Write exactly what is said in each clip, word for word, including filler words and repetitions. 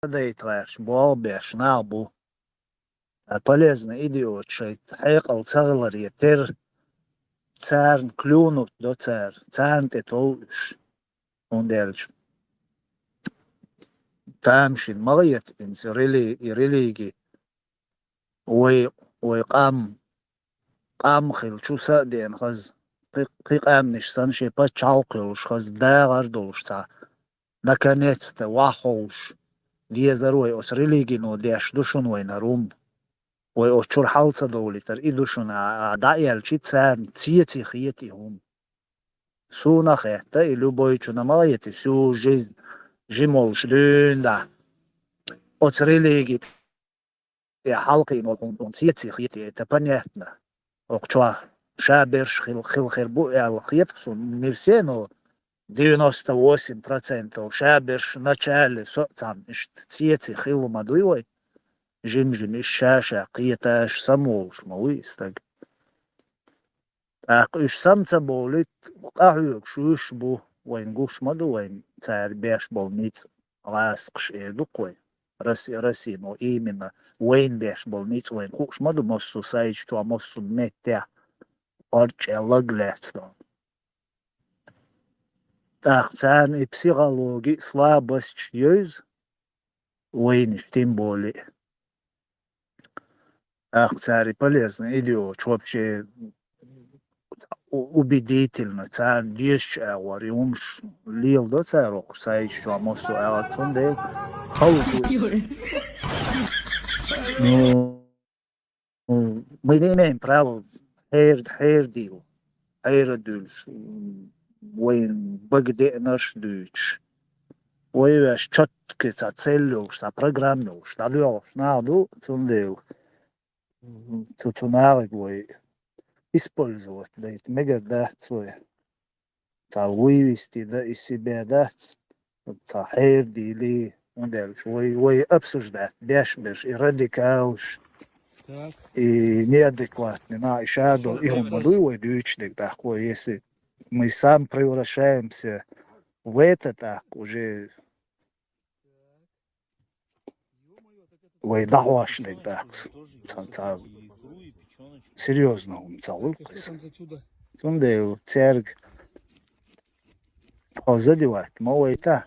дайта гӀерташ, болх беш нах бу. А полезный идиот шайца хьекъал ца хиларе тера, царна клюнуть до цара, царна тӀе тов уьш. ХӀунда аьлча тамашийна ма гӀета хӀинца рели-, и религи. Вай, вай къам, къам хилча са а деана хаза, кхи-, кхин къаьмнаш санна шен пачхьалкх йолуш хаза дагӀар долуш цхьа, наконец-то, ваххьовш, дезар вай оцу религино деш ду шуна вайнара хӀума. Вай оцу чуьра хьал ца довлийтар и ду шуна, а, а, дӀа а аьлча, царна цеций хета и хӀума. Суна хетта, и любойчунна ма хета, всю жизнь жима волуш дуьйна дӀа. Оцу религи тӀе хьалкхийна волу хӀума цеций хета, это понятно. Окху чохь ша берш хила, хила хир бу аьлла хета суна, не все, но девяносто восемь процентов ша берш начале со а цхьаьна иштта цеций хилла ма дуй вай. Жим-жим иштта ша-ша кхеташ самаволуш ма вуй и стаг. ТӀаккха уьш сам ца бовлийта, къахьоьгуш уьш бу, вайна гуш ма ду вайна цара беш болу ницкъ, гӀазкхаша эр ду-кх вай. Росси-, Россино именно вайна беш болу ницкъ вайна хууш ма ду, массо а сайчу чохь, массо а меттехь, орчӀе лаг лаьцна. ТӀаккха царна и психологи слабость евза вайнаш, тем более. ТӀаккха цара и полезный идиоташ вообще у-, убедительно, царна дезачу агӀор и хӀумаш леладо цара окху сайчу чохь, массо а агӀор, цундела хала ду иза. Ну, мы не имеем права хьер-, хьердийла, хьера дуьлуш, вайн бага деанарш дуьйцуш. Вай веш чоткий цхьа цель йолуш, цхьа программа йолуш, дӀадоьлхуш нах ду, цундела цу, цу нахе вай использовать дайта мегар дац вай. Цхьа вывести да из себя дац, цхьа хьердийла, хӀунда аьлча вай, вай обсуждать деш берш, и радикалаш, и неадекватный нах, и ша долу, и хӀума ма дуй вай дуьйцуш дерг тӀаккха вай, если мы сам превращаемся в это, тӀаккха уже вай дӀахьош дерг тӀаккха цхьа, цхьа серьёзно хӀума ца хуьлу иза. Цундела цаьрга хьо задевать ма вайта.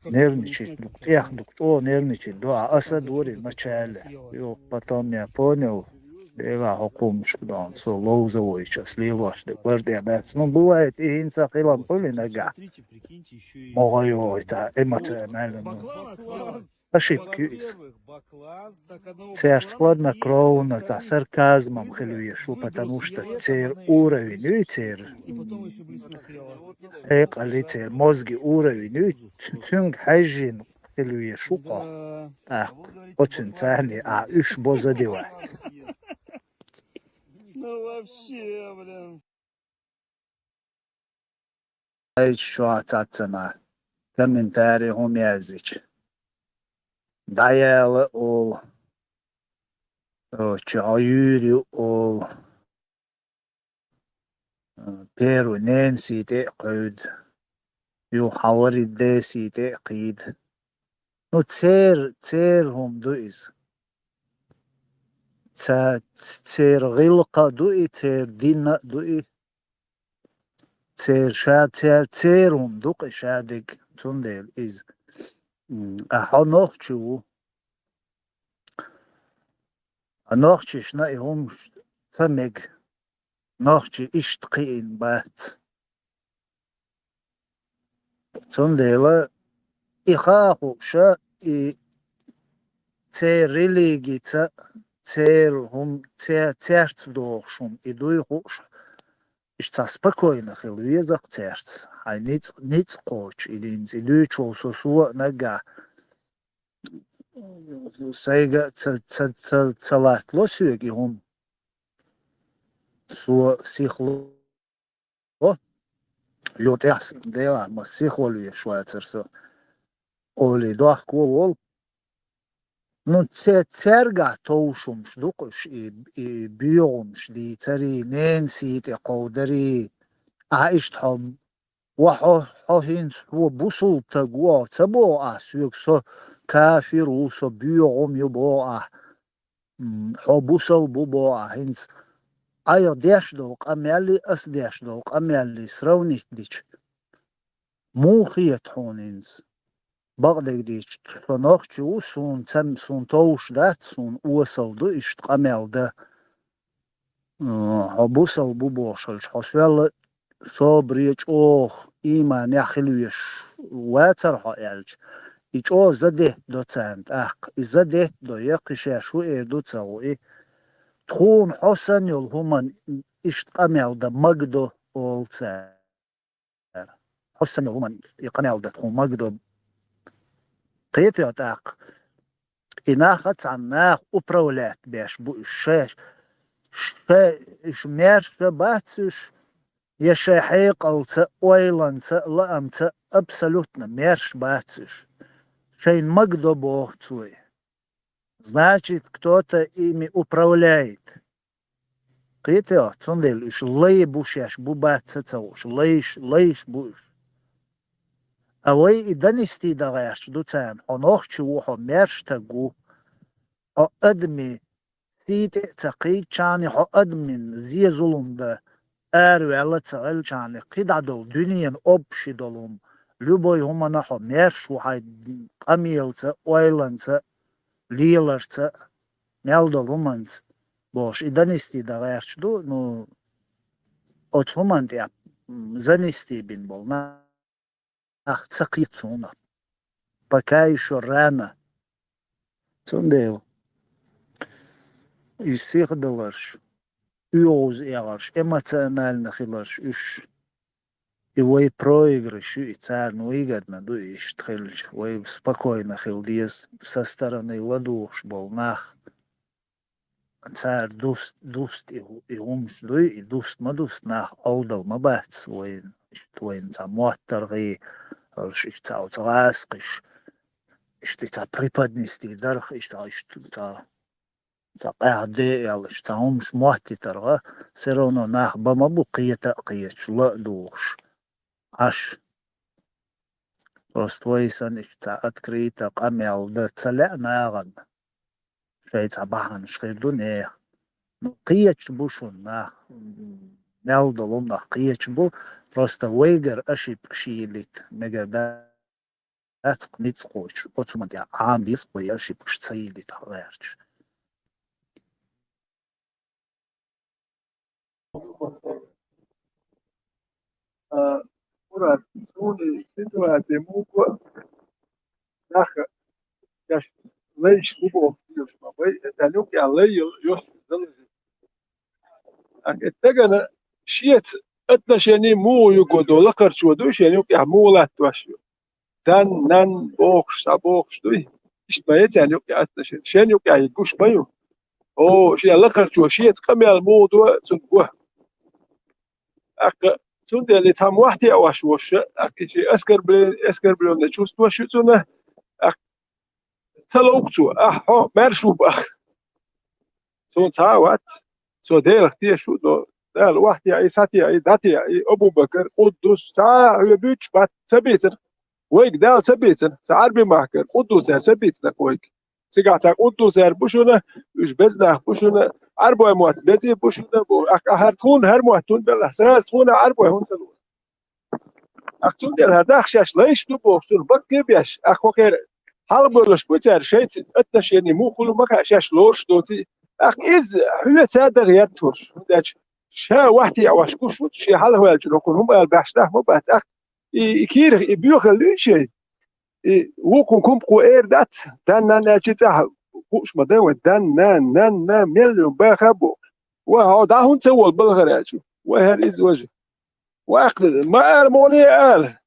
Нервничать ду, тӀех ду, чӀогӀа нервничать ду, а аса дори начале. Йо, потом я понял, Дела хьо кхумаш дан, со ловза вайча, слилош де, гвардия дац. Ну, бывает, и хӀинца хилам хуьлу нагахь. Могъа йо, это эмоционально, ну, ошибки из. Церс хладнокровно, цхьа сарказмом хила везаш ву, потому что цер уровень юй, цер, м, хьекъали, цер мозги уровень юй, ц-, цуьнга хьаьжжина хила везаш ву кхо. ТӀаккха оцуьнан царний а уьш бо задевать. Ну вообще, блин. Айча чохь цхьаццанхьа комментарий хӀума яздича. ДӀаяла олу. О, чохь юьйр ю олу. Первый ненан сий тӀе а кхевда. Юха хьан вари ден сий тӀе а кхийда. Ну, цер-, церан хӀума ду иза. Ца-, ц-, церан гӀиллакх а ду и, церан дин а ду и. Церан ша-, цер-, церан хӀума ду-кх и шадерг, цундела иза. М, а хьо нохчи ву. А нохчишна и хӀумаш ца мега. Нохчий иштта кхиийна бац. Цундела и хаа хууша, и церан религица, церан хӀума, цер-, церца догӀуш хӀума и дуй хууша, иштта цхьа спокойно хила веза-кх церца. Хьайн ницкъ, ницкъ кхочу и динца, и дуьйцуш волу со, со а наггахь сайга ца, ца, ца, ца латтало соьга и хӀума. Со сихло, ю тӀехь делахь, ма сихвала веш вацара со. Олий дохко волу. Ну, це-, цергахь товшумаш ду-кх уьш, и, и боьгӀумаш дийцарий, ненан сий тӀе кховдарий. Ахьа иштта хьо Ва хьо, хьо хӀинца хьо бусулба стаг ву ца боху ахь соьга, со кафир ву, со боьгӀум ю боху ахь, м, хьо бусалба ву боху ахь хӀинца. Айхьа деш долу къамеллий, ас деш долу къамеллий сравнить дича, муха хета хьуна хӀинца? Бакъдерг дийцича, со нохчи ву, суна ца, суна товш дац, суна осал ду иштта къамел дан. М, хьо бусалба ву бохуш хилча, хьо соьлла собаре чӀогӀа ийманехь хила везаш вацара хьо аьлча, и чӀогӀа задетта до царна тӀаккха. И задетта до я кхин шаьш хӀун эр ду ца гӀу и. Тхуна хьо санна йолу хӀуманна иштта къамел дан магадо олу цара. Хьо санна йолу хӀуманна и къамел дан тхуна магадо. Кхетий хьо тӀаккха? И нах а цхьана наха управлять беш бу уьш. Шай, шай, уьш маьрша бац уьш, я шайн хьекъалца, ойланца, лаамца абсолютно маьрша бац уьш. Шайна магадо боху цо и. Значит, кто-то ими управляет. Кхетий хьо, цундела уьш лай бу шаьш, бу бац ца ца хууш, лайш, лайш бу уьш. А вай и донести дан гӀерташ ду царна, хьо нохчи ву, хьо маьрша стаг ву, хьо адамийн сий тӀе а ца кхийччхьана, хьо адамийн зе-зулам дан араваьлла ца хилчхьана, кхидӀа долу дуьненан общий долу хӀума, любой хӀуманна хьо маьрша ву хьайн къамелаца, ойланца, леларца, мел долу хӀуманца бохуш, и донести дан гӀерташ ду, ну, оцу хӀуманна тӀехь, м, занести бина болу нах ца кхета суна. Пока ещё рано. Цундела и сихдаларш, оьгӀаз эгӀарш, эмоционально хиларш уьш. И вай проигрыш ю, и царна выгодно ду, и иштта хилча, вай спокойно хила деза, со стороны ладугӀуш болу нах. Цара дуст-, дуст и хӀу-, и хӀумаш дуй, и дуст ма дуст, нах Ӏовдал ма бац вайна, иштта вайна цхьа моттаргӀий, иштта цхьа оцу гӀазкхиш, иштта цхьа преподнести дарх, иштта, иштта цхьа, цхьа къаьхьа де аьлла, иштта цхьа хӀумаш моттийтаргӀа, всё равно нах бан ма бу кхета а кхеташ, ла а дугӀуш. Ӏаш. Просто вай санна иштта цхьа открыто къамел дан ца лаьа нахана. Шайн цхьа бахьанаш хир ду нехан. Ну, кхеташ бу шуна нах, мел долу нах кхеташ бу, просто вайгара ошибкаш йиллийта мегар дац-кх ницкъ кхочуш, оцу ма тӀехь Ӏама деза-кх вай ошибкаш ца йиллийта гӀерташ. А, Мурат, суна ситуация муха нах шаьш лайш бу бохуш ма бай, тӀаккха юкъа лай йо-, йош далаза. ТӀаккха и стагана шеца отношение муха юго до, лакхарчо ду шен юкъехь муха латтош ю. Дан, нан бохуш, схьа бохуш дуй. Иштта ма яц царна юкъа отношение. Шен юкъа гуш ма ю. О, шен лакхарчо шеца къамел муха до, цунна го. ТӀаккха цундела и цхьа мотт яош волуш, тӀаккха и шен оскорбле-, оскорблённый чувстваш ю цунна, тӀаккха ца ловку цо, ахь хьо маьрша ву бах. Суна цхьа а вац, со Делах тешаш ву, но Дала охьатеӀий, схьатеӀий, дӀатеӀий, Абу-Бакар, Къуддус, цхьа а хьоьга буьйцуш бац, ца бийцина. Вайга Дала ца бийцина, сан Ӏарби махкара, Къуддусера ца бийцина вайга. Цигахь цхьа Къуддусера бу шуна, уьш беза нах бу шуна, Ӏарбой мотт безий бу шуна, бу, ахь, ахь хӀара тхуна, хӀара мотт хӀунда белахь, сразу тхуна Ӏарбой хӀунда ца ло? Ахь цундела хӀара даха шаьш лайш ду бохуш, цунах баккхий а беш, ахь кхо кхера хьалабевллаш бу цара шайца отношение муха хуьлу ма хаьа, шаьш лоруш доций. Ахь иза хьоьца дагӀа етталуш, хӀунда аьлча ша вахьте Ӏаш гуш ву, шен хьалхаваьллачунах кхунна хӀума ала баьхьаш нах ма бац. Ахь и, и кийрах, и боьхалла ю шайн. И вукхун кумпакхо эр дац, дан нан аьлчи цӀахь хууш ма дан вай, дан нан, нан нан, мел ю баха а бохуш. Вай хьо дӀа хӀунда ца волу балхара аьлча? Вай хӀара иза важа. Ваккха, ма ала, мугӀане а ала.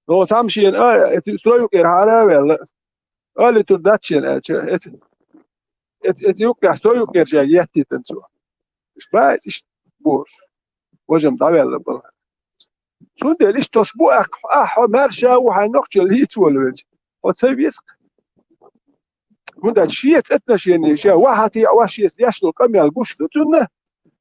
Оцу цхьамма шена а, эцу строй юкъера хьара а ваьлла. Али тур дац шена аьлча, эцу, эцу, эцу юккъехь строй юккъера шаьрга еттийтина цо. Иштта бац, иштта бохуш. Важам дӀаваьлла бала. Цундела иштта тосуш бу ахь, ахь хьо маьрша ву хьайн нохчалла йийца волавелча. Хьо ца веза-кх. ХӀунда аьлча шеца отношение ша вахьа теӀа ваш шеца деш долу къамел гуш ду цунна.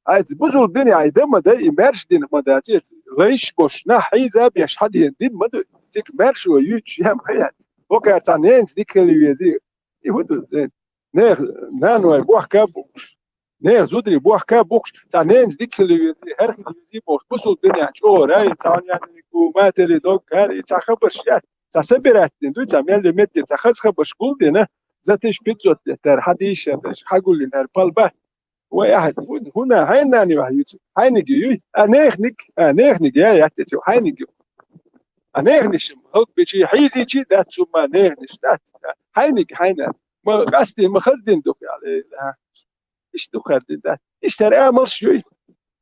Айца бусулба дин яй да ма дай, и маьрша дин ма дац, эца лайш бош, нах хьийза беш хьадена дин ма ду. Цига маьршо юьйцуш я ма яц. Хокхар цхьа ненца дика хила вези. И хӀун ду, э, нех наной бохка букш. Нех зудри бохка букш. Цхьа ненца дика хила вези, хӀара хила вези бохуш. Бусулба дин яй чӀогӀа рай, цхьа няннику, матери дог, хӀара, и цхьа хабарш яц. Цхьа собирать дина дуй, цхьа мел метте, цхьа хаза хабарш гулдина, за тысяча пятьсот лет, хӀара хьадийшар даш, хьагуллина хӀара пал бац. Вай ахьа, хӀун, хӀуна, хьайна нана юьйцу, хьайниг юй, а нехниг, а нехниг, я, я, те цу, хьайниг ю. А нехниш, хӀалк бичи, хьийзичи, дац, цу ма нехниш, дац, хьайниг, хьайна. Ма къасти, ма хаздин дух, я, э, а. Иштта ду хаздин, дац. Иштта амалш юй.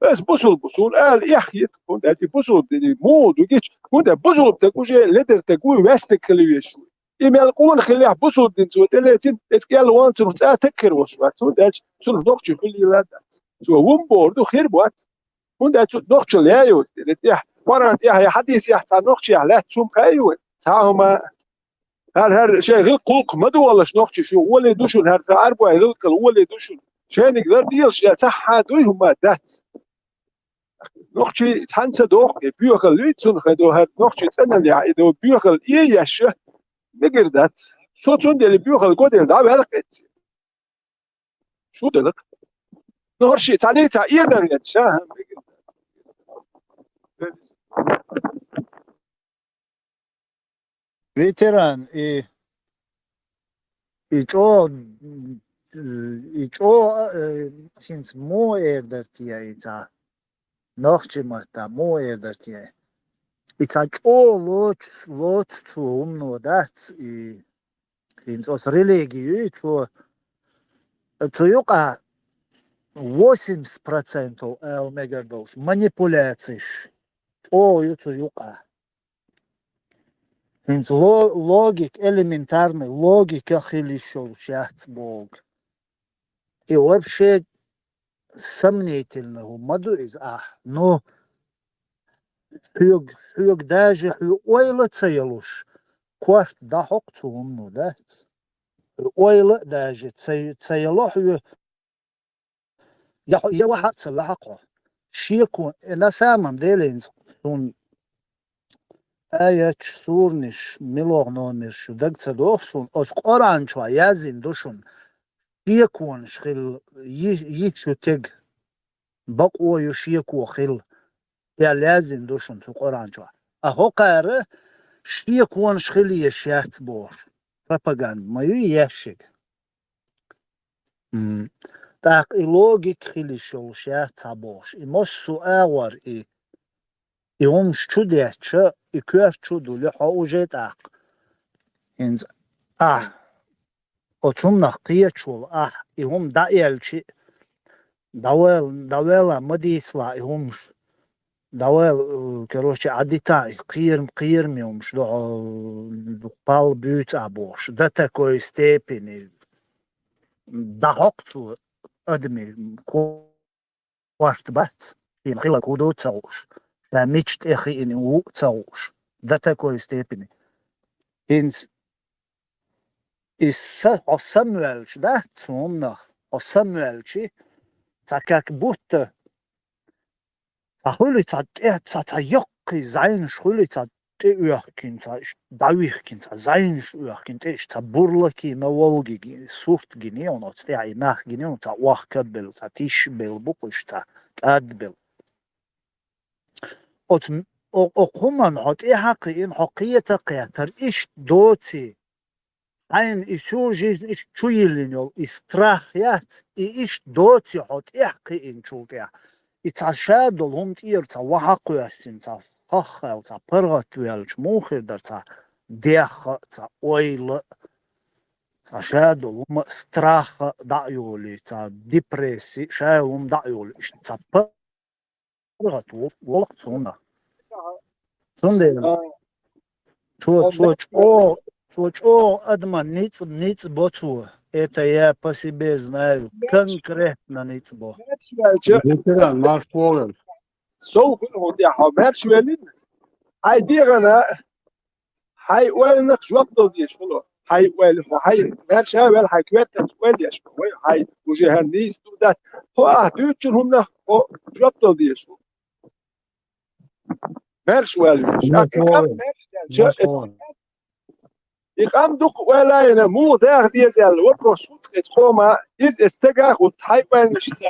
Ас бусул, бусул, ала, эх, ет, хӀунда, и бусул, дини, му, дугич, хӀунда, бусул, так уже, ледер, так уй, вестик, хили веш, уй. И мел къона хилехь бусулба дин цо тӀелецина, эцу кӀел ван цунах цӀа таггар волуш вац, цунна аьлча цунах нохчи хуьлийла дац. Цо вун бохур ду, хир бац. ХӀунда аьлча цу нохчалла яй йоцу, тӀехь, Къуръан тӀехь я хьадисехь цхьа нохчех лаьцна хӀума кхаьий вай? Цхьа хӀума. ХӀара, хӀара шайн гӀиллакх-гӀуллакх ма долуш нохчи шу, олий ду шуна, хӀара цхьа Ӏарбой гӀиллакхал олий ду шуна. Шайниг лар дийлаш, я цхьа хьан дуй хӀума дац. Нохчий цхьаьна ца доху, и боьхалла вий цунах хӀай до, хӀара нохчий цӀаналлехь, и до боьхалла э еш, мегар дац. Со цундела боьхалла го дела дӀаваьлла кхетти. Шу делакх. Ну, хӀорши цхьаьний цхьа эдар еш, а, мегар дац. Ветеран, и, и чӀо, и чӀо, э, хӀинца муха эр дара те и цхьа? Нохчи матта муха эр дара те? И цхьа чӀо лоцу, лоцу цо хӀумано дац, и хӀинца оцу религию, и цо, цу юкъа восемьдесят процентов ала мегар долуш манипуляцеш чӀогӀа ю цу юкъа. ХӀинца ло-, логика, элементарный логика хила йиш йолуш яц боху. И вообще сомнительно хӀума ма ду иза ахь. Ну, хьоьга, хьоьга даже хьоьга ойла а ца йолуш, корта дӀахьокху цу хӀумано, дац? Хьоьга ойла а даже ца, ца йолу хьоьга, я хьо, я вахьа а ца ваьхьа хьо. Шеко, э, на самом деле, суна аяташ, суранаш, муьлха номерш ю даг ца доху суна, оцу Къуръан чохь яздина ду шуна, шеконаш хила, йи-, йиш ю тега, бакъо ю шеко хила, аьлла яздина ду шуна цу Къуръан чохь. А хӀокхара шеконаш хила еш яц бохуш, пропаганда ма ю еш шега. М. ТӀаккха и логика хила йиш йолуш яц цхьа бохуш. И массо а агӀор и, и хӀумаш чу детташ, и коьрта чу а дуьллу хьо уже тӀаккха. ХӀинца ахь, оцу хӀуманах кхеташ волу ахь, и хӀума дӀаэлчи, дӀавала, дӀавала ма дийцалахь и хӀумаш. Давай, э, короче, Ӏадита и кхерам-, кхераме хӀумаш ду, э, пал буьйцу а бохуш, до такой степени. ДӀахьокху цо адамийн корта бац, шена хила хӀун ду ца хууш, ша мича тӀе хиъна ву ца хууш, до такой степени. ХӀинца и са-, хьо самаваьлча дац цунах, хьо самаваьлчи, цхьа как будто цхьа хуьлу цхьа тӀе, цхьа, цхьа яккхий зӀенаш хуьлу цхьа тӀе оьхкина, цхьа ш-, дӀавихкина, цхьа зӀенаш оьхкина тӀе, иштта цхьа бурлаки на Волге ги-, сурт гиний хьуна оцу тӀехь, и нах гиний хьуна цхьа охка белла, цхьа тиша белла бу-кх уьш, цхьа кӀадбелла. Оцу м-, о-, окху хӀуманна хьо тӀаьхьа кхиъна, хьо кхета а кхетара, иштта доций? Хьайна и всю жизнь иштта чу йиллина йолу и страх яц, и иштта доций хьо тӀаьхьа кхиъначул тӀаьхьа? И цхьа ша долу хӀума тӀера цхьа вахьа кхоьссина, цхьа хаххаьлла, цхьа паргӀатваьлча муха хир дара, цхьа дехха а, цхьа ойла а, цхьа ша долу хӀума а, страх а дӀа а йолий, цхьа депресси, ша йолу хӀума дӀа а йолий, иштта цхьа паргӀат во-, волу-кх цунах. Цундела цо, цо чӀогӀа, цо чӀогӀа адаман ницкъ, ницкъ бо цо. Это я по себе знаю. Конкретно ницкъ бо. Ветеран, марш вогӀийла. Сов хӀун хӀун тӀехь хьо маьрша веллина? Хьайн дегӀана, хьайн ойланах жоп дала дезаш хуьлу. хьай ойла, хьо хьай маьрша вел, хьай коьртанца ойла еш, вай хьай уже хьан нийса ду дац. Хьо ахь дуьйцучун хӀуманах хьо жоп дала дезаш ву. Маьрша ваьлла веш. Аккха и къам маьрша даьлча, и къам дукха ойла йина, муха даха деза аьлла, вопрос хӀутту эца къома, иза эца стага хӀутту, хьай ойланашца.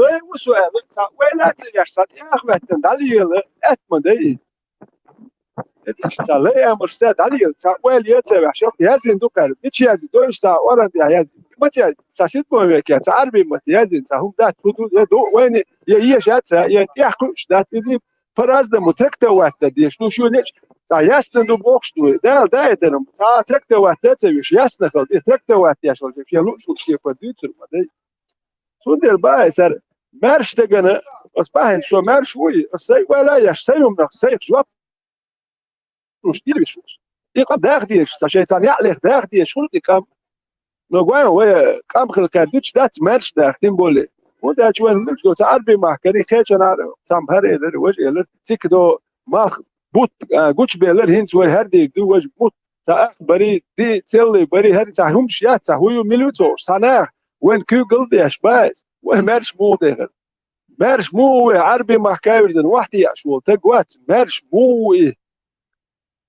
Лай ву со аьлла, цхьа ойла а ца еш, цхьа тӀехьа хӀоьттина дӀалела, аьтта ма дай. Эцаш цхьа лай амалш ца дӀалела, цхьа ойла е ца веш, яздина ду кхаьра, мича яздина, дойш цхьа оран тӀехь яздина. Ма ца, цхьа ситмо веке, цхьа Ӏарбий матта яздина, цхьа хӀума дац, хӀу ду, я ду вайна, я еша ца, я тӀехь кхуьуш дац, иза по-разному трактовать дан дезаш ду, шуна цхьа ясно ду бохуш ду. Дала даийтарам, цхьа трактовать дан ца веш, ясно хила, и трактовать деш валча, шен луъушву кепара дуьйцур ма дай. Цундела бахьа сара, маьрша дагана, ас бахьана со маьрша вуй, ас сайн ойла еш, сайн хӀуманах, сайх жоп луш, дилвиш ву. И къам даха дезаш, сан шайн цхьа неӀалех даха дезаш хуьлу и къам. Но гой вай къам хила кхаьрдуьтуш дац маьрша даха, тем более. ХӀунда аьлча вайна луьйш ду, цхьа Ӏарбий махкара, кхечанхьа цхьамма хӀара элира, важа элира, цикадо малх бутт, а, гучубелира, хӀинца вай хӀара дийр ду, важа бутт, цхьа ах барий, ди, целлай барий, хӀара цхьа хӀумаш яц, цхьа хӀу ю, мила ю ца хууш, цхьа наха вайна куьйгалла деш бац, вай маьрша муха дехар. Маьрша муха ву и, Ӏарбий махка вирзина вахь теӀаш волу таг вац, маьрша муха ву и?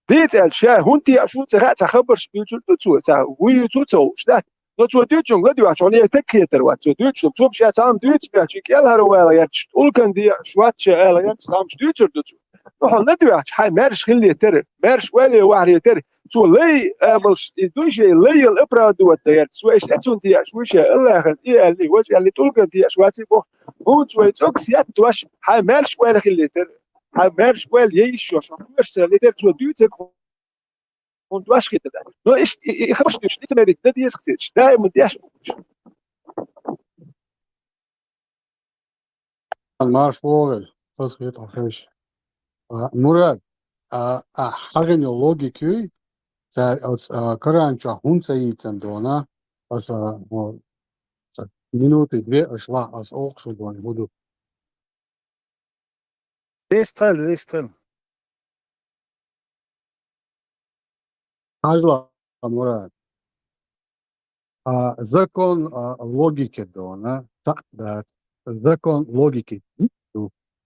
Дийца аьлча, ша хӀунда теӀаш ву ца хаьа, цхьа хабарш дуьйцур ду цо, цхьа вуй ю цу ца хууш дац. Но цо дуьйцучунга ладоьгӀча, хьуна е таг хетар вац цо дуьйцучунга. Цо ша цхьамма дуьйцуш баьхча, и кӀелхьарвала гӀерташ, тӀулган деӀаш вац ша ала гӀерташ, цхьаммаш дуьйцур ду цо. Но хьо ладоьгӀча, хьайн маьрша хилла тера, маьрша ойла вахьаре тера, цо лай амалш, и дуй шайн лай яла оправдывать дан гӀерташ, цо иштта цунна теӀаш вуй ша, Аллахьан и аьлли, важа аьлли, тӀулган деӀаш вац и боху. ХӀунца вай цӀогас етташ, хьайн маьрша ойла хилла тера. Хьайн маьрша ойла яйиш йолуш, хьо коьртанца летар цо дуьйцург хьуна дош хета дац. Но иштта и, и, и хабарш дуьйцуш, лицемерить дан деза хеташ, даима деш бу уьш. Марш вогӀийла, хазахета хьеший. А, Мурад, а, а, хьагӀина логика юй, цара оцу, а, Коран чохь хӀунда ца йийцина дона, аса, а, минуты две аш лахь, аса оха шу дона, хӀун ду? Вестхел, вестхел. Хьажал, Мурад. А, закон, а, логики дона, цхьаъ дац. Закон логики.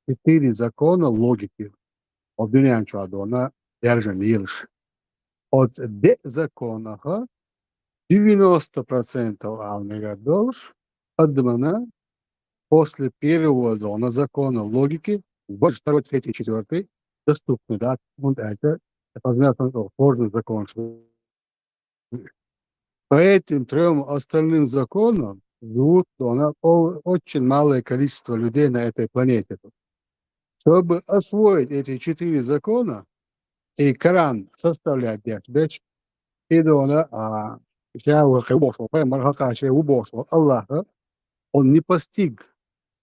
Четыре закона логики. Обвиняем чуьра дона, держим лелаш. Оцу деа законаха девяносто процентов ала мегар долуш, адамана после первого дона закона логики, больше второй, третий, четвёртый доступны, да, хӀунда аьлча, это сложный закон, что по этим трём остальным законам живут, но она о-, очень малое количество людей на этой планете. Чтобы освоить эти четыре закона и Коран составлять деш, деш, и дона, а, ша ву хи ву бохуш, пайхамар хьакха шен ву бохуш, Аллаха, он не постиг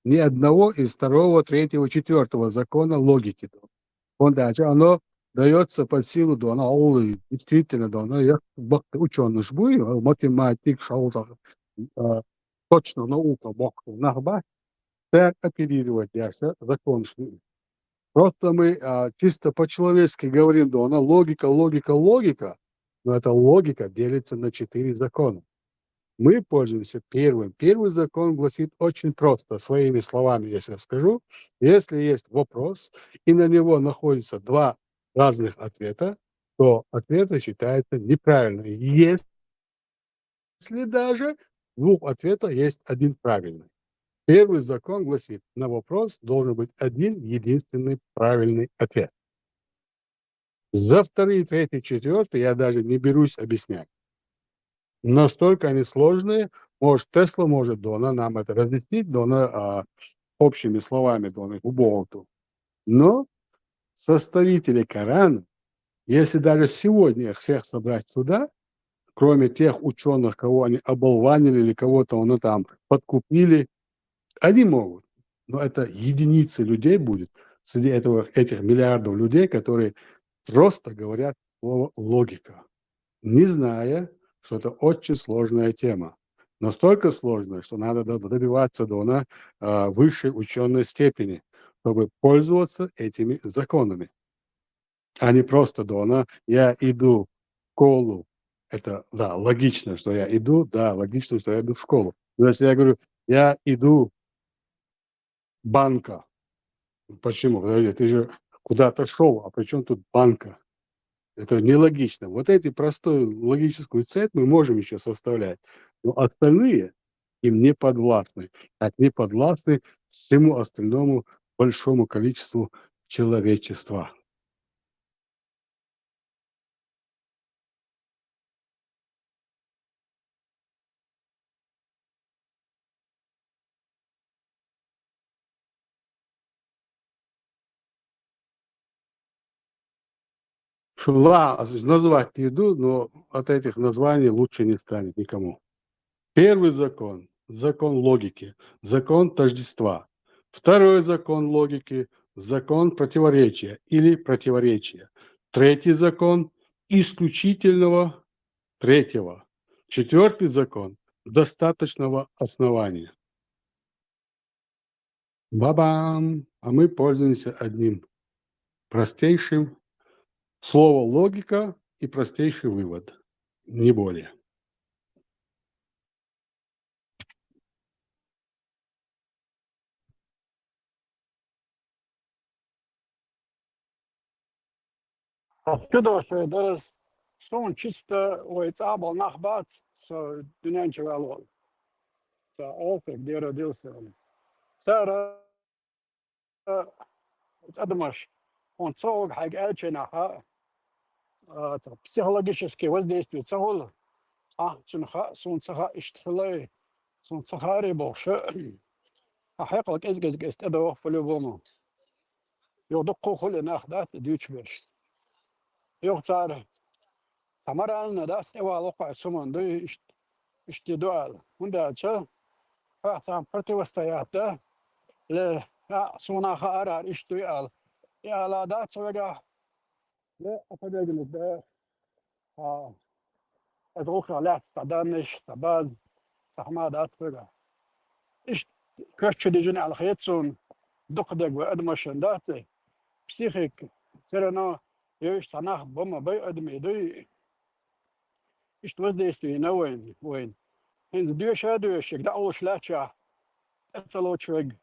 ни одного из второго, третьего, четвёртого закона логики. ХӀунда аьлча оно даётся под силу дона, а уллу действительно дона, я баккхий учёныш буй, математикаш, а, точно наука боккхий нах бац, цара оперировать деш законаш ду. Просто мы, а, чисто по-человечески говорим, дона, логика, логика, логика, но эта логика делится на четыре закона. Мы пользуемся первым. Первый закон гласит очень просто, своими словами, если я скажу. Если есть вопрос, и на него находится два разных ответа, то ответы считаются неправильными. Если даже двух ответов есть один правильный. Первый закон гласит, на вопрос должен быть один единственный правильный ответ. За вторые, третьи, четвёртые я даже не берусь объяснять. Настолько они сложные, может, Тесла может, дона, нам это разъяснить, дона, а, общими словами, дона, по болту. Но составители Корана, если даже сегодня их всех собрать сюда, кроме тех учёных, кого они оболванили или кого-то, ну, там, подкупили, они могут. Но это единицы людей будет среди этого, этих миллиардов людей, которые просто говорят слово «логика», не зная, что это очень сложная тема. Настолько сложная, что надо д-, добиваться дона, а, высшей учёной степени, чтобы пользоваться этими законами. А не просто дона, я иду в школу, Это, да, логично, что я иду, да, логично, что я иду в школу. Но если я говорю, я иду банка. Почему? Подожди, ты же куда-то шел, а при чем тут банка? Это нелогично. Вот эти простую логическую цепь мы можем еще составлять, но остальные им не подвластны, как не подвластны всему остальному большому количеству человечества. Шула, а, назвать не иду, но от этих названий лучше не станет никому. Первый закон — закон логики, закон тождества. Второй закон логики — закон противоречия или противоречия. Третий закон — исключительного третьего. Четвертый закон — достаточного основания. Ба-бам! А мы пользуемся одним простейшим слово логика и простейший вывод, не более. Чудо, шо дарас, сун чисто вай цӀабал нах бац, со дуьнен чу ваьлла. Со олфик дера дилса. Цара цӀадамаш, он цо хьайга аьлча наха, а, ца психологический воздействие ца хула, а, цунна хаьа, суна ца хаьа, иштта хилай, суна ца хаари бохуш, а хьекъал кӀез-кӀез-кӀез тӀедогӀу по-любому. Юха дуккха хуьлу нах дац и дуьйцуш берш. Юха цара цхьа морально дац тӀевала кхоъ суман дуй, иштта, иштта ду аьлла. ХӀунда аьлча, хьох цхьаьна противостоять дан, ле, а, суна хаьара иштта дуй аьлла. И ала дац вегахь, ле, а побегнуть да, а, аса гӀуллакхах лаьцна цхьа даннаш, цхьа база, цхьа хӀума дац вегахь. Иштта коьрта чу дижина аьлла хета суна, дукха дерг вай адамашна дац и. Психика, всё равно, йовш цхьа нах бан ма бай адамий дуй. Иштта воздействие йина вайна, вайна. ХӀинца доьша а доьшург, дӀа а волуш лаьттачохь, тӀе ца лоцуш верг.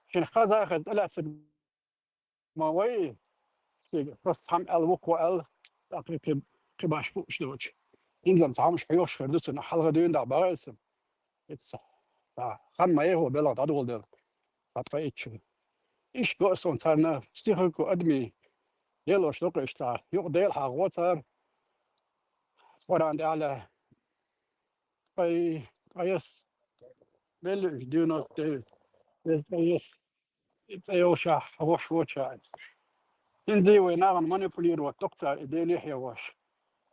Шен хаза а хезна, тӀелаьцнарг ма вай, цига, просто цхьамма аьлла, вукхо аьлла, тӀаккха кхин, кхин баш хууш доцуш. ХӀинца-м цхьа хӀумаш хьоьхуш хир ду цунах, хьалха дуьйна дӀа бахара сан. Иштта, а, хан ма яхо белгӀа дӀадоладелла. Хьан ткъа итт шу. Иштта го а суна царна, психико адамий лелош ду-кх иштта, юкъа Дела хьагӀо цара, Къуръан тӀехь лаьа. Ткъе, ткъе исс, белла уьш девяносто девять, ткъе исс, и цӀе йолуш хьан вош воча. ХӀинца вай нахана манипулировать доккху цара и Деле хьегӀош.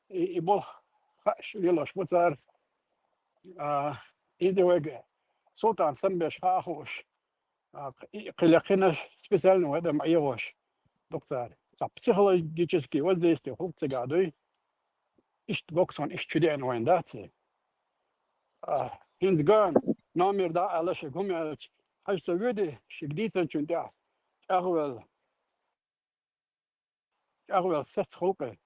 И, и болх хууш лелош бу цара. А, иза вайга султан самабеш хаа хууш. А, и кхин лекхинарш специально вай тӀе ма эгӀош доккху цара. Цхьа психологический воздействие хӀума цигахь дуй. Иштта гоксон, иштта чу деана вайн дац и. А, хӀинца ган, номер дӀа а аьлла, шига хӀума аьлча, хьажа со воьду, шига дийцинчун тӀехь чӀагӀвелла. ЧӀагӀвелла сецца гӀуллакхе.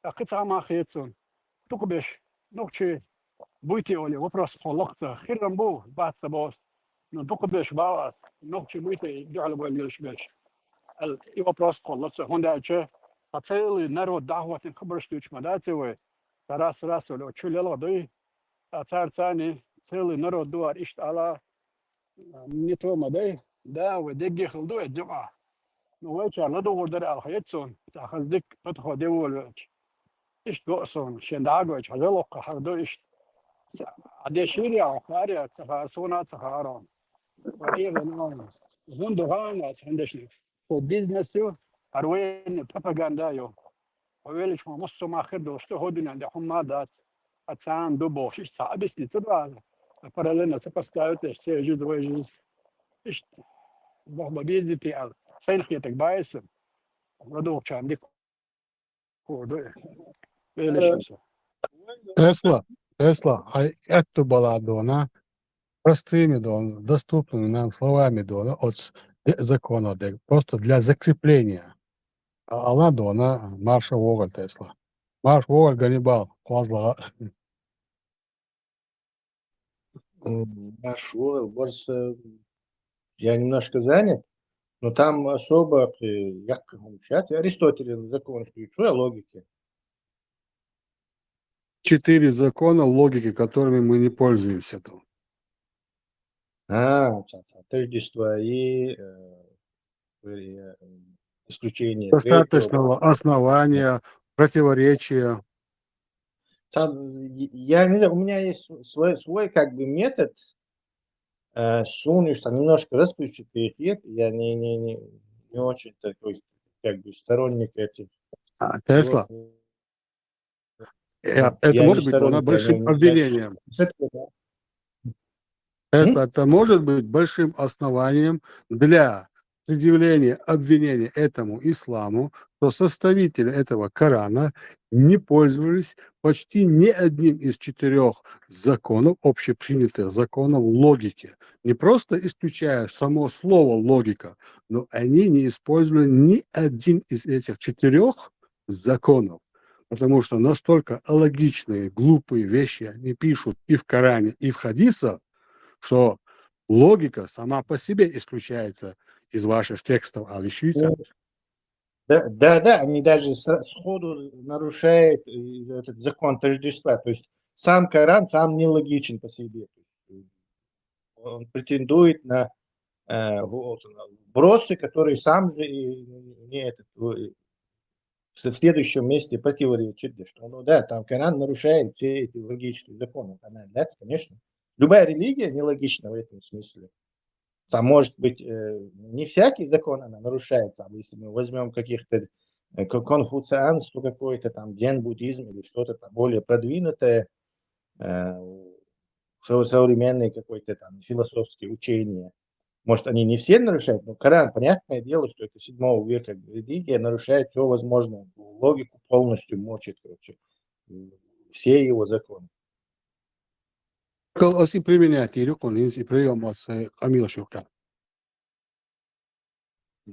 ТӀаккха кхин цхьа хӀума хета суна. Дукхаберш нохчий буй те олий вопрос кхоллакх цара. Хир-м бу, бац ца боху. Ну, дукхаберш боху ас, нохчий буй те дуьхьал бовла лелаш берш, аьлла, и вопрос кхоллакх цара. ХӀунда аьлча, ткъа целый народ дӀахӀоттийна хабарш дуьйцуш ма дац вай. Ткъа рас-рас вала чу лелха дуй. Ткъа цара царний целый народ дуара иштта ала, не то ма дай, да, вай дегге хила ду и дукъа. Ну, вайчара ладугӀур дара аьлла хета суна, цхьа хаза дика патахо де волавелча. Иштта го а суна, шен дӀа а гойтуш, хьажал воккха хьара ду иштта. Ца, а дешира яхьа, хаария ца хаара, суна а ца хаара. Ва эгӀана, хӀунда гӀана цхьана дешна. Со бизнес ю, хӀара военный пропаганда ю. Хьо веллачу хьуна массо а мах хир долуш ду, хӀо дуьнен тӀехь хӀумма а дац, а царна ду бохуш, иштта цхьа объяснить ца до аса, а параллельно сопоставить деш, церан жизнь, вай жизнь. Иштта, боху, ма беза те аьлла, сайна хетарг баьрса, ладугӀучарна дика хӀума ду. Веллачу со. Тесла, Тесла, хьайн аьтту бала дона, простыми дона, доступными нам словами дона, оцу де-, законо дерг, просто для закрепления. А, ала дона, марша вогӀаль, Тесла. Марша вогӀаль, Ганнибал. фазлагъа. М, наш уровень больше, я немножко занят, но там особо, э, як сейчас Аристотель закон, что и чё, логики. Четыре закона логики, которыми мы не пользуемся там. А, ца, ца, тождество и, э, э, м, исключение третьего. Достаточного основания, противоречия. Ца, и, я не знаю, у меня есть св-, свой, свой как бы метод, э, сунуш, там немножко расплывчатый ответ, я не, не, не, не очень такой, как бы, сторонник этих. А, Тесла. Вот. Э, это может быть, она большим обвинением. Тесла, это может быть большим основанием для предъявления обвинения этому исламу, что составители этого Корана не пользовались почти ни одним из четырех законов, общепринятых законов логики. Не просто исключая само слово логика, но они не использовали ни один из этих четырех законов. Потому что настолько алогичные, глупые вещи они пишут и в Коране, и в хадисах, что логика сама по себе исключается из ваших текстов, а лишится. Да, да, да, они даже с-, сходу нарушают, э, этот закон тождества. То есть сам Коран сам нелогичен по себе. То есть, э, он претендует на, э, вот, на вбросы, которые сам же и не этот, э, в с-, в следующем месте противоречит, да, что, ну да, там Коран нарушает все эти логические законы. Она, да, конечно. Любая религия нелогична в этом смысле. Там, может быть, э, не всякий закон она нарушается, а если мы возьмём каких-то, э, ко-, конфуцианство какое-то, там, дзен-буддизм или что-то там более продвинутое, э, со-, современное какое-то там философское учение. Может, они не все нарушают, но Коран, понятное дело, что это седьмого века религия, нарушает всё возможное, логику полностью мочит, короче, м, все его законы. Кал-, ас и применять, и рюкон, и приём от, э, Камила Шурка.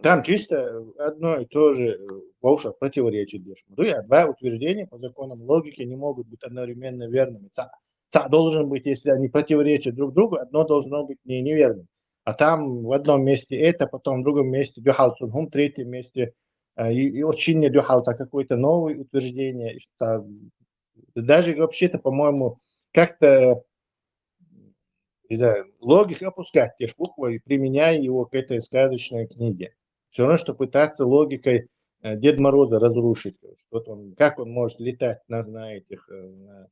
Там чисто, э, одно и то же, э, Бауша противоречит Дешму. Да, два утверждения по законам логики не могут быть одновременно верными. Ца-, ца должен быть, если они противоречат друг другу, одно должно быть не-, неверным. А там в одном месте это, потом в другом месте дюхалцунхум, в третьем месте, э, и, и очень не дюхалца, а какое-то новое утверждение. И ца-, даже вообще-то, по-моему, как-то, не знаю, логику опускать, те ж буквы, и применяя его к этой сказочной книге. Всё равно, что пытаться логикой, э, Деда Мороза разрушить. То есть вот он, как он может летать на, на этих, э, на,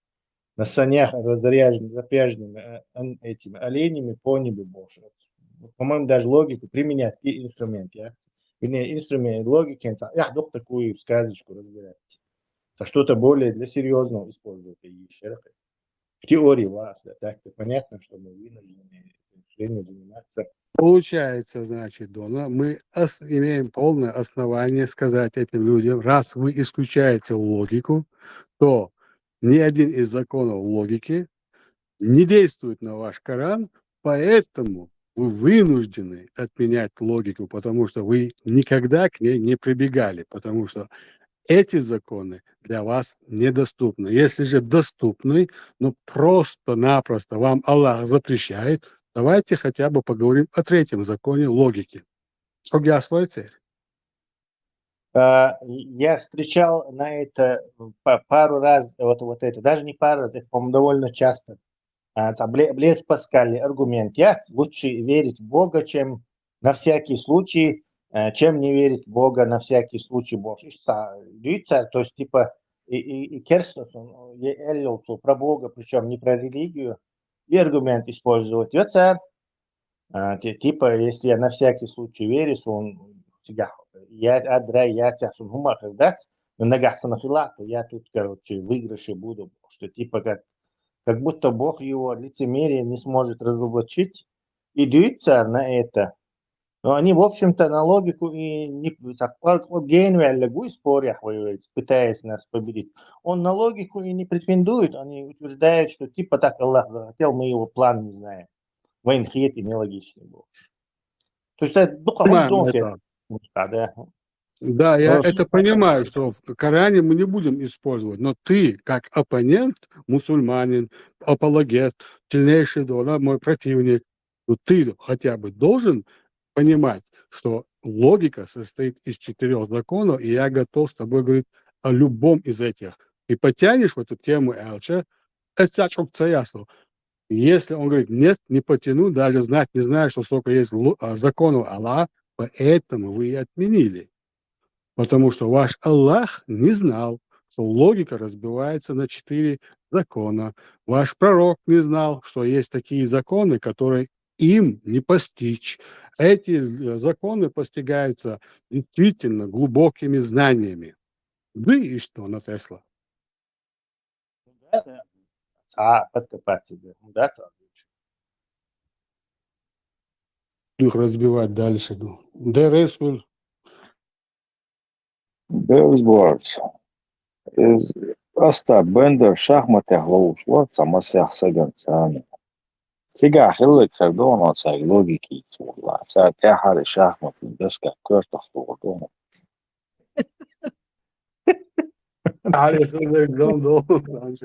на санях, разряжен-, запряженными, э, ан-, этими оленями по небу больше. Вот, по-моему, даже логику применять и инструмент, я. Вернее, инструмент логики, я док такую сказочку разбирать. А что-то более для серьёзного использовать и ещё раз. В теории вас, да, так-то понятно, что мы вынуждены этим всё время заниматься. Получается, значит, Дона, мы ос-, имеем полное основание сказать этим людям: «Раз вы исключаете логику, то ни один из законов логики не действует на ваш Коран, поэтому вы вынуждены отменять логику, потому что вы никогда к ней не прибегали, потому что эти законы для вас недоступны. Если же доступны, но просто-напросто вам Аллах запрещает, давайте хотя бы поговорим о третьем законе логики». Чхьо гяслой церан? А, я встречал на это па-, пару раз, вот, вот это, даже не пару раз, это, по-моему, довольно часто. А, ца Бле-, Блез Паскаль аргумент яц: лучше верить в Бога, чем на всякий случай, э, чем не верить в Бога на всякий случай больше. Ишца дуйца, то есть, типа, и, и, и керстас, он, э, эллил цо про Бога, причём не про религию, и аргумент использовать. Йоца, а, ти-, типа, если я на всякий случай верю, что он, типа, я адрай, я цяхсун хума хердац, но нагахсана филату, я тут, короче, в выигрыше буду, что, типа, как, как будто Бог его лицемерие не сможет разоблачить, и дуются на это. Но они, в общем-то, на логику и не, так, вот, вот Гейн валле гуй спорях воевать, пытаясь нас победить. Он на логику и не претендует, они утверждают, что, типа, так Аллах захотел, мы его план не знаем. Вайн хиет и нелогичный был. То есть это, ну, Понимаем это. Да. Да, я Просто- это понимаю, что в Коране мы не будем использовать, но ты, как оппонент, мусульманин, апологет, сильнейший, да, мой противник, ну ты хотя бы должен понимать, что логика состоит из четырех законов, и я готов с тобой говорить о любом из этих. И потянешь в эту тему, Элча, это чё-то ясно. Если он говорит: «Нет, не потяну, даже знать не знаю, что столько есть ло- а, законов Аллаха, поэтому вы и отменили». Потому что ваш Аллах не знал, что логика разбивается на четыре закона. Ваш пророк не знал, что есть такие законы, которые им не постичь. Эти э, законы постигаются действительно глубокими знаниями. Вы и что, Натесла? А, подкопать тебе. Да, Их разбивать дальше. Ну. Дересуль. Берзборд. Аста бендер шахматех ловуш вар, ца масех саган цана. Цигахь хиллак хер доно цаьг логики цугла. Ца тяхари шахматный доска картах цугла доно. Али хиллак дон дон.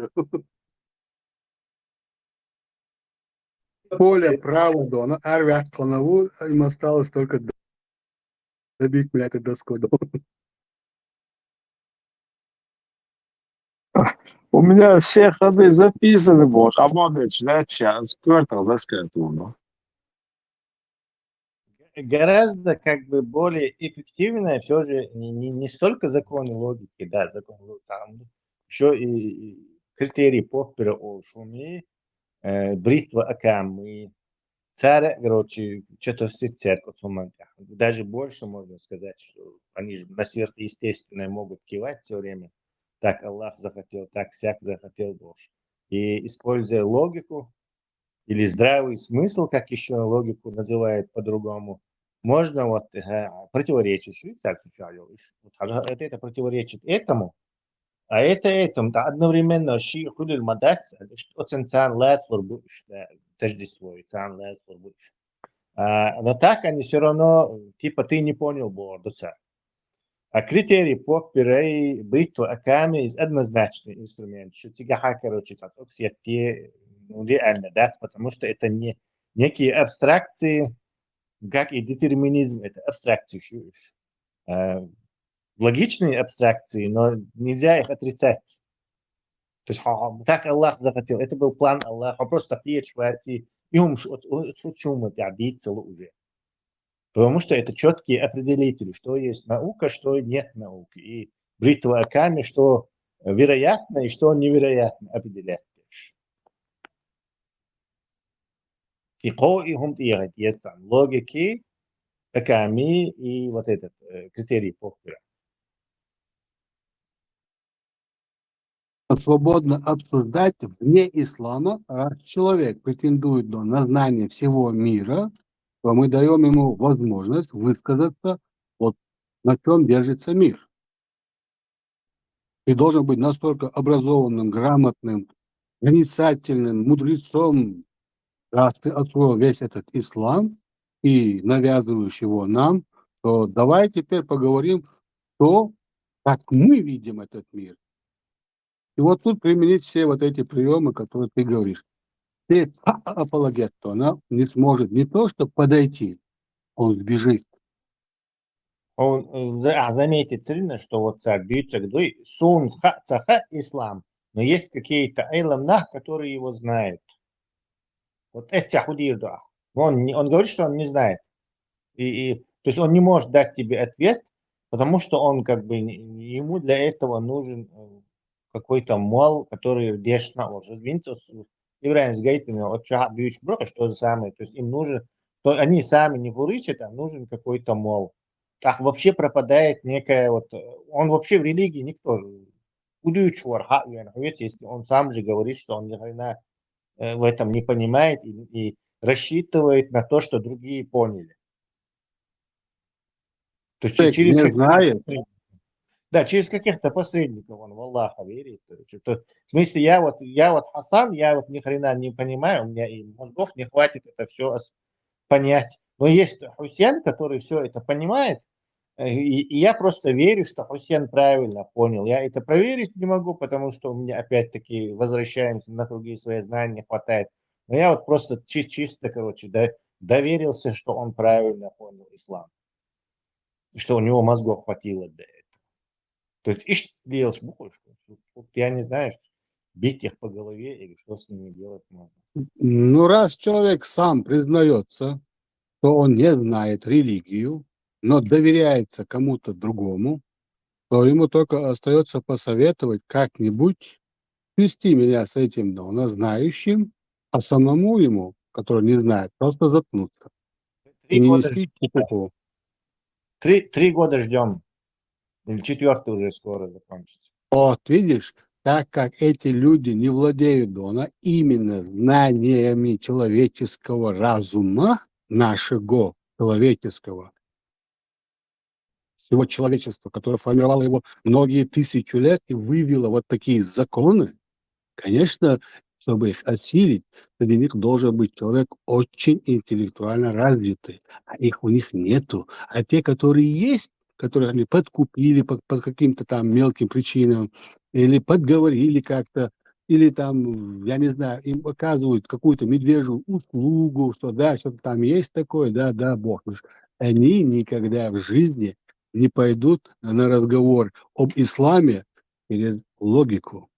Поле право дона, арвяк конову, им осталось только добить меня этой доской дон. У меня все ходы записаны будут, а могут ждать сейчас, картах доска доно. Гораздо как бы более эффективное все же не, не, не столько законы логики, да, законы логики, там еще и, и критерии Поппера о шуме, э, бритва Акамы, царь, короче, что-то с церковь. Даже больше можно сказать, что они же на сверхъестественное могут кивать все время. Так Аллах захотел, так всяк захотел больше. И используя логику, или здравый смысл, как еще логику называют по-другому, можно вот э, противоречить, что и так отвечаю, вот, а это, это противоречит этому, а это этому, да, одновременно ши хулил мадац, что цен цан лас фурбуш, да, тождество, и цан лас фурбуш. А, но так они все равно, типа, ты не понял бордуца. А критерий Поппера и бритва Аками есть однозначный инструмент. Что тигаха, короче, цаток сетти, ну, реально, да, потому что это не некие абстракции, как и детерминизм, это абстракции, ши уж. Э, логичные абстракции, но нельзя их отрицать. То есть ха- так Аллах захотел, это был план Аллаха, просто приехать и ум шучумы уже. Потому что это четкие определители, что есть наука, что нет науки. И бритва Аками, что вероятно и что невероятно определять. И ко и хум тиягать, есть там логики, Аками и вот этот э, критерий Поппера. Свободно обсуждать вне ислама, раз человек претендует на знание всего мира, то мы даем ему возможность высказаться, вот на чем держится мир. Ты должен быть настолько образованным, грамотным, проницательным мудрецом, раз ты открыл весь этот ислам и навязываешь его нам, то давай теперь поговорим то, как мы видим этот мир. И вот тут применить все вот эти приемы, которые ты говоришь. Ты апологет, то она не сможет не то, что подойти, он сбежит. Он э, за- а, заметит сильно, что вот царь бьется дуй, сун ха цаха ислам, но есть какие-то айламнах, которые его знают. Вот это худир да. Он, не- он говорит, что он не знает. И, и, то есть он не может дать тебе ответ, потому что он как бы не- ему для этого нужен э, какой-то мол, который дешна уже. Извините, Ибрагим Гайтин, вот чё, бьюч брока, что же самое, то есть им нужен, то они сами не бурычат, а нужен какой-то мол. Так вообще пропадает некая вот, э, он вообще в религии никто, удючвар, если он сам же говорит, что он ни хрена э, в этом не понимает и, и рассчитывает на то, что другие поняли. То есть Человек через не каких-то знает. посредников. Да, через каких-то посредников он в Аллаха верит. Короче. То, в смысле, я вот, я вот Хасан, я вот ни хрена не понимаю, у меня и мозгов не хватит это все понять. Но есть Хусен, который все это понимает, И, и я просто верю, что Хусен правильно понял. Я это проверить не могу, потому что у меня опять-таки возвращаемся на круги своя, знаний не хватает. Но я вот просто чи- чисто, короче, да, доверился, что он правильно понял ислам. И что у него мозгов хватило для этого. То есть, иш делаешь, бухаешь. Вот я не знаю, бить их по голове или что с ними делать можно. Ну, раз человек сам признается, что он не знает религию, но доверяется кому-то другому, то ему только остается посоветовать как-нибудь свести меня с этим, да, знающим, а самому ему, который не знает, просто заткнуться. И Три не года, нести чепуху. три, три года ждем. Или четвертый уже скоро закончится. Вот, видишь, так как эти люди не владеют, да, именно знаниями человеческого разума, нашего человеческого, всего человечества, которое формировало его многие тысячи лет и вывело вот такие законы, конечно, чтобы их осилить, среди них должен быть человек очень интеллектуально развитый, а их у них нету. А те, которые есть, которых они подкупили по, по каким-то там мелким причинам, или подговорили как-то, или там, я не знаю, им оказывают какую-то медвежью услугу, что да, что-то там есть такое, да, да, бог лишь. Они никогда в жизни не пойдут на разговор об исламе через логику.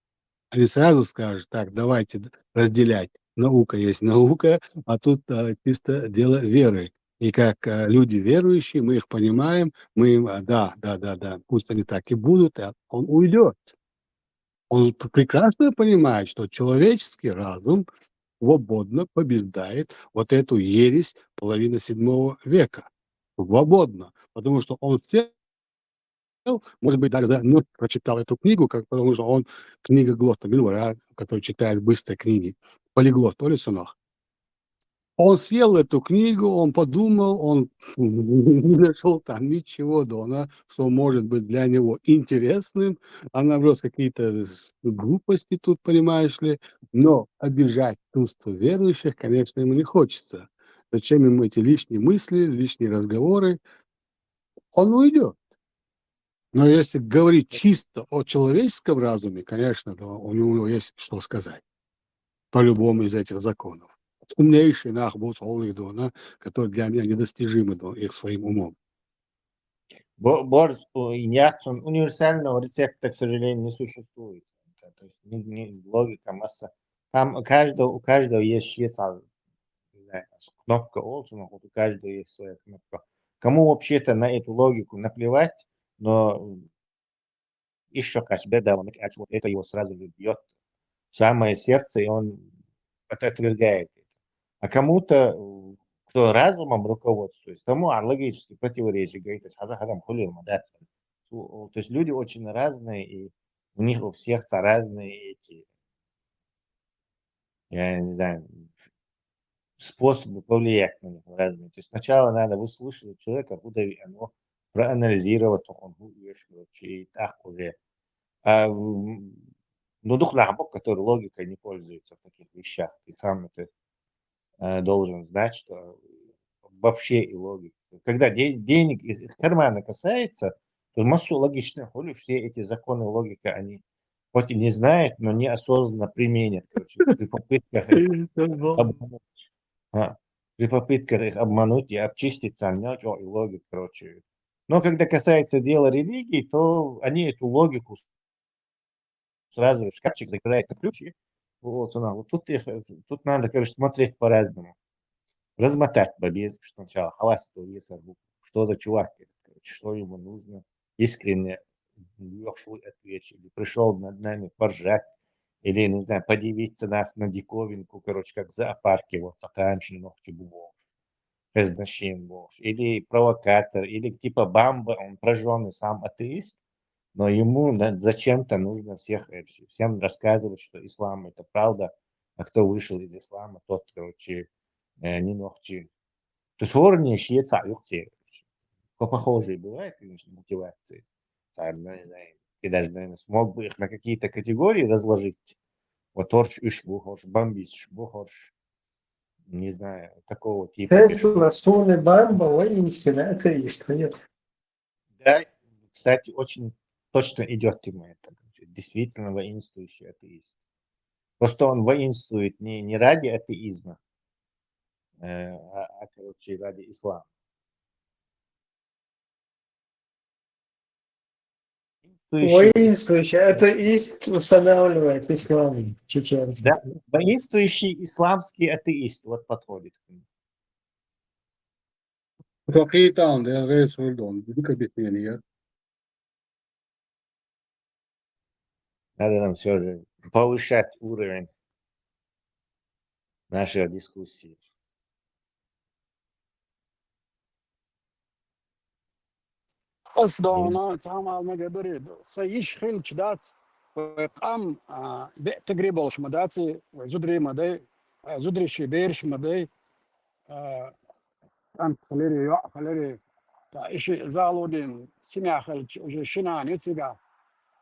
Они сразу скажут: «Так, давайте д- разделять. Наука есть наука, а тут а, чисто дело веры». И как а, люди верующие, мы их понимаем, мы им, а, да, да, да, да, пусть они так и будут, а он уйдет. Он п- прекрасно понимает, что человеческий разум свободно побеждает вот эту ересь половины седьмого века. Свободно. Потому что он сел, может быть, даже за ночь прочитал эту книгу, как, потому что он книга Глотта Милвара, который читает быстрые книги, полиглот, то ли сынок. Он съел эту книгу, он подумал, он не нашел там ничего, да, она, что может быть для него интересным. Она просто какие-то с- глупости тут, понимаешь ли. Но обижать чувства верующих, конечно, ему не хочется. Зачем ему эти лишние мысли, лишние разговоры? Он уйдет. Но если говорить чисто о человеческом разуме, конечно, да, у него есть что сказать по любому из этих законов. Умнейший нах был Солидона, который для меня недостижимый, да, их своим умом. Бо- Борт у- инъяц, он универсального рецепта, к сожалению, не существует. Да, то есть ни- ни- логика масса. Там у каждого, у каждого есть щец, а, не знаю, кнопка Олсона, вот у каждого есть своя кнопка. Кому вообще-то на эту логику наплевать, но еще каш бедалом, вот это его сразу же бьет в самое сердце, и он это отвергает. А кому-то, э, кто разумом руководствуется, тому а логические противоречия говорит, то есть хаза хазам хулил мадат. То есть люди очень разные, и у них у всех разные эти, я не знаю, способы повлиять на них разные. То есть сначала надо выслушать человека, удави оно, проанализировать, он короче, и так уже. А, м, ну, дух нахбок, который логикой не пользуется в таких вещах, ты сам это э, должен знать, что вообще и логика. Когда де- денег из из кармана касается, то массу логично, хули все эти законы логика, они хоть и не знают, но неосознанно применят, короче, при попытках их обмануть. А, при попытках их обмануть и обчиститься, они очень и логик, короче. Но когда касается дела религии, то они эту логику сразу же шкафчик закрывает на ключ. И вот, она, вот тут, их, э, тут надо, короче, смотреть по-разному. Размотать бабезку сначала, хавас, что за чувак, короче, что ему нужно, искренне лёгший отвечу, или пришел над нами поржать, или, не знаю, подивиться нас на диковинку, короче, как в зоопарке, вот, такая ногти бубо. Или провокатор, или типа Бамба, он прожженный сам атеист, но ему на- зачем-то нужно всех, э, вс- всем рассказывать, что ислам это правда, а кто вышел из ислама, тот, короче, э, не ногти. То есть хорни щец, а юхте. Похожие бывают, конечно, мотивации. Там, ну, не знаю, ты даже, наверное, смог бы их на какие-то категории разложить. Вот хорш уж бухорш, бомбиш бухорш, не знаю, такого типа. Тесла, Сони, Бамба, воинственный атеист, нет? Да, кстати, очень точно идет ему это. Действительно воинствующий атеист. Просто он воинствует не, не ради атеизма, э, а, а, короче, ради ислама. Воинствующий, воинствующий атеист устанавливает ислам чеченский. Да, воинствующий исламский атеист, вот подходит к нему. Какие там, да, рейс, Урдон, дика объяснение. Надо нам все же повышать уровень нашей дискуссии. Ас дона цхьа мал мега дари, са йиш хилча дац, вай къам, а, беъ тигри болуш ма дац, вай зудри ма дай, а, зудри ши бераш ма дай, а, кӀант хилири, йоӀ хилири, та иши залудин симя хилча, уже ши нана ю цигахь.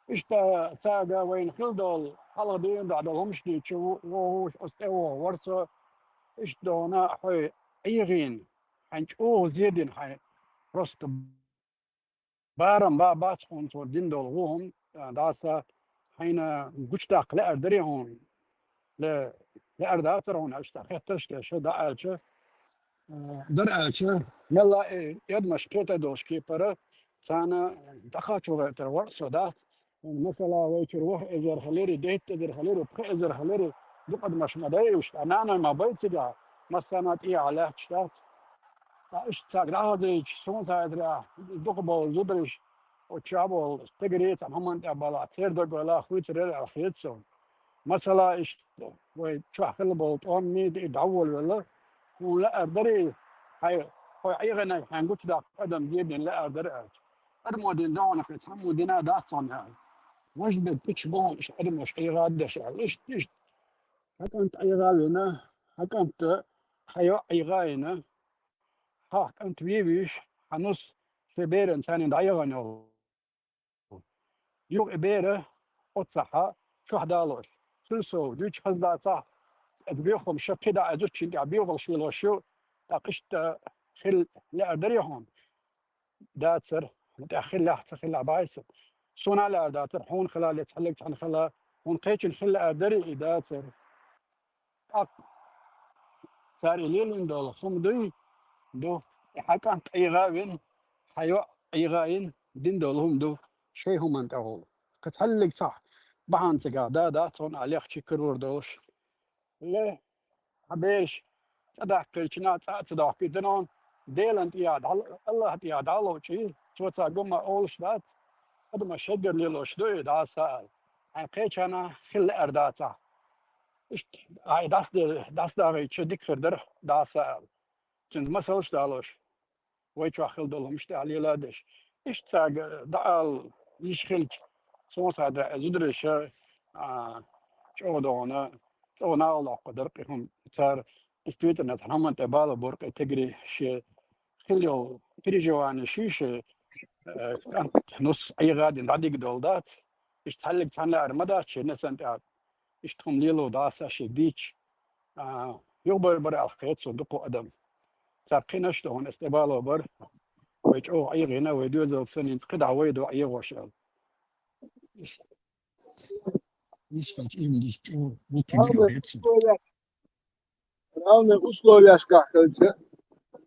Иштта цаьрга вайна хила долу, хьалха дуьйна дӀа долу хӀумаш дийчу, ву-, вогӀуш оцу тӀе вогӀу вара со, иштта дона хьой ӀийгӀийна, хьайн чӀогӀа зедина хьайн просто барам ба бац хьуна цо дина долу ву хӀума, а, дӀаса хьайна гучудаккха лаьара дарий хьуна, ле-, лаьара дацара хьуна аьлча, тӀаккха хеттарш деш, дӀа аьлча, а, дара аьлча, мелла а э, эдамаш кхета долуш кепара, царна дӀакхачо гӀертара вара со дац. Масала, вайчуьра ворхӀ эзар хилири, дейтта эзар хилири, пхи эзар хилири, дукха адамаш ма дай уьш, ткъа нана ма бай цигахь, массарна а тӀехьа лаьтташ дац. Ткъа иштта цаьрга дӀахазийча, суна ца хетарехь, дукха болу зудараш, оцу чохь болу стегарий цхьана хӀуманна тӀехь балахь, церан дог велахь, хуьйцур яра аьлла хета суна. Масала, иштта вай чохь хилла болу тӀом мийда и дӀаволавелла, хьуна лаьара дарий, хьайн, хьой ӀийгӀинарг хьайн гучудаккха адам зедина лаьара дара аьлча. Адамо дина догӀанах цхьаммо дина дац хьуна аьлла. Важа бен пича боху иштта адамаш ӀийгӀа деш аьлла. Иштта, иштта. Хьан кӀант ӀийгӀа вина, хьан кӀант, хьан йоӀ ӀийгӀа йина, хьан кӀант вевийш, хьан нус шайн беран царна дӀаягӀан йолу. Юха и бера оццахьа чохь далош. Цуьнан сов дуьйцуш хаза дацахь, оцу боьхамаша кхидӀа а зудчун тӀехь боьхалш лелош ю, тӀаккха иштта хила лаьара дарий хьуна? Дацара, хьуна тӀехь хилалахь, ца хилалахь бахьийса. Суна а лаьара дацара, хьуна хилале, цхьаьллиг цхьаьна хила, хьуна кхечун хила лаьара дарий и дацара. ТӀаккха цара и лелийна долу хӀума дуй, ду, и хьан кӀант ӀийгӀа а вина, хьан йоӀ ӀийгӀа а йина, дина долу хӀума ду, шайн хӀуманна тӀехула. Кхин цхьаьллиг цхьа бахьана цигахь да дац хьуна а лехча карор долуш. Ле, хьан бераш цӀа даккхийча, цӀа а ца доккхуьйтуш, Делан тӀехь дӀа-, Аллахьан тӀехь дӀа а ловчий, цо цхьа гума олуш дац, адамаш шеггара лелош ду и дӀаса аьлла. Хьайн кхечанна хила лаьара дацахь. Иштта, ай, дас де-, дас дагӀийча дика хир дара, дӀаса аьлла. Цуьнца масалш далош, вай чохь хила долу хӀумаш тӀехь лела а деш. Иштта цаьрга дӀаала йиш хилча, суна ца хетарехь, зудариша, а, чӀогӀа догӀана, чӀогӀа накъал доккхур дара кхин хӀума. Цара, действительно, цхьана хӀуманна тӀе бала бора кхин тигри шен хила йолу переживани ши шен, э, кӀант нус ӀийгӀа а дина дӀадига долу дац. Иштта цхьаьллиг цхьаьна лаьара ма дац шен несана тӀехь. Иштта хӀума лело дацахь шега дийцча, а, юхабар бара аьлла хета суна дукха адам. Цхьа кхинаш ду хьуна, ас тӀебало бара. Вай чӀогӀа ӀийгӀина, вай доьзал санна, хӀинца кхидӀа вай ду ӀийгӀош аьлла. Иштта. Иштта, иштта, чӀогӀа, бутти дика хета суна. Главное, условияшкахь хилча,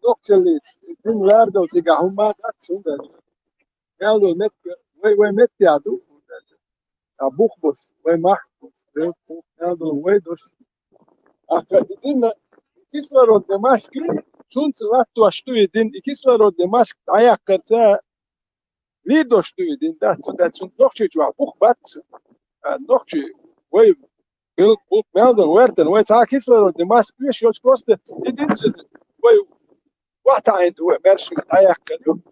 нохчаллица, дин лардал цигахь хӀумма а дац, хӀунда аьлча мел долу метта, вай, вай меттехь ду, хӀунда аьлча цхьа бух болуш, вай махка болуш, вай бух мел долу вай долуш. Ахка и дин, кислородный маска, цунца латтош ду и дин, и кислородный маска дӀаяккхарца лийр долуш ду и дин, дац, цундела цунна нохчийчохь бух бац, а, нохчий, вай, бил-, бул-, мел долу вертан, вай цхьа кислородный маска веш йолчу просто и дин цуьнан, вай вахтаӀийна ду, вай маьрша дӀаяьккхина ю.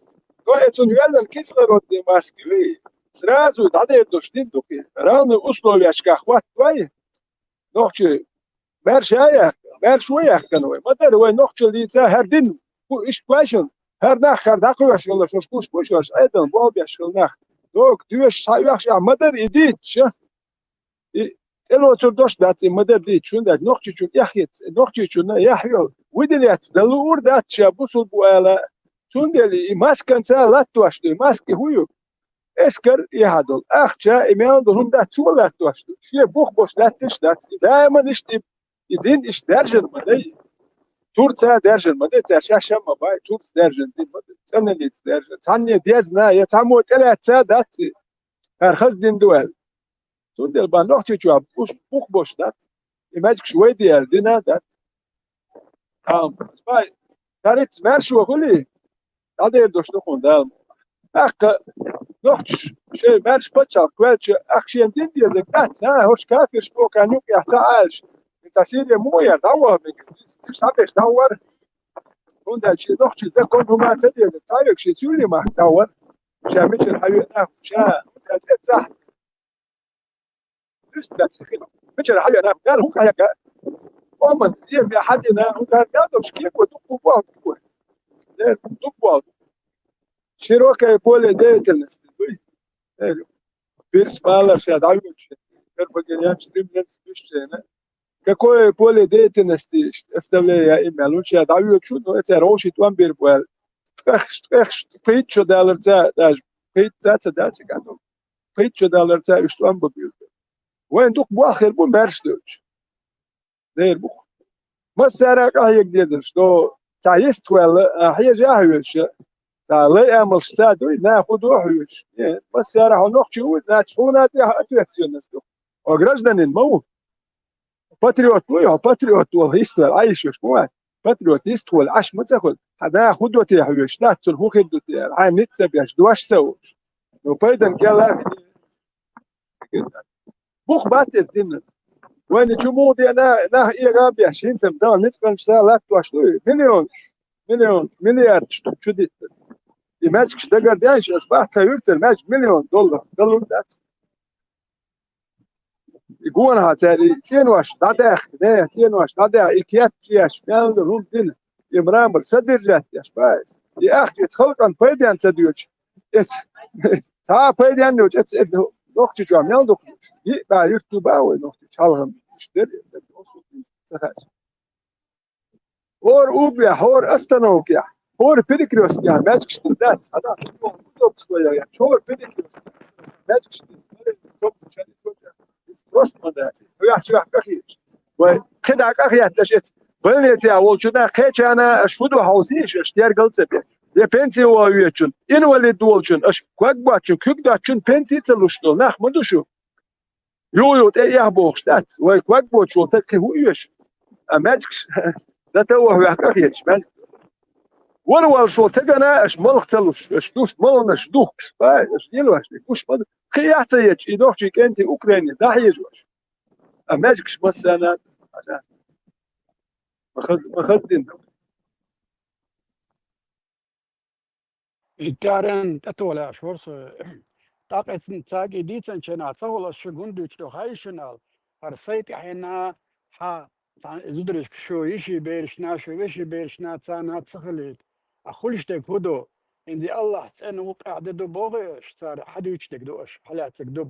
Но и цунна йоьллина кислородный маска вай, сразу дӀадер долуш дин ду кхин. Равный условияшкахь хӀотта вай, нохчий маьрша а яьккхина, маьрша вай яьккхина вай. Ма дара вай нохчаллица хӀара дин, бу иштта вайшинна, хӀара нах хӀара дӀакхоьхьуш йолуш, уьш гуш гуш йолуш, Ӏедална болх беш хила нах. Дога доьшуш схьаоьхуш а ма дара и дийцча. И тӀелоцур дош дац, и ма дара дийцча, хӀунда аьлча нохчийчунна эхь хетта, нохчийчунна яхь йо, вуй дина яц, дан луур дац ша бусулба ву ала, Цундела и масканца латтош ду, и маски хӀу ю? Эскар и хьадолу. Ахча, и мел долу хӀума дац цо латтош ду. Шен бух бош лаьтташ дац. И даиман иштта и, и дин иштта даьржина ма дай. Турца даьржина ма дай, цаьрша шамма бай, турца даьржина дин ма дай. ЦӀаналлица даьржина. Цхьанне дезна, я цхьаммо тӀелаьцна дац и. ХӀара хаза дин ду аьлла. Цундела бан нохчи чохь бух, бух бош дац. И маьжгаш вай де аьлла дина дац. Амма, спай, тариц маьршо хуьлий? ДӀадер дош ду хьуна Дала. ТӀаккха нохчаш шайн маьрша пачхьалкх кхоьллича, ах шен дин дезарг дац, а, хӀорш кафирш боху юкъехь ца Ӏалаш. Цхьа Сири муха яра, дӀаваха мегар, уьш схьабеш дӀавара. ХӀунда аьлча шен нохчий закон хӀума ца дезар, цхьа век шен суьлий махка дӀавара. Ша мичара хьан веана, ша, ша тӀецахь. Уьш дац хила. Мичара хьан веана, ял хӀун кхайкха? Оман, зен бен хьан дина, хӀун кхайкха, долуш кепо дуккху боху дуккху. Э, дуккху боху. Широкое поле деятельности дуй. Э, пирс балар ша дӀавоьдуш. Карпагенянчу стремленц дуьшчена. Какое поле деятельности оставляя имя? Лучше я дӀавоьдуш, но эцара вовший тӀом бир бу аьлла. ТӀехаш, тӀехаш, пхийтта шо даларца, даже пхийтта ца дац, пхийтта шо даларца уьш тӀом бу бир. Вайн дукха болх хир бу, маьрша дуьйцуш. Дера бу-кх. Массара а къахьега дезарш, до цхьа йистхваьлла, а, хьежа а хьоьжуш, цхьа лай амалш ца дуй, нах хӀун до а хьоьжуш. Э, массара хьо нохчи ву, значит, хьуна тӀехь ответственность ду. Хьо гражданин ма ву. Патриот вуй хьо, патриот волу йистхваьлла, Ӏайшош ма вац. Патриот йистхваьлла, Ӏаш ма ца хуьлу. Хьан нах хӀун до те хьоьжуш, нах цунна хӀун хир ду те аьлла, хьайн ницкъ ца беш, дош ца уьш. Ну, пайдан кӀел а Бух бац иза динан. Вайна чу муха де на-, нах эгӀа а беш, хӀинца-м Дала ницкъанча са латтош дуй? Миллионаш, миллион, миллиардаш ду чу диттар. И маьжгаш дагар дайша, ас бац тхан юьртара маьжг миллион доллар далур дац. И гонахьа цара и цӀенош дӀадаьхна, нехан цӀенош дӀадаьхна, и кечъеш, мел ду хӀума дина, и мрамор содержать деш, бац. И ахча эца халкъан пайденна ца доьдуш, эца, цхьа а пайденна йоцуш, эца, эца нохчи чохь мел дукха йолуш. Йиъ бӀе юьрту бан вай нохчи чу хьалха. Иштта дерриг а ца хаьа. ХӀора углехь, хӀора остановкехь, хӀора перекрёсткехь маьжгаш ду дац, хьан удобство ян, хӀора перекрёсткехь маьжгаш ду, просто ма дац. Хьоьхьа-соьхьа къахеташ. Вай кхидӀа къахетташ эца больницехь волчунна кхечанна аша хӀун ду хьовсийша, аша тергал ца беш. Я пенсии ван везачун, инвалид волчун, аша ког боцчун, куьг доцчун пенсии ца луш долу нах ма ду шу. Юха-юха тӀе а эхь бохуш дац, вай ког боцуш волу стаг кхин хӀун оьшу? А маьжгаш, дата а вахь ваьхна къахеташ маьжгаш. Вара волуш волу стагана аша малх ца луш, аша душ, малханаш духкуш, бай, аша лелош дерг гуш ма ду. Кхин эхь ца етташ, и нохчий кӀентий Украине дӀахьежош. А маьжгаш массарна а, ма хаз-, ма хаза дина. И тӀаьхьаран тӀетолаеш вара со. ТӀаккха эцна цаьрга и дийцинчу хенахь ца хуьлу, ас шуьга хӀунда дуьйцу тӀе хаьий шуна аьлла, хӀара сайн тӀаьхьенна хьан цхьана зударшка шу йиши берашна, шу веши берашна царна ца хилийта. А хуьлуш дерг хӀун ду? ХӀинца Аллахь цӀена ву, къаьхьа де ду боху аша, цара хьан дуьйцу дерг ду аша, хьан лаьцнарг ду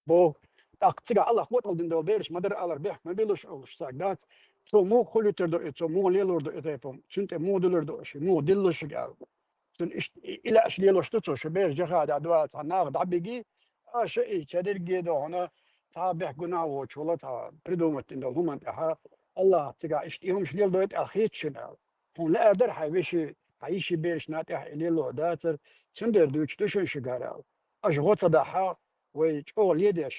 боху. ТӀаккха цигахь Аллахь къотӀалдина долу бераш ма дара алар бехк ма билуш олуш стаг дац. Цо муха хуьлуьйтур ду и, цо муха лелор ду и тайпа хӀума, цуьнан тӀе муха дуьлур ду аша, муха дилла шуьга аьлла. Цуьнан иштта и, и лаьаш лелош ду цо, шу бераш жахада дуьйцу, хьан наха дӀабиги, аша и ца дерриге а ду хьуна, цхьа бехк гунахь воцуш вала цхьа придумать дина долу хӀуманна тӀехь, Аллахь цигахь иштта и хӀумаш леладой тӀехь хеташ шуна аьлла. Хьуна лаьара дара хьайн веши, хьайн йиши берашна тӀехь и лело дацара, цундела дуьйцуш ду шуна шуьга хӀара аьлла. Аша гӀо ца дахь, вай чӀогӀа ледеш,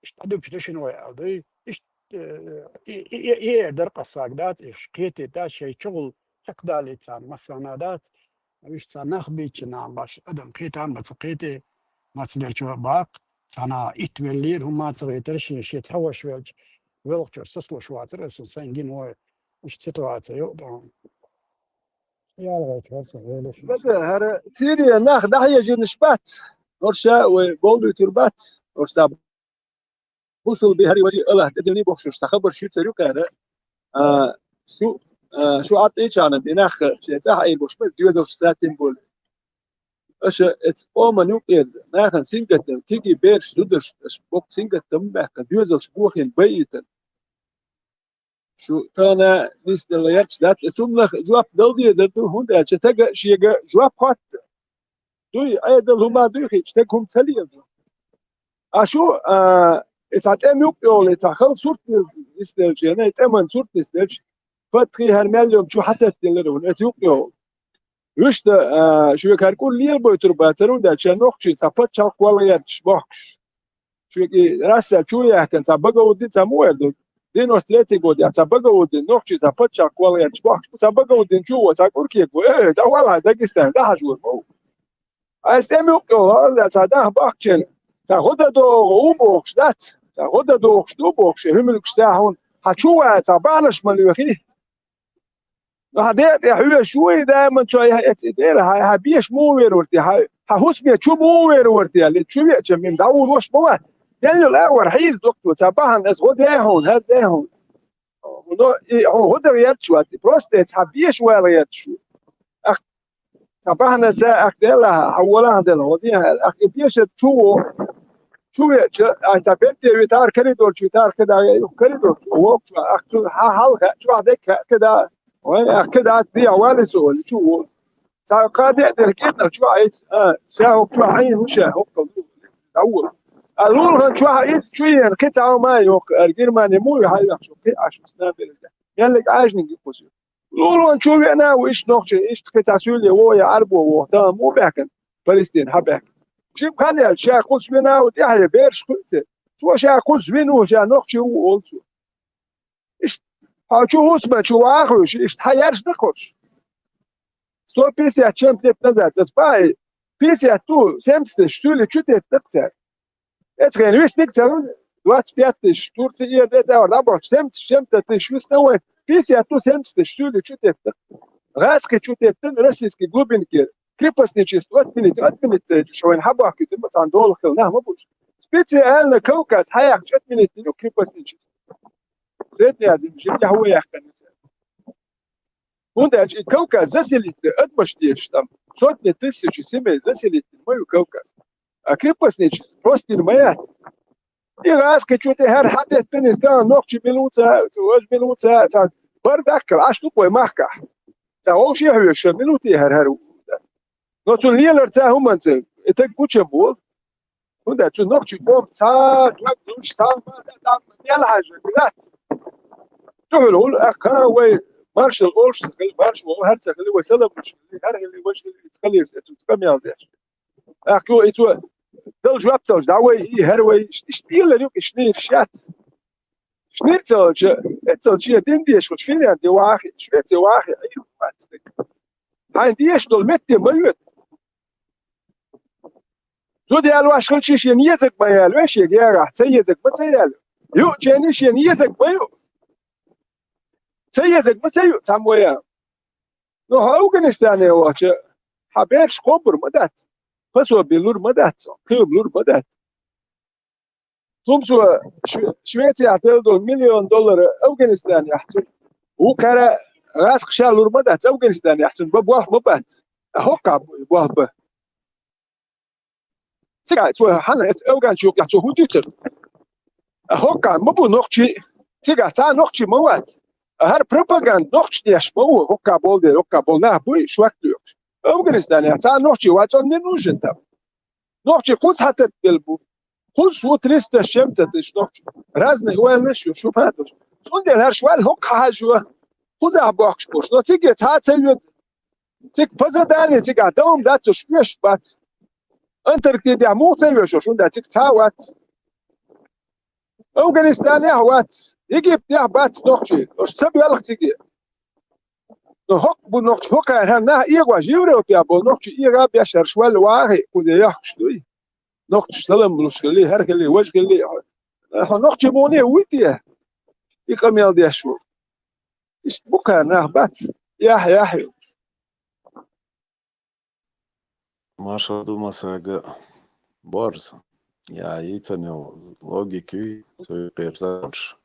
иштта дӀадуьгуш ду шуна вай аьлла дуй. Иштта, э, и, и, и, и эр дара къа стаг дац, и кхетийта дац, шайн чугӀул чекхдалийта царна массарна дац. Уьш цхьа нах бийцина нах баш, адам кхета а ма ца кхете, мацлерчо а баккха, цхьана итт веллера, хӀумма а ца гӀийтира шен, шен цхьа ваша велча, велхачуьра сацалуш вацара, аса сайн гина вай, уьш ситуация ю а дан. ЯлгӀайчу хӀара сан велаш. Бага, хӀара Сирия нах дӀахьежинаш бац. Орша вай болдуьйтур бац. Орса бусулби хӀари вари Аллах тӀедиллий бохуш, сан хабар шуьйцар ю кхара. А, шу, а, шу Ӏаттийчарна и нах шен цӀахь айбош бара, доьзалш сатин болу. Аша эца Оман юкъера нахана сингаттам, киги бераш, зударш, аша боккха сингаттам баьккхина, доьзалш бохийна байийтина. Шу тана нисделла ярча дац, цунах жоп дала дезар ду, хӀунда аьлча тага шега жоп хатта. Дуй, Ӏедал хӀума дуй хи, таг хӀума ца лела. А шу, а, и цхьа тӀем юкъ йолу, и цхьа хала сурт нисделча, и тӀеман сурт нисделча, фатхи хӀара мел йом чу хьататталара вуна, эца юкъ йолу. Вуьшта, а, шуьга хӀара кӀур лелабойтур бацара, хӀунда аьлча нохчий цхьа пачхьалкх кхолла гӀерташ бохкуш. Шуьга и Россия чу яхкана цхьа багавди ца муха эр ду? Девяносто третий годехь цхьа багавди нохчий цхьа пачхьалкх кхолла гӀерташ бохкуш. Цхьа багавдин чу во, цхьа кӀур кегво, э, дӀавалахь Дагестан, дӀахьажор ма ву. Айса тӀем юкъ йолу, хӀара цхьа дӀахьа бахкачийн, цхьа гӀо дан догӀу ву бохуш дац, цхьа гӀо дан догӀуш ду бохуш, и хӀуьмилгаш цхьа хьуна, хьан чу ван цхьа бахьанаш ма лоьхий. Ну, хьан декъа тӀе хьоьжуш ву и даиман цо, я эцу и дела, хьан, хьан беша муха вер вара те, хьан, хьан хӀусаме чу муха вер вара те, аьлла, чу веача, мин дӀавуллуш ма вац. Мел йолу агӀор хьийза дукха цо, цхьа бахьана аса гӀо ден хьуна, хӀара ден хьуна. Ну, и хьуна хӀун дан гӀерташ вац, и просто эца хьан беша вала гӀерташ ву. Ах, цхьа бахьана ца, ах, дела, хьан волахьа дела, хӀун ден хьан, ах, и бешар чу во, чу веача, ай цхьа бертте витар, коридор чу витар, кхидӀа я юха коридор чу воккхуш, ах, цу хьан хьалха, чохь декка, кхидӀа, вай, ах, кхидӀа, дехьа вали со, вали чу во. Цхьа кхаа де а дерг гиннах чохь Ӏийца, а, ша хӀокху чохь Ӏийна ву ша, хӀокху дӀавола. А лулахана чохь Ӏийца чу еана, кхин цхьа хӀума а йоккху, ара Германи муй хьайвехча, кхин Ӏаш висна берг. Меллиг Ӏаьжниг ю кхуза. Лулахана чу веана а ву иштта нохчий, иштта кхин цхьа суьйле вогӀу я Ӏарбо вогӀу, тахана муха баьхкина, Палестина хьан баьхкина. Шиъ кхана яьлча, ша кхуза вина а ву, тӀаьхье бераш хуьлу церан. Цо ша кхуза вина ву, ша нохчий ву, олу цо. Иштта, хьо чу хӀусаме чу ваха а хьоьжуш, иштта хьан яржа дан кхуьуш? Сто пятьдесят чем лет назад, аса бахьа, пятьдесят ду, семьдесят тысяч суьйле чу тетта-кх цара. Эцхена висниг ца ву, двадцать пять тысяч, Турция эр де цӀа вара дӀабохчу, семьдесят, семьдесят тысяч висна вай, пятьдесят ду, семьдесят тысяч суьйле чу тетта. ГӀаскхи чу тетта, российский глубинке, крепостничество отменить, отменить ца йича, шо вайн хьан бохкуьйту, ма цхьана долу хила нах ма бу уьш. Специально Кавказ хьан яхча отменить дина крепостничество. Средняя Азия, жимма яхьо яьккхина. ХӀунда аьлча и Кавказ заселить де адамаш дезаш там. Сотни тысячи семей заселить дина ма ю Кавказ. А крепостничество просто дина ма яц. И гӀаскхи чу тӀе хӀара хьан теттина иза тахана нохчий мила ву ца, ца важа мила ву ца, ца бар даккхал, Ӏаш ду вай махкахь. Ца вовший хьоьжуш, мила ву те хӀара хӀара ву. Но цунна лелар ца хӀуманца, и таг гучам бу. ХӀунда цу нохчий къом цхьа дог луш, цхьа ма дан, дан, мел хьажа, дац. Дуьхьал гӀур, а, кхана вай маршал олуш ца хили, маршал олу хӀара ца хили, вай салам луш хили, хӀара хили, важа хили, ца хилийша, цу ца къамел деш. ТӀаккха и цо дала жоп долуш, дӀа вай и, хӀара вай, иштта, иштта лелар ю, иштта нийраш яц. Шнир ца олча, эццал чен дин деш, вот Финляндия вахи, Швеция вахи, Ӏийр вац стаг. Хьайн деш долу метте ма йоьду. Зуда ялош хилча, шен езаг ма ялве, шен герахь, ца езаг ма ца ялве. Юучени шен езаг ма ю. Ца езаг ма ца ю, цхьаммо а. Ну, хьо Афганистане вахча, хьан бераш кхобур ма дац, пособи лур ма дац, кхиам лур ма дац. Цунна цо Шве-, Швецияхь делла долу миллион доллар Афганистанехь цунна. Вукхара гӀаскхи ша лур ма дац Афганистанехь цунна, бан болх ма бац. А хӀокхахь бу и болх бан. Цигахь цо хьанна эцу афганчу юкъехь цо хӀун дуьйцура? А хӀокхахь ма бу нохчий, цигахь цхьа а нохчий ма вац. А хӀара пропаганда нохчий деш ма ву, хӀокхахь болу дела, хӀокхахь болу нах буй, шорта лоькхуш. Афганистанехь цхьа а нохчий вац, он не нужен там. Нохчий кхуза хьататтабелла бу. Кхуза ву триста с чем-то тысяч нохчий. Разный ойланаш ю, шу пхьа а долуш. Цундела хӀара швал хӀокху хьажо. Кхузахь бохкуш болуш. Но циге цхьа а ца йоьду. Цига по заданию, цигахь дан хӀума дац, уьш оьшуш бац. Антарктидехь муха ца йоьшуш, хӀунда цига цхьа а вац. Афганистанехь а вац. Египтехь а бац нохчий. Уьш ца боьлху циге. Но хӀокху бу нохчий, хӀокхара хӀара нах эгӀош, Европехь болу нохчий эгӀа беш, хӀара швал вахи, кхузе йохкуш дуй. Нохчаш салам луш хили, хӀара хили, важа хили. Хьо нохчий муне вуй те? И къамел деш ву. Иштта бу кхара нах бац. Яхь, яхь ю. Маршал ду масага борз. Я, йийцан йолу логика юй, цуьнан кхерзарш.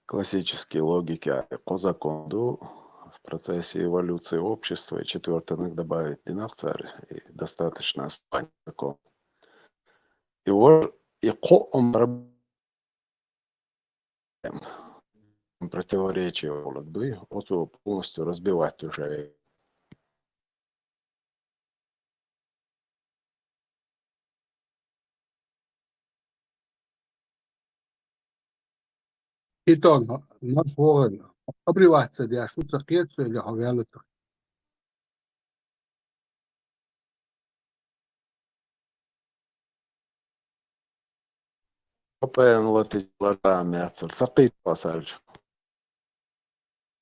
Классический логика, кхо закон ду в процессе эволюции общества, и четвёртый наг добавить динарг цара, и достаточно основание закон. И вор, и кхо омра противоречие, вот, да, вот его полностью разбивать уже. И то, но, но, обрываться, да, что-то или говорится. Капаен латить лажами ацар, сакъит пасалж.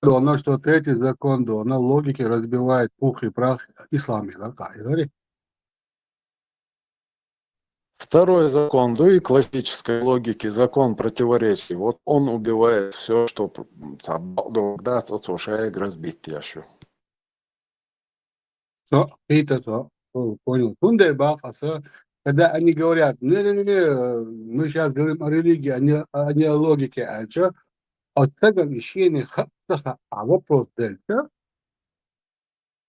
Доно, что третий закон, доно, логики разбивает пух и прах ислам, да, да, говори. Второй закон, да, и классической логики, закон противоречий. Вот он убивает все, что п-, м, саб-, да, да, тот, что шаек разбить, я шу. Со, это то, о, понял. Тунде бахаса, когда они говорят: «Не-не-не, э, мы сейчас говорим о религии, а не, а не о логике», а чё? От этого ещё не ха-, ха-, а вопрос дальше.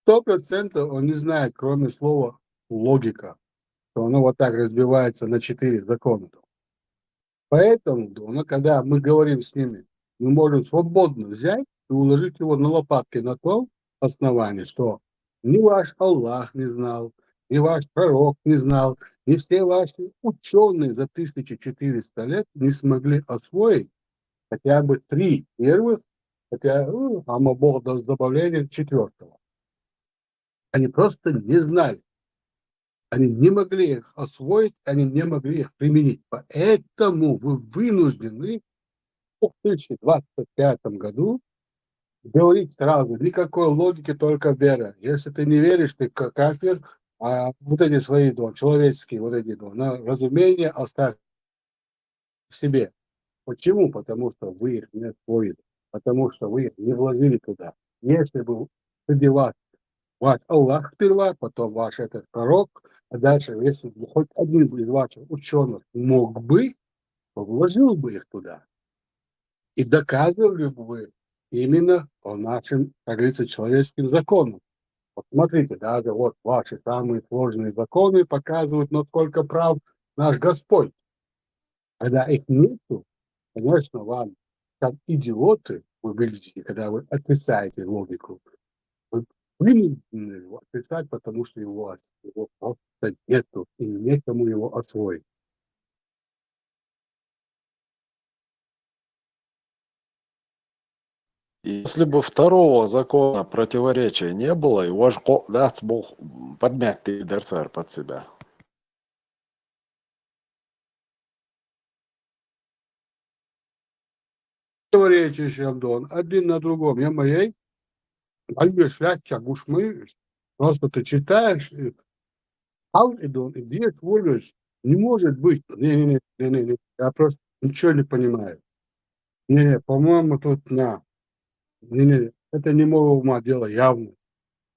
Сто процентов он не знает, кроме слова логика, что оно вот так разбивается на четыре закона. Поэтому, ну, когда мы говорим с ними, мы можем свободно взять и уложить его на лопатки на том основании, что ни ваш Аллах не знал, ни ваш пророк не знал, ни все ваши учёные за тысяча четыреста лет не смогли освоить хотя бы три первых, хотя, ну, а мы Бог даст добавление четвёртого. Они просто не знали. Они не могли их освоить, они не могли их применить. Поэтому вы вынуждены в две тысячи двадцать пятом году говорить сразу: никакой логики, только вера. Если ты не веришь, ты ка-, кафир, а вот эти свои, да, человеческие, вот эти, да, на разумение оставь в себе. Почему? Потому что вы их не освоили, потому что вы их не вложили туда. Если бы среди вас ваш Аллах сперва, потом ваш этот пророк, а дальше, если бы хоть один из ваших учёных мог бы, то вложил бы их туда. И доказывали бы вы именно по нашим, как говорится, человеческим законам. Вот смотрите, даже вот ваши самые сложные законы показывают, насколько прав наш Господь. Когда их нету, конечно, вам, как идиоты, вы выглядите, когда вы отрицаете логику. Вы вынуждены его отрицать, потому что его, его просто нету, и некому его освоить. Если бы второго закона противоречия не было, и ваш ко-, да, Бог подмять ты дерцар под себя. Противоречащие, Антон, один на другом. Я моей, а я щас чагушмы, просто ты читаешь, и ал и дон, и бьёшь, вырвешь. Не может быть. Не-не-не, не-не-не. Я просто ничего не понимаю. Не-не, по-моему, тут на. Не-не, это не моего ума дело явно.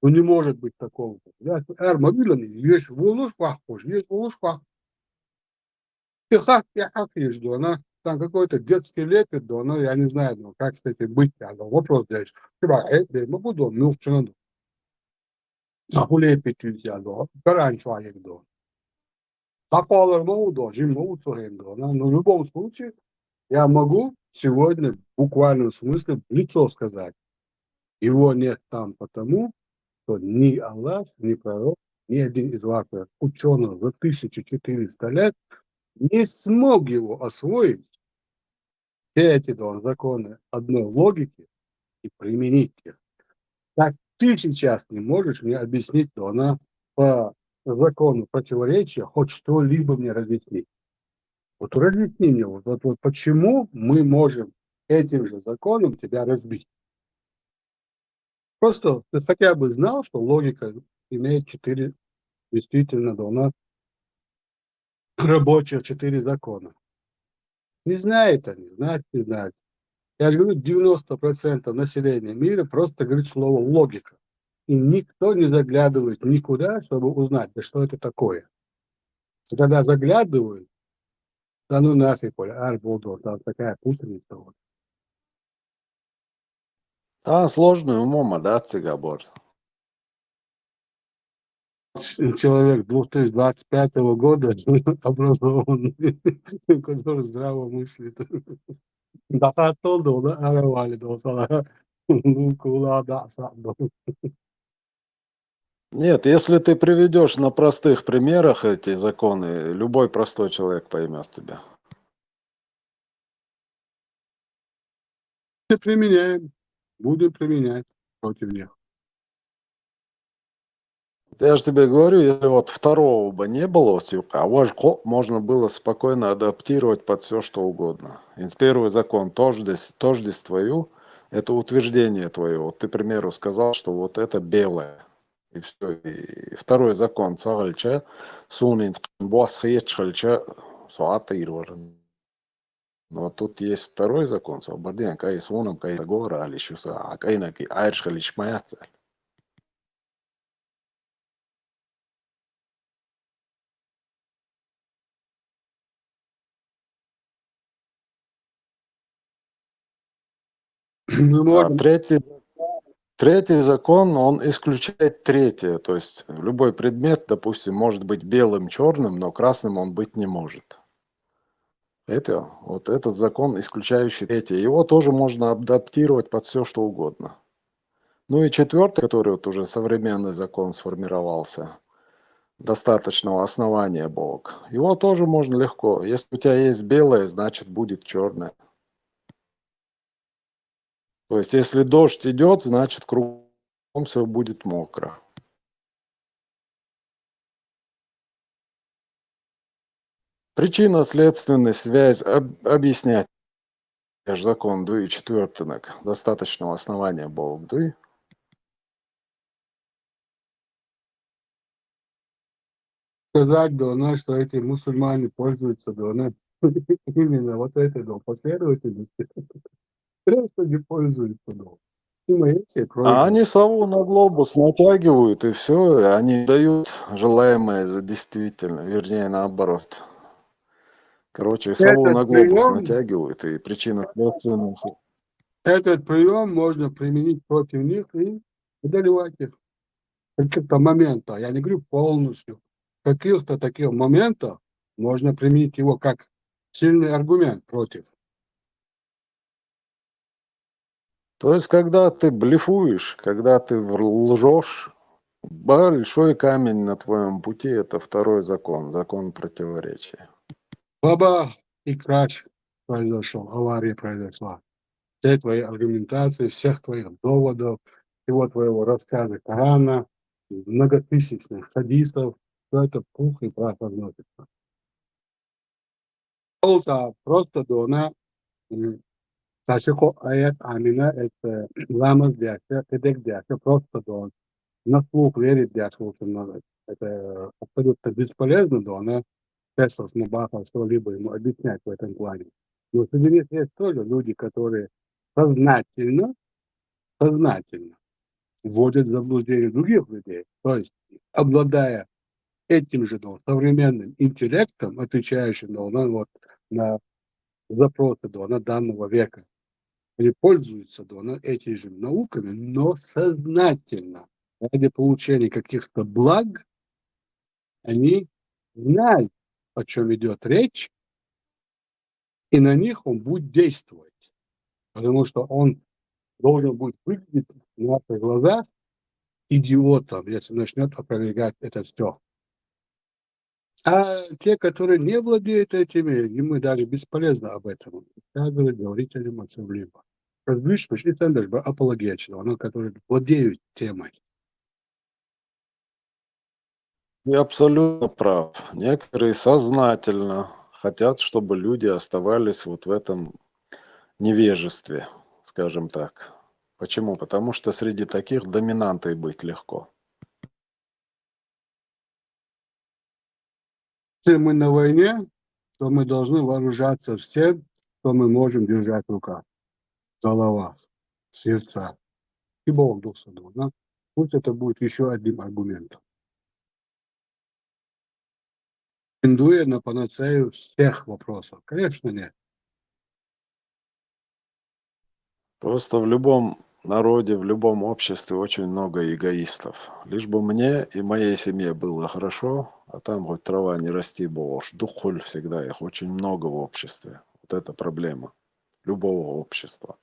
Ну, не может быть такого. Я, эр, мобильный, есть волош, вах, есть волош, вах. Ты хак, я хак, есть, да, она, там какой-то детский лепет, да, она, я не знаю, ну, как с этим быть, я, ну, вопрос здесь. Ты ба, э, да, могу, да, ну, что надо. Ахуле петюзя, да, гарантия, да. Такого могу, да, жим могу, да, да. Но в любом случае, я могу сегодня в буквальном смысле в лицо сказать: его нет там потому, что ни Аллах, ни пророк, ни один из ваших учёных за тысяча четыреста лет не смог его освоить, все эти, да, законы одной логики, и применить их. Так ты сейчас не можешь мне объяснить, да, она по закону противоречия хоть что-либо мне разъяснить. Вот разъясни мне, вот, вот, вот почему мы можем этим же законом тебя разбить? Просто ты хотя бы знал, что логика имеет четыре, действительно, да, она рабочих четыре закона. Не знают они, знать не знают. Я же говорю, девяносто процентов населения мира просто говорит слово логика. И никто не заглядывает никуда, чтобы узнать, да что это такое. И когда заглядывают, да ну нафиг, Коля, ар болдо, там такая путаница, вот. А, сложный умом, а, да, цыгабор. Ч-, человек две тысячи двадцать пятого года образованный, который здраво мыслит. Дахад долду, да, ара вали долсала. Кула да садо. Нет, если ты приведешь на простых примерах эти законы, любой простой человек поймет тебя. Применяем, будем применять против них. Я же тебе говорю, если вот второго бы не было, вот, а вож ко-, можно было спокойно адаптировать под все, что угодно. И первый закон тождес-, тождествую, это утверждение твое. Вот ты, к примеру, сказал, что вот это белое. И все. И второй закон цагалча, сунин бос хечхалча, соата ирварен. Но тут есть второй закон, со бардиан, кай сунам, кай гора, али шуса, а кай на ки айрш хали шмаяцаль. Мы А можем третий, третий закон, он исключает третье. То есть любой предмет, допустим, может быть белым, черным, но красным он быть не может. Это, вот этот закон, исключающий третье. Его тоже можно адаптировать под все, что угодно. Ну и четвертый, который вот уже современный закон сформировался, достаточного основания Бог. Его тоже можно легко. Если у тебя есть белое, значит будет черное. То есть, если дождь идет, значит кругом все будет мокро. Причинно-следственный связь об-, объяснять. Я ж закон дуй четвертый, достаточного основания Бог дуй. Сказать, да, у нас, что эти мусульмане пользуются, да, у нас именно вот этой, да, последовательностью. Просто не пользуются, да. И мы эти А пройдем. Они сову на глобус натягивают, и все, они дают желаемое за действительно, вернее, наоборот. Короче, сову Этот на глобус приём, натягивают, и причина следственная с- этот приём можно применить против них и одолевать их. В каких-то моментах, я не говорю полностью, в каких-то таких моментах можно применить его как сильный аргумент против. То есть, когда ты блефуешь, когда ты вр-, лжёшь, большой камень на твоём пути — это второй закон, закон противоречия. Бабах, и краш произошёл, авария произошла. Все твои аргументации, всех твоих доводов, всего твоего рассказа Корана, многотысячных хадисов, всё это в пух и прах разносится. Олса просто дона, м, сашико аят амина, это ламаз дяша, кедек дяша, просто дон. На слух верить дяша, в общем, надо. Это абсолютно бесполезно, дона. Тесос Мубаха что-либо ему объяснять в этом плане. Но среди них есть тоже люди, которые сознательно, сознательно вводят в заблуждение других людей. То есть, обладая этим же, да, современным интеллектом, отвечающим, да, на, вот, на запросы, да, на данного века, они пользуются, да, на, этими же науками, но сознательно, ради получения каких-то благ, они знают, о чём идёт речь, и на них он будет действовать. Потому что он должен будет выглядеть в наших глазах идиотом, если начнёт опровергать это всё. А те, которые не владеют этими, ему даже бесполезно об этом рассказывать, говорить о нём, о чём-либо. Различных, и там даже апологетов, оно, которые владеют темой. Ты абсолютно прав. Некоторые сознательно хотят, чтобы люди оставались вот в этом невежестве, скажем так. Почему? Потому что среди таких доминантой быть легко. Если мы на войне, то мы должны вооружаться всем, что мы можем держать в руках. Голова, сердца. И Бог Дух Святой, да? Пусть это будет ещё одним аргументом. Претендуя на панацею всех вопросов. Конечно, нет. Просто в любом народе, в любом обществе очень много эгоистов. Лишь бы мне и моей семье было хорошо, а там хоть трава не расти, бо уж духуль всегда их очень много в обществе. Вот это проблема. любого общества.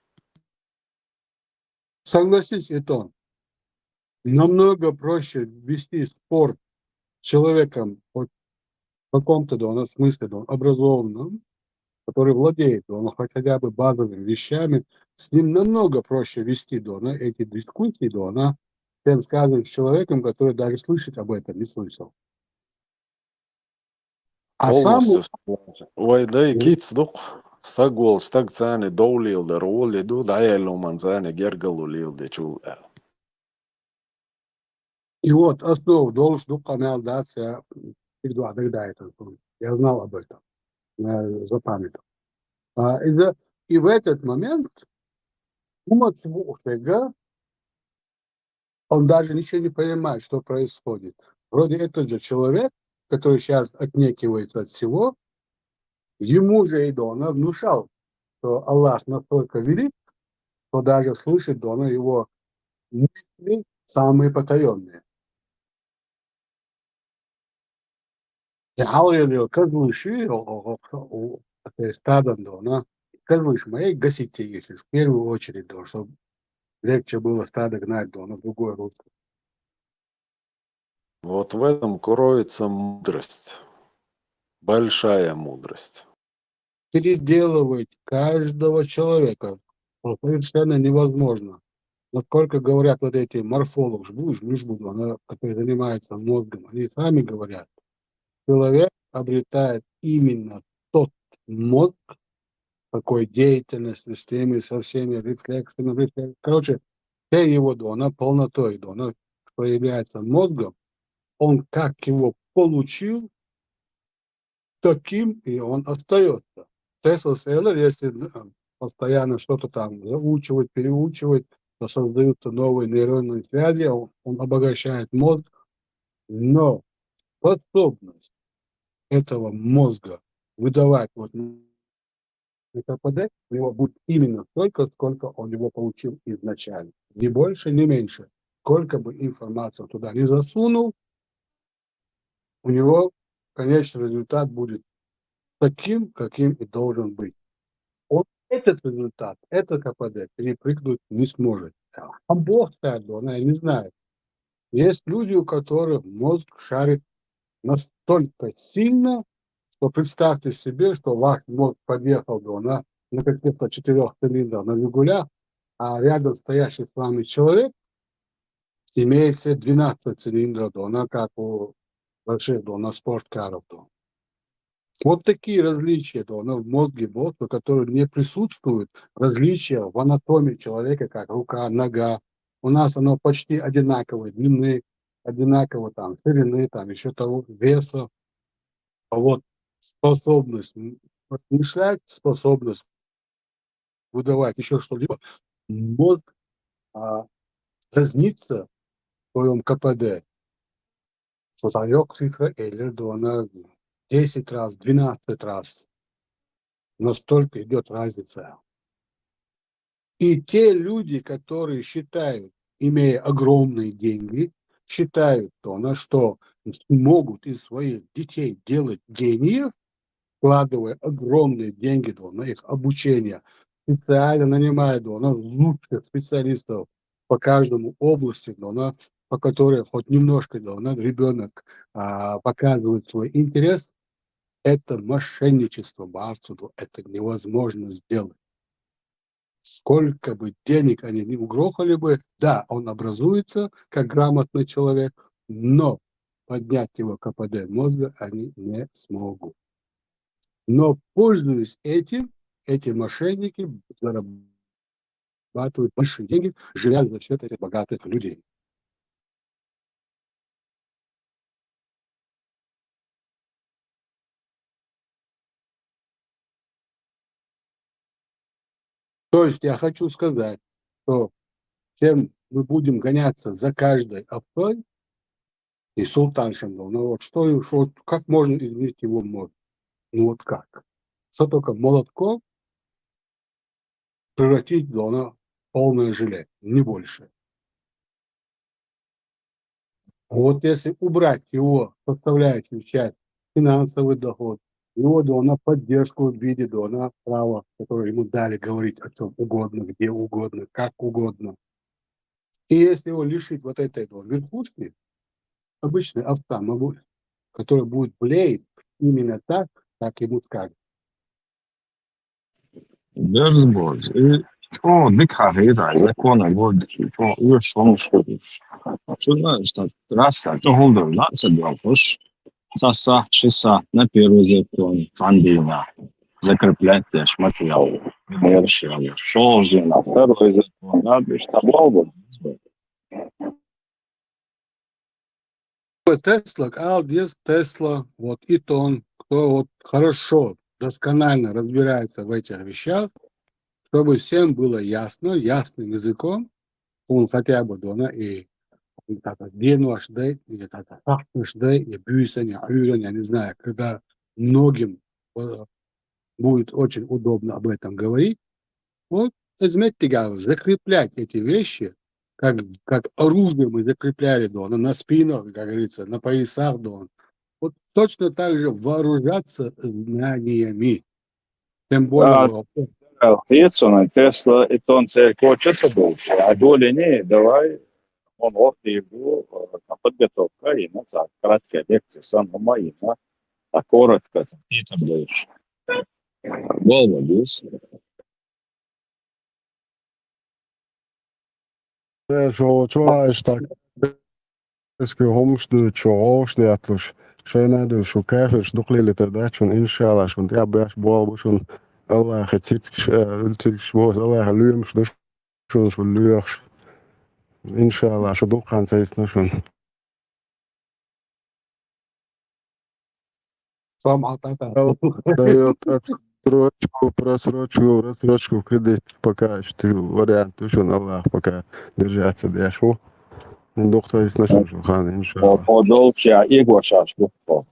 Согласись, это намного проще вести спор с человеком, хоть в каком-то, да, смысле, да, образованном, который владеет, да, хотя бы базовыми вещами, с ним намного проще вести, да, эти дискуссии, да, чем, скажем, с человеком, который даже слышать об этом не слышал. А сам Полностью согласен. Вай, да, и киц дук. Стаг вол, стаг цани, доу лил да, рул ли ду, да, я луман цани, гергал лил да, чул. И вот основу должен, ну, канал, да, ся, всегда, да, это, я знал об этом, я запамятовал. А, и, за- и в этот момент Умацу Ушега, он даже ничего не понимает, что происходит. Вроде этот же человек, который сейчас отнекивается от всего, ему же и Дона внушал, что Аллах настолько велик, что даже слышит Дона его мысли самые потаенные. Я говорил, как лучше, о, о, о, о, это стадо Дона, как лучше моей гасить, если в первую очередь, Дона, чтобы легче было стадо гнать, Дона, в другое русло. Вот в этом кроется мудрость. Большая мудрость. Переделывать каждого человека совершенно невозможно. Насколько говорят вот эти морфологи, жбу, жбу, жбу, она, которые занимаются мозгом, они сами говорят, человек обретает именно тот мозг, такой деятельностью с теми, со всеми рефлексами, рефлекс- короче, всей его, да, она полнотой, да, она, что является мозгом, он как его получил, таким и он остается. Тесос Эллер, если э, постоянно что-то там заучивать, переучивать, то создаются новые нейронные связи, он, он обогащает мозг, но способность этого мозга выдавать вот на К П Д у него будет именно столько, сколько он его получил изначально. Ни больше, ни меньше. Сколько бы информации он туда не засунул, у него конечный результат будет таким, каким и должен быть. Он этот результат, это К П Д перепрыгнуть не сможет. А Бог, да, она, я не знаю. Есть люди, у которых мозг шарит настолько сильно, что представьте себе, что ваш мозг подъехал, да, на, на каких-то четырех цилиндрах на Жигулях, а рядом стоящий с вами человек имеет все двенадцать цилиндров, да, как у больших, да, спорткаров, да. Вот такие различия, да, в мозге мозга, которые не присутствуют, различия в анатомии человека, как рука, нога. У нас оно почти одинаковой длины, одинаково там ширины, там еще того веса. А вот способность м, размышлять, способность выдавать еще что-либо, мозг а, разнится в своем К П Д. Создаёт цифра Эйлер, да, она десять раз, двенадцать раз. Настолько идет разница. И те люди, которые считают, имея огромные деньги, считают, то, на что смогут из своих детей делать гениев, вкладывая огромные деньги, да, на их обучение, специально нанимая, да, на лучших специалистов по каждому области, да, на, по которой хоть немножко, да, на, ребенок а, показывает свой интерес, это мошенничество, Барцу, да, это невозможно сделать. Сколько бы денег они не угрохали бы, да, он образуется как грамотный человек, но поднять его К П Д мозга они не смогут. Но пользуясь этим, эти мошенники зарабатывают большие деньги, живя за счет этих богатых людей. То есть я хочу сказать, что чем мы будем гоняться за каждой овцой и султаншем, ну вот что, что, как можно изменить его мозг? Ну вот как? Что только молотком превратить, да, в полное желе, не больше. Вот если убрать его составляющую часть, финансовый доход, Его дона поддержку в виде дона права, которое ему дали говорить о чем угодно, где угодно, как угодно. И если его лишить вот этой дона верхушки, обычная овца, могу, которая будет блеять именно так, как ему скажут. Дерзбоз. И чё, дык хахида, закона вот, чё, и что, ну что. Что знаешь, так, раз, а то хулдер, да, собрал, хош. Са сахт, ши сахт, на первый закон, фандина. Закреплять я шматьял. Мершиял. Шождина, второй закон, да, бишь, табло был. Тесла, Алдис, Тесла, вот и то он, кто вот хорошо, досконально разбирается в этих вещах, чтобы всем было ясно, ясным языком, он хотя бы дона и тата денуаш дэй, и тата сахташ дэй, и бюсен, и хюрен, я не знаю, когда многим э, будет очень удобно об этом говорить. Вот, изметьте, говорю, закреплять эти вещи, как, как оружие мы закрепляли дона на спинах, как говорится, на поясах дона. Вот точно так же вооружаться знаниями. Тем более, Ā, Ticuna, Tesla, и тон церковь чё собрался. А доли не, давай, он вот и был, э, там, подготовка, и на так, краткая лекция, сам, ну, мои, на, а коротко, там, и там дальше. Молодец. Šo čuvājuši tā kā humšdūču, augšdietluši. Šai nedūšu kēfiši duklīli tar dečun, inšālā, šun jā, bēš bolbušun, Allāhi citkiš, citkiš būs, Allāhi līmš dušun, šun līmš. Inšālā, šo dukhan ceisnušun. Сам атака. Дает отсрочку, просрочку, рассрочку, кредит. Пока что вариант, что на Аллах пока держаться дяшу. Доктор из нашего шухана, иншаллах. О долча и гошаш духо.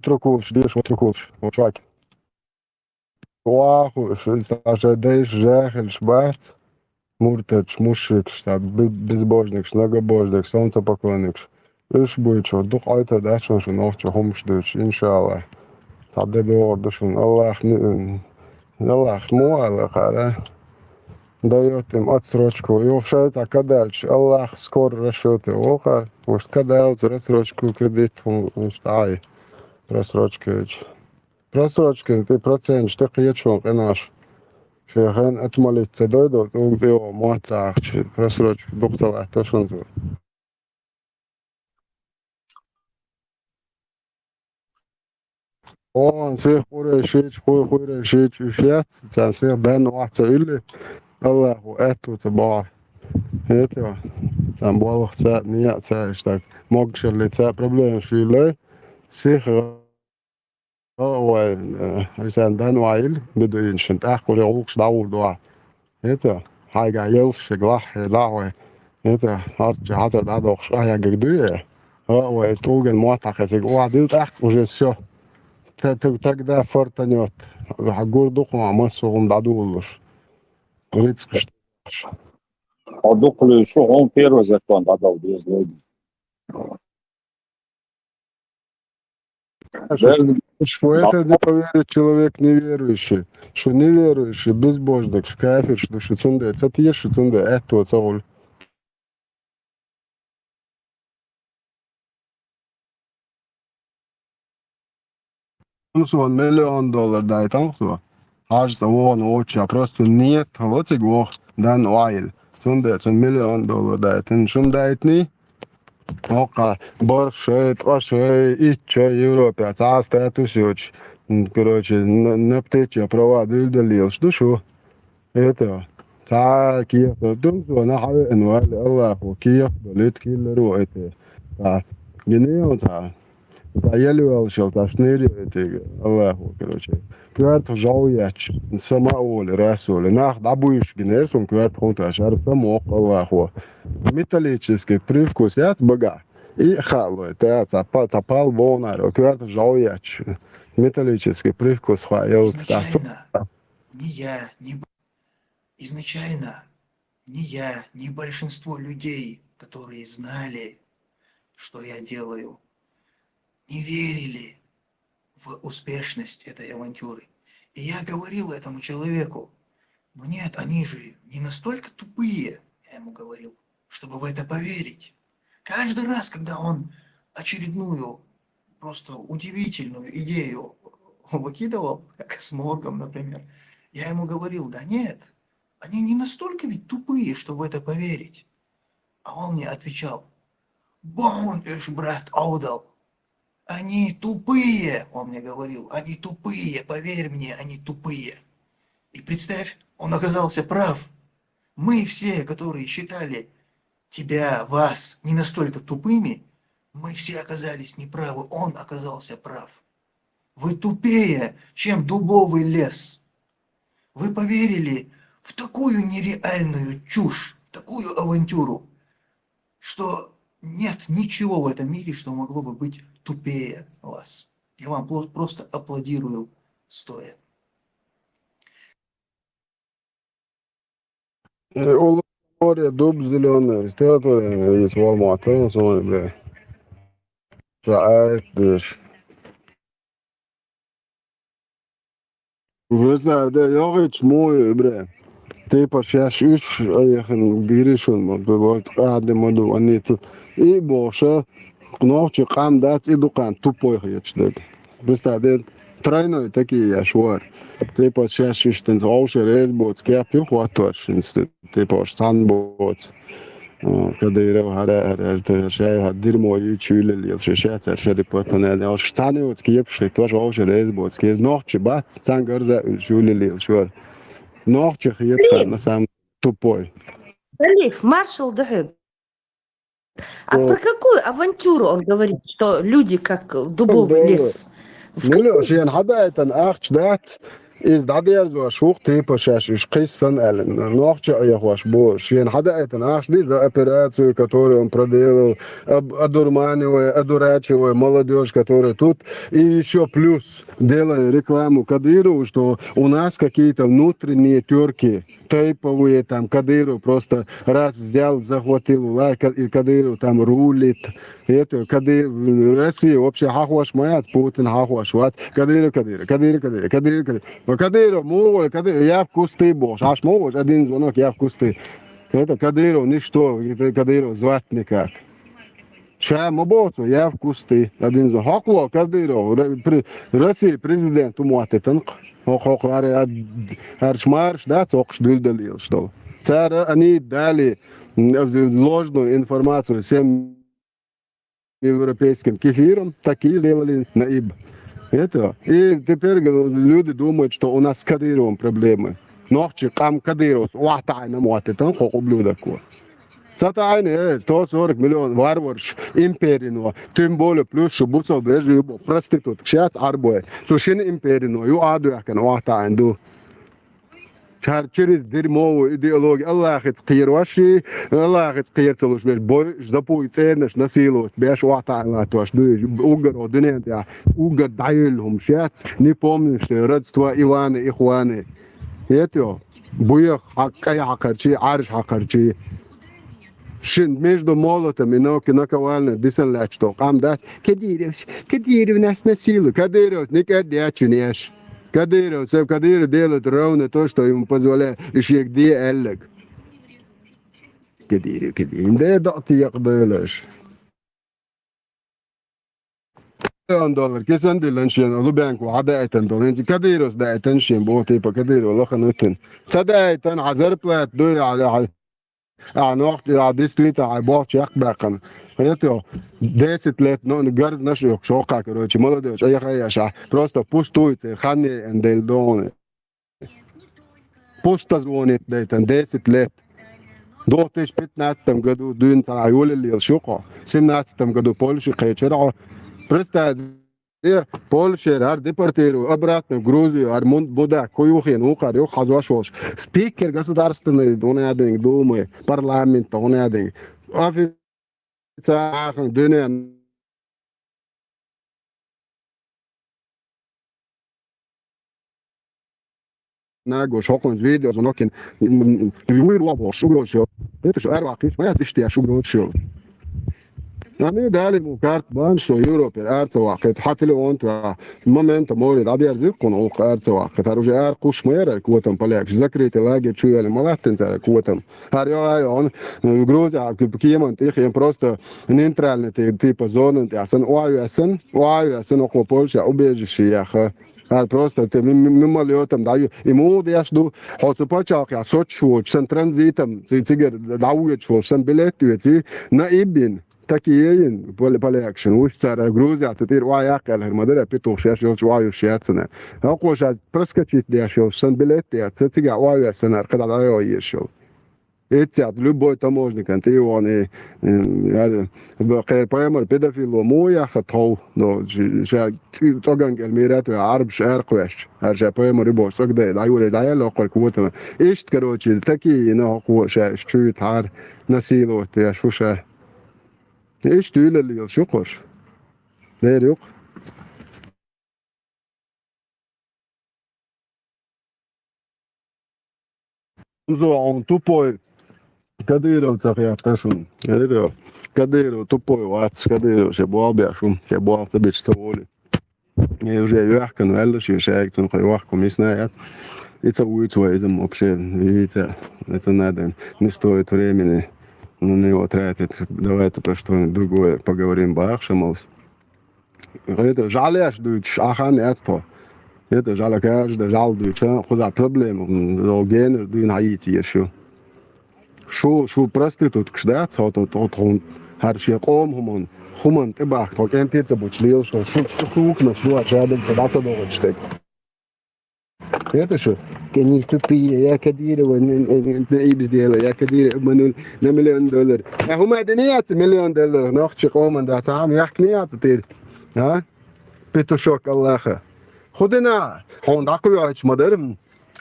Трукуш, деш, трукуш, вот так. Ваху, даже деш, жахель, шбац. Муртадш, мушрикш, tā, be-, безбожникш, многобожникš, солнцепоклонникš. Иш būtu šo duq aita dāšanu, šo nohču humš dūč, inšallah. Tā de dor dāšanu, Allah, ni-, Allah mū ala kāra. Dājot im atsročku, jo šeit tā kadālš, Allah skor rašote okar, uz kadālš ratsročku kredit un, un stāj. Ratsročku. Ratsročku, tī procentš, te kieču un kināš. Šie hen atmalit, te doidot, un jo mocākš, ratsročku, duktalā, to šunzu. On se hurešit, hu-, hurešit, üşet, sen se ben vahca ülli. Allahu ettu te bar. Etja. Sen bolxsa, niya, sen, işte, mogšelli, sen, problem şüyle. Sih, o, sen ben vail, beduin, şint, ah, kure, ulkş, davur, dua. Etja. Haiga, jelf, şeglah, lahve. Etja. Hartja, hazar, da, doch, ah, ja, gegdüje. О, ой, туген, мотахезиг, о, дил так уже всё. Т-, т-, тогда фортанёт. Гурдук, ма, масугум дадулуш. Рицкуш. А духлю, что он первый закон отдал без войны. Что это не поверит человек неверующий, что неверующий, безбожник, что кафир, что, что цунде, цатир, что цунде, это вот, Сон миллион доллар дайтан су. Хажса вон оча, просто нет, лоциг вох, дан вайл. Сунде, сон миллион доллар дайтан, шун дайтни. Ока, борф шей, тва шей, ит шей, Европе, а та статус юч. М, короче, на, на птичья права дылдалил, что шу? Это, та киев, дум, на хаве, эн вайл, Аллаху, киев, лит киллеру, это. Та, генеон, та. Та еле вал шел, та шнырь, это, Аллаху, короче. Кверт жауяч, сама оли, раз оли. Нах, да будешь генерсом, кверт хунта, шар самок, Аллаху. Металлический привкус, я бага. И хало, это, цапа, цапал, волнар, кверт жауяч. Металлический привкус, ха, ел, Изначально ни я, ни б-, изначально ни я, ни большинство людей, которые знали, что я делаю, не верили, в успешность этой авантюры. И я говорил этому человеку: «Ну нет, они же не настолько тупые», я ему говорил, «чтобы в это поверить». Каждый раз, когда он очередную, просто удивительную идею выкидывал, как с Моргом, например, я ему говорил: «Да нет, они не настолько ведь тупые, чтобы в это поверить». А он мне отвечал: «Бон уж, брат Аудал, они тупые», он мне говорил, «они тупые, поверь мне, они тупые». И представь, он оказался прав. Мы все, которые считали тебя, вас не настолько тупыми, мы все оказались неправы, он оказался прав. Вы тупее, чем дубовый лес. Вы поверили в такую нереальную чушь, в такую авантюру, что нет ничего в этом мире, что могло бы быть тупее вас. Я вам пл- просто аплодирую стоя. Э, уллув Море, дуб зелёный, стелтор, э, есть Walmart, он самый, бля. Шаайт, дыш. Просто, да, я говорю, чмо, бля. Типа, сейчас уж, а я хрен, гиришун, вот, вот, а, да, моду, они тут. И больше, ногчи, кам, дац, и дукан, тупой, я читаю. Представь, да, тройной такие я швар. Типа, сейчас уж, там, вообще, рез, вот, скяп, и хватываешь, институт. Типа, уж сан, вот. Кадыров, хара, хара, хара, шай, ха, дерьмо, и чули лил, шай, шай, шай, шай, репортер, не, не, уж сани вот киеп, шай, тоже вообще рез, вот, киеп, ногчи, ба, сан, гарза, чули лил, швар. Ногчи, хиеп, на самом тупой. Блин, маршал, да. А Вот. Про какую авантюру он говорит, что люди как дубовый Дубовый. Лес? В Ну, какую? Лёш, я хадайтан ахч дат, из дадерзо шух, типа, шаш, иш, кисан, элен, ногчи, а я хваш, бо, шен хадайтан ахч, ди, за операцию, которую он проделал, об-, одурманивая, одурачивая молодежь, которая тут, и еще плюс, делая рекламу Кадырову, что у нас какие-то внутренние терки, тайповые, там, Кадыров просто раз взял, захватил власть, Ка-, и Кадыров там рулит. Это, Кадыров, Россия вообще хахваш моя, Путин хахваш вац. Кадыров, Кадыров, Кадыров, Кадыров, Кадыров, Кадыров. Но Кадыров, мугу, Кадыров, я в кусты, бо. Аш мугу, один звонок, я в кусты. Это Кадыров, ничто, это Кадыров звать никак. Ша, ма бо, я в кусты, один звонок. Хакло, Кадыров, Ра-, пре-, Россия президент умуатетан. Хок, хок, ар, ар, ар шмарш, да, цокш дюльдалил, что ли. Цара они дали, м, ложную информацию всем европейским кефирам, такие сделали наиб. Это. И теперь, г-, люди думают, что у нас с Кадыровым проблемы. Ногчи, кам, Кадыров, уахтайна муатетан, хок ублюдок. Цатайна, э, сто сорок миллион варварш империно, тем более плюс, что бусал бежи, проститут, сейчас арбуэ. Сушин империно, ю аду якен, уахтайна ду. Чар через дерьмовую идеологию. Аллахец кхер ваши, Аллахец кхер целуш беш, бой, запуй цернаш насиловать, беш уахтайна латваш, ду, угар о дунен, я, угар даюльхум, сейчас, не помню, что родство Иваны, Ихваны. Это, буях, хаккай хакарчи, арш хакарчи. Шин между молотом и наки-, наковальней дисан лячто. Кам дас, Кадыров, Кадыров нас насилует. Кадыров, никогда не ачунешь. Кадыров, всё, Кадыров делает ровно то, что ему позволяет. Ишек ди эллек. Кадыров, Кадыров. Да, да, ты як делаешь. Миллион доллар. Кесан дилан шен, Лубянку, а да этан доллар. Инзи Кадыров да этан шен, бо типа Кадыров, лохан утун. Са да этан, а зарплат, ду, а, а, а, ног, а, действительно, а, бо чак бакан. Это, десять лет, но, гарз наш, шока, короче, молодой, а я хаяша. Просто пустует, ханне, эндель доны. Пусто звонит, да, там десять лет. В две тысячи пятнадцатом году дюн цара юлил шуко. В семнадцатом году Польша кечера. Просто, э, Польша ар депортировал обратно в Грузию, ар мун-, муда, куюхин, ухар, юх, хазуашош. Спикер Государственной Дуны, думы, парламент, Дуны. Офи- цаахан дунен. Наго шокон видео звонокин. Юир лобо шугрочо. Это что, арвакиш, моя тиштия шугрочо. Ами, дали му карт бан, что Европе ара ца вакхет, хьа телефон тва. Момента море дӀадерзир кхуна, укх ара ца вакхет. ХӀара уже ара кхуш ма яра котам полякаш. Закрытый лагерь чу яли ма латтин цара котам. ХӀара йо, ай, он, Грузия, кеман тӀехь, просто нейтральный ти-, типа зона тӀехь сан, оавесан, оавесан, около Польша, убежище яха. ХӀара просто те ми-, ми-, мимолётом дӀаю. И муха деш ду, хьо цу пачхьалкхехь соцуш волчу сан транзитом, ци-, цигара дӀавоьдуш волчу сан билет оьций, на иббин. Такие ин, пол-, полякшин, уьш цара Грузия, цу тӀера охьа яккха аьлла, хӀара ма дара, петух шаьш йолчу охьа юьш яц цунна. Хьо кхо ша проскочить деш йолуш сан билет яц, ца цигахь охьа веана санна, кхидӀа дӀайо езаш йолу. Эццехь любой таможникан тӀе а вахана, и, и, яра, б-, кхеран пайхамар педофило муха яхха тхов, до, ш-, ша цӀи-, цӀоган кӀел мийрат ваьа, Ӏарбаш аьркхвеш, хӀара ша пайхамар ю бохуш, цӀоган дай дӀайоле, дӀаяьлла хӀокхуьрг вотана. Иштта, короче, такие, но хӀокхо ша, иштта чуьйта хьара, насиловать деш, шу ша. Иштта дуьйлалла лелаш ю кхуш. Лер ю-кх. Зо хьуна тупой Кадыровца хетта шуна. Кадыров, Кадыров тупой вац, Кадыров шен болх беш ву, шен болх ца бича ца волу. И уже йоьхкана ваьлла шен шайга, цунна кхин йохка хӀума йисна яц. И ца вуьйцу вай иза вообще, видите, это надо, не стоит времени на него тратить. Давайте про что-нибудь другое поговорим, бахьа шамалс. ХӀета жӀаьлеш дуьйцуш, ахьа яц тхо. ХӀета жӀаьла каждый жӀаьла дуьйцу, кхузахь проблема, м, генара дуьйна хьаийца езаш ю. Шу, шу проституткаш дац, хьо тхо, тхо, тхо, хӀара шен къоман хӀуман, хӀуман тӀебахка, тхо кӀентий ца бучу лелаш, шу, шу сукнаш ду, ша дерг ца дӀа ца догӀучу дерг. ХӀета шу, кӀентий тупие, я Кадырова, н-, н-, н-, н-, ибс дела, я Кадырова, обманули на миллион доллар. Я хӀума дина яц миллион доллар, нохчи къоман дац, хьан яхкина яц тера. А? Петушок Аллаха. ХӀун дина, хьуна дӀакхуьйхьачу ма дара.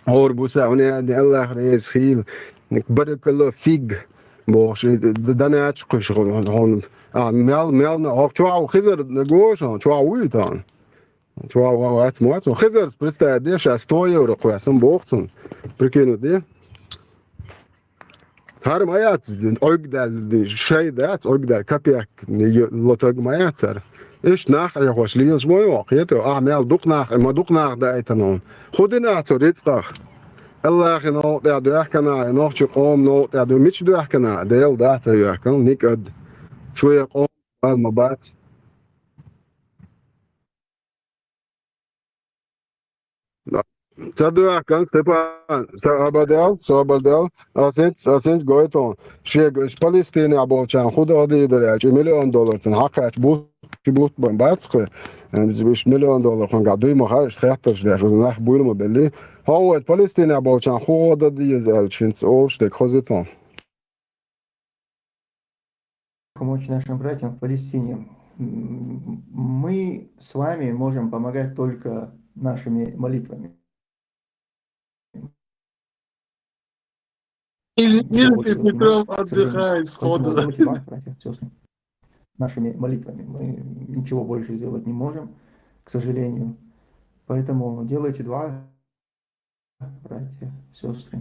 ХӀора буса, хьуна яьдина Аллах реза хийла. Баракалла фиг. Бохуш, д-, д-, данач кхуьш хьуна, хьуна. А, мел, мел, хьо чохь ву Хизар, гуш хьуна, чохь вуй тахана. Чохь ву, вац, вац. Хизарс представить де, ша сто евро кхоьссина боху цунна. Прикинуть де. ХӀара ма яц, Ӏуьрг даьлла, шай дац, Ӏуьрг даьлла, капек лотаг ма яц хӀара. Иштта нах Ӏехош лелаш ма йо, кхета, ахьа мел дукха нах, ма дукха нах даийтина хьуна. ХӀун дина цу рицкъах? Аллахи новкъа тӀехь доьхкана, нохчи къоман новкъа тӀехь ду, мича доьхкана? Дела дац ца йоьхкана, никад. Шуя къоман ма бац. Ца доьхкана, Степан, са абадел, со абадел, асенц, асенц гойтон. Шега, ш-, Палестинехь болчарна хӀун дан дийр дара аьлча, и миллион доллар цунна хьакхаьчча бутт, бутт бан бац кхин. М, ш-, миллион доллар хьуна гахь дуй ма хаьа, иштта хеттарш деш, уза нах буйла ма белли. Хьо вайта Палестинехь болчарна хӀун гӀо дан деза аьлча, хӀинца олуш дерг хоза тон. Помочь нашим братьям в Палестине. М, мы с вами можем помогать только нашими молитвами. Или, Ничего или больше ты сделать не Петров можем, к сожалению. отдыхает Поэтому сходу. делайте два, братья, сестры. Нашими молитвами. Мы ничего больше сделать не можем, к сожалению. Поэтому делайте два, братья, сестры.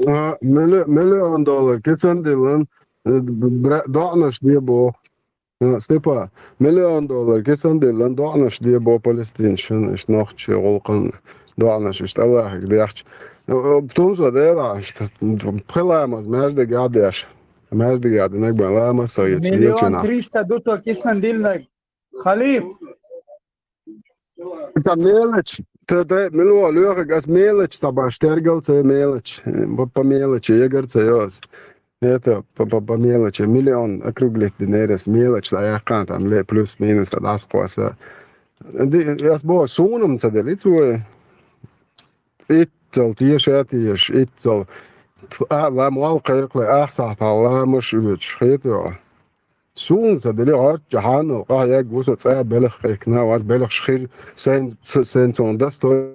А, миллион доллар кицан диллан, э, бра-, доӀанаш де боху. А, Степа, миллион доллар кицан диллан, доӀанаш де боху Палестинашна, иштта нохчи гӀуллакхан доӀанаш, иштта Аллахьига дехча. Э, э, тумсо дела, иштта, пхи ламаз маьждигехь деш. Маьждигехь динарг бен ламаз ца гича, Миллион лелачунах. Триста ду тхо киснан диллинарг. Халиф, Ца мелочь, ца, ца, мило лоьхург ас мелочь ца баш, тергал ца мелочь, э, по, по мелочи, егар ца йоз. Это по, по, по мелочи, миллион округлить динерас мелочь ца яхкан, там ле плюс-минус а дӀаскъоса. Ди-, ас бо сунам ца дели цой. Иццал теша, теша, иццал. А, лам вал кхайкхале, ах сахьтал ламаш оьцуш хетайо. Суна ца дели гӀорчча хьанал къахьег ву со цӀа белах кхайкхина, ваз белахш хир сайн, с-, сайн цун достойно,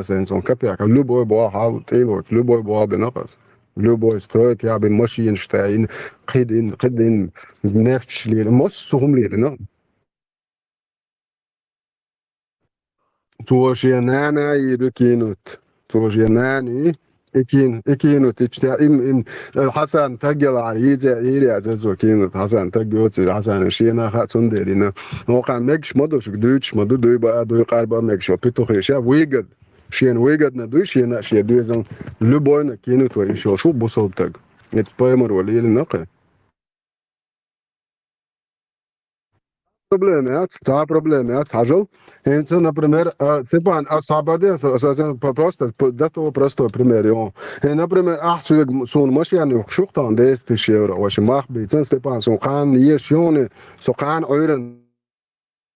сайн цун капека. Любой бохьал цӀилоч, любой бохьал бина къас. Любой стройка яби машинаш тайна, кхидин, кхидин, нефтш лели, массо хӀума лелина. Цо шен нана йийр ю кинут. Цо шен нана йий, И кийна, и кийна тича, им, им, э, Хьасан таг ялахьара, йийца, йийр яц цо кийна, Хьасан таг йоций, Хьасан шена хаа цундела йина. Вокхарна мегаш ма ду, шуьга дуьйцуш ма ду, дуй баа, дуй къарба а мегаш йолу петухи ша, выгод. Шена выгодно дуй, шена а шен доьзална, любойна кийна вай йиш йолуш ву бусалба таг. Это паймаро лелийна кхин. Проблема яц, цхьа проблема яц, хьажал. ХӀинца, например, а, Степан, а, схьабарде, со, со, со, по-, просто, п-, до того простой пример, йо. Э, например, ахь соьга м-, суна машен юхкуш ю-кх тахана десять тысяч евро, вообще мах бийцан, Степан, суна кхана еш юни, со кхана Ӏуьйранна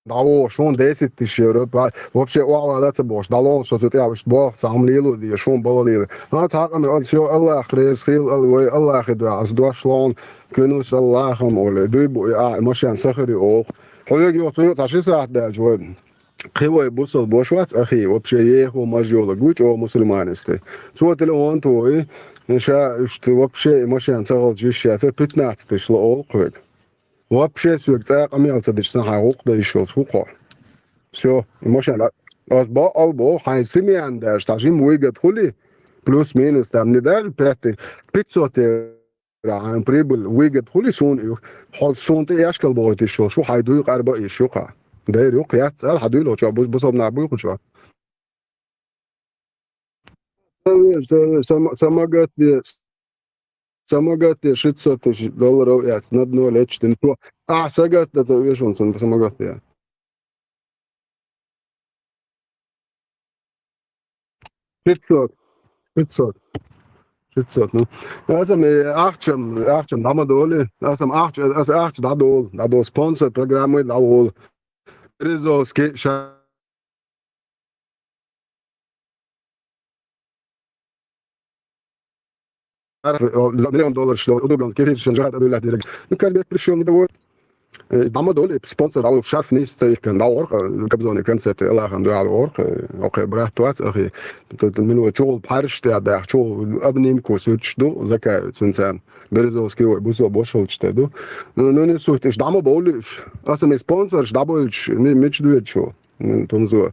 дӀавогӀуш ву десять тысяч евро, па-, вообще охьавала ца бохуш, дӀалон со цу тӀехь, вуьшта болх ца хьама лело дезаш, хӀума бала лела. А, цхьа къамел, аса йо, Аллах реза хила, ал-, вай Аллахе дуьхьа, аса дош лон, клянусь Аллахом, олий, дуй бу и а, машен сахари оха. Хьоьга йо, цу йо, цхьа ши сахьт даьлча вай. Кхин вай бусалба баш вац, ахи, вообще ехо маж йолаг ву чӀогӀа мусульманисте. Цо телефон тохий, ша, иштта, вообще, и машен ца хилча йиш яцара, пятнадцать тысяч ло олу хьоьга. Вообще соьга цкъа а къамел ца дича, сан хьан гӀуллакх дан йиш йолуш ву хьо. Всё, и машен а, ас бакъ а боху, хьайн семьян даже цхьа жима выгод хуьлий, плюс-минус, там, не даже пять тысяч, пятьсот евро хьайн прибыль, выгод хуьлий суна, и хьо суна тӀе эшкал бохуьйтуш йолуш ву, хьайн дуй къарба а йиш ю-кх. Дайр ю-кх, яц ала, хьан дуй ло чохь, бус-, бусалба нах буй кху чохь. Ца ве-, ца ве-, сама-, самагатде, самагатде шестьсот тысяч долларов яц, на дно лечу дин. Ахьа сагатда ца вешун цунна самагатде. Шестьсот. Шестьсот. Шестьсот, ну. Аса ме ахчам, ахчам дама доли. Аса ме ахча, аса ахча дадол, дадол спонсор программы дадол. Березовский ша Шарф, о, за миллион долларов, что удобно, кефир, шен жахат абилла дирек. Ну, Казбек пришёл, не довод. Э, дама доли, спонсор, алу шарф низ цейхкан, да, ор, э, кобзоне концерты, Аллахам дуа алу ор, э, окей, брат, туац, ахи. Тут минула чул парш, да, да, чул обнимку, сучду, закаю, цунцан. Березовский, ой, бусо, бошел, что ду. Ну, ну, не суть, иш дама боли, аш. Аса ми спонсор, ш дабольч, ми, мич дует, чё. М, тумзо.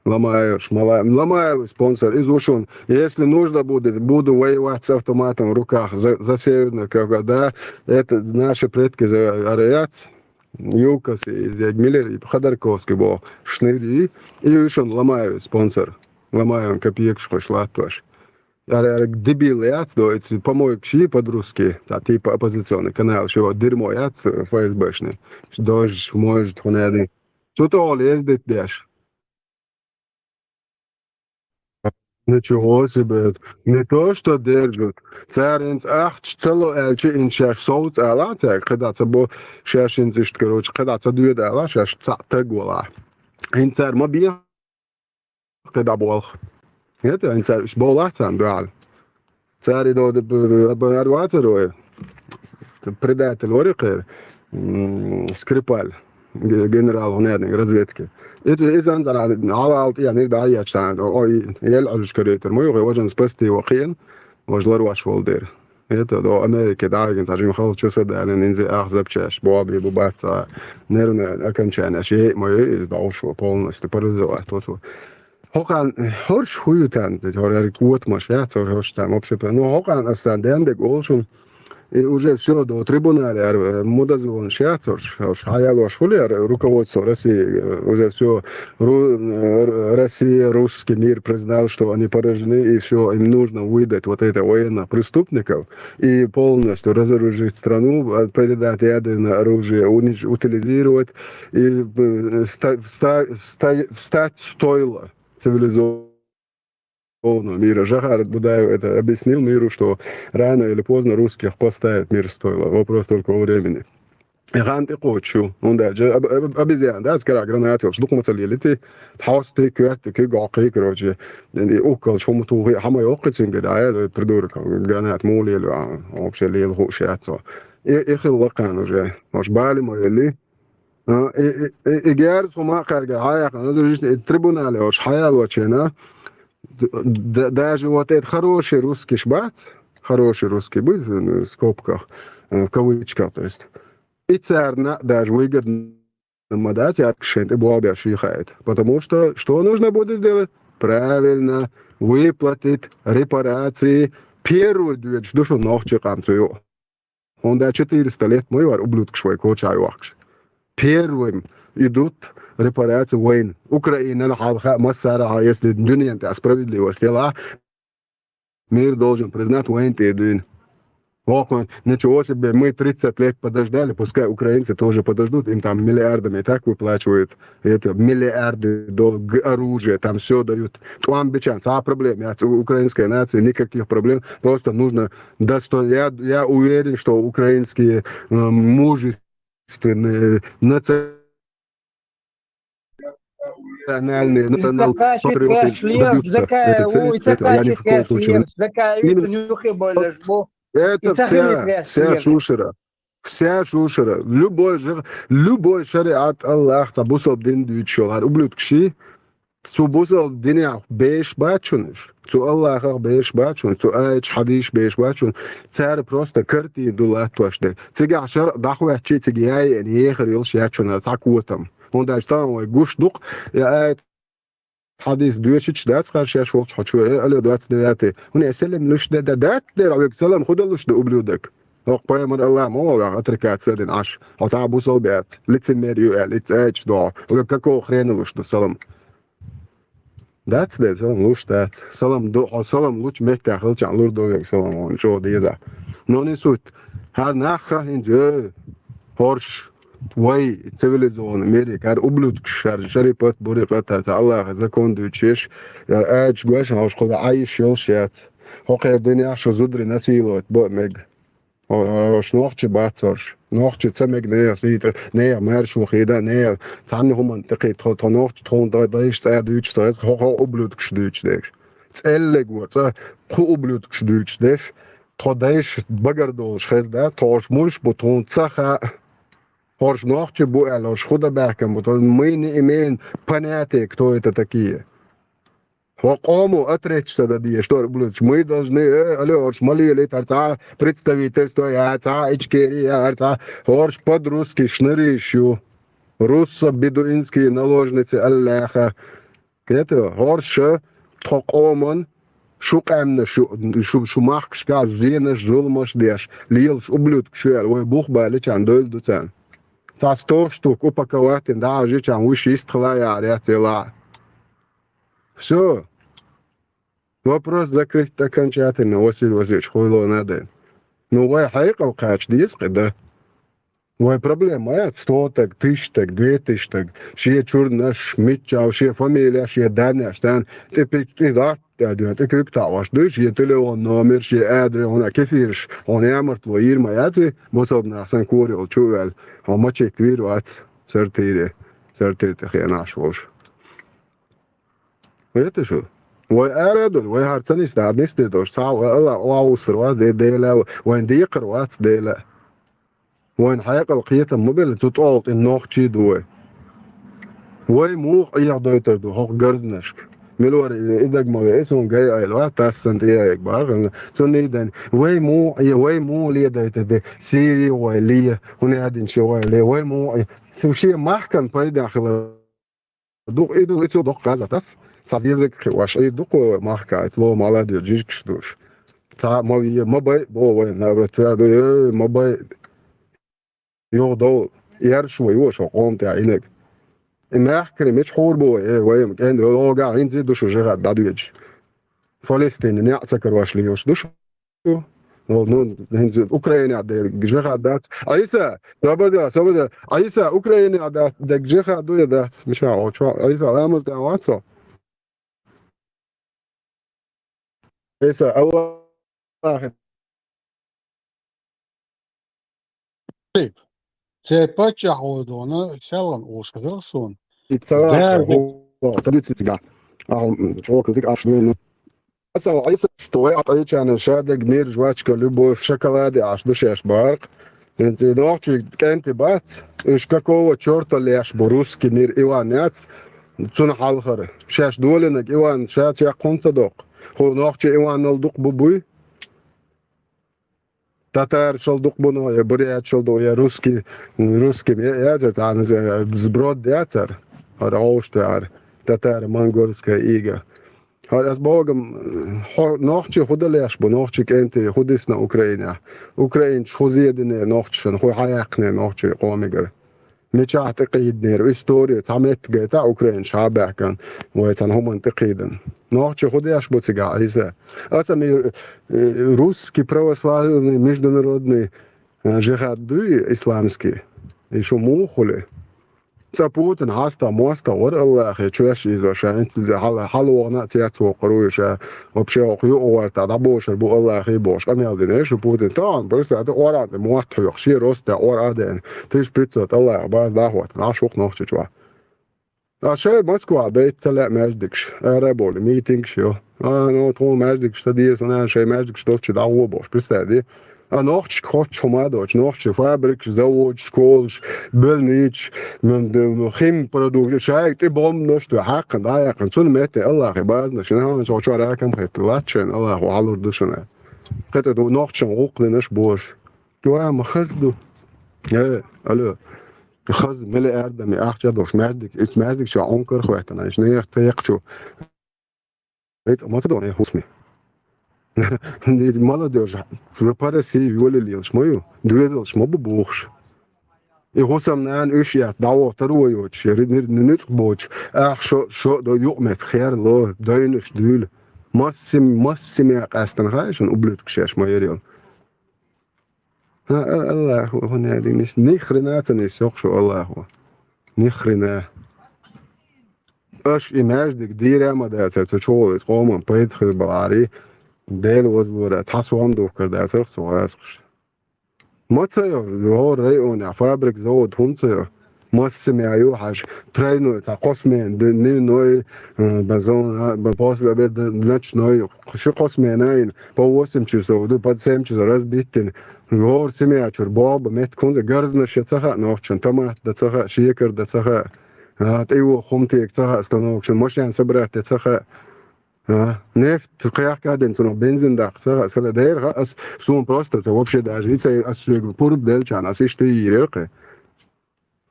Ломаев, Шмала-, Ломаев спонсор, изучен. Если нужно будет, буду воевать с автоматом в руках за, за Северную Кавказ. Да, это наши предки за Араят, Юкас, из Ягмилер, и Ходорковский был, Шныри, и Ишон Ломаев спонсор. Ломаев копеек, что шлатош. Ара, ара, дебил, я, то есть, по-моему, кши по-русски, да, типа оппозиционный канал, что дерьмо, я, ФСБшный. Дождь, может, хунеды. Цу тӀехула ездить деш. Ничего себе. Не то, что держат. Цара хӀинца ахча ца ло аьлча, хӀинца шаьш совца ала, цаьрга кхидӀа ца бо, шаьш хӀинца иштта, короче, кхидӀа ца доьду ала, шаьш цхьаъ таг вала. ХӀинца цара ма бе кхидӀа болх. ХӀета, хӀинца цара уьш бовлахь царна дуьхьал. Цара и дода б-, б-, б-, ар вацар вай. Предатель вари кхер. М, Скрипаль. Ге-, генерал гӀунядниг разведки. Ит, изан цара гьала-гьала тӀе нир дӀа а еча царна. Ой, ел Ӏуьллуш карийтар. Ма юхе важан спасти его кхиъна. Важ ларваш волу дер. Это до Америки, да, ген, тажин хал часа да, нин зе ах запчасть, боаби бу баца. Нервное окончание, ши ма из дауш полностью парализовать. Вот, вот. Хокан, хорш хуютан, хор кот маш, я, цор хорш там, вообще, ну, хокан асан дендек олшун. И уже всё, до трибунале, ар, э, мудазон шац, хорш, хорш, хаялош хули, ар, руководство России, э, уже всё, Ру-, э, Россия, русский мир признал, что они поражены, и всё, им нужно выдать вот это военных преступников и полностью разоружить страну, а, передать ядерное оружие, унич-, утилизировать и, э, ста-, вста-, вста-, встать в стойло цивилизованного мира. Жохар Дудаев это объяснил миру, что рано или поздно русских поставит мир в стойло. Вопрос только во времени. Хан тӀе кхочу, хӀунда аьлча об-, об-, обезьяна, да, цкара гранат йолуш, дукха ма ца лелийти, тхьостий, коьртий, куьг гӀоккхий, короче, и уккалш хӀума тухий, хьама йоккхий цуьнга, да, э, придурок, гранат муха лело, а, вообще лела хууш яц цо. И, и хилла кхана уже, ош бали ма елли. А, и, и, и, и герз хӀума а кхаьрга, хьа яхна, ну, и трибунале ош хьаялочена, д-, д-, даже вот это хороший русский шбац, хороший русский, будет в скобках, э, в кавычках, то есть, и царна даже выгодно ма дац, цаьрга шен тӀе болх беш йихаийта. Потому что, что нужно будет сделать? правильно выплатить репарации первый дуьйцуш ду шуна нохчийн къам цу юкъа. ХӀунда четыреста лет ма ю хӀара ублюдкаш вай коча йохкуш. Первым идут репарации вайна. Украинан хьалха а, массара а, если дуьнен тӀехь справедливость елахь, мир должен признать вайна тӀера дуьйна. Ох, ничего себе, мы тридцать лет подождали, пускай украинцы тоже подождут, им там миллиардами и так выплачивают. Это миллиарды дол-, г-, оружия, там все дают. ТӀом бича, цхьа проблема яц у украинской нации, никаких проблем. Просто нужно достойно. Я, я уверен, что украинские э, мужественные, национальные, национал-патриоты добьются этой цели. Это я ни в коем случае. Именно это вся, вся шушера. Вся шушера. Любой же, любой шариат Аллах, та бусалба дин дуьйцуш йолу хӀара ублюдкаш, цу бусалба динехь беш бац шуна уьш. Цу Аллахах беш бац шуна, цу аяташ, хьадисаш беш бац шуна. Цара просто картина ду латтош дерг. Цигахь шарӀ дӀахӀоьттича, цига яйъина ехар йолуш яц шуна цхьа котам. ХӀунда аьлча тахана вай гуш ду-кх, я аят, хьадис доьшуш дац хӀара шаьш волчу хьо чу, э, алло, двадцать девятый. ХӀунда аьлча салам луш де, де, дац дера, хьоьга салам хӀун дан луш ду, ублюдок? ХӀокху пайхамар Аллах ма валлахь, отрекаться а дина Ӏаш. Хьо цхьа а бусалба яц, лицемер ю аьлла, и цӀа аьлча догӀу. Хьоьга какого хрена луш ду салам? Дац дера, салам луш дац. Салам до, хьо салам лучу меттехь хилчахь лур ду вайга салам, хьуна чӀогӀа деза. Но не суть. ХӀара нах ха хӀинца, э, хӀорш, вай, цивилизованный мир, хӀара ублюдкаш, хӀара шарипат, бурикъат, хӀара цхьа Аллахьан закон дуьйцуш еш, хӀара аьлча гой шуна, хьо шу кхуза Ӏайш йолуш яц. ХӀокхеран динехь шу зударий насиловать бан а мега. Хьо-, хьо-, хӀорш нохчий бац хӀорш. Нохчий ца мега нехан сий тӀе, нехан маьршо хи дан, нехан цхьанна хӀуманна тӀекхийтта. Тхо, тхо нохчий, тхуна дай-, дайша цӀа дуьйцуш ца хеза, хӀо-, хӀокху ублюдкаш дуьйцуш дерш. ЦӀеллиг ву, цкъа кху ублюдкаш дуьйцуш дерш. Тхо дайша багар долуш хезна дац, тхо хӀорш муьлш бу, тхуна ца хаьа. ХӀорш нохчий бу аьлла, хӀорш хӀун дан баьхкина бу, тхо, мы не имеем понятия, кто это такие. Хьо къомо отречься дан дезаш ду хӀара ублюдкаш. Мы должны, э, алло, хӀорш ма лелийта, хӀара цхьа представительство яц, цхьа Ичкери яц, хӀара цхьа, хӀорш под русский шнуриш ю. Руссо-бедуинские наложницы Аллаха. Кхетий, хӀорш тхо къоман шу къаьмнаш ю, шу, шу махкашкахь зенаш, зуламаш деш, лелаш ублюдкаш ю аьлла, вай бух баличарна дойла ду царна. Цхьа сто штук упаковать йина дӀахьажийчарна, вуьш йистхила яхьар яц елахь. Всё. Вопрос закрыт окончательно, Василий Васильевич, хуйло надо. Ну, вай хьекъал кхача деза кхин, да? Вай проблема яц, сто таг, тысяча таг, две тысячи таг, шен чуьра наш, миччахь, шен фамилия, шен данъеш, царна тӀе пи-, тӀе дӀа, тӀе куьг таӀош ду, шен телефон номер, шен адрес, хьуна кефираш, хьуна ямартло йийр ма яц и, бусалба нах санна кора йолчу а ваьлла, хьо мачийта вийр вац, сортире, сортир тӀе хенаш волуш. Вета шу? Вай ара а долу, вай хӀара ца нисда, нисде долуш, цхьа а вай Аллах охьаусур вац, де-, Дела, вайн декхар вац Дела. Вайн хьекъал кхетам ма белла, цу тӀолгӀа тӀе нохчий ду вай. Вай муха Ӏехадойтур ду хӀокху гарзнашка? Мила вара и даг ма ве, и суна гай айла вац, тассан тӀе яйга бахара, цунна и дайна. Вай муха Ӏе-, вай муха ледайтур де, Сири вай ле, хӀун яьдинчу вай ле, вай муха Ӏе-, цу шен махкан пайда хилар. Дукха и ду, и цо доккха хаза тас. Цхьа зезаг кхиош, и дукха махка, и лома Ӏаладоьду жижигаш душ. Цхьа ма ве, ма бай, бо вай, набра твердо, э, ма бай. Йо, дов, ярш вай, вошо, къом тӀе Ӏинаг. И мехкари мича хьур бу вай, э, вай, ма кӀен, йо, лога, хӀинца ду шу жихад дӀадоьдуш. Фалестина неӀ ца карош лелаш ду шу. Ну, ну, хӀинца Украинехь де жихад дац. Ӏийса, собар де, собар де. Ӏийса, Украинехь дац, дег жихад ду я дац? Миша, о, чо, Ӏийса, ламаз де вац со? Ӏийса, Аллах. Церан паччахь волу дона, селхана улуш хезара суна. И цара Дала хьо, хьо, традицияга. А, м, чӀогӀа дика Ӏаш дуьйна. Аса Ӏийса, стой, а тӀайчана шадерг мир, жвачка, любовь, шоколаде Ӏаш ду шаьш бахарх. ХӀинца и нохчий кӀентий бац, уьш какого чёрта леш бу, русский мир, Иван яц, цунна хьалхара. Шаьш долинарг Иван ша чекх хӀунда ца доккху? ХӀу нохчий Иванал дукха бу буй? Татарашал дукха бу, я буряташал ду, я русский, русский, я, я, я, цхьана, я, сброд яцара, хӀара Ӏовшта яра, татаро-монгольская ига. ХӀара ас богам, хьо нохчий хӀу далеш бу, нохчий кӀентий хӀу дисна Украинехь? Украинчу хӀу зединера нохчашна, хӀу хьаяьккхинера нохчий къомигара? Мичахь тӀекхийдинера? История цхьа меттиг гайта Украинчу хьа а баьхкина, вай цхьана хӀуманна тӀекхийдина. Нохчий хӀу деш бу цигахь, Ӏийса? Аса ма, э, русский православный международный, э, жихад дуй исламский? И шу муха хуьлу? Цкъа Путин хьаста, моста вара Аллахе, чоьш иза ша, инцалзе хьала, хьалогӀна а цец воккхур ву ша, вообще оха юкъа гӀорта дӀабошур бу Аллахе бохуш, къамел дина шу Путин. Тахана, барса, ада Къуръан тӀе мотт хьоьху, шен роста Къуръан а дена, тысяча пятьсот Аллаха база дӀахӀотта, Ӏаш ву-кх Нохчийчохь. А шайн Москва дайта ца лаьа маьждигаш, ара а бовлий, митингаш йо. А, ну, тхуна маьждигаш ца деза, сан шайн маьждигаш долчу дӀагӀо бохуш, представь, ди? А нохчашка хоттуш хӀума а доцуш, нохчийн фабрикаш, заводаш, школаш, больницаш, м, д-, химпродукты, шайга тӀе бомбанаш а дуй, хьаькхна, дӀаяьккхина, цунна метте Аллахе базанаш, нахана чохь чохь ракам хетта, лаьтта шайна Аллахо хьалур ду шуна. КхетӀа ду нохчашна гӀуллакх динарш бохуш. Ва, ма хаза ду. Э, алло. Хаза, миллиардами ахча а долуш, маьждиг, ицу маьждиг чохь Ӏункар а хӀоьттина, иштта нехан текхачу. Вай цкъа ма ца догӀу, хӀусаме. Иза молодёжь, уже по России волалелаш ма ю, доьзалш ма бу бохуш. И хӀусамнана уьш яц, дӀавоху таро йоцуш, я ри-, нир-, нуьцкъ боцуш, ах шо, шо а до юкъаметтиг херло, дойнаш дуьйла. Массим-, массиме къаьстина хаьа шуна, ублюдкаш шаьш ма ярел. ХӀа, а-, Аллахо, хӀун яьлла, ниш-, ни хрена ца нисйо-кх шу Аллахо. Ни хрена. Аша и маьждиг дийр а ма дацара, цу чухула иза къоман пайда хир баларе, Дела возлора, цхьа сом духкар дацара-кх цу гӀазкхаша. Ма ца йо, хӀора районехь фабрик, завод хӀунда ца йо? Массаме а ю хьаьжа, тройной, цхьа кхо смена, д-, дневной, э, базон, а, ба-, после обеда, ночной, ши кхо смена а йина, по восемь часов ду, по семь часов разбиттина. ХӀора семья чуьра болх бан меттиг хӀунда, гарзнаш ян ца хаьа нохчашна, томат дан ца хаьа, шекар дан ца хаьа, а, тӀейоха хӀума тега ца хаьа станокашна, машен собрать ян ца хаьа. А, нефть кхехка а дина, цунах бензин даккха ца хаьа, сара дера хаьа ас, суна просто ца вообще даже, и ца ас соьга пурба делчарна, ас иштта йийр яра кхин.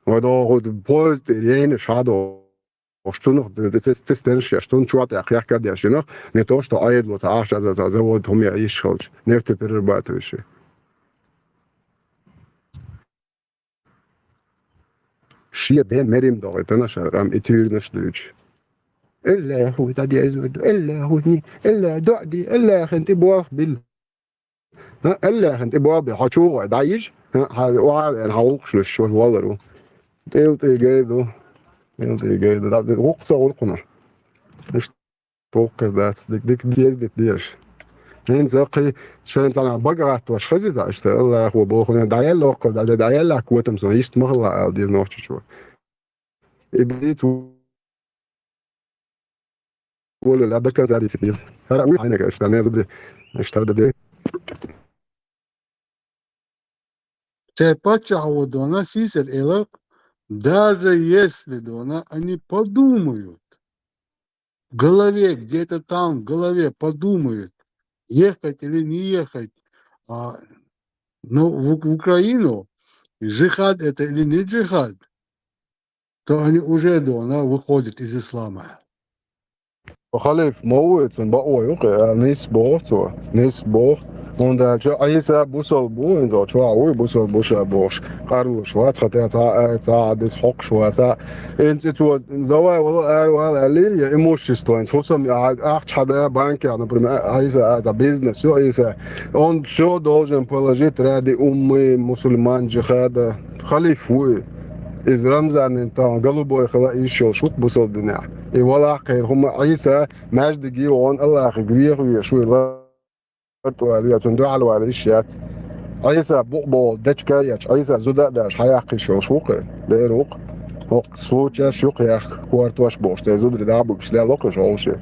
Вай догӀу поезд тӀера яйнаш хьадогӀуш, цунах ц-, ц-, цистернаш еш, цунна чохь тӀехь кхехка а деш йинах, не то что Ӏедало ца Ӏаш, ца завод хӀума ян йиш хилча, нефтеперерабатывающий. Шен бен мерим догӀуьйтана шара къам и туьйранаш дуьйцуш. Аллахо дӀадерзор ду, Аллахо ни, Алла доӀа де, Аллахьан тӀе болх билла. ХӀа, Аллахьан тӀе болх бе, хьо чу гӀой дӀайижа, хӀа, хьан охьа а веана, хьан гӀуллакхаш луьстуш валар ву. ТӀил тӀе гай ду, тӀил тӀе гай ду, дӀа-, гӀуллакх ца гӀуллакхуна. Иштта воккхар дац, дика, дика деза дита дезаш. ХӀинца кхин шайн цхьана бага гӀаттош хезийта, иштта Аллахо боху, дӀаелла воккхар, дӀа-, дӀаеллахь котам сон, иштта ма хилла ала деза нохчочо. И бийца волалла до конца дийцить деза. ХӀара а вуй хьайнага, иштта, не зубри, иштта, да, де. Церан паччахьо дона сийсара элар, даже если дона, они подумают в голове, где-то там в голове подумают, ехать или не ехать, а, ну, в, в Украину, джихад это или не джихад, то они уже дона выходят из ислама. Халиф ма ву и цунна бакъо юкъе, а, нис боху цо, нис боху. ХӀунда аьлча Ӏийса бусалба бу, хӀинца чохь вуй бусалба бу ша бохуш, къарлуш вац, хӀатта цхьа а, цхьа а дис хьокхуш вац. ХӀинца цо, давай, вала, ара вала аьллий, я имущество, хӀинца хӀусам, а, ахча хьада банке, например, Ӏийса, а, бизнес ю Ӏийса. Он всё должен положить ради уммы, мусульман, джихада. Халиф вуй. Иза Рамзанин тахана голубой хила йиш йолуш ву-кх бусалба динехь. И валахь кхеран хӀума Ӏийса маьждиге вахана Аллахьига веха везаш вуй, лартӀо ваьлла, цунна дуьхьал вала йиш яц. Ӏийса букъ боху дечка а ечу, Ӏийса зуда а даш хьаяккха йиш йолуш ву-кх, дера ву-кх. ХӀокху случайш ю-кх яхка, кортош бохуш, церан зударий дӀа а буьгуш лело-кх уьш гӀовше.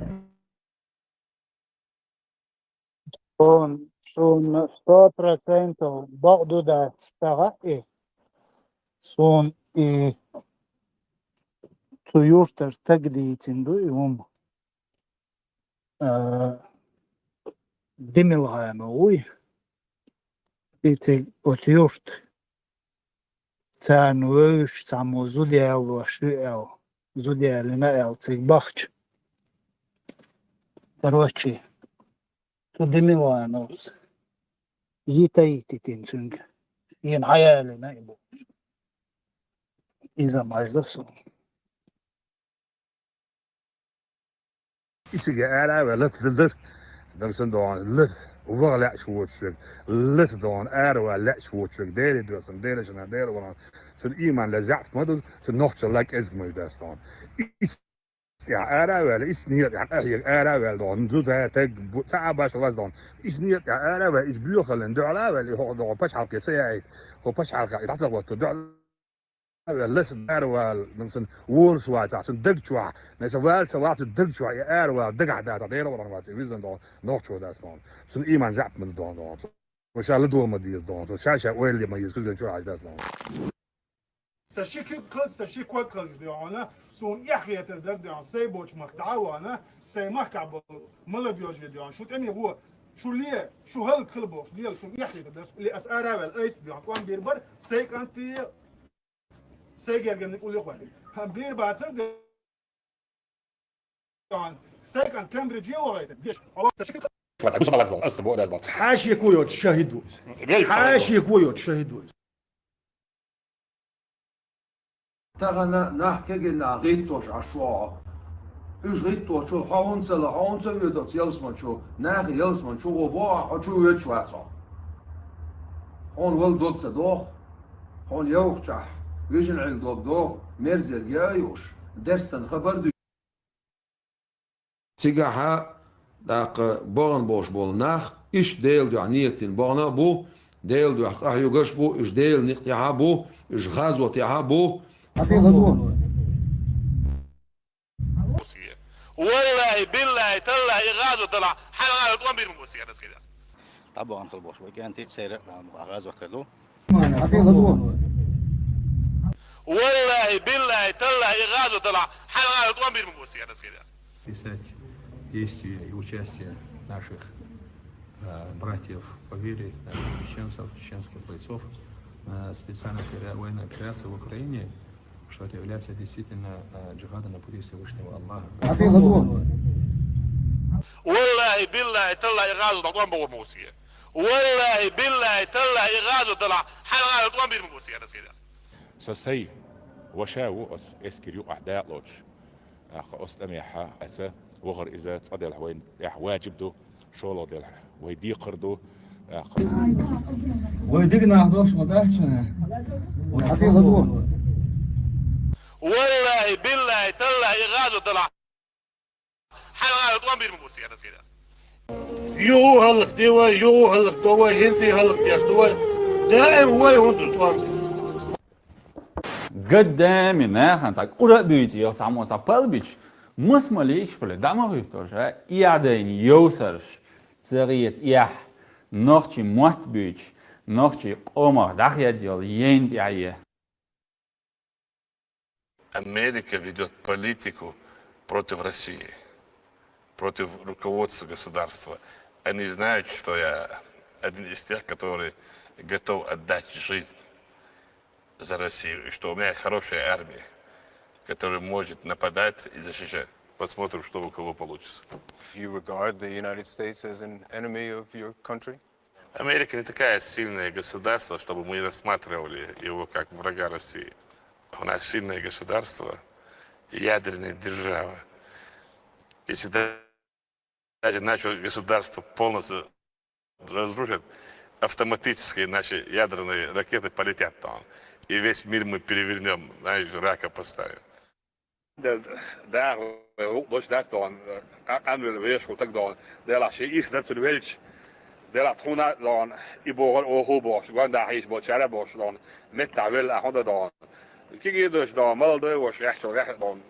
Суна, суна сто процентов бакъду дац ца хаьа и. Суна и цу юьртара стаг дийцина ду и хӀума. А, Демилханов вуй. И цига оцу юьрта. Царна вевзаш цхьаммо зуда ялош ю аьлла, зуда ялийна аьлла цига бахча. Короче, цу Демилановс йита йититина цуьнга. Йина хьаялийна и бу. Иза майза суна. И цига ара а ваьлла, лата дилла, дам сан догӀан, лата, ваха лаьаш воцуш верг, лата догӀан, ара ваьлла лаьаш воцуш верг, Деле доьсна, Деле шана, Деле валан, цуьнан ийман ле заьӀап ма ду, цуьнан нохчалла кӀезиг ма ю дац догӀан. И тӀехь ара а ваьлла, исс некъа тӀехь къахьега ара а ваьлла догӀан, зуда, таг, бу-, ца а баш ваз догӀан. Исс некъа тӀехь ара а ваьлла, иза боьхаллин дуьхьал а ваьлла, и хӀокху догӀан пачхьалкхе ца яийта, хӀо пачхьалкха и дӀа ца гӀотту дуьхьал а ваьлла, ласа ара вала, нагахь санна волуш вацахь, цуьнан даг чохь, нагахь санна вала ца вахь, цуьнан даг чохь и ара вала, дагахь дацахь, Делан валархьама вац, и виззина догӀан, нохчо дац догӀан. Цуьнан ийман заьӀап ма ду догӀан догӀан. Цо ша ладогӀа ма деза догӀан, цо ша-ша ойла ма еза, куьзган чохь а дац догӀан. Сан ши куьг кхалча, сан ши ког кхалча де хьуна, суна эхь хетар дара де хьуна, сайн болчу махка дӀа а вахана, сайн махкахь болу ма ладоьжий де хьуна, шу тӀе ма гӀо, шу ле, шу хӀаллакьхила бохуш, лела суна эхь хетар дара, ле аса ара а ваьлла айса де хьуна, тӀом бийр бара, сайн кӀанте, сайн гергарниг уллехь ваьлла. Хан бийр бацара де хьуна, сайн кӀант Кембридже вахийта, деш, хьо сан ши куьг кхалча, аса бо даза. Хьаьшеко йоцу шахид ву иза. Хьаьшеко йоцу шахид ву иза. Тахана нах кегина гӀиттош Ӏаш ву хьо. Уьш гӀитточул хьо хӀунда ца ло, хьо хӀунда ца воьду оцу ялсамани чу, нахе ялсамани чу гӀо боху, хьо чу воьдуш вац хьо. Хьуна вала дог ца доху, хьуна йовхачохь вижина Ӏилла дог доху, мерзерг яа а юуш, дерш санна хабар а дуьйцуш. Цигахьа, тӀаккха бахана болуш болу нах, иштта Делан дуьхьа нийятдина бахана а бу, Делан дуьхьа къахьоьгуш а бу, уьш Делан некъа тӀехь а бу, уьш гӀазот тӀехь а бу. Валлахьи, биллахьи, таллахьи, и гӀазот далахь, хьайн гӀазот тӀом бийр ма бу цигахь, дас хилла. ДӀабахана хила бохуш бу, кӀентий, церан а гӀазот хир ду. Валлахьи, биллахьи, таллахьи, и гӀазот далахь, хьайн гӀазот тӀом бийр ма бу цигахь, дас хилла. Писать действия и участие наших, э, братьев по вере, наших чеченцев, чеченских бойцов на специальной опера-, военной операции в Украине, что это является действительно, э, джихадом на пути Всевышнего Аллаха. Валлахьи, биллахьи, таллахьи, и гӀазот далахь, тӀом бийр ма бу цигахь. Валлахьи, биллахьи, таллахьи, и гӀазот далахь, хьайн гӀазот тӀом бийр ма бу цигахь, дас хилла. Сан сай ваша ву оцу эскаран юкъахь дакъалоцуш. ТӀаккха оцу тӀамехь хьаьца вахар иза цкъа делахь вайна тӀехь ваджиб ду, шолгӀа делахь вай декхар ду. ТӀаккха вай дика нах долуш ма дац шуна. Вай хьан хила ду? Валлахьи, биллахьи, таллахьи, и гӀазот далахь, хьайн гӀазот тӀом бийр ма бу цигахь, дас хилла. Юха хӀаллакде вай, юха хӀаллакдо вай, хӀинца а хӀаллакдеш ду вай. Даим вай хӀунда ду тӀом? Гаддаме нахана цхьа кӀура а буьйцу, йо, цхьаммо цхьа пал бича, маса ма лийгаш пале, дӀа ма гӀуьттуш, а, эхь дайна йовсарш, ца гӀета эхь, нохчийн мотт буьйцуш, нохчийн къомах дӀахедда йолу яйна тӀехь е. Америка ведёт политику против России, против руководства государства. Они знают, что я один из тех, который готов отдать жизнь за Россию, и что у меня хорошая армия, которая может нападать и защищать. Посмотрим, что у кого получится. You regard the United States as an enemy of your country? Америка не такая сильное государство, чтобы мы рассматривали его как врага России. У нас сильное государство, ядерная держава. Если да- Даже наше государство полностью разрушит, автоматически наши ядерные ракеты полетят там. И весь мир мы перевернём, знаешь, рака поставим. Да, да, лучше дац догӀун, къа-, къанвелла вешахула стаг догӀун. Делахь шен ирх дан цуьнан велча, делахь тхуна а догӀун, и бохура оха а бохуш, гонда хьийзаш болчара а бохуш догӀун, меттахь велла а хӀун дан догӀун. Кегий а дош догӀун, молодой а вош, гӀехчул гӀехьа догӀун.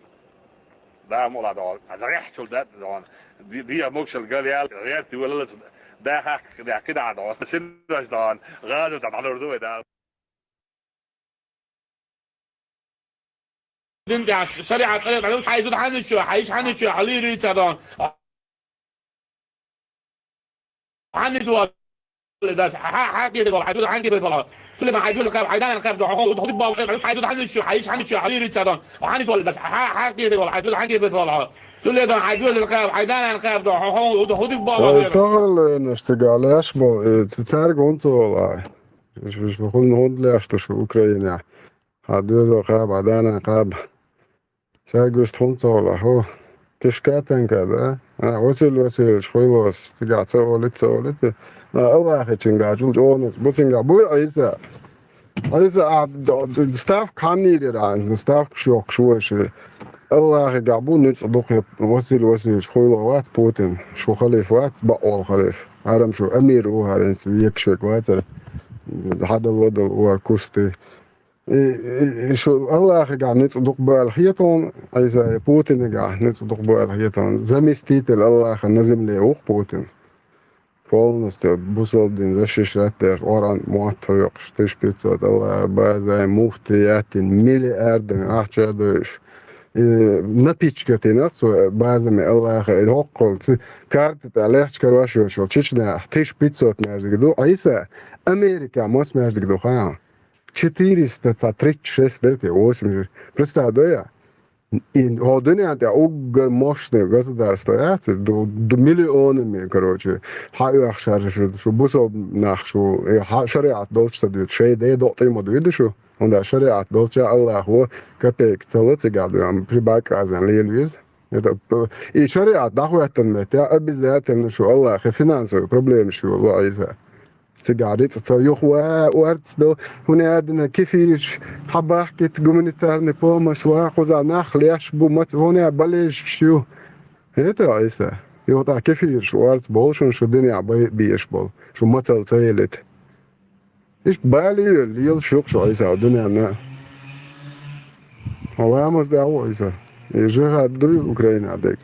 Да, мула догӀу. Аса гӀехьчул даьтта догӀу. Ди-, диа могушалла гал ял, гӀерти валалаца да хьаккха, да кхидӀа догӀу. Синваш догӀу. ГӀазот дӀадур ду вай, да. Дин тӀехь шариӀат тӀарикъ дӀадуш, хьайн зуда хьанна чу, хьайн йиша хьанна чу, хьалийрий ца догӀу. Хьанна ду валла дац, хьа-, хьан кхета валла, хьайн зуда хьан кхета валла. Сулейман, хьайн зуда кхаба, хьайн дайна кхаба, хьо, хьо, хьо, хьайн зуда хьанна чу, хьайн йиша хьанна чу, хьалийрий ца догӀу. Хьанна ду валла дац, хьа-, хьан кхета валла, хьайн зуда хьан кхета валла. Цу ледан хьай доьзал кхаба, хьай данан кхаба, хьо, хьо, хьо, хьо, хьо дика бахьа Ой, бахьа. Тахар лайнаш цигахь леш бо, э, ц-, цаьрга хӀунда ца волу ахь? Уьш, уьш хӀунда, хӀунда леш ду шу Украинехь? Хьан доьзал кхаба, хьан данан кхаба. Цаьрга уьш хӀунда ца волу ахь, хӀу? Кишка танка, да? А, Василий Васильевич, хуйлос, цигахь ца олуьйту, ца олуьйту. А, Аллахьичуьнгахь, чул чӀогӀанца, бу цуьнгахь, буй Ӏийса? Ӏийса, а, д-, д-, ставка хьанийра яра хьайна, ставка шохкуш ву аша. Аллахьигахь бу нуьцкъ дукха, Василий Васильевич, хуйло вац Путин, шу халифа вац, бакъволу халифа. ХӀара-м шу амир ву, хӀара хӀинца векаш верг вацара. Хьадал-вадал вара кусти. И, и, и шу Аллахьигахь нуьцкъ дукха бу аьлла хета хьуна, Ӏийса, и Путинигахь нуьцкъ дукха бу аьлла хета хьуна. Заместитель Аллаха на земле ву-кх Путин. Полностью бусалба дин защищать деш, Къуръан мотт хьоькхуш, тысяча пятьсот Аллаха база, муфтият йина, миллиардами ахча а дойуш. И напичкать йина цо базами Аллаха, и хӀоккхул ци карта тӀехь лехча карош йолчу Чечняхь тысяча пятьсот маьждиг ду, Ӏийса, Америка маса маьждиг ду хаьа? Четыреста, ца тридцать шесть дара те, восемьдесят. Представь, да я? И хӀо дуьнен тӀехь уггар мощный государство яц, ду, ду миллионами, короче, хьан оьхуш хӀара шу, шу бусалба нах шу, и хьан шариӀат долчу ца дуьйцу, шайн ден докъ тӀе ма дуьйду шу, хӀунда шариӀат долчу Аллахо капейка ца ло цигахь дуьйна, прибакъазан лела веза. Это, п-, и шариӀат дӀахӀоьттина метте, обязательно шу Аллахе финансовый проблемаш йолу Ӏийса. Цигахь рицкъ ца юха ва, орца до, хӀунда аьлла дина кефирш, хьан бахкийта гуманитарный помощь ва, кхузахь нах леш бу, маца, хӀунда аьлла болезаш ю. ХӀета Ӏийса. Юха тӀаккха кефирш орца болу шуна шу динехь бай-, беш болу, шу мацалла ца елита. Иштта балийла лелаш ю-кх шу Ӏийса дуьненна. Хьо ламаз деш ву Ӏийса. И жихад дуй Украина дерг?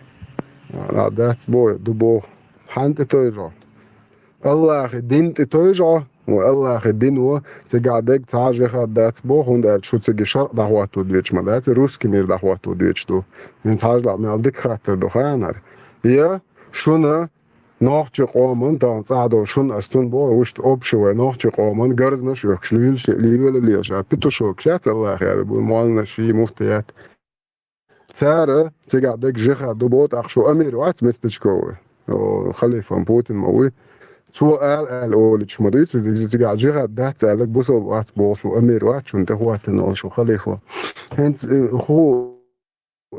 А, дац боху, ду боху. Хьанна тӀе тойжо? Аллахи дин тӀе тойжо? Вай Аллахи дин ву, цигахь дерг цхьа а жихад дац боху, хӀунда аьлча шу цига шарӀ дӀахӀотто доьчу ма дац, русский мир дӀахӀотто доьчу ду. ХӀинца хьажа мел дика хаттар ду хаьа хӀара. Я шуна нохчи къоман, тахана цӀахь долу шуна ас цунна боху, вуьшта общий вай нохчи къоман гарзнаш оьхуш, луьйлуш, лийлале ша, петушок шац Аллахьера бу, молланаш, ши муфтият. Цара цигахь дерг жихад ду боху, тӀаккха шу амир вац местечковый, о, халифан Путин ма вуй. Цо ала аьлла олуьйтуш ма дуьйцу, иза цигахь жихад дац аьлларг бусалба вац боху, шу амир вац, шуна тӀехӀоттина олу шу халифо. ХӀинца, э, хӀу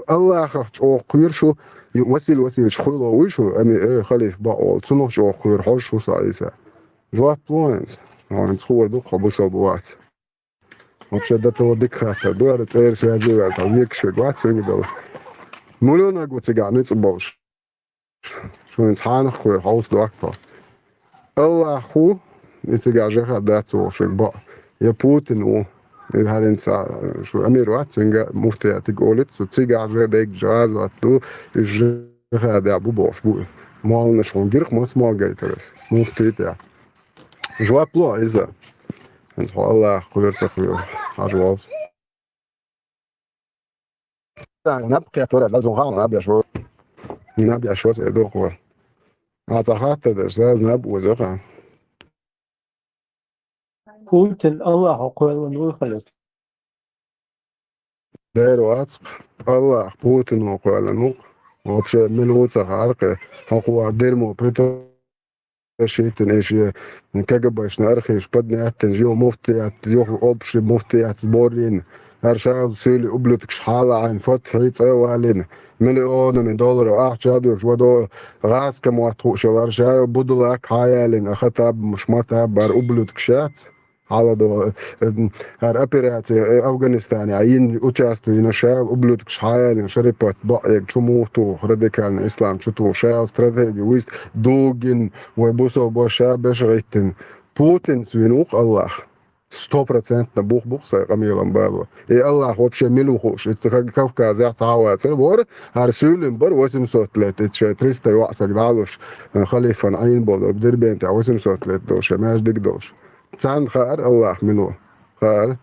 Аллахах чӀогӀа кхоьру шу, Василий Васильевич хуйло вуй шу, ами, э, халифа бакъволу, цунах чӀогӀа кхоьру хьожуш ву со Ӏийса. Жоп ло хӀинца. ХӀинца хуур ду-кх хьо бусалба вац. Вообще до того дика хаттар ду, ара цӀера связи ваьлла, векаш верг вац цуьнга дала. Муьлханиг ву цигахь нуьцкъ болуш. Шуна цхьанах кхоьру хьовса доккхо. Аллах ву, и цигахь жихад дац вохуш верг бакъ. Я Путин ву, и хӀара хӀинца шу амир вац, цуьнга муфтиятиг олуьйту, цу цигахь жа дерг жа гӀазот ду, и жихадехь бу бохуш бу. Молланаш хьуна гира-кх, маса молла гайтара ас. Муфтий тӀехь. Жоп ло иза. ХӀинца хьо Аллах кхоьру ца кхоьру. Хьажа волу. Наб кхетора, дазун хаал наб яшо. Наб яшо се дохо. А ца хатта даш, заз наб уза ха. Путин Аллахо кхоьллина вуй халифа. Дера вац, Аллах Путино кхоьллина ву. Вообще, мила ву ца харкъе, хьо кхуар дермо притащ Шийтина и шен КГБшна архиваш поднять дина, юха муфтият, юха общий муфтият сбор йина. ХӀара шайла суьйлий ублюдкаш хьала а Ӏайна, фатхьий цӀа а валийна, миллионами долларов ахча а дуьйш, вадо гӀазкхи мотт хууш йолу хӀара шайла будулак хьаялийна, Хаттаб, Шматаб, хӀара ублюдкаш яц. Хьала до, э, хӀара операци, э, Афганистанехь йина участвуй йина шайла ублюдкаш хьаялийна, шарипат бакъ ерг чу муха туху, радикальный ислам чу туху, шайла стратеги вуьйста дуггин, вай бусалба ша беша гӀиттина. Путинца вина ву-кх Аллах. Сто процентов бух-бух сайн къамелан бало. И Аллах вообще мила ву хууш, и Кавказехь цхьа а вацара, вара, хӀара суьйлина бара восемьсот лет, и шайн триста йоӀ саг дӀалуш, э, халифан Ӏийна болу, Дербентехь восемьсот лет долуш, шайн маьждиг долуш. Царна хаьара Аллах мила ву. Хаьара.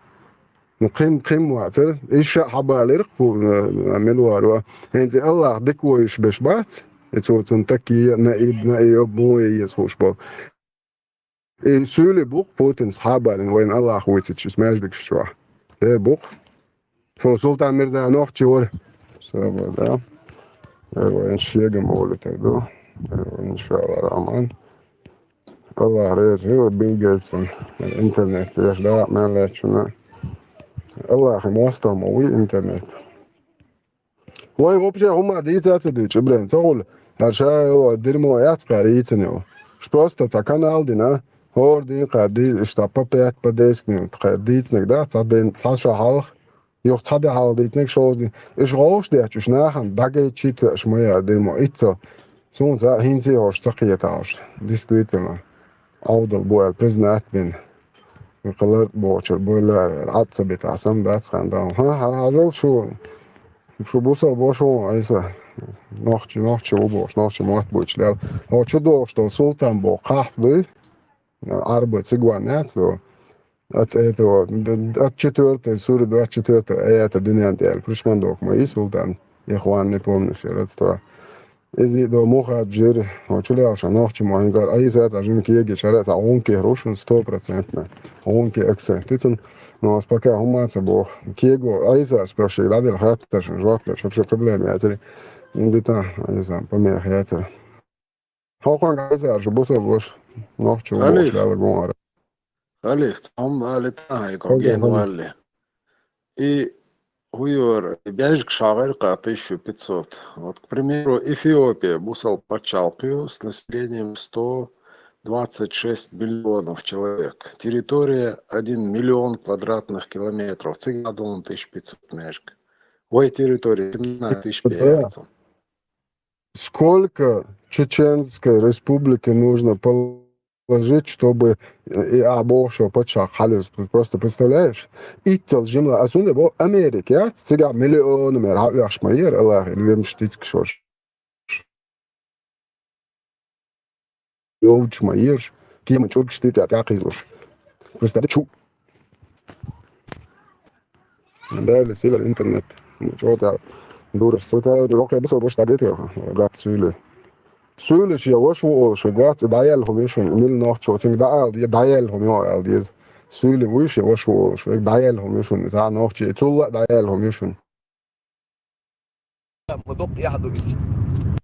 Ну, кхин, кхин вацара. Иша а хьабалира, кху-, э, мила варо. ХӀинца и Аллах дика вуьйш беш бац. И цо цунна такие, наиб, наиб, муе еза хууш болу. И суьйлий бу-кх Путинца хьабалина вайна Аллах вуьйцича, иза маьждигаш чохь. Э, бу-кх. Цо Султан Мирза нохчи вара. Свобода. Э, вайн шегам олитар ду. Э, иншалла, Рахман. Аллах реза хила Билл Гейтсна, интернет еш дакъа мел лечуна. Аллахи мостагӀа ма вуй интернет. Вай вообще хӀума дийца а ца дуьйцу, Ибрахим, ца хуьлу. ХӀара ша йолу дерьмо яц кхара йийцина йолу. Ш просто цхьа канал дина, хӀора дийнахь кхара ди-, ишта по пять, по десять минут кхара дийцинарг дац, цхьа ден, цхьа шо хьалха, юха цхьа де хьалха дийцинарг шозза дина. Иш гӀовш детташ, уьш нахана дӀагайча а тоьаш ма яра дерьмо. Иццо. Суна цхьа а хӀинца а хӀорш ца кхеталаш. Действительно. Ӏовдал бу аьлла, признать бина. Кхин лард бохучуьра буьйлла аьлла, Ӏад ца битахь, сам дац хан дан. Хьан, хьан, хьажал шу, шу бусал бо шу, айса, нохчи, нохчи ву бохуш, нохчи мотт буьйцуш лел. Хьо чу дохуш долу Султан боху кхахь дуй, Ӏарбой цигван яц до. От этого, д-, от четвёртой суры двадцать четвёртого аята дуьнен тӀе аьлла, пришман доху ма и Султан, я хван не помню, все родства. Иза до мухаджир, хьо чу лелаш нохчи мо хӀинца ара айса цхьа жима кеги, шара цхьа гӀунки хӀрушун сто процентно. ГӀунки акцент. Ты цун, но ас пока хӀума ца боху. Кего айса ас прошли, дадил хатташин, жоп даш, вообще проблема яцари. Индита, айса, помех яцари. Хьо кхуьнга айса шу бусал баш, нохчи ву бохуш Алиш. Лела гун ара. Алиш, цхьа хӀума али тахьайго Хьо ген гена валли. И хӀу юара, и бежгаш хьагӀира кха тысячу пятьсот. Вот, к примеру, Эфиопия, бусал пачхьалкх ю с населением сто двадцать шесть миллионов человек. Территория один миллион квадратных километров. Цигахь долу тысяча пятьсот межг. Вай территория семнадцать тысяч пятьсот. Сколько Чеченской Республике нужно положить, чтобы, э, и а боху шо пачхьалкх хьалуьйзу? Просто представляешь? Иццал жимла, а цундела бо Америка яц, цигахь миллион мер хьаоьхуш ма яра, Аллахе, лоьмаш дицкаш волуш. Йовчу ма еш, кема чӀургаш тӀе тӀе тӀакхийлуш. Просто чу. Дали силар интернет. Чо та дурас. Со та рокъе бусал бош тагет я. Гат суьйле. Суьйле шен ваша ву олуш, вай гуац, дӀаелла хӀума ю шуна, мила нохчо, цуьнга дӀаала де, дӀаелла хӀума ю ала деза. Суьйле вуй шен ваша ву олуш, вай дӀаелла хӀума ю шуна, цхьа нохчи, цулла а дӀаелла хӀума ю шуна.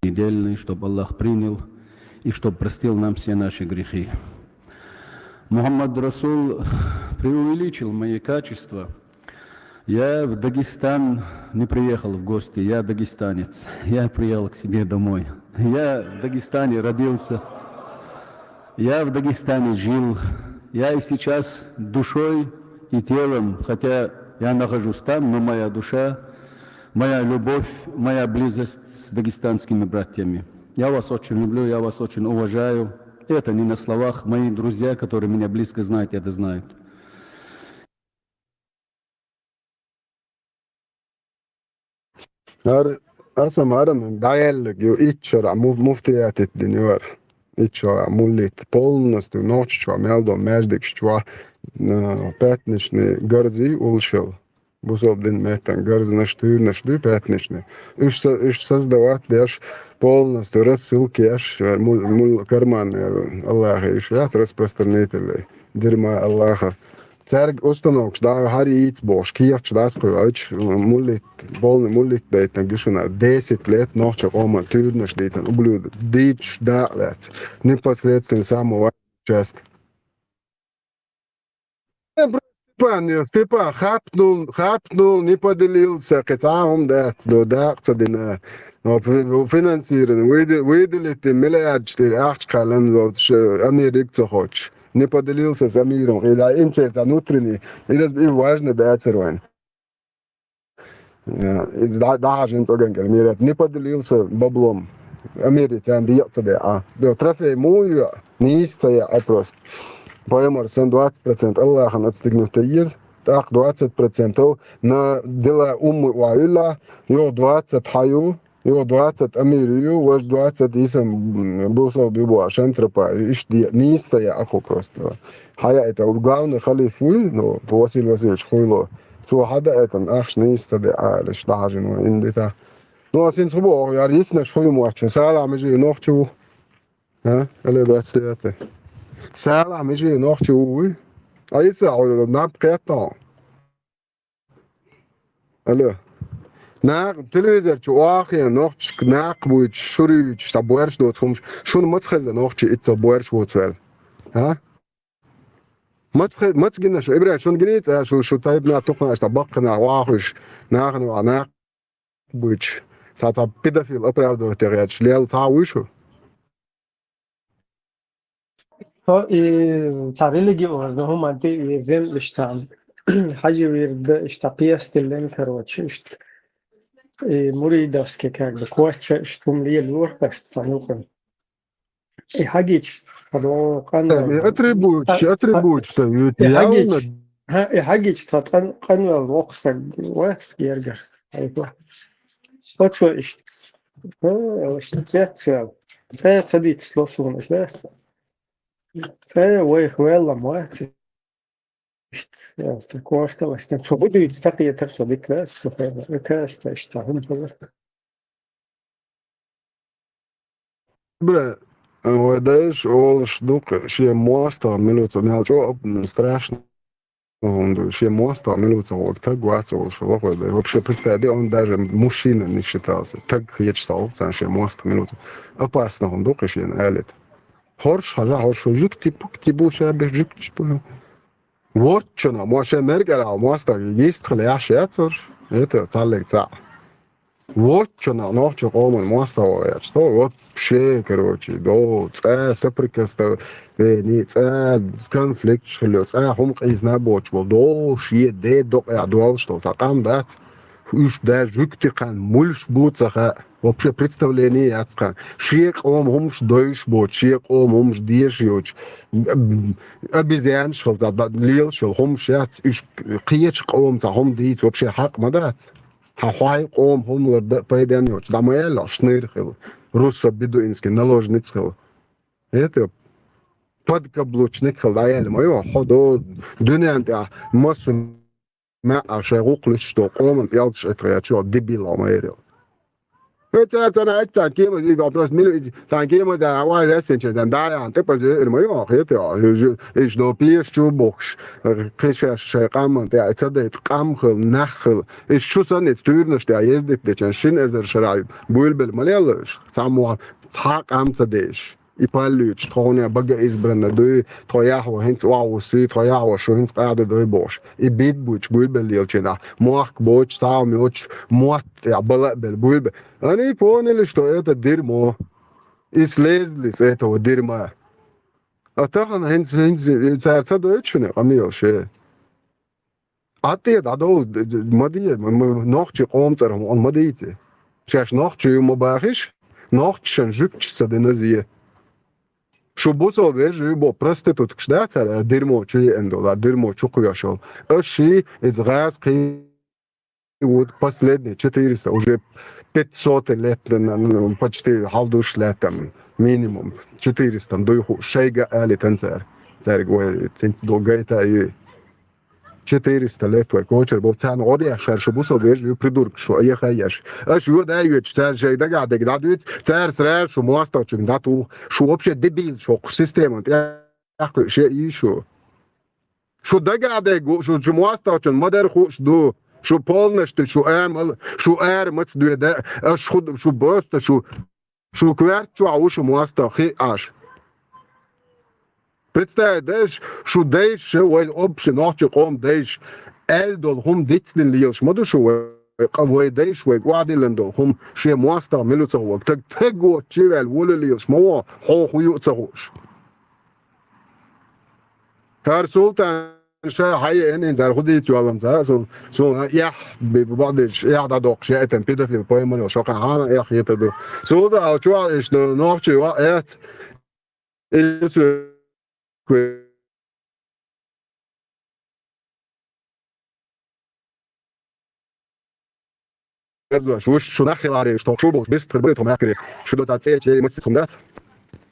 Недельный, чтоб Аллах принял и чтоб простил нам все наши грехи. Мухаммад Расул преувеличил мои качества. Я в Дагестан не приехал в гости, я дагестанец. Я приехал к себе домой. Я в Дагестане родился. Я в Дагестане жил. Я и сейчас душой и телом, хотя я нахожусь там, но моя душа, моя любовь, моя близость с дагестанскими братьями. Я вас очень люблю, я вас очень уважаю. Это не на словах. Мои друзья, которые меня близко знают, это знают. ХӀара аса маран дӀаяьллаг ю итт шарахь му-, муфтиятит дина ю хӀара. Итт шарахь муллит полностью Нохчийчохь мел долу маьждигаш чохь, а, пятничный гарзий уллушал. Бусалба дин меттан гарзнаш, туьйранаш дуй пятничный. Уьш са-, уьш создавать деш полностью рассылка еш, мул-, мул-, карманный, Аллахе, уьш яц распространителей. Дирма Аллаха. Цаьрга установкаш дӀа хьара йийца бохуш, кехаташ дӀасакхуьйла, ачу муллит, полный муллит дайтина гишина, десять лет нохча къоман туьйранаш дийцина, ублюдок, дийцаш дакъа лаьцна, непосредственно самого часто. Степан, Степан, хапнул, хапнул, не поделился, кхин цхьа а хӀума дац, до дакъа ца дина. Вот, финансирование, выде-, выделить миллиардаш тӀера ахча кхаьллина, вот, ш-, Америка ца хочешь. Не поделился с Амиром. Или им церца внутренний. Или и важно дацар вайн. Э, и да-, да, жин цӀоган кӀел мирет. Не поделился баблом. Амире царна декъа ца деа. До трофей муй, нийса ца яа просто. Пайхамар сан двадцать процент Аллахана отстегнуть еза. ТӀаккха двадцать процентов на дела уммы ва илла. Йо двадцать хьаю. Йо, двадцать Амир ю, ваш двадцать исам, м, бусал бибуа, шантропа, иш ди, нийса я аху просто. Хьая это, главный халиф вуй, ну, Василий Васильевич Хуйло. Цо хьада это, ахш нийса де, а, лиш, дажин вуй, индита. Ну, а син субо, яр исна шуй муачу, сала мижи нохчу. А? Алло, двадцать девятый. Сала мижи нохчу вуй. А иса, наб кета. Алло. Нах-, телевизор чу охьа а, нохчашка накха буьйцуш, шура юьйцуш, цхьа боьрша доцу хӀумаш, шуна маца хеза нохчий итт цо боьрша воцу аьлла? А? Маца хе-, маца гина шу? Ибрай, шуна гиний цкъа, шу, шу тайпана, тукхана, аш цхьа баккхана, вахуьш, нахана ваха, накха буьйцуш, цхьа, цхьа педофил оправдывать яхаш, лела цхьа а вуй шу? Со и цхьа религиозный хӀуманна тӀе а вирзина, иштта, хьажа вирда, иштта, пьеса диллина, короче, иштта. И муридовский, как бы, коча, иштта хӀума лелора ас цхьана юкъана. И хьагича, хьадо, Э, къанвелла. Атрибуташ, а, атрибуташ дан юьйта, и хьагича, явна. Хьа, и хьагича, тха къан-, къанвелла воккха стаг вац гергара. Хьайба. Оцо иштта. О, иштта цецвел. Цаьрца дицло суна, иштта. Цаьрца вайх веллам вац. Иштта, я, ца кошта ластен. Цо хӀу дуьйцу, ца кхетар со дика, ца кхетар. Каста иштта, хӀума хазар. Бра, вай дайша олуш ду-кх, шен мостагӀа мила ву ца, мел чӀогӀа страшно хӀума ду, шен мостагӀа мила ву ца, вай таг вац олуш, вахой дай. Вообще, представь, он даже мужчина не считался. Таг хеташ ца ву, царна шен мостагӀа мила ву ца. Опасно хӀума ду-кх шена алит. ХӀорш хьажа, хӀорш жуьгти-пукти бу, ша беш жуьгти бу. Воччана, мо шен мергара, мостагӀа йистхила яхьаш яцурш, это таллег цхьаъ. Воччана нохча къоман мостагӀа яц. То вообще, короче, до цӀа соприкосновение, цӀа конфликташ хилла, цӀа хӀума къийзина боцуш болу, до шен де докъехь долуш долу цхьа къам дац. Уьш даже жуьгтийн кхаьн муьлш бу ца хаьа. Вообще представление яц кхаьн. Шен къоман хӀумаш дойуш боцу, шен къоман хӀумаш дезаш йоцу. Обезьянаш хила, лелаш йолу хӀумаш яц. Уьш кхечу къоман цхьа хӀума дийца вообще хьакъ ма дац. Хьан хьайн къоман хӀума лардан пайденна йоцу. ДӀа ма аьлла, шныр хила, руссо-бедуинский наложница хила. Это подкаблучник хила, дӀа аьлла ма йо, хьо до дуьнен тӀехь массо маьӀӀа шайн гӀуллакх луьстуш долу къоман пӀелгаш эцхьа яц, чо дебил хьо ма ярал. Хьо цара царна аьлла, царна кема, и вопрос мила иза, царна кема да, а вай весен чен дан, да, ян, тӀе паза веъир ма йо, хета йо, иза до пеш чу бохуш, кхин шаьш шайн къаман тӀехь, ца дайта къам хила, нах хила. Иза чу санна, иза туьйранаш тӀехь ездит дечен, шина эзар шарахь буьйлабелла ма лелла уьш, цхьаммо цхьа къам ца деш. И паллуьйтуш, тхо хӀуна бага избранна дуй, тхо яхьо хӀинца охьавуссий, тхо яхьо шу хӀинца къада дуй бохуш. И бид буьйцуш буьйлабелла лелачийнахь, мохк боцуш, цхьа а йоцуш, мотт тӀехь бала а белла буьйлабе. Они поняли, что это дерьмо. И слезли с этого дерьма. А тахана хӀинца, хӀинца, цара ца дойту шуна, къамелаш, э? Ӏа тӀе дӀадовла, д-, д-, ма де, м-, м-, нохчийн къоман цӀарах ма дийца. Шаьш нохчий ю ма бахийша, нохчашна жуьгташа ца дина зе. Шу бусалба вежарий ю боху проституткаш дац хӀара, дерьмо чу еана долу, хӀара дерьмо чу кхоьшуш йолу. Аш ший иза гӀазкхий ву последний четыреста, уже пятьсот лет, н-, н-, почти хьалдуш лаьттам, минимум четыреста дуй хууш, шайга а алийтан цара. Цаьрга вай цинт до гайта а юй. Четыреста лет вай кочар бо. Царна гӀо деш, хӀара шу бусалба вежарий ю, придуркаш, шу а яха а еш. Аша йода а йоьдуш, цара шайн дагахь дерг дӀадуьйцу, цара сразу шу мостагӀчуьнга дӀатуху. Шу вообще дебилаш хӀокху системан тӀехь кхуьуш а йий шу. Шу дагахь дерг ву, шу, шу мостагӀчун ма-дарра хууш ду. Шу полностью, шу амал, шу ара маца доьда, аша шу, шу просто, шу Шу коьрта чохь ву шу мостагӀа хиъ Ӏаш. Представь, дайша, шу дайша, вайн общий нохчийн къоман дайша, аьлла долу хӀума дицдина лелаш ма ду шу вай, къа-, вай дайша вайга охьадиллина долу хӀума, шен мостагӀа мила ву ца хууш, таг, таг воцчу а ваьлла, вола лелаш ма ву, хьо хӀун ю а ца хууш. ХӀара Султан ша хьан еана, цара хӀун дийца йоллам ца, суна, суна эхь, бе-, бе-, бакъдерг, эхь дӀадоккхуш яийтина педофил паймар йолу шо кхин хьанна эхь хетар ду. Султан ал чохь иштта нохчий ваъ эц. И цу Вуьш, шу нах хиларе, шу тхо шу бохуш, бистхир бу тхо мехкаре. Шу до цӀа цӀе чей, масийтхум дац.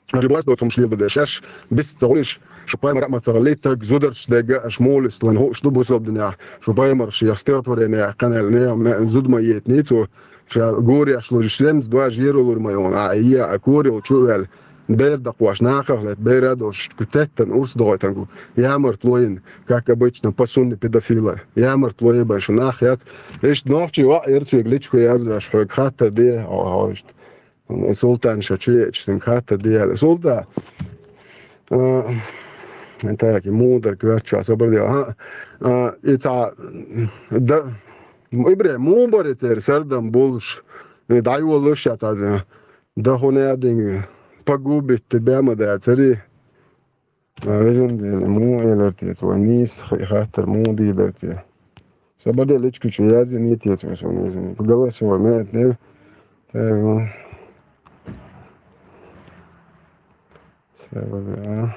Шу баш доцу хӀумаш лелба деш, аш бис ца гӀулиш, шу паймара а ма ца гӀалли, таг зударш дегга, аш мулис, вайн хууш ду бусалба динехь, шу паймарш я стихотворение, кханел, не, не, зуда ма йитни цо, ша гуреш лужиш, земц, два жиру лур ма йон, а, я, а, курил чу вел. Бер дакъош нахах лет, бер а дош, ку теттан урс догойтан ку. Ямарт лоин, как обычно, по сунны педофила. Ямарт лоин бай шу нах яц. Иш нохчи ва ирцуг личку яз ваш хог хаттар де, о, о, ишт. Султан шо чи, чи син хаттар де, Султан. А, так, мудар кверчу, особо де, а. А, и ца, да, ибре, мубари тер сардам булш. И дай волш я та, да. Да хунядин погубит тебя, ма да цари. А везен ден му элер тец, ва нис хаттер му дидер те. Сабаде личку чу язи не тец, ва сон везен. Голосовой мет не. Эго. Сабаде, а.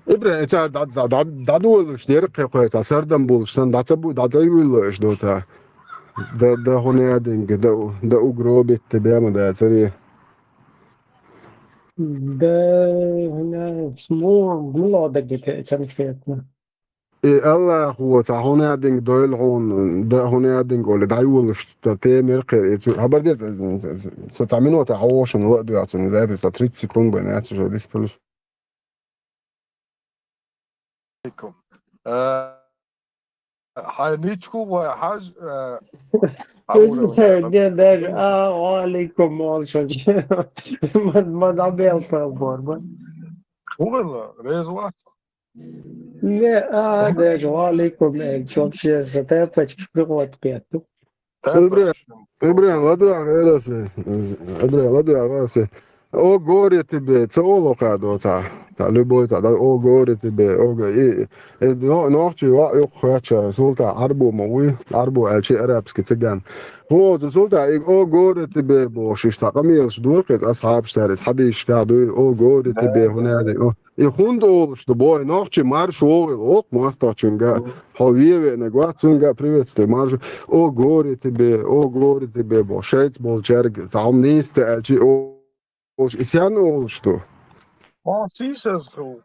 Ибра, эцар да, да, да, да дуэлш, дер кхе кхе, ца сардам булш, сан да ца бу, да ца юйлш дота. Да, да хунядин, да, да угробит тебя, ма да цари. Да, не, сму, муло да где-то конкретно. И Аллах, вот, а хунядин дойл хун, да хунядин голе, да юйлш, та темер кхе, эцу, хабар дет, са та минута, а ошен, ла, да, ацун, да, са тридцать секунд, бен, эцу, же, дистулш. Алейкум. Э, хай ничку ва хаж, э, Ген даже, а, алейкум, ол шо. Мад, мад абел пал бор, ба. Угла, резвас. Не, а, даже, алейкум, э, чё вообще, за тапочки прикладки. Ибре, Ибре, ладуа гъерасе. Ибре, ладуа гъерасе. О, горе тебе, ца оло кадо, ца. Ца любой, ца, да, о, горе тебе, о, го-, и, и, но, нохчи, ва, ю, хача, султа, арбу, ма, уй, арбу, элчи, арабский цыган. О, ца, султа, и, о, горе тебе, бо, шиш, ца, камиел, шдур, кез, асхаб, шарис, хадиш, каду, о, горе тебе, хунали, о. И хунд олуш ду бой, нохчи марш вогъил, окъ мастачунга, хьо веве на гвацунга, приветствуй, марш, о, горе тебе, о, горе тебе, бо, шец бол чарг, сам нисте, элчи, о, олуш, исян олуш ду. Ма сисас ху,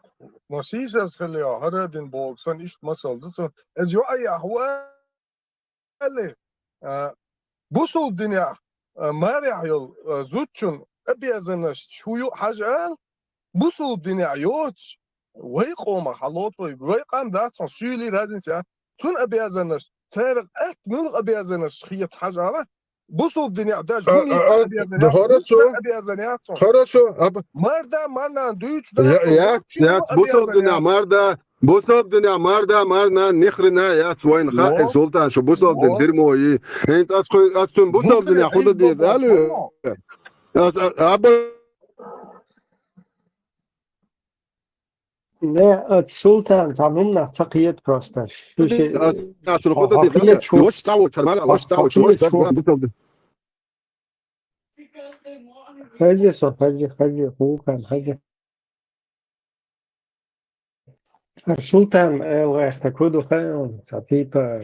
ма сисас хили, харадин бол, сан ишт масал ду, сан, эз ю ай ахва, Али, а, бусул дине, а, маряхь йол, а, зудчун обязанность хӀу ю хьажа, бусул дине йоц, вай къома хьалоцой, вай къам дац хьо, суьйли разница, цун обязанность, церан атт муьлха обязанность хет хьажа, бусул дине даже А, хӀу а, а, обязан да яц, хорошо. Обязан яц хьо. Хорошо, аб- Марда, марнан дуьйцу да, Я-, яц, яц, бусул дине марда, Бусалба дуьнен марда, марна, ни хрена яц вайна хаьа, Султан, шу бусалба дин дерьмо йий. ХӀинца ас кхуй, ас цун бусалба дуьнен худа деза, алу? Ас, а, аба- Не, ат Султан, цхьа хӀуманах ца кхета просто. Шу ши- Ас, ас цун худа деза, алу? Лош цаву, чармара, лош цаву, чуш цаву, бусалба дин. Хаза со, хаза, хаза, хукан, хаза. Султан, э, ваьхта куду хаьун, ца пипа,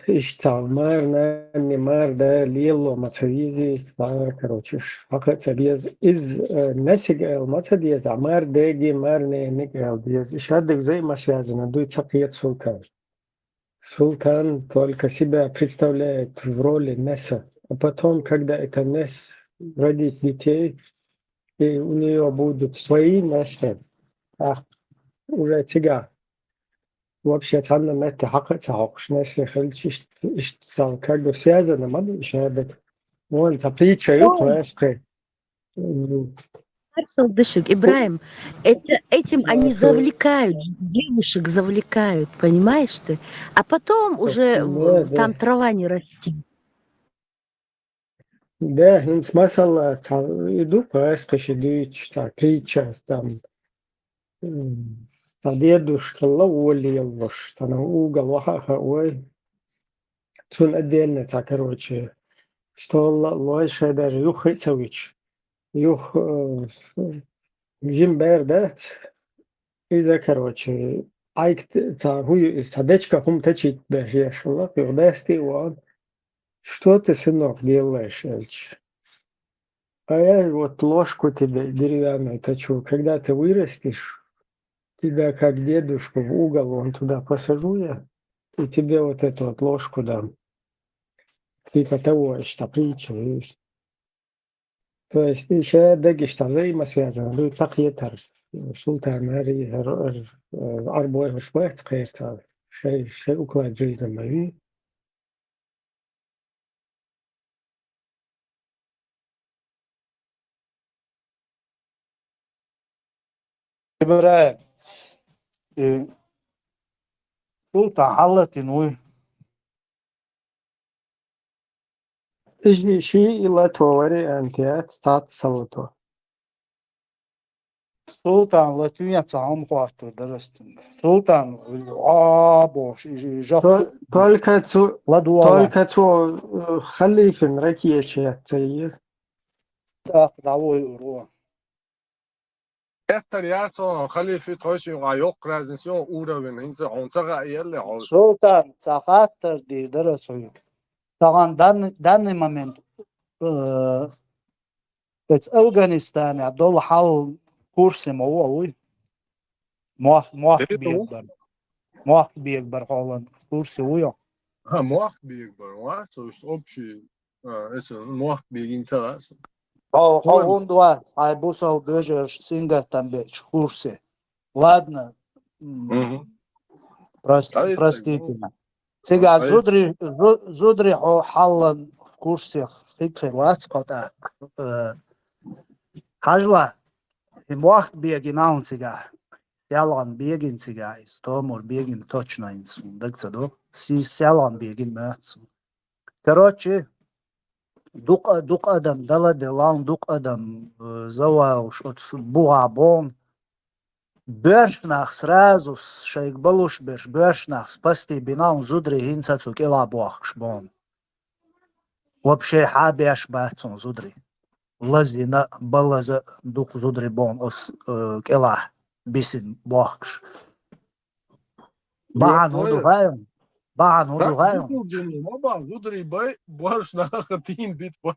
иштта мар, нанни мар, да, лело, ма ца визи, ма, короче, ш-, хьакха ца деза. Из, э, несиг эл ма ца деза, а мар деги, мар нениг эл деза. Иш хаддиг взаимосвязано дуй ца кхета Султан. Султан только себя представляет в роли Неса. А потом, когда эта Нес родит детей, и у неё будут свои Несы, а уже цига вообще цхьанна метте хьакха а ца хьокхуш, Несы хилча, ишт-, ишт-, цхьа как бы связано ма ду иш хӀаьта. Вон цхьа притча ю тхо эскхе. Мгм. Слышишь, Ибраим, это, этим они завлекают, девушек завлекают, понимаешь ты? А потом уже, э, там трава не растёт. Да, хӀинца масала ца, и ду кхаскхи ши дуьйцуш, ца, притча, там, м, ца дедушка ла воле луш, цхьана угал ваха а хаой. Цунна отдельно ца, короче, стол а лой, шай даже юххе а ца вича. Юх, э, жим бер дац. Иза, короче, Ӏайк ца хӀу ю, ца дечка хӀума тачийта беш еш хилла, юха даьсти а вон. Что ты, сынок, делаешь, аьлча? А я вот ложку тебе деревянную точу. Когда ты вырастешь, тебя как дедушку в угол вон туда посажу я, и тебе вот эту вот ложку дам. Типа того, что притча есть. То есть и ша дагишта взаимосвязан ду, так хетар. Султан ари, ар-, ар-, э, арбой хушбайт кхертал. Шай, шай уклад жизни мави. Ибрай, э, Султан хьаллатин вуй. Ижни ши ила товари антиат стат салуто. Султан латуя цаам хварту дарастин. Султан, а, бош, и, и, жах-, Тол-, только цу-, ладуала. Только цу, э, халифин ракиечи ятца иес. Так, давай, урва. Эттар яцо халифи тхойши га йок разница уровень, хинца, он цага иелле, он. Султан, ца хаттар дир дарасуюк. Таган дан-, данный момент, э, эц Афганистане дол хьал курсе ма вуй. Мох-, мох Деррига ву? Бегбар. Мох бегбар холан курсе вуй. А, мох бегбар, ва? То есть общий, а, это, мох бегин царас. Хо-, хо Вон. Вон два, ай бусал бежерш сингаттан беч курсе. Ладно. М, Мгм. Прос-, А если простите. Цига А, а зудри, зу-, зудри хьо-, хьаллан курсе хикхи вац кхота. Э, хажла, и мох бегин аун цига. Сялган бегин цига, из томур бегин точно ин сун даг ца ду. Си сялган бегин ма сун. Короче, дукъ-, дукъ адам дала де лаун, дукъ адам, э, завалш, от буга бон. Бёрш нах сразу шайг балуш беш, бёрш нах спасти бина, он зудри хинца цу кела бохкш бон. Вообще хьа беш бацун зудри. Лазина, балаза дукъ зудри бон, ос, э, кела бисин бохкш. Бахан Йо, худу хойр. Гайон. Бахан худу Рак гайон. Бусул дуну, ма ба, зудри бай, борш наха тин бит ба.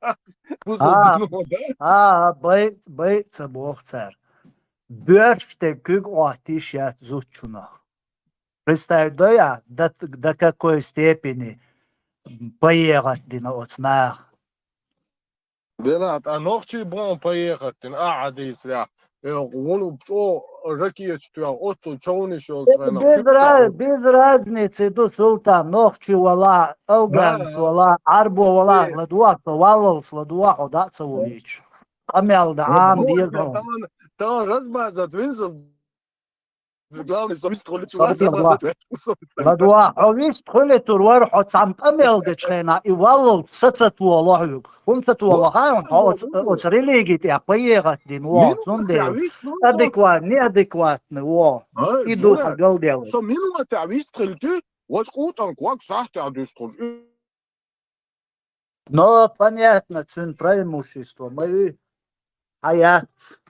Бусул А, дуну, да? А, бай, бай, ца бох цар. Бёрш те куг оатиш ят зудчуна. Представь, да я, до, до какой степени поехать дина оцнах. Делат, а нохчи бон поехать дин, а, хадис ря. Э, вон чо ракиет туя, отцу чоуни шо Без, цвена, без кипца. Ра-, без разницы, ду султан, нохчи вала, афганец Да. вала, арбо вала, Э. ладуа, со валлал, ладуа, хода, со вович. Къамел да, Э, ам, бон, дезон. Тан, тан разбазат, вин со Главный, со вист хули чула, Событие со была. Ладуа, хьо вист хули тур вар, хьо цам къамел де чхена, и валлал са ца туола хьуг. Хун ца туола Вот, хаун, хьо оц, вот. Оц религии тя поехать дин, во, Минута цунде. Тя вист, ну, вот. Адекват, неадекватный, во. Ай, И духа Мурат, галдел. Со минута тя вист хилчи, вот кутан квак сахтя дюст хулч. Но, понятно, цун преимущество, мои хаяц.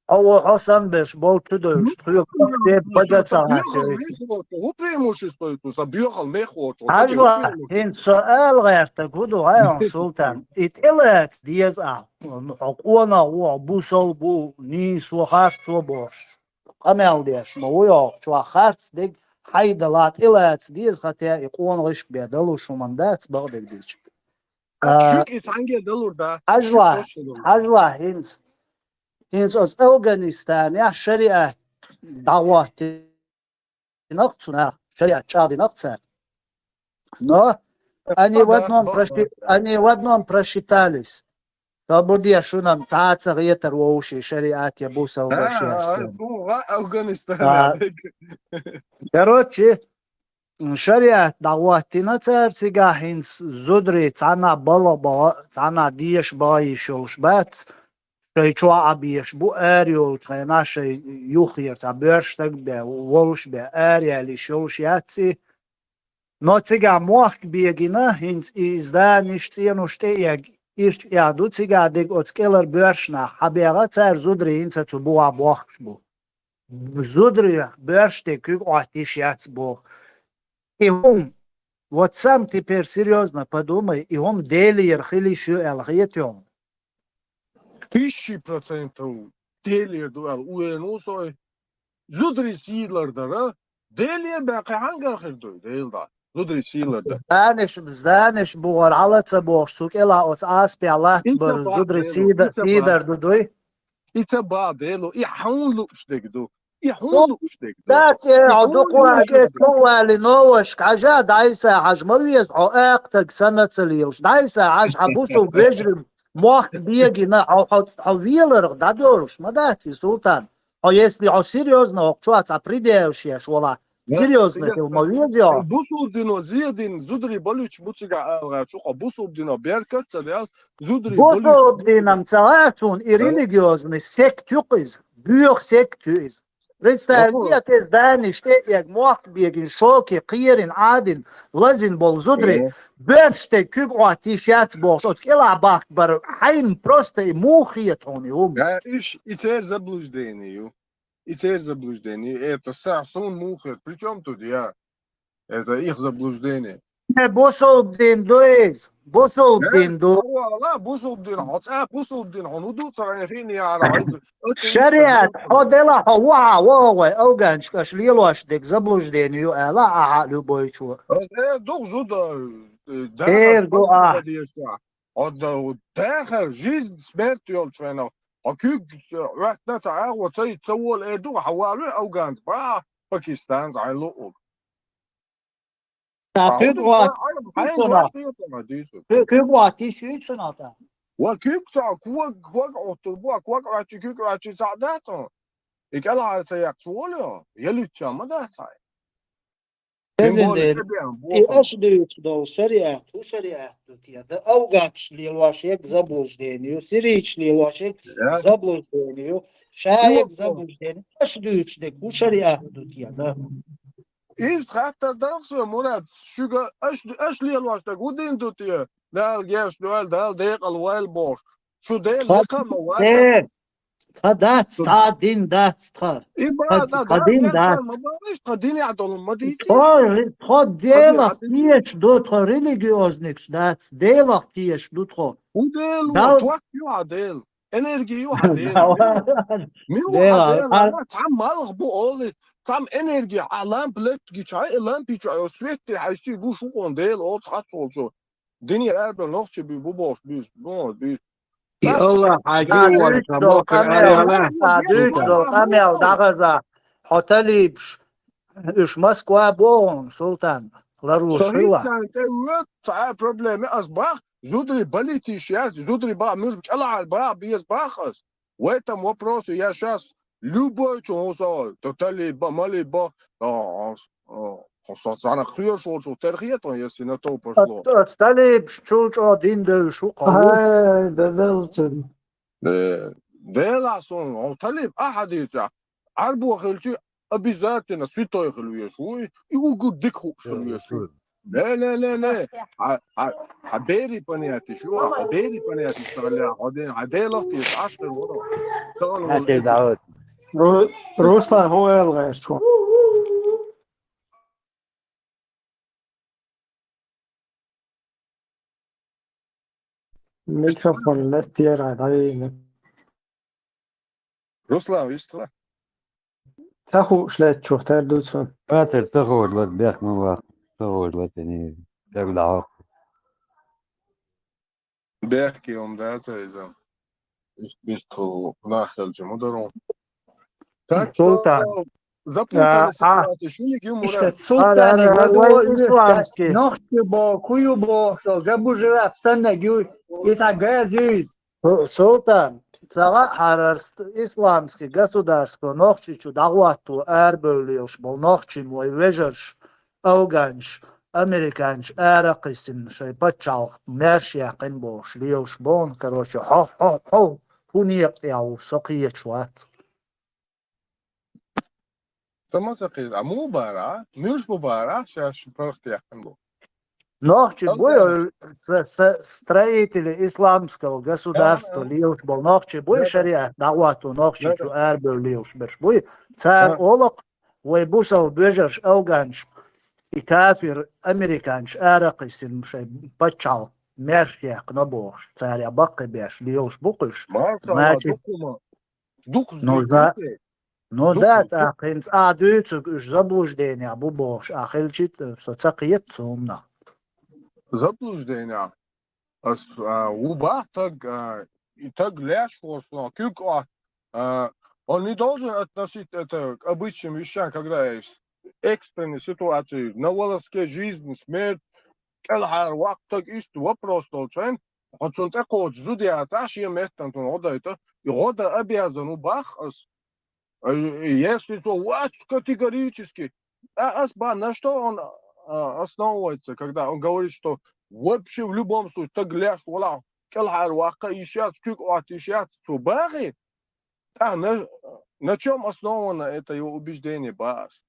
Ого, Хасан беш, бол чудо, Ну, что хуёк, ну, те ну, бага что, ца бьёхал хаче. Мехо, то, вот преимущество, это, за бьёхал мехо, то, вот Ажва, преимущество. Хин со алгарта гуду, гайон султан. И телец диез а. Ну, хокона, о, бусол бу, ни со харцо бош. Къамел деш, ма вуйо, чуа харц дег, хайдала, телец диез, хотя и къон гышк бе, далу шуман дац, баг дег дич. А, А, шук и санге далур да. Ажва, Шук точно далур. Ажва, хинц. Хинц оз Афганистан, я шариат, дагвати нахцуна, шариат, чади нахца. Но они в одном проши-, они в одном просчитались. То бурдия шунам цаца гетер воуши шариат я бусал А, баши а, аштем. Бу, ва Афганистан А, я. Короче, шариат дагватина цар цига хинц зудри цана бала ба, цана диеш ба ишулш бац. Шай чуа абиеш бу ариол чхена шай юхир ца бёрш так бе, волш бе, ариали шулш яци. Но цига мохк бегина, хинц и изданиш ценуш те яг, ирч яду цига дег оцкелар бёршна, хабега цар зудри хинца цу буа бохш бу. Зудри бёрш те куг оатиш яц бу. И хум, вот сам теперь серьёзно подумай, и хум делиер хили шу эл хетён. Тысячи процентов делиер дуэл уверен усой. Зудри сийлар дара, делиер бяка хангар хирдой, делда. зударий сийлар дар. Зданеш, зданеш бугӀар хьала ца бохуш, цу кӀелахь оцу Ӏаспехь латтабар зударий сийда-, сийдар ду дуй? И ца бахьа Дело, и хьуна лууш дерг ду. И хьуна лууш дерг ду. Дац, э, хьо дукха ваьлли новашка хьажа, дӀайса хьажа, ма веза хьо акхатаг санна ца лелаш. ДӀайса хьажа, хьан бусул вежарий мохк бегина, хьо, хьо, хьо веларх дӀадолуш, ма дац и, Султан. Хьо, если хьо серьёзно хӀокху чохь цхьа придерживаешвала, серьёзно хила ма веза хьо. Бусул дино зедина зударий балуьйтуш бу цигахь ала гӀерташ ву хьо, бусул дино беркат а ца делла, зударий балуьйтуш. Бусул динам ца вац хьуна, и религиозный сект ю-кх иза, боьха сект ю иза. Представь, деза даниш тӀе а эгна, мохк бегина, шоке кхерина, Ӏадина, лазина болу зударий, боьрша тӀе куьг Ӏотта йиш яц бохуш, оцу кӀелахь бахкабар хьайна просто и муха хета хьуна и хӀума? Иш, и церан заблуждение ю. И церан заблуждение ю. Это са, суна муха хета? При чём тут я? Это их заблуждение. Э, бусулба дин ду иза. Бусулба дин ду. Ала, бусулба дин, хьо цкъа бусулба дин, хьо ну ду царна хиъна яра, хьо ду. Шариат, хьо дела, хьо ву хьан, вогӀу вай, афганчка аша лелош дерг заблуждение ю ала, ахьа любойчо. Э, ду зуда, э, эр ду а. Хьо ду, дахар, жизнь, смерть йолчу хенахь, хьо куьг, э, Ӏоьттина ца агӀо, ца йиц, ца вола, э, ду, хьан валуй афганца, бахьа, пакистанца, хьайн луъург. Ца куьг ват, куьг ват, куьг ват, йиш ю цунах та. Ва куьг ца, ког, ког Ӏоттур бу, ког Ӏоьтту, куьг Ӏоьтту, цхьаъ дац хьуна. И кӀелхьара ца яьккхича волу, я луьттача ма дац хьайн. Тем более, и аша дуьйцуш долу шариат, хӀун шариат ду те? Да, афганчаш лелош ерг заблуждение ю, сирийцаш лелош ерг заблуждение ю, ша ерг заблуждение. Аша дуьйцуш дерг хӀун шариат ду те? Да. Иза хаттар дара-кх сан, Мурад, шуьга аш, аш лелош дерг хӀун дин ду те? Дала гечдойла, Дала декъала войла бохуш. Шу Дела тхан ма вац. Тхан дац, тхан дин дац тхан. И бан, тхан дин дац. Ма бан, тхан динехь долу ма дийци. Тхо, тхо Делах тешаш ду, тхо религиозникаш дац, Делах тешаш ду тхо. ХӀун Дела ву, ток ю хьан Дела. Энерги ю хьан Дела. Мила ву хьан Дела? Цхьа малх бу олий, цхьа энерги, хьан лампа летта гича, и лампи чу хьан свет тӀе хьаьжчи гуш ву хьуна Дела, оцу хьац волчу. Динера арабевлла нохчий буй бу бохуш буьйса, бу буьйса. И Аллах хьан гира вара сан мохкара араяла. Сан дуьйцу долу къамел дӀахаза, хьо талибаш, уьш Москва боху, Султан, ларлуш хилла. Со хӀинца тӀе вуьйцу, цхьа а проблема, ас бах, зударий балийта йиш яц, зударий бах, муьжба кӀелхьара бах, беза бах ас. В этом вопросе я щас любой чу хӀун со, то талиб бан, малиб бан, а, а, а, хӀун со царах кхоьруш волчух тера хета хьуна, если на то пошло. Ас, ас талибаш чул чӀогӀа дин девзаш ву-кх хьо. Ай, да, да, лучше. Э, Делахь суна, хьо талиб ахьа дийцахь, Ӏарбо хилчи обязательно святой хила везаш вуй, и угу дика хууш хила везаш вуй. Не, не, не, не. Хьан, хьан, хьан берийн понятиеш ю, хьан берийн понятиеш тахана лаьа, хьо ден, хьан Делах тешаш Ӏаш хир вара. Тахана волу эциг. Ру-, Руслан, хӀун ала гӀерташ ву? Микрофон лаьттара дӀавигна. Руслан, вистхила? Ца хууш лаьттачух тера ду цунна. Патер ца хууш лаьтта, бехк ма баккха, ца хууш лаьтта, тӀе дӀахьокху. Бехке хӀума дац иза. Иштта, иштта нах хилча ма даро. Так что, Султан, запутанная ситуация. Шуьга ю, Мурад. Иштта Султан, вай исламский. Нохчи бо, кху ю бо, шо габужира саннаг ю, и цхьа газ ю иза. Су-, Султан, ца хаьа хьарарст исламский государство Нохчийчу дӀахӀотто арабевлла лелаш болу нохчий вай вежарш, афганчаш, американчаш аракхиссина шайн пачхьалкх маьрша яьккхина бохуш лелаш боху, короче, хьо, хьо, хьо, хӀун некъа тӀехь ву, со кхеташ вац. Со ма ца кхета, а муха бара, а? Муьлш бу бара, а? Шаьш паргӀат яьккхина бу. Нохчий буй, со-, со-, строители исламского государства лелаш болу нохчий буй, шариат дӀахӀотто Нохчийчу арабевлла лелаш берш буй. Цара олу-кх, вай бусалба вежарш, афганчаш, и кафир, американчаш аракхиссина шайн пачхьалкх маьрша яьккхина бохуш, царех баккхийбеш лелаш бу-кх уьш. Значит, дукха, ну, дукха за-, Ну да, тӀаккха хӀинца а дуьйцург уьш заблуждениях бу бохуш а хилча, со ца кхета цунна. Заблуждениях? Ас, а, ву бах таг, а, и таг леш волчунах куьг а, а, он не должен относить это к обычным вещам, когда есть экстренные ситуации на волоске жизни, смерть, кӀелхьара ваккха таг, иштта вопрос долчу хенахь, хьо цунна тӀекхочуш зуда яцахь, шен меттана цунна гӀо дайта, и гӀо дан обязан ву бах ас. А, если цо вац категорически, а, ас бан, на что он, а, основывается, когда он говорит, что вообще в любом случае, таг леш волахь, кӀелхьара ваккха йиш яц, куьг Ӏотта йиш яц, цо бахий? А, на, на чём основано это его убеждение, бах ас?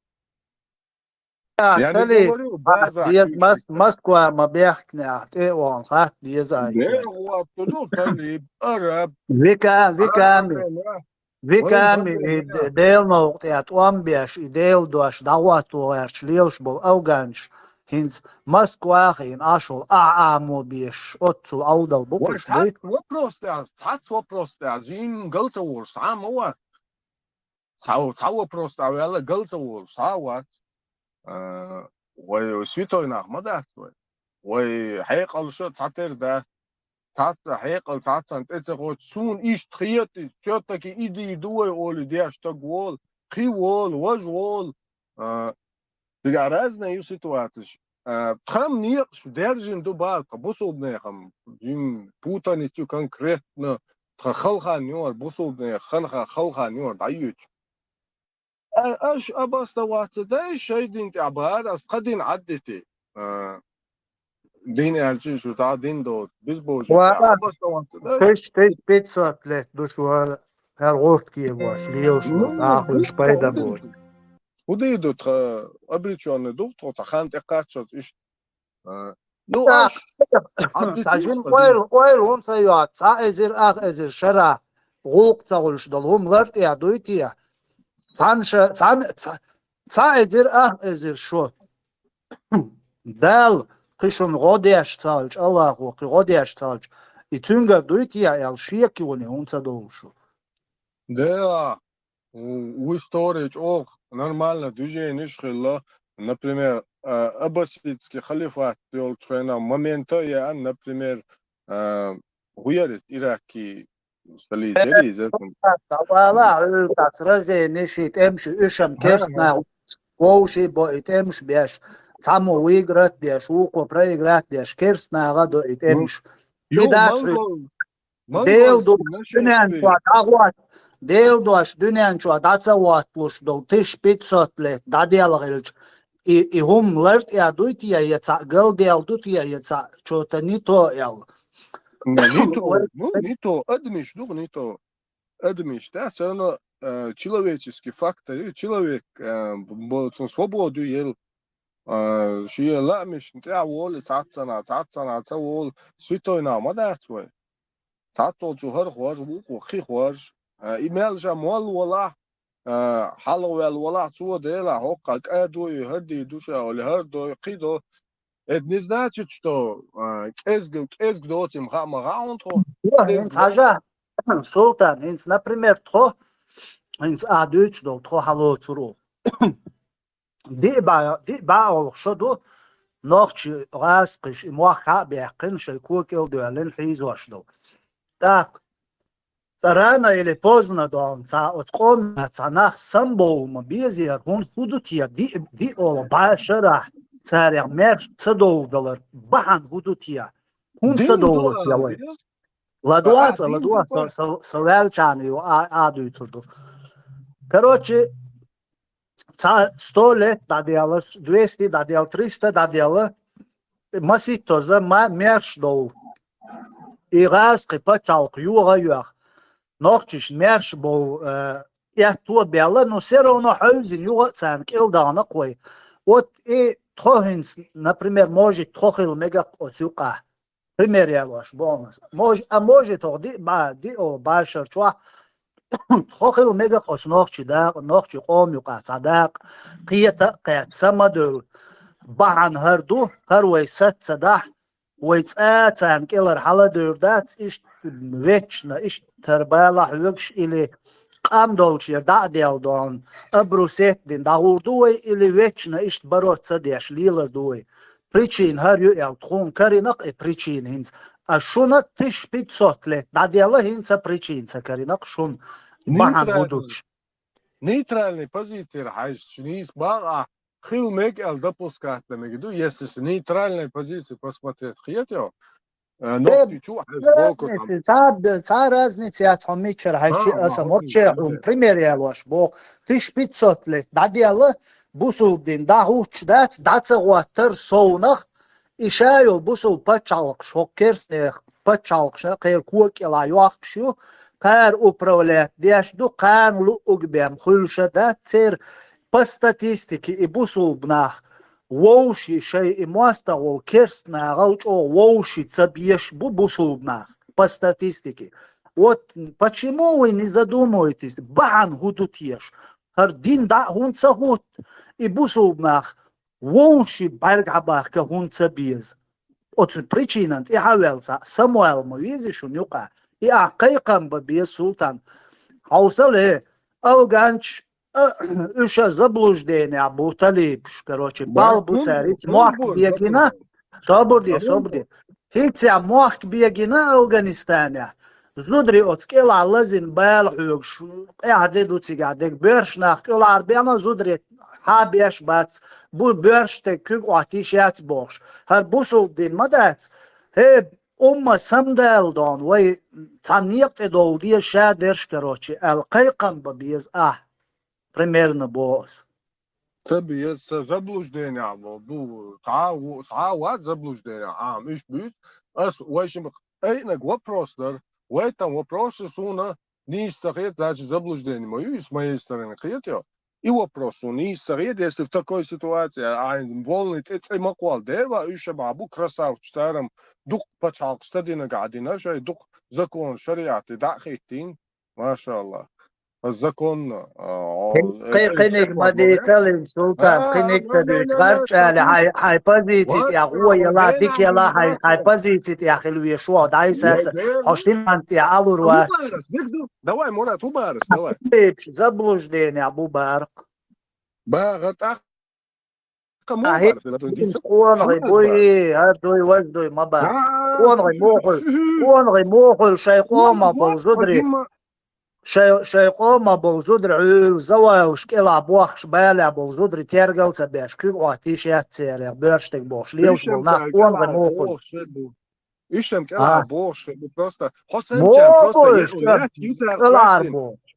Я не Тали, говорю, база деза, Мос-, Москва ма бехкнехь, тӀе а вахана хатта деза. Дера гӀотту ду, Тали, араб, Вика, Виками, араб, Виками, Вайн и Богдан. Делан новкъа тӀехь тӀом беш, и Делан дош дӀахӀотто гӀерташ лелаш болу афганаш, хӀинца Москва а хиъна, Ӏаш волу ахь Ӏамо беш, оццул Ӏовдал бу кхуьш дуй? Цхьацца вопрос тӀехь, цхьацца вопрос тӀехь, жин гал ца волуш, схьа а ма вац. Цхьа, цхьа вопрос тӀехь ваьлла, гал ца волуш, схьа а вац. А, вай, вай святой нах ма дац вай. Вай хьекъалша цхьатера дац. Цхьацца хьекъал цхьаццанна тӀе ца кхочу, суна иштта хета, чоттаки идий ду вай олий деш стаг волу, кхин волу, важа волу. А, цигахь разные ю ситуацеш. А, тхан некъаш даьржина ду бах, тхан бусулбанехь-м, жин путаница ю конкретно, тхан хала хан ю хӀара, бусулбанехь хан хан хала хан ю хӀара дӀайоьдуш. А, аша обосноваться дай шайн дин тӀехь бахара, ас тхан дин Ӏаддити. А, дин аьлча шу тӀехь дин доцу, безбожник Ва, тӀехь обосноваться дай. Тысяч, тысяч пятьсот лет ду шу хӀара, хӀара гӀурт кегош, лелаш Ну, болу, ахуьш ну, пайда ну, боху. ХӀун дийр ду тхан, обречённый ду тхо, тхан хан тӀекхаччалц иштта? А, ну, Так, аш, цхьа жима ойла, ойла хӀунда ца йоцу, цхьа эзар, ах эзар шарахь гӀуллакх ца хуьлуш долу хӀума лар тӀехь дуй те? Цхьана ша-, цхьана, цхьа, цхьа эзар, ах эзар шо. Дала кхин шуна гӀо деш ца хилча, Аллахо кхин гӀо деш ца хилча, и цуьнгара дуй те аьлла, шеконе хӀунда ца довлу шу? Да, у, у истории чӀогӀа нормально движенеш хилла. Например, а, аббасидский халифат йолчу хенахь момента ян, например, а, хӀун яра иза, Иракий столица яра иза? Дала хьуьлтац ражени ши тӀемаш, уьш-м керстанах вовший бо и тӀемаш беш, цхьаммо выиграть деш, вукхо проиграть деш, керстанаха до и тӀемаш. И дац хьуьлтац. Дела дош дуьнен чохь дӀахӀотта, Дела дош дуьнен чохь дӀа ца хӀотталуш долу тысяча пятьсот лет дӀаделла хилча, и, и хӀума лар тӀехь дуй те, я цхьаъ галдел ду те, я цхьаъ чо-то не то аьлла. Ну, не то, ну, не то, адамаш ду, не то. Адамаш, да, всё равно, э, человеческий фактор, и человек, э, б-, б-, цунна свобода ю ел, э, шен лаамашна тӀехь волу, цхьаццанхьа, цхьаццанхьа ца волу, святой нах ма дац вай. Цхьаццолчу хӀара хьожа, вукхо кхин хьожа. А, и мел ша молла валахь, а, хьалхаваьлла валахь, цо делахь, хӀокху кӀа дой, хӀара дийр ду ша, оли хӀара дой, кхин до. Это не значит, что, а, кӀезга, кӀезга доцийла хаа ма хаьа хьуна тхо. ХӀинца хьажа, Султан, хӀинца, например, тхо, хӀинца а дуьйцуш долу, тхо хьалоцур ву. Диъ бӀе, диъ бӀе олуш шо ду, нохчий, гӀазкхиш и мохк хьа а баьккхина, шайн кога кӀел а доьллина хьийзош долу. ТӀаккха цкъа рано или поздно дона цхьа оцу къоман цхьа нах самабовла ма безара, хӀунда хӀун ду те, диъ, диъ олу бӀе шарахь царех маьрша ца довладалар бахьана хӀун ду те? ХӀунда ца довлуш я вай? ЛадогӀа цкъа, ладогӀа, со, со, со ваьллачарна ю а, а дуьйцур ду. Короче, цхьа сто лет дӀаделла, двести дӀаделла, триста дӀаделла, маситтаза ма-, маьрша довла. И гӀазкхи пачхьалкх йогӀа а йоьхна. Нохчашна маьрша бовла, э, аьтто а баьлла, но всё равно хьевзина юха а царна кӀел дахана кхой. Вот и тхо хӀинца, например, может, тхо хила мега оцу юкъахь. Пример ялош боху ас. Мож-, а может, тхо диъ бӀе, диъ бӀе шар чохь тхо хила мега оцу нохчий дакъа, нохчий къоман юкъахь цхьа дакъа, кхета а кхетта, са ма девлла. Бахьана хӀара ду, хӀара вай саца дахь, вай цкъа а царна кӀелара хьала а девр дац, иштта вечно, иштта тара балахь вегаш или къам долчера дӀа а делла дона, обрусеть дина дӀагӀур ду вай или вечно иштта баро ца деш лелар ду вай? Причина хӀара ю аьлла, тхуна каринакъ и причина хӀинца. А шуна тысяча пятьсот лет дӀаделла хӀинца причина ца каринакъ шуна. Бахьан хӀу Нейтральный, душ? Нейтральный позицияра хьаьжча, нийса бакъахь хила мега аьлла допускать дан мега ду, если с нейтральной позиции посмотреть, хетайо? Э, Э, нохчий чу хьаьжча, бокотам. Разница, цхьа, цхьа разница яц хьо мичара хьаьжча, а, аса ма вообще, хьуна пример ялош боху. Тысяча пятьсот лет дӀаделла, бусулба дин дӀахӀуттуш дац, дӀа ца гӀоттар совнах, и ша йолу бусулба пачхьалкхаш, хӀокху керстанех пачхьалкхашна кхеран кога кӀелахь йохкуш ю, кхара управлять деш ду, кхарна луъург бен хуьлуш а дац церан. По статистике, и бусулба нах вовший шайн и мостагӀа волу керстанахал чӀогӀа вовший ца безаш бу бусулба нах, по статистике. Вот почему вы не задумываетесь, бахьана хӀун ду теша? ХӀара дин дӀа а хӀунда ца хӀутту, и бусулба нах вовший бӀаьрга хьабахка хӀунда ца беза? Оцу причинан тӀе хьавелла цхьаъ самавала ма веза шуна юкъа. И ахь кхайкхам бан беза, Султан. Хьовсал, э, афганчаш, а, уьш а заблужденехь бу, талибаш, короче, бал бу цара. ХӀинца мохк бегина, собар де, собар де. ХӀинца мохк бегина Афганистанехь. Зударий оцу кӀелахь лазийна бала хьоьгуш, къаьхьа де ду цигахь дерг, боьрша нах кӀелхьарбаьхна, зударий хьа беш бац, бу боьрша стеган куьг Ӏоттийш яц бохуш. ХӀара бусулба дин ма дац. ХӀей, умма самадала дона, вай цхьана некъа тӀе довла деза ша дерш, короче, аьлла, кхайкхам бан беза ахь. Примерно боху ас. Ца беза, ца заблужденехь бу, бу, цхьа а ву-, цхьа а вац заблужденехь, Ӏама, уьш буьйцу. Ас вайшимма айинарг вопрос дара. Вай там вопросы суна нийса ца хета, значит, заблуждение ма ю, с моей стороны, кхетайо? И вопрос суна нийса ца хета, если в такой ситуации, а, а, волны тӀе цӀе ма кхолла, дера ван, уьш а бахьа бу красавчаш, царам дукха пачхьалкхаш ца динарг а дина, шайн дукха закон, шариат дӀа а хӀиттийна. Машалла. Законно. А, кхин-, э, кхиниг ма дийцалин, Султан, а, кхиниг ца дуьйцу, гӀарчӀ али, хьайн, хьайн позици тӀехь гӀо яла, дика яла, хьайн, хьайн позици тӀехь хила везаш ву, дӀайсаца, хьо шин хӀанна тӀехь алур вац. Давай, Мурат, хӀубарас, давай. Заблуждение бу барх. Бага тӀаккха А, хӀинца къонахий буй, хӀара дуй, важа дуй ма баха. Къонахий мухуьл, къонахий мухуьл шайн къомах болу зударий. Шайн, шайн къомах болу зударий, Ӏуьйла завалаш кӀелахь бохкуш, балехь болу зударий тергал ца беш, куьг Ӏоттийш яц церан, боьрша стеган бохуш, лелаш болу нах къонахий мухуьл. Ишам кӀелахь бохуш хир бу. Просто хьо санчан просто яа яц, ютар кӀелахь бохуш.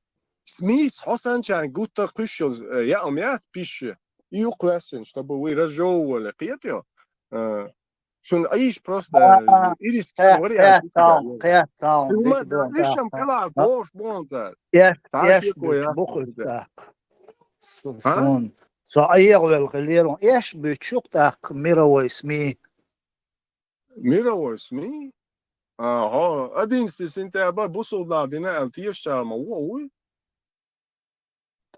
Смис хьо санчан гуттар кхуьш йолу, э, яа яц пище. И ю кхоьссина, чтобы вы разжёвывали, кхетайо? Э, шуна Ӏийша просто, э, ирис кхетта вариант. Ишам кӀелахь бохуш боху цара. Эш, эш бу кхуьш тӀаккха. Суна. Со Ӏехавелла хилера, эш буьтуш ю тӀаккха мировой СМИ. Мировой СМИ? А, хьо, одиннадцатый сентябрь бусулба нах дина аьлла тешачара ма ву, вуй?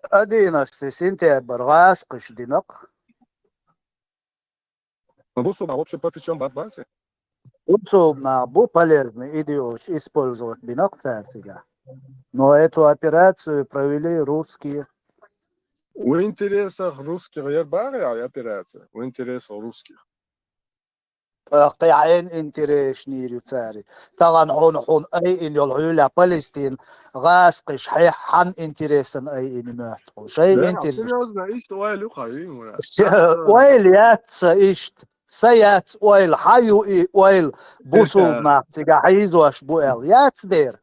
Одиннадцатый сентябрь гӀазкхаша динакъ. Бусулба нах вообще по причём бат базе? Бусулба нах бу полезный идиоташ, использовать бинакъ цара цигахь. Но эту операцию провели русские. В интересах русских яр бара операция? В интересах русских. Ткъа хьайн интереснийр ю цари. Тахана хьуна, хьуна айина йолу хьуьлахь Палестин гӀазкхиш хье-, хьан интересан айина моьтту хьуна? Шайн интерес. Серьёзно, иштта ойла ю хьан, Мурат? Ойла яц сан иштта. Сан яц ойла, хьан ю и ойла бусулба нах цигахь хьийзош бу аьлла? Яц дера.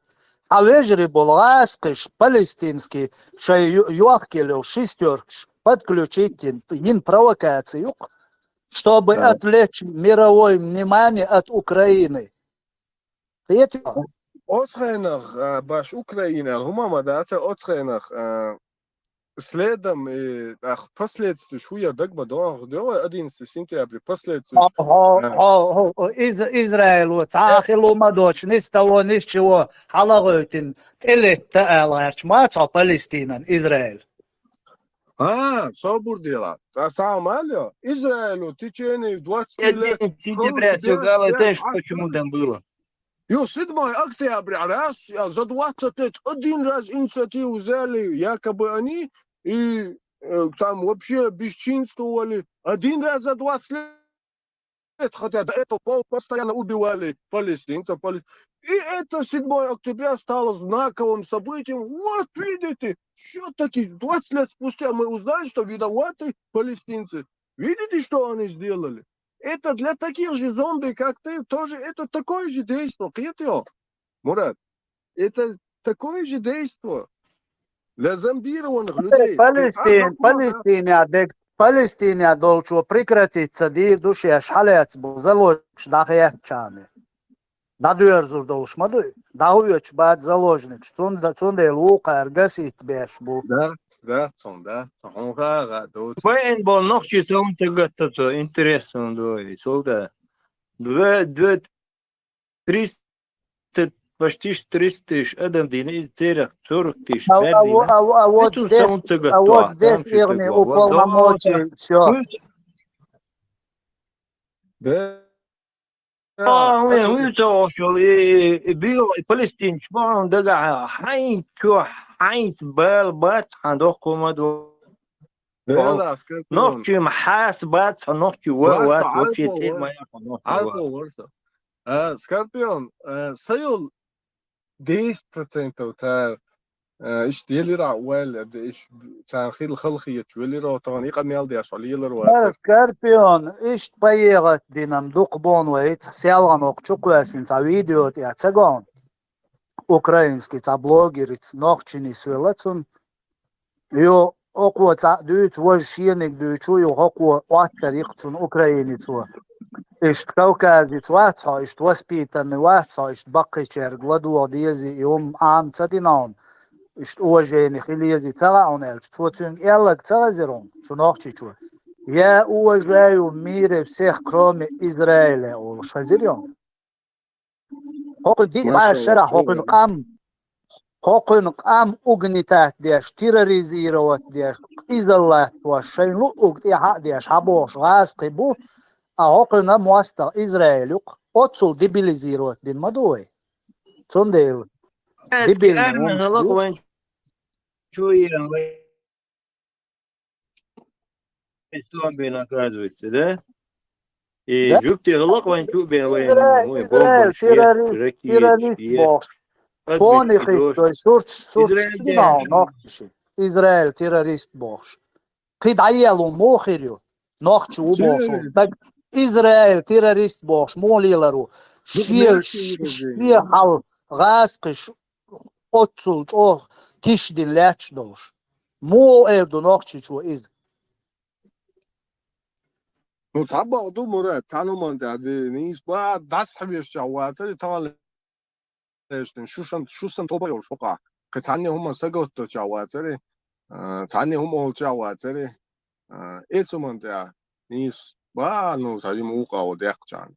Хьан вежарий болу гӀазкхиш палестинский шайн ю-, йохкелла йолу шестёркаш подключить йина, йина провокация ю-кх. Чтобы отвлечь мировое внимание от Украины. Хетий? Оцхайнах, а, баш Украина, хӀума ма дац, оцхайнах, а, следом и, ах, последствия хӀу яр даг ма доху, дело одиннадцатый сентября, последствия. Хо, хо, хо, хо, Из-, Израило цхьа хилу ма доцу, ни с того, ни с чего хьалагӀойтина, тӀелетта аьлла гӀерташ ма цхьа Палестинан Израиль. А, собур дела. Та сам алё. Израилю в течение двадцати лет... Сентября всё гало, знаешь, почему там было? Ё, седьмое октября раз, а за двадцать лет один раз инициативу взяли, якобы они, и э, там вообще бесчинствовали. Один раз за двадцать лет, хотя до этого пол- постоянно убивали палестинцев. Пале- И это седьмое октября стало знаковым событием. Вот видите, все-таки двадцать лет спустя мы узнали, что виноваты палестинцы. Видите, что они сделали? Это для таких же зомби, как ты, тоже это такое же действие. Кхетё, Мурат, это такое же действие для зомбированных людей. Палестин, Палестине, Палестине долчо прекратиться дир душеш халец бу заложникш дахьячаны. Да дуерзур долш ма ду. Да уйоч бад заложникш. Цунда цунда лукар гасит беш бу. Да, да, цун, да. Цун га га до. Бен бол нохчи цун тегатта цо интересно дой. Солда. Две две триста, почти ж триста тысяч адам дини из церах сорок тысяч. А, а, а, а вот здесь, а вот здесь верный уполномоченный, все. Да. А, мы, мы то, что и, и, и бил, и палестинч, бон, да, да, хайн, чё, хайн, бел, бат, хандох, комадо. Нохчи махьас бац, нохчи ва-, ва-, вообще цель моя, нохчи ва. А, Скорпион, э, сайул десять процентов цар, э, иш делира уэль, иш цар хил халхи яч велира, таган ика мел деш, лилар ва. Э, Скорпион, иш поехать динам дук бон ва, ич селган ок чуквесин, ца видео тя цагон. Украинский ца блогерец нохчини свелацун. Ю окъо ца дюц, вож шениг дючу, ю окъо оттар икъ цун украинецо. Ишт кавказец вац хо, ишт воспитанный вац хо, ишт баккхичерг ладуа дези, и ум ам ца динаун. Ишт уважение хилези ца гаун элч. Цо цюнг эллаг ца газирун, цу нохчичу. Я уважаю в мире всех, кроме Израиля, улш хазирён. Хокъуй ди-, машалла, башара, хокъуй къам, хокъуй къам угнетать деш, терроризировать деш, изолат ваш, шайн лу уг тӀехьа деш, хьабохуш гӀаз кхи бу, а хокъуйна моастагӀа Израиль юкъ, оццул дебилизировать дин ма ду вай. Цундела дебилный армия гӀулакх вайн чу ян вай. Эстон бен оказывается, да? И жугти гӀулакх вайн чу бен вайн, Израиль, ой, Израиль, бомба, шиет, террорист, ракет, террорист шиет. Бохуш. Адмиш Пони хит, дождь. То есть сурч, сурч Израиль кинал, ден. Нохчи. Израиль террорист бохуш. Кхид айелу мохир ю. Нохчи у бохуш. Террорист. Так Израиль террорист бохуш, молилару. Шиев, шиев хал, гӀаскхиш, оццул чӀогӀа тиш дин лаьтташ долуш. Муха эр ду нохчичо иза? Ну, цхьаббакъ ду, Мурат, цхьана хӀуманна тӀехь де, нийса бан дӀасахьа вешча вацара, и тахана лаьтташ дин, шу сан, шу сан тоба йолуш хӀокхахь. Кхин цхьанне хӀуманна саготтача вацара, а, цхьанне хӀума олча вацара, а, эцу хӀуманна тӀехь нийса бан, ну, цхьа йима вукъа а ву дехкачарна.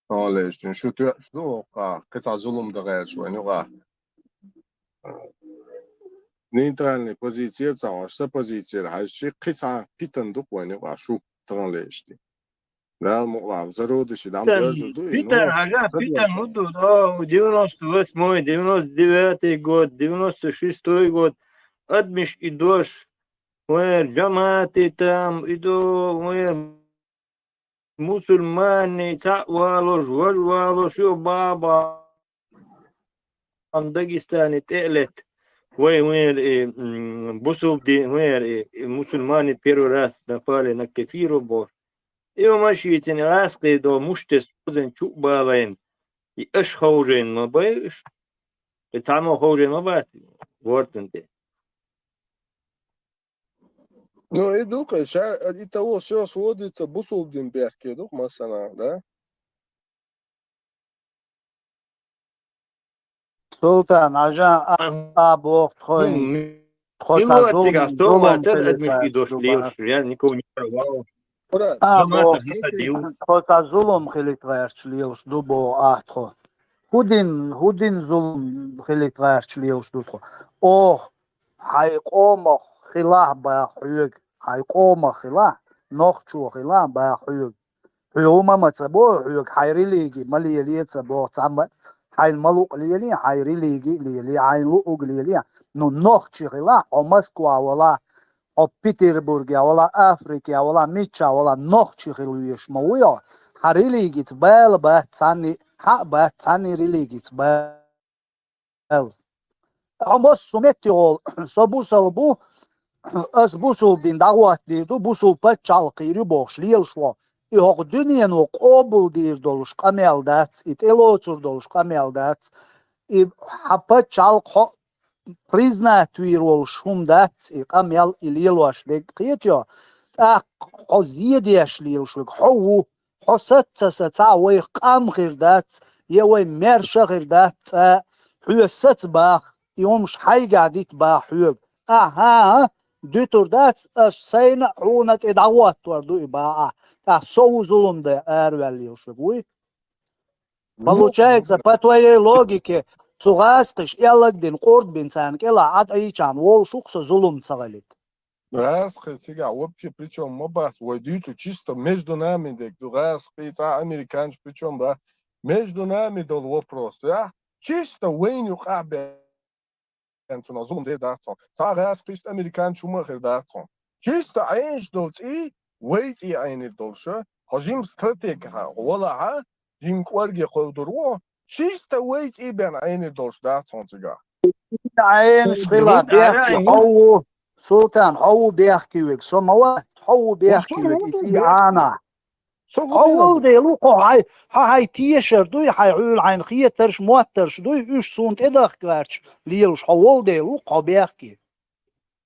Алейшин, шу тоьаш ду, кхин цхьа зулум дан гӀерташ вайн юкъа. Нейтральный позиция ца хьош, сан позицияра хьаьжчи, кхин цхьа питан ду вайн юкъа, шу тахана лаьтташ дин. Дала мукъ лахь, зародыши дам Питан, дозу ду, питан, ну, хьажа, ца питан деза. ХӀун ду, о, девяносто восьмой, девяносто девятый год, девяносто шестой год, адмиш и дош, вер, жамати там, и до, вер, мусульмане, цхьаъ валош, вож валош, ю баба, ам Дагестане тӀе а летта. Вай, вер, и, м, бусулбди-, вер, и, и мусульмане первый раз напали на кефиру бохуш. И ва машийцин гӀаскхий до муштес озан чу балайн. И аш ховжайн ма бай уьш. И цхьаммо ховжайн ма бац вортан тӀе. Ну, и ду-кх, ша, и того всё сводится бусулбдин бехке ду-кх, масала, да? Султан, Ажан, а, а, боху тхоьнца. Тхо ца зулам, зулам хили дош лелаш, я никого не порвал. А, боху, тхо ца зулам хилита гӀерташ лелаш ду, боху, а, тхо. ХӀун дин, хӀун дин зулам хилита гӀерташ лелаш ду тхо? Оха, хьайн къомах хилахь баха хьоьга, хьайн къомах хилахь, нохчо хилахь баха хьоьга. Хьо ма ца бо, хьоьга хьайн религи ма лелае ца бо, цхьамма хьайна ма луъ лелае, хьайн религи лелае, хьайна луъуг лелае. Ну, нохчи хила, хьо Москва вала, хьо Петербурге вала, Африке вала, мичча вала, нохчи хила веш ма ву йо. Хьан религица бала бац цхьанне, хьа а бац цхьанне религица бала. Хьо массо метте гӀолу, со бусалба ву, ас бусалба дин дӀагӀоттадийр ду, бусалба паччахьалкх йийр ю бохуш лелаш ву. И хӀокху дуьнено къобалдийр долуш къамел дац, и тӀелоцур долуш къамел дац, и хьан паччахьалкх хьо признать вийр волуш хӀума дац, и къамел, и лелош дерг кхетайо, тӀаккха хьо зен деш лелаш верг хьо ву. Хьо саца ца саца вайх къам хир дац, я вай маьрша хир дац цкъа, хьоьга саца баха, и хӀумаш хьайгахь дита баха хьоьга. Ахьа, дуьтур дац, ас сайна а хьуна тӀе дӀагӀоттор ду и баха ахь. ТӀаккха со ву зулам дан араваьлла лелаш верг вуй? Получается, по твоей логике, цу гӀазкхаша эллаг дина, къурд бина царна кӀелахь Ӏад Ӏийчарна волуш ву-кх со зулам ца хилийта. ГӀазкхий цигахь вообще при чём ма бац, вай дуьйцу чисто между нами дерг ду, гӀазкхий цхьа американчу при чём бац, между нами долу вопрос, я? Чисто вайна юкъахь бен цунах зулам дер дац хьуна. Цхьа гӀазкхишта американчу хӀума а хир дац хьуна. Чисто Ӏенаш долу цӀий, вай цӀий Ӏенийр долуш, хьо жима стратег хьан, валахьа, жима кӀорге кховдур ву, чисто вай цӀий бен Ӏенийр долуш дац хьуна цигахь. Ӏенаш хила бехке хьо ву, Султан, хьо ву бехке верг, со ма вац, хьо ву бехке верг, и цӀий Ӏанахь. Хьо волу дела ву, кхо хьай, хьо хьайн тешар дуй, хьайн хьуьлла хьайна хетарш, моттарш дуй, уьш суна тӀедахка гӀерташ лелаш хьо волу дела ву, кхо бехке.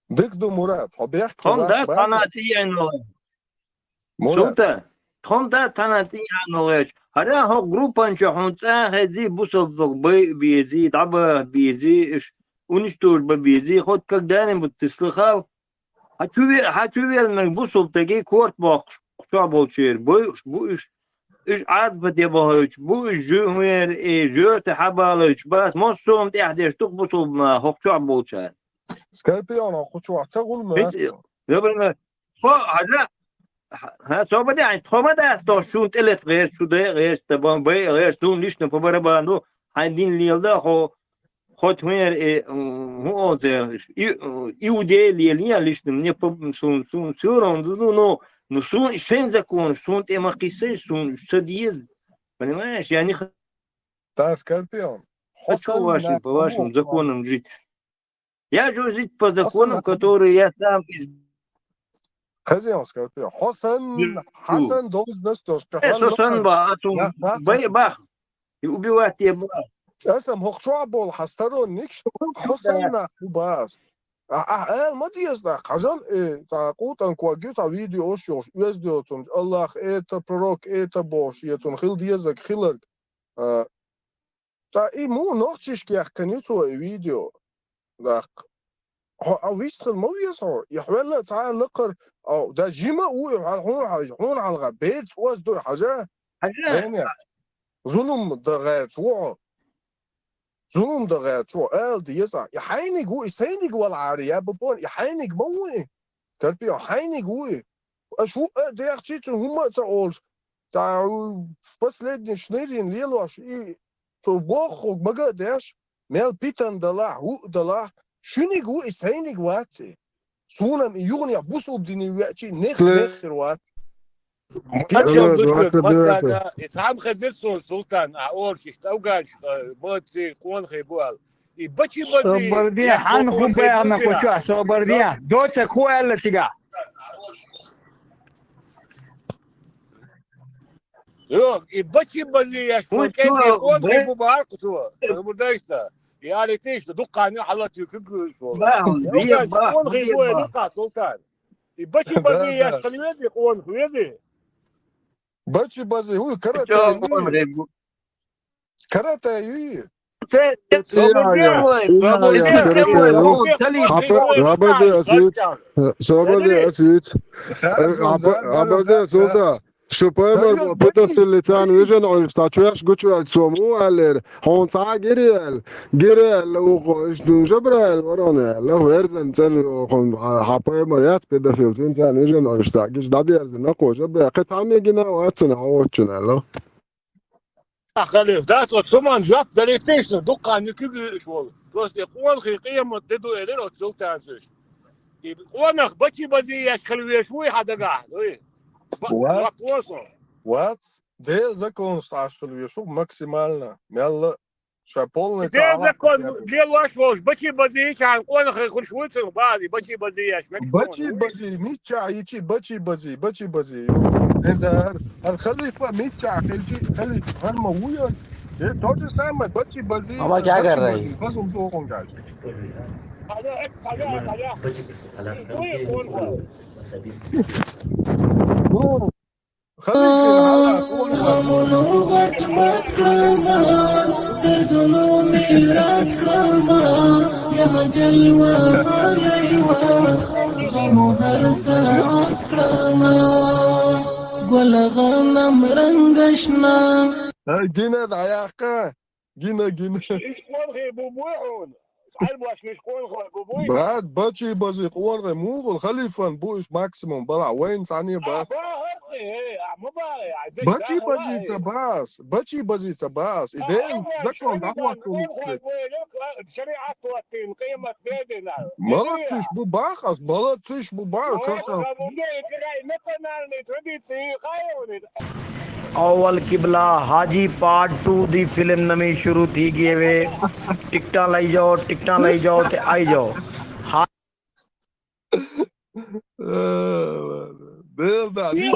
Дика ду, Мурад, хьо бехке Тхьом вац дац бакъ. Цхьана цӀий Ӏенал. Мурад. Султан, тхьом дац цхьана цӀий Ӏенал гӀерташ. ХӀара хьо группан чохь хьуна цӀа а хезий, бусалба бай а безий, дӀабаха безий, уьш уничтожить бан безий, хоть когда-нибудь ты слыхал? Хьан чу ве-, хьан чу веллинарг бусалба стаге корта боккхуш, чохь болчеран бойуш бу уьш. Уьш Ӏазапа де бахуьйтуш бу уьш, жуьгӀера, и жоьта хьабалуьйтуш бац, массо а тӀаьхьа деш ду-кх бусалба наха хӀокху чохь болчарна. Скорпион, хьо кху чохь ца гӀулма? Хьо, хьажа, хьан собар де, хьайн тхо ма дац тхо шуна тӀелета гӀерташ, шу дайа гӀерташ, дан бан байа гӀерташ, суна лишна по барабану, хьайн дин леладан хьо, хьо тхуьнера, э, хӀун олу церан, и-, иудей лелаян лишна, мне по-, суна, суна всё равно, ну, ну, ну, суна и шайн законаш, суна тӀе ма кхиссай, суна уьш ца деза. Понимаешь, я не х-, Да, Скорпион. Хочу вашим, по вашим законам жить. Я же жить по законам, которые я сам из- Хазиан, Скорпион. Хьо санна, хьо санна должность долуш, э, со санна ба, а цунна бай бах. И убивать е бах. Аса хӀокху чохь болу хьан сторонникаш, хьо санна нах бу база. А, а, ала ма деза нах, хьажал, э, цхьа къутан ког ю, цхьа видеош йолуш, оьзда йоцунчу, Аллах это, пророк это бохуш, я цунна хила дезарг хиларг. А, Ткъа и муха нохчишка яьккхина ю цо и видео? ТӀаккха. Хьо, а вистхила ма веза хьо? И хьоьлла а цхьа а лакхара, а, да жима а ву и хьал хьуна хьажа, хьуна хьалха, берца оз ду и хьажа? Хьажа? Хьенех. Зулум дан гӀерташ ву хьо. Зулум дан гӀерташ ву, ала деза. И хьайниг ву, и сайниг валахьара, я бапон, и хьайниг ма ву и. Скорпион, хьайниг ву и. Аша ву а дехчи, цу хӀумма а ца олуш, цхьа последний шнырин лелош, и цу боххуг мага а деш, мел питан далахь, хӀуъ далахь, шуьниг ву и, сайниг вац и. Суна-м и юханехь бусулба дине веачи нех, нех хир вац. Ачам душкаг массарна, и цхьамма хезира суна, Султан, а олуш иштта афганчу, э, молодцы, къонахий бу аьлла. И бачи бази, собар де, хьан хӀун баьхна кху чохь, собар де. Доцаг хӀун аьлла цигахь? Йо, и бачи бази еш, хӀун кӀентий чо къонахий бу бахьара кху чо. Собар дайшта. И алийтийшта, дуккхана хьалат ю куьг вуьйш волу. Бахьун, бе, бахьун, къонахий бе, бу, бахьун. Дуккха, Султан. И бачи бази еш хила вези, къонах вези. Бачи бази, хӀу, карате. Чо, къонахий бу. Карате юй. Хьапа, гӀабарде асуьйц, гӀабарде асуьйц. Гьабарде асуьйда. Шу паймарго педофилли царна вижен Ӏуьллуш цхьа чоьш гучуьваьлча, со муха аьллера, хьуна цхьа а гире аьлла, гире аьлла ухо, иштта жабра аьлла, варона аьлла, верзан цӀена йохун, хьан паймар яц педофил, цуьнан царна вижен Ӏуьллуш цхьа гиш дӀадерзина, накхо жабра, кхин цхьа мегина вацана хьан воцчун аьлла. Халиф, да, тхо цуман жоп далийтийша, дуккха нуькуьг юьйш волу. Просто и къонахий къемат де ду элира оцу султанца уьш. И къонах бачи базе еш хила веш вуй хьан дагахь, дуй? Ва- Вац. Вац. Дела законаш тхьаш хила веш ву максимально. Мелла ша полный Дела закон лелош волуш, бачи базе чарна къонахий хуш вуй цунах базе, бачи базе еш. Бачи базе, мичча йичи, бачи базе, бачи базе. Ю. Эзар, ар халифа мичча хилчи, халифа хар ма вуй. Э, то же самое, бачи бази. Ама кягар рай. Базум дохун гаж. Ала, ала, ала. Бачи бази, ала. Ой, ой, ой. Ну, халифа, ала, ой, ой. Ай, гина дӀаяккха. Гина, гина. Иш къонахий бу буй хьуна? Цхьаьрбош миш къонахой бу буй? Брат, бачи бази къонахий мугӀал халифан бу иш максимум балахь вайн цхьаьна бац. А, бахаркъи, э, а, ма бахаркъи, а, бачи бази ца бац, бачи бази ца бац. И ден закон дӀахӀотта луцуьйту. Шариат хӀоттийна, къемат бедина. Молодцыш бу бах, ас молодцыш бу бах, красав. Национальный традиции хайони. اوّل قبلہ حاجی پارٹ ٹو دی فلم نویں شروع تھی گئے وے۔ ٹکٹاں لائی جاؤ، ٹکٹاں لائی جاؤ تے آئی جاؤ۔ ہا-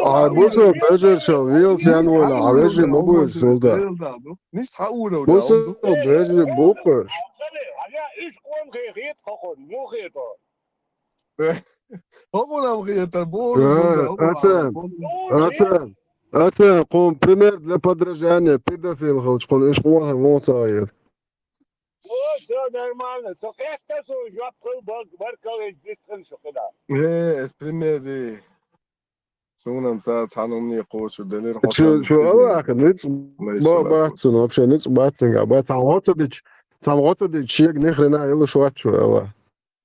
Ай, бусо бежаршал вел сен вала, а вежи ма буй сулда. Бусо бежи букъаш. Асан, асан, асан, кхун пример для подражания, педофил хилча кхун иш къонахий вон ца гӀайр. О, всё нормально. Со хетта со жоп хил баг, баркал эс дистхил шо хила. Э, эс пример ди. Сунам ца цхьана умне кхочур делира. Шу, шу Аллахь, ницкъ ба-, бац цунна, вообще ницкъ бац цунга, бац. Цхьана гӀо ца дича, цхьана гӀо ца дича, шега ни хрена йолуш вац шу, Аллахь.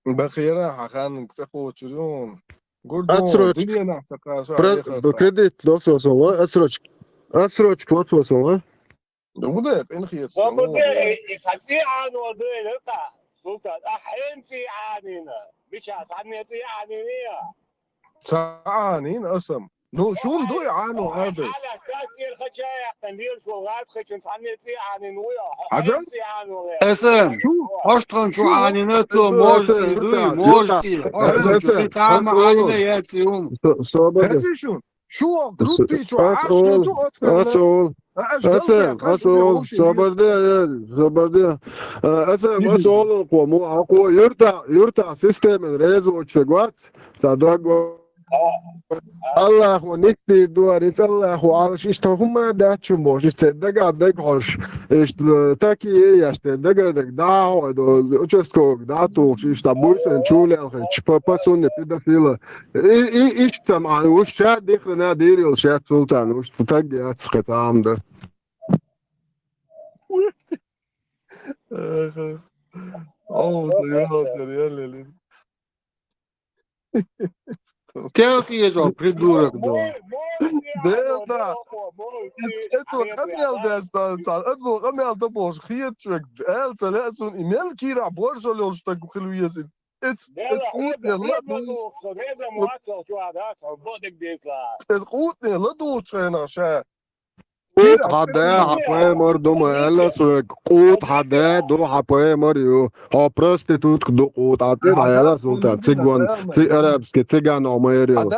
Бахера хьан хан тӀе кхочур ю. Гурдон, отсрочка. Дуьненахь ца кхаша, про-, кредит лоцо сон ла, отсрочка. Отсрочка лоцо сон ла. Ду де, пин хиет. Сон ду де, и, и сан цӀе Ӏано ду элира та. Султан, а хьен цӀе Ӏанийна. Мича, сан цӀе Ӏанийна я? Ца Ӏанийна асам. Ну, шун дуй Ӏано арда. Хьала, кас эр хача яхтан, лел шо газ хачун, сан цӀе Ӏанийна вуй, а хьен цӀе Ӏано вуй. Эсэм, шу, хьоштхан шу Ӏанийна, то можете, дуй, можете. Хьоштхан шу, тама Ӏанийна, я цӀе ум. Со-, собаде. Хеси шун. Шу группи чу ас Ӏаш ол, ду ас ол, ас ол, собарде, собарде. Ас, ас ол кхо му, а кхо юрта, юрта система резочу гвац, ца дог. Аллахо никти дуари, Аллахо алш, иштта хӀума дац шун бохуш, иштта дага даг хьош, иштта таки яште, дага даг да хьой, до участковый да тухуш, иштта буйсен чулелхи, чпа пасунни педофила. И, и, иштта ма, уж ша дихрина дийр йолуш яц султан, уж таг яц кхетам да. Аха. Ау, ца йола, ца ялели. Тел кхиезо, придурок, до. Дел да. Эц, эцо къамел дес дан цар, эцо къамел да бош, хиет чуьк. Эл ца ле сун, и мел кира боршо лёл штаг хил виес. Эц, эц утне ла ду. Эц утне ла ду чайна ша. Къут хьада, хьан паймар ду ма аьлла цуьнга. Къут хьада ду, хьан паймар ю. Хьо проститутка ду къут. Хьан тӀе дӀаяла султан, цигон, ци-, арабский, циган омер ю.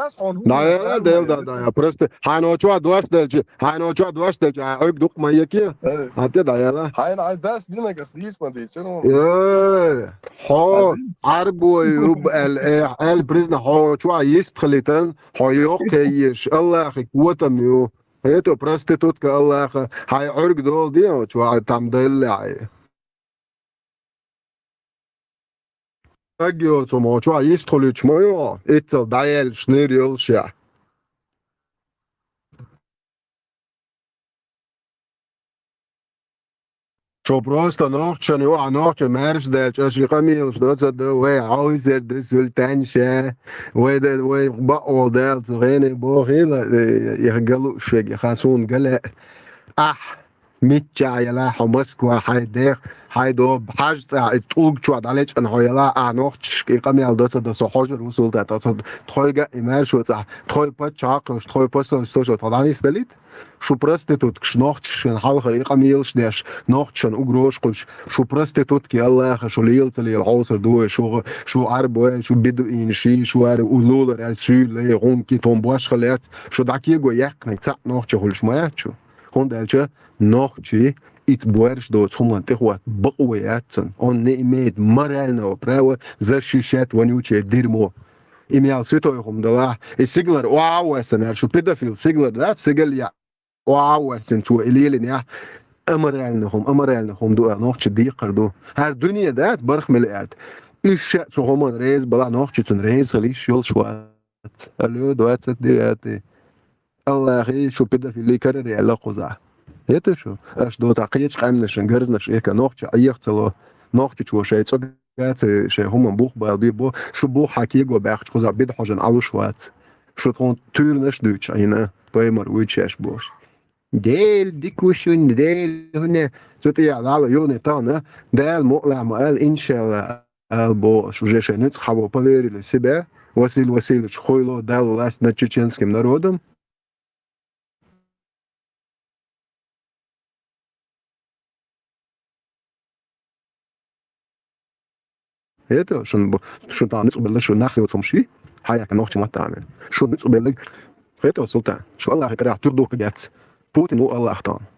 ДӀаяла, дел да, дӀаяла. Просто хьайна чу дош делчи, хьайна чу дош делчи, хьан Ӏуьг дукха ма еке. Хьан тӀе дӀаяла. Хьайна хьайн дас динагас дийс ма дийцин. Э, хьо Ӏарбой ю аьл, э, аьл призна хьо чу йист хилитан, хьо йоккхе еш. Аллахик вотам ю. Хьето проститутка Аллаха, хьай Ӏуьрг долу де, чу хьай там делле хьай. Аг йоцу мо, чу хьай йист хуьлуьйтуш ма ю, иццал дӀаеллаш нир йолуш я. Шо просто нохчан ю, а нохча маьрша даьлча, аша и къамелаш доцаду, вай хьовсар да, султан ша, вай да, вай бакъвол дала, цу хене бохийла, э, я галуш вег, я хасун гале. Ахь, мичча яла хьо Москва, хьай дех, хьай до, хьаж цӀа, и тӀулг чу дӀалечкъан хьо яла, а нохчашка и къамел доцаду, со хьожар ву султан, тхо-, тхойга и маьршо цӀа, тхой паччахь хьакхаш, тхой посольство, со тхо дӀанисдалит? Шу проституткаш, нохчашна хьалхара и къамелаш деш, нохчашна угрозаш кхуьш, шу проститутки Аллаха, шу лела ца лела хьовсар ду вай, шу, шу Ӏарбой, шу бедуинаш, шу ари у лулар аьлла суьйллай, гӀунки, тхуна бошха лаьц, шу дӀакего яьккхинарг цхьаъ нохча хуьлуш ма яц шу. ХӀунда аьлча нохчий ица боьрша доцу хӀуманна тӀехӀотта бакъо яц цунна. Он не имеет морального права защищать вонючее дерьмо. И мел святой хӀума далахь, и сигалара охьа а воссина, аьлла, шу педофил сигалара дац, сигал яа охьа а воссина, цо и лелина яхь, аморальный хӀума, аморальный хӀума ду аьлла, нохча декхар ду. ХӀара дуьне дац барх миллиард. Уьш ша цу хӀуманна реза бала, нохчи цунна реза хила йиш йолуш вац. Алло, двадцать девятый. Аллахи шу педофили карара яьлла кхузахь. ХӀета шу? Аша доцахь кхечу къаьмнашна гарзнаш эка нохча Ӏеха ца ло. Нохчичо шайн цӀогаций, шайн хӀуманна бух бала бийр бу, шу бух хьан кего баьккхича кхузахь бида хьожан Ӏалуш вац. Шу тхуна туьйранаш а дуьйцуш Ӏийна, пайхамар вуьйцу шаьш бохуш. Дела дика ву шуна, Дела хӀуна, цу тӀехь дӀала юхане тахана, Дала мукъ лахь ма аьлла, иншалла, ала бохуш, уже шайн нуьцкъахь хьан бо поверили себе, Василий Васильевич, хуйло Далла власть над чеченским народом. ХӀета, шун бу-, шун тахана нуьцкъ белла, шу нах йоцу хӀума ши, хьан яхка нохча ма тахан. Шун нуьцкъ белларг, хета, султан, шу Аллахи карахь тур духка дац. Путин ву Аллах тахана.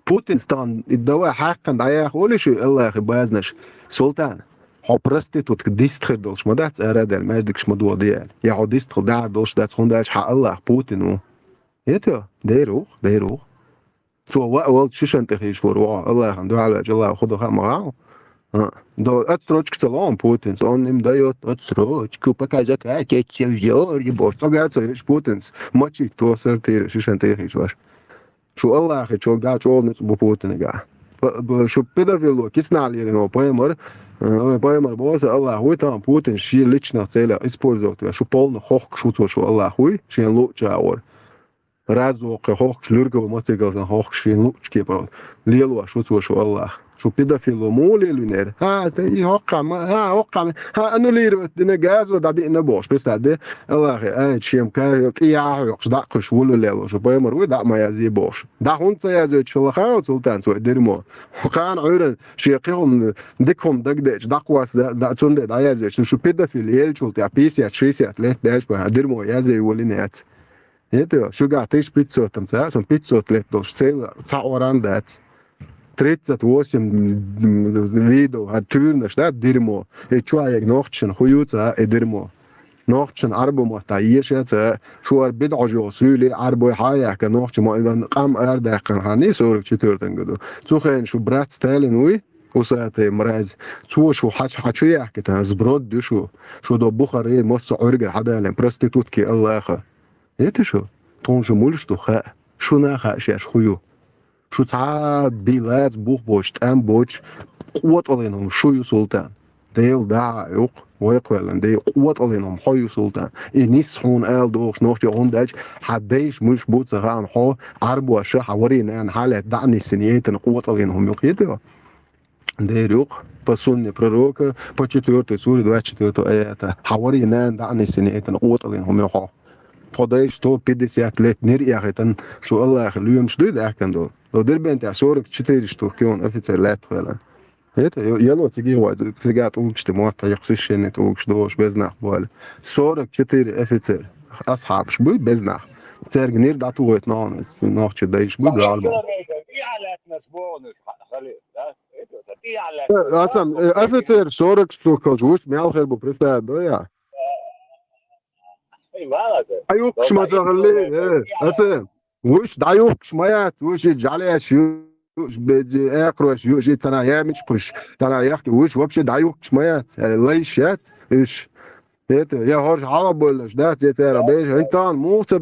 Путин стан и давай хьаькхна дӀаяха волуш шу Аллахи базнаш. Султан, хьо проститутка дистхир долуш ма дац, ара а даьлла, маьждигаш ма доха де аьлла. Я хьо дистхир дахьар долуш дац, хӀунда аьлча хьан Аллах Путин ву. ХӀета, дера ву, дера ву. Цо ваа волчу шишан тӀе хийш вара вогӀу, Аллахьан дуьхьал ваьлча, Аллах хӀу даха а ма гӀау. А, до отсрочка ца лоам Путинс, он им даёт отсрочку, пока заканчивается всё, бо, цо га ца йиш Путинс, мачит то сар тира, шишан тӀе хийш ваш. Шу Аллахи чо га чӀогӀа нуьцкъ бу Путинга. Б-, б-, шу педофило кисна лелино пайхамар, э, пайхамар боху аса Аллах вуй, там Путин ши личных целях использовать веш, шу полный хохкуш ву цо шу Аллах вуй, шен луъча а вара. Разоккхе хохкуш, люргал мотсигал сан хохкуш, шен луъчу кепара лелош ву цо шу Аллах. Шу педофило муха лелийнера? ХӀа, тӀе и хӀоккхам, хӀа, хӀоккхам, хӀа, аннулировать дина газо дӀадиъна бохуш. Представь де, Аллахе, ай, шем ка, тӀе яхьа хьоькхуш, дӀа а кхуьш, вуллу лело, шу пайхамар вуй, дӀа а ма язъе бохуш. ДӀа хӀунда ца яздойтуш хилла хаал, султан цо и дерьмо? Кхана Ӏуьйран, шен кхин хӀума, дика хӀума дагадеача, дӀакхосса, дӀа, дӀа, цундела дӀаяздеш, шу педофил елчул тӀехь пятьдесят-шестьдесят лет даьлча бахьа, дерьмо язъе йолийна яц. ХӀета, шуьга тысяча пятьсот-м ца, сон пятьсот лет долуш цела цхьа оран дац. Тридцать восемь видов, хӀара туьйранаш дац, дерьмо. И чу а ега нохчашна хӀу ю ца, и дерьмо. Нохчашна Ӏарбо мотта еша ца, шу хӀара бидӀожо суьйлий Ӏарбой хьа а яхка, нохча мо къам арадаьккхина хьан сорок четвёртом году. Цу хенахь шу брат Сталин вуй, усатый мразь. Цо шу хьачу, хьачу яхкита, сброд ду шу. Шу до бухаре, массо а Ӏуьргара хьадален, проститутки Аллаха. ХӀета шу? Тхуна шу муьлш ду хаьа. Шуна а хаьа шаьш хӀу ю. Шу цхьа а бий лаца бух боцуш, тӀам боцуш, къотӀаллин хӀума шу ю, султан. Дела дахьа а юкъ, вай кхоьллина, дей къотӀаллин хӀума хьо ю, султан. И нисса хьуна ала дохуш нохчо, хӀунда аьлча хьан дайша муьлш бу ца хаьа хьо, Ӏарбоша хьан варий нана хьалаьцна дӀа а нисина яйтина къотӀаллин хӀума юкъ, хӀета ю? Дера юкъ, по сунне пророка, по четвёртой суре, двадцать четвёртого аята. Хьан варий нана дӀа а нисина яйтина къотӀаллин хӀума ю хьо. Тхо дайша сто пятьдесят лет нир эхийтина, шу Аллахе лоьмаш дуй даьхкина долу? Ло Дербент тӀехь сорок четыре штук кхион офицер лаьтта хвелан. ХӀета, яло цига гӀой, цига тӀулгаш тӀе мотт хьекха, священный тӀулгаш дохуш, безнах болу. Сорок четыре офицер. Асхьабаш буй безнах. Цаьрга нир дӀатухуьйту нохча дайша буй дуьхьал боху. Ацам, э, офицер сорок штук хилча, вуш мел хир бу, представь, до я? Ай, вала, Ай, юккуш ма ца хилли, э, ацам. Вуш дӀаюккуш ма яц, вуш и жӀалеш ю, вуш бези экхрош ю, и цана ямич кхуш, цана яхки, вуш вообще дӀаюккуш ма яц, э, лайш яц, уьш. Это, я хорш хьала боллаш, да, це цара беш, хӀин тан муха ца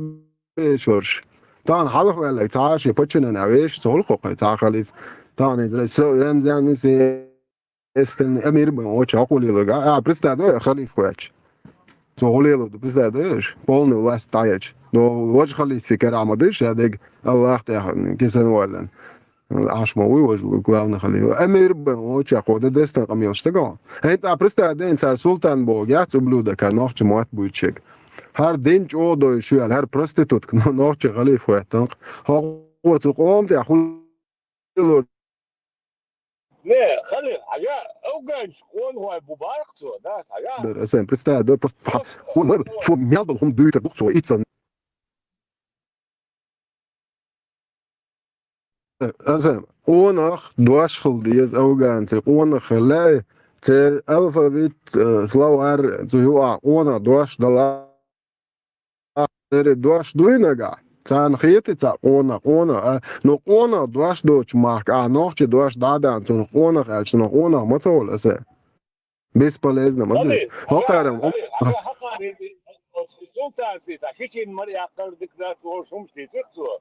беш хорш. Тан хьалха ваьллай, цхьа ши паччанан а веш, ца хӀулкхо кхай, цхьа халиф. Тахан иза со Рамзан, Эстэн, Эмир бен, оча хьакъ лелург. А, а, представь, да, халиф хуяч. Цо гӀо лелур ду, представь, да, уж полный власть дӀаеча. Но важа халифе кара ма диш, я дег Аллах тӀехь, кисан валан. Аш ма вуй важа главный халиф. Эмир бен, оча хьо да дестан къамелаш сага. ХӀинца представь, да, цар султан боху, яц ублюдок, а нохча мотт буьйцург. ХӀара дин чӀогӀа дойуш ю аьлла, хӀара проститутка, но нохча халиф хуьттанкъ. ХӀокхо цу къоман тӀехь хӀу Не, хали, хьажа, афганчу къонахой бу бахьа цо, да, хьажа? Дара, асан, представь, да, просто, ха, хӀун дар, цо мел долу хӀума дуьйцур ду цо, иццан. Асан, къонах дош хила деза афганций, къонах хила, церан алфавит, э, словарь, цу юкъахь къонах дош дала. Церан дош дуй нагахь? Царна хетий цхьа къонах, къонах, а? Ну, къонах дош доцучу махка, а, нохча дош дӀа а даьлла, цунах къонах аьлча, цунах къонах ма ца хуьлу аса. Бесполезно ма ду. Хали, хӀокхарам, хали, хьан хакхар, оцу султанций цхьа ши чин мара яккхар дика дац, оцу хӀумаш дийцира цо.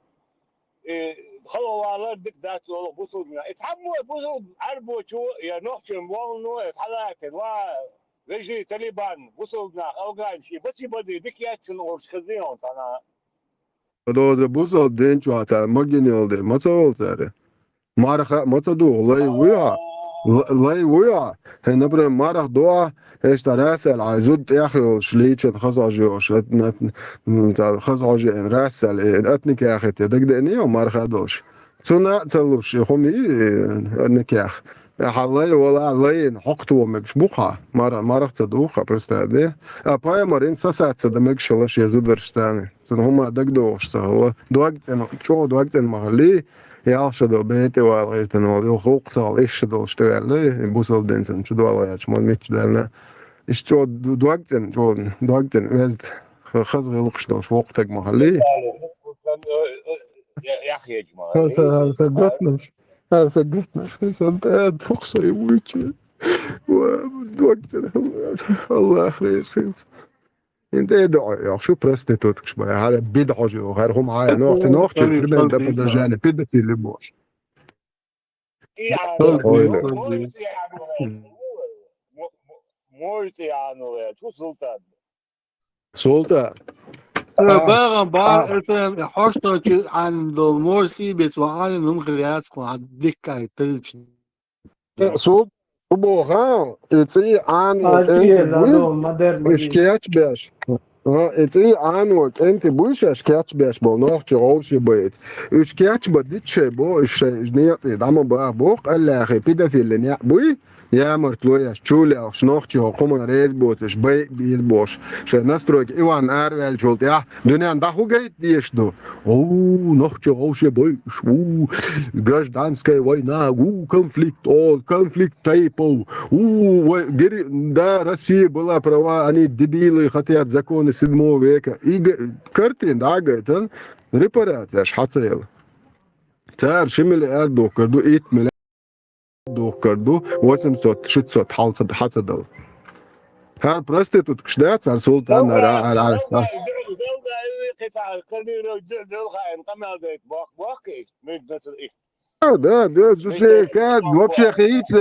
И, хала валар дика дац, олу бусулба нах. И цхьаммо бусулба Ӏаьрбочо я нохчийн волно, и цхьа лаьттина, ва, вежарий, талибан, бусулба нах, афганчий, баци бади, дика яц шуна олуш хезний хьуна цхьана? Доза бусулба дин чохь цара магийна йолу дела, ма ца волу цара. Марха а ма ца духу, лай вуй хьо? Л-, лай вуй хьо? ХӀе, например, марха дохьа, иштта расал хьайн зуда тӀехь йолуш, лийчан хаза хьожа йолуш, эт-, эт-, м, ца-, хаза хьожа йолуш, расал, э, атниках хӀетте, дагадеаний хьо марха а долуш? Цунна а ца луш, и хӀума йий, э, атниках. Ахьа лай вала, лайна хьокхуто мегаш бу хьо, мара-, марха ца духу хьо, представь, де? А пайхамар хӀинца сацадан мегаш хила шен зударшца. Цунна хӀума дагадогӀуш ца хила. Дог цӀена, чӀогӀа дог цӀена ма хилий, ялх шо долу бен тӀе вала гӀиртина волу, юха гӀуллакх ца хила, исс шо долуш тӀеваьлла, и бусалба динца чу дола гӀерташ, ма мичча даьлла. Иштта чӀогӀа д-, дог цӀена, чӀогӀа дог цӀена, везда х-, хаза гӀиллакхаш долуш воккха стаг ма хилий. Хьан са, хьан са гатнаш, хьан са гатнаш, хьан са да, дукха со и вуьйчу. Ва, дог цӀена хила, Аллах реза хила. ХӀинца тӀе а доӀа йоху, шу проституткаш бай, хӀара бидӀа хьожа йоху, хӀара хӀума хьайна нохча, нохча, примерно, да подражание, педофили бохуш. Мой цӀе Ӏану ваьлла, хӀу султан? Султан. Ара, багӀан, багӀан, аса хьоштагӀчу Ӏаьнна долу морси бецо Ӏаьнна хӀума хир яц кху хьан дикка тезачу. Су, су боху, и цӀий Ӏано кӀентий буй, уьш кечбеш. А, и цӀий Ӏано кӀентий буй шаьш кечбеш болу нохча гӀовши байта. Уьш кечбан дитт шай бо, уьш шай некъий дӀа ма баха боху, къаьллахи педофилли некъ буй, ямартло еш, чулелхаш, нохчий хӀокху хӀуманна реза боцуш, байа беза бохуш. Шайн настройка Иван араваьллачул тӀаьхьа, дуьненна дӀа хӀу гайта дезаш ду? О, нохча гӀовше бойуш, у, гражданская война, у, конфликт, о, конфликт тайпов, у, вай, гири-, да, Россия была права, они дебилы, хотят законы седьмого века. И г-, картина дӀагайтан, репарацияш хьацаяла. Цара ши миллиард духкар ду, итт миллиард духкар ду, восемьсот, шестьсот хьал ца, хьа ца дала. ХӀара проституткаш дац, хӀара султан, хӀара, хӀара, хӀара, хӀара. Да, да, да, вообще хӀинца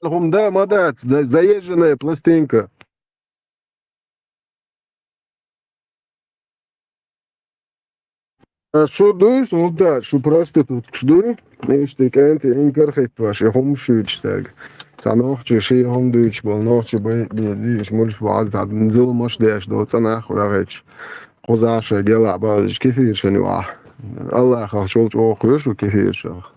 хӀума да, ма дац, да, заезженная пластинка. Шу дуй, султан, шу проституткаш дуй? Иштта кӀентий инкар хӀиттош, и хӀума шуьйцуш стаг. Цхьа нохчий ши хӀума дуьйцуш болу, нохчий байа беза, уьш мулш бу, Ӏаза цхьа зуламаш деш долу цӀанах ваьгӀича. Кхузахь шайн гелахь базаш кефиршан юахь. Аллахах чул чӀогӀа кхоьшу кефиршах.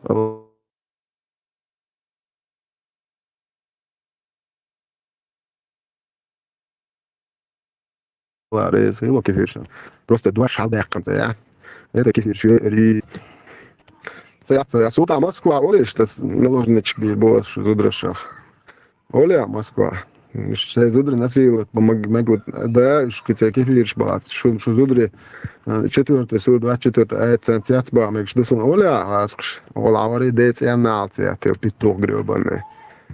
Ла, реза хила кефиршан. Просто дош хьалдаьккхина цӀа, я. Это кефирши, ри. Цхьа, цхьа, цхьа, султан Москва олуш, тас наложнички бий бохуш зудрашах. Оле Москва. Шайн зудри насиловать бан маг-, магут, да, уьш кхин цхьа кефирш бац. Шу, шу зудри, э, четвёртый сур, двадцать четвёртый аят цаьнца яц бан мегаш ду суна. Оле хьаскаш. Ола Ӏавари децӀенна алц яц, тел петух грёбаный.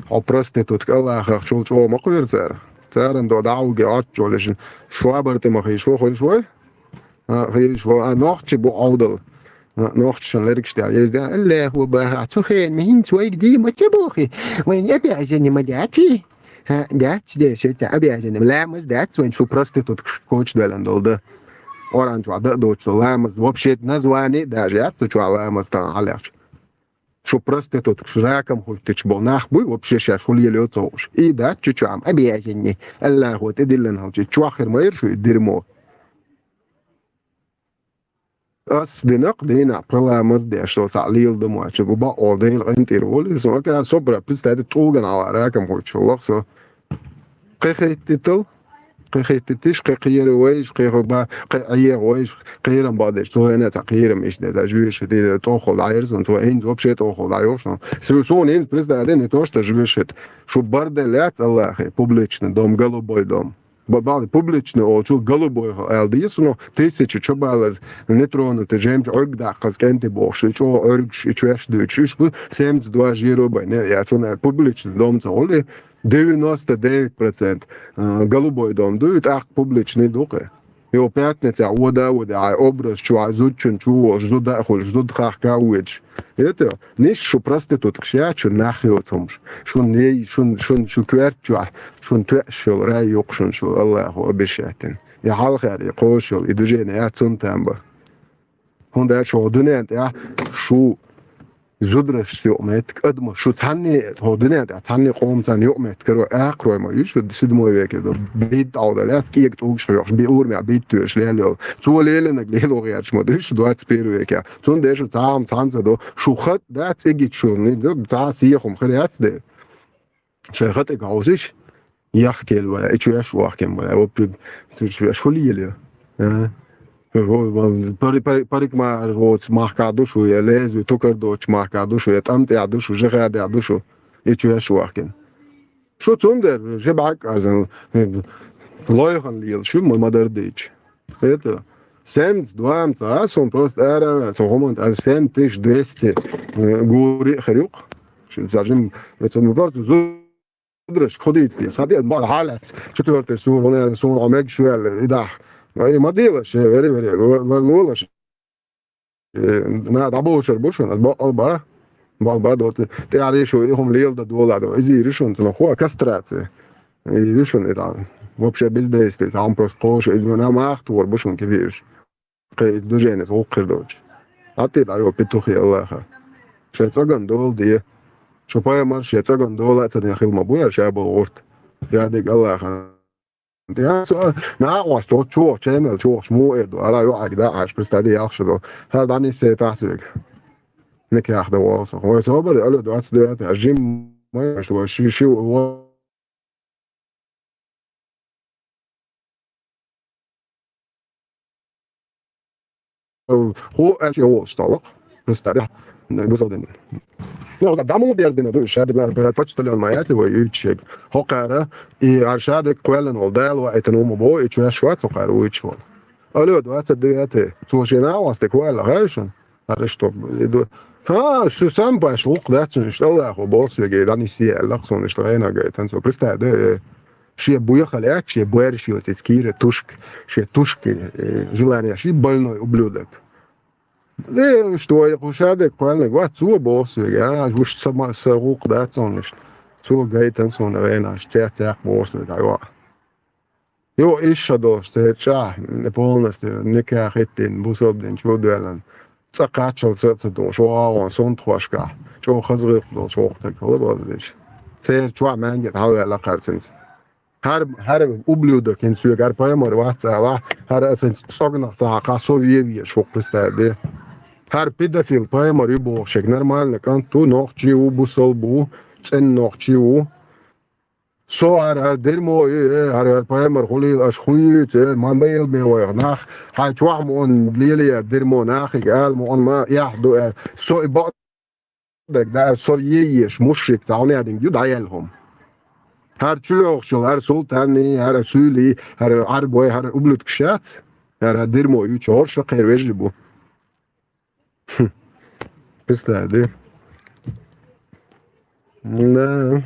Хьо проститутка Аллахах чул чӀогӀа ма кхоьру цара. Царан до дӀа а вуге, Ӏоттачу лешна. Швабар тӀе ма хийш, ву хуьлуш вай? А, хийш ву, а, нохчи бу Ӏовдал. Нохчашан лергаш тӀехь езде, Аллаху баха, цу хенахь хӀинца вайга дий ма ца бохи, вайн обязанность ма дац и? ХӀа, дац, деш, это обязанность. Ламаз дац вайн, шу проституткаш кочдоьллина долу дан. Къуръан чохь дан а доцу ламаз, вообще название даже яц цу чохь ламаз тахана хьалаьхча. Шу проституткаш, ракам хӀуьттича бо нах буй, вообще шаьш хӀун лелайо ца хууш. И дац чу чохь, обязанность. Аллахо тӀедиллина хьалчи, чохь хир ма яра шу и дерьмо. Ас динакъ дийнахь пхи ламаз деш, со схьа леладан моьтту, бу бакъо Делан къинтӀера волу, со ака собра, представьте, тӀулган Ӏала ракам хуьйцуш лаха со. Кхин хӀиттитал, кхин хӀиттитиш, кхин кхера вайша, кхин хӀуба, кхин Ӏеха вайша, кхерам бакъдеш, цо хӀинца кхерам иштта, жуьйша хӀиттийла тӀохула дӀайира сон, цо хӀинца вообще тӀохула дӀайоху сон. Со, суна хӀинца, представьте, не то что жуьйша хӀитта, шу бар делла яц Аллахе, публичный дом, голубой дом. Ба-, бали публичный олучу голубой аьлла деза, но тысяча чобалаза нетронутый жемчуг Ӏуьрг даккхаза кӀентий бохуш, и чӀогӀа Ӏуьргаш, и чоьш дуьйцуш, уьш бу семьдесят два жиро байна, я цунна публичный дом ца гӀули, девяносто девять процент, а, голубой дом ду, и тӀаккха публичный ду кхе. Йо, пятницехь вода а вода, хьайн образ чу, хьайн зудчун чу волуш, зуда а хуьлуш, зуда хахка а воьдуш. Это, ниш шу проституткаш яц, шу нах йоцу хӀумаш. Шун ей, шун, шун, шу коьрта чохь, шун тоьаш йолу рай юккъе шун шу Аллахо обещать дина. И хьалхара, и кхочуш йолу, и движение яц цунна там бан. ХӀунда аьлча хӀокху дуьнен тӀехь шу зударшца юкъаметтиг, адамаш шу цхьанне, хӀокху дуьнен тӀехь цхьанне къоман царна юкъаметтиг каро, акхарой ма ю шу седьмой веке ду. Бийд Ӏовдал яц, кӀега тӀулгаш хьоьхуш, би урамехь бийд тоьшуш лелайо. Цо лелийнарг лело гӀерташ ма ду шу двадцать первый веке. Цундела шу цхьа а хӀума цхьаьна ца до. Шу хатӀ дац, цигахь шуна, цхьа а сехьа хӀума хир яц дера. Шайн хатӀе хьовсийша, яхкийла вара, и чоьш вахкина вара, оприд, и чоьш хӀун лелайо? А? Пари-, пари-, парикмахер воцу махкахь ду шу, я лезвие тукар доцучу махкахь ду шу, я тӀам тӀехь ду шу, жихадехь ду шу, и чоьш вахкина. Шу цундела, ши бӀаьрг а арзан, лойхан лелаш ю, ма-, ма-дарра дийча. Это, семьдесят два ца, а, сон просто ара, сон хӀуманна, а, семь тысяч двести, э, гури а хир юкъа. Шу ца жим, это, ну, просто зударшка хӀун дийца деза. Сан де, ма, хьалац, четвёртый сур, хӀун, суна хьо мегаш ваьлла, и дахь. Ай, ма делаш, э, вери, вери, ло-, ло-, лолаш. Э, на, дӀабошар бу шуна, ас бакъал ба. Бакъал ба, дота. ТӀаьхьа шу и хӀума леладан доладо. Иза йийр ю шуна, цунах хӀун, кастрация. Йийр ю шуна и дӀа. Вообще бездействие, хьан просто кхоша, иза на мах тора бу шуна кефирш. Кхе и движение гӀуллакх хир доцуш. Атти дӀайо петухи Аллаха. Шайн цӀоган дола де. Шу пайхамар шайн цӀоган дола а ца дина хила ма бу яра ша болу гӀурт. Ша дерг Аллаха. ТӀе со накъост оцу чу вахча, чу вахча муха эр ду, ала юкъахь даьӀаш, просто де ялх шу ду. ХӀара дӀаниссе тахьа соьга. Никъ яхда вогӀу со. Вай собар, алло, двадцать девятый, а жим ма еш, вай ши, ши, во-, хӀу аьлча йолуш талакъ. Просто, да. Бусалдина. Ну, да, даму дерзина ду, ша дина, почтальон ма яти вай, уьйчу шег. ХӀокхара, и аршадик кхоьллина волу, Дала ваийтина ву ма бо, и чоьш вац хӀокхара уьйчу волу. Алло, двадцать девятый. Цо шен а вастик ваьлла, хаьшан? Аре, что, иду. Ха, шу сам баш, вукх дац, шу, иштта Аллахо боху соьга, дӀаниссе аьлла, сон иштта гӀайна гайтан, цо, представь, да, э, шен буьйхал аьлча, шен боьрша йоцу, иза кийра тушка, шен тушка, э, желание, ши больной ублюдок. Э, что, я хушадек, кхоьллиг, вац, цо боху соьга, а, уьш са ма-, са вукх дац, сон иштта. Цо гайтан, сон гӀайна, цец яккха боху соьга, айва. Йо, иша долуш, церан чӀахь полностью никъ хӀиттина, бусалба дин чу доьллина. Цкъа кхаччалц а ца долуш, вон, вон, сунтхошкахь, чӀогӀа хаза гӀиллакх долуш воккхатаг хила боху деш. Церан чохь маьнга хьалаваьлла кхарцинца. ХӀара, хӀара ублюдок хӀинца соьга, хӀара пайхамар вац ала, хӀара аса цӀогнах ца хьакха, со вен везаш ву, представь де. ХӀара педофил пайхамар ю боху шег, нормальный кӀант ву, нохчи ву, бусалба ву, цӀена нохчи ву. Со хӀара, хӀара дермо ю, э, хӀара, хӀара пайхамар хуьлийла, аша хуьйцу, э, ма байла бен вайх нах, хьайн чохь муъан лелаяр дермо нахиг ала муъан ма яхь ду, э, со и бакъдерг даьр, со ейеш, мушрик, цхьа хӀун яа динг ю дӀаяьлла хӀума. ХӀара чуьйохучул, хӀара султанний, хӀара суьйлий, хӀара Ӏарбой, хӀара ублюдкаш яц, хӀара, хӀара дермо ю, чу хӀорша кхера вежарий бу. Представь, да? Да.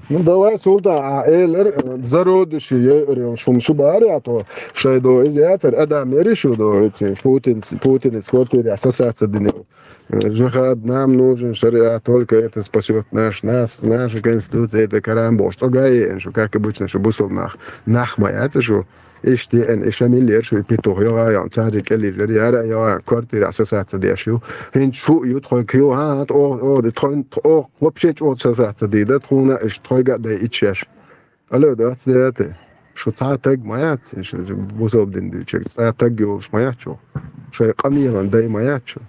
Ну, давай, Султан, а элар, э, зародыши, я говорю, шум шубари, а то шайдо из ятар, адам ери шудо, эти, Путин, Путин из квартиры, а сосаться динил. Э, жихад нам нужен, шариат, только это спасет наш, нас, наша конституция, это карамбош. Огай, что, как обычно, что бусул нах, нах моя, это что, ишти эн, иша миллер, что петух, йога, ян, цари, кели, жери, яра, йога, квартира, сосаться, деш, ю. Хин, шу, ю, тхой, кю, ха, о, о, тхой, о, вообще, что сосаться, ди, да, тхуна, иш, тхой, га, да, ичеш. Алло, двадцать девятый. Что цатаг маятся, что бусалдин дючек, цатаг ёлш маячо. Что камилан дай маячо.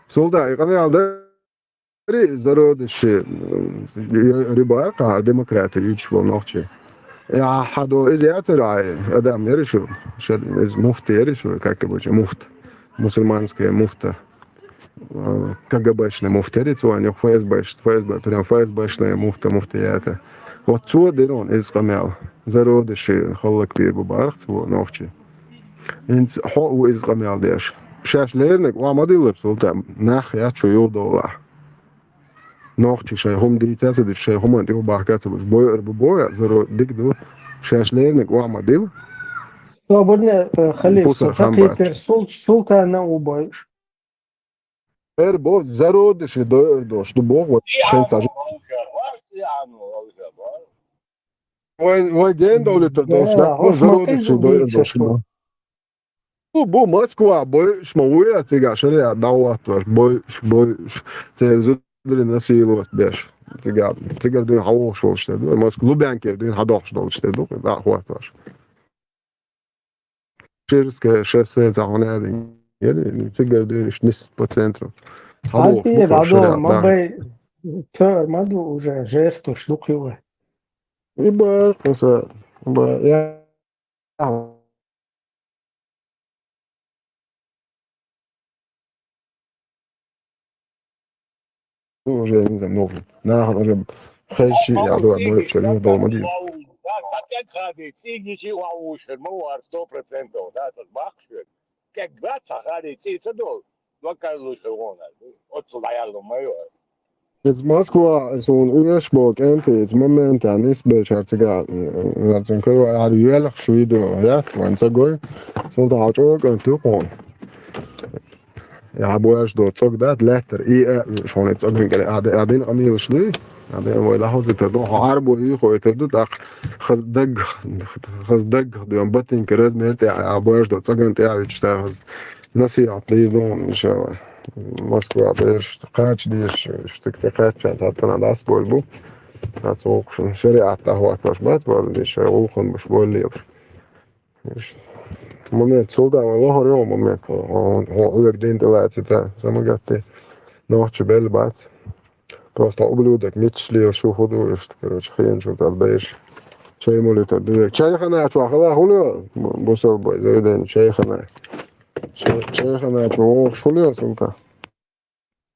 Солда, и камиал да ри зародыши, м, рыбар, а демократы, ич был нохчи. Я хадо из ятер ай, адам я решил, что из муфты я решил, как обычно, муфт, мусульманская муфта. Э, КГБшный муфтери, цо они ФСБ, ФСБ, прям ФСБшная муфта, муфтията. Вот цо дерон из камял. Зародыши холлак пир бу барх цо нохчи. Инц хо у из камял деш. Шаш лерник, ва мадилар султан. Нах я чу ю дола. Нохчи шай хум дитя садиш шай хум анти бахка цо бой эр бу боя, заро дик ду. Шаш лерник, ва мадил. Свободно, э, халиф, Пуса султан хамбач. Пер сул-, султана убой. Эр бо зародыши до эр дош ду бо вот. Кен сажи. Вай вай ген довлетер дош. Да, да, бо зародыши до эр дош. Бу бу Москва бо шма уя цига шаря давлат дош. Бо бо церзу дри насиловать беш. Цига цига дин хавошол штэ. Москва Лубянкер дин хадош дол штэ. Да хват дош. Ширское шоссе загоняли. Или цигар дыриш низ по центру. Аль пиер адо мабай тор маду уже жерту штук его. И бар, коса, бар, я. Уже не знаю, много. Нахуй уже хэши, я думаю, больше не дома. Сто процентов, да, этот бахши. Как два сахари, ты это дол. Два кайлы шелона. От сулаял мое. Из Москва, из он уеш бок, энты, из момента, не сбечар тига, артен кырва, ар юэлэх шуидо, я, ванца гой. Солта ачо, канту кон. Я бояш до цог да леттер и, э, шоне цог геле ад-, адин амил шли. Адин вой лахо зитер до хар бо и хо этер до так хаздаг, хаздаг дуям батин керез мерт я бояш до цог гент я вич та хаз насият ли до иншалла. Москва беш кач деш штык те кач чан татана дас болбу. Ацокшун шариат да хват баш бат бар деш улхун баш болли. Момент, солдат, валлахи, реал момент. О, о, о, день делается, да, замагатты. Ночью бел бац. Просто ублюдок, мечли, шу худу, короче, хрен, что там, даешь. Чай молитор, да. Чай хана, чё, хала, хулио? Бусал бой, заведение, чай хана. Чай хана, чё, о, хулио, солдат.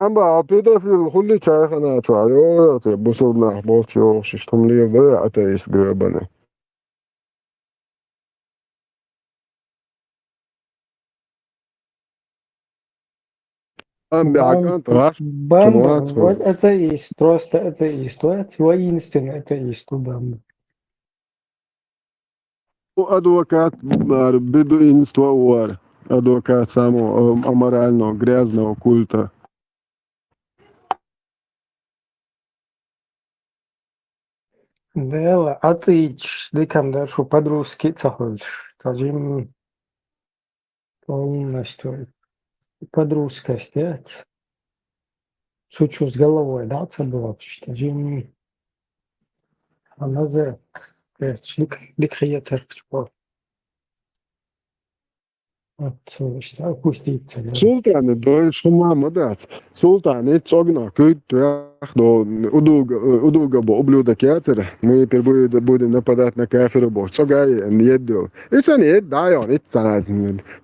Амба, а педофил хули чайхана чуа, ё, ё, те, бусул нах, болчу, ё, шиштум ли, вы атеист грёбаный. Амба, Бам-, акан, траш, бам-, чумуа, вот атеист, просто атеист, вот воинственный атеист, бам. Бу адвокат бар, бедуинство вар. Адвокат самого, э, аморального, грязного культа. Дела, а ты ч-, декам дальше по-русски цахольш. Скажем, полностью по-русски стоять. Сучу с головой, да, це было, что же, м, она за, э, члик, лик хиетер, что. Вот, э, что, опуститься, да. Султаны, дой шума мадац. Султаны, цогна, кыт, тях, до, удуга, э, удуга, бо, ублюдок ятер. Мы теперь будем, будем нападать на кафира, бо. Цогай, н-, еддо. Исан ед, да, он, ит, цана,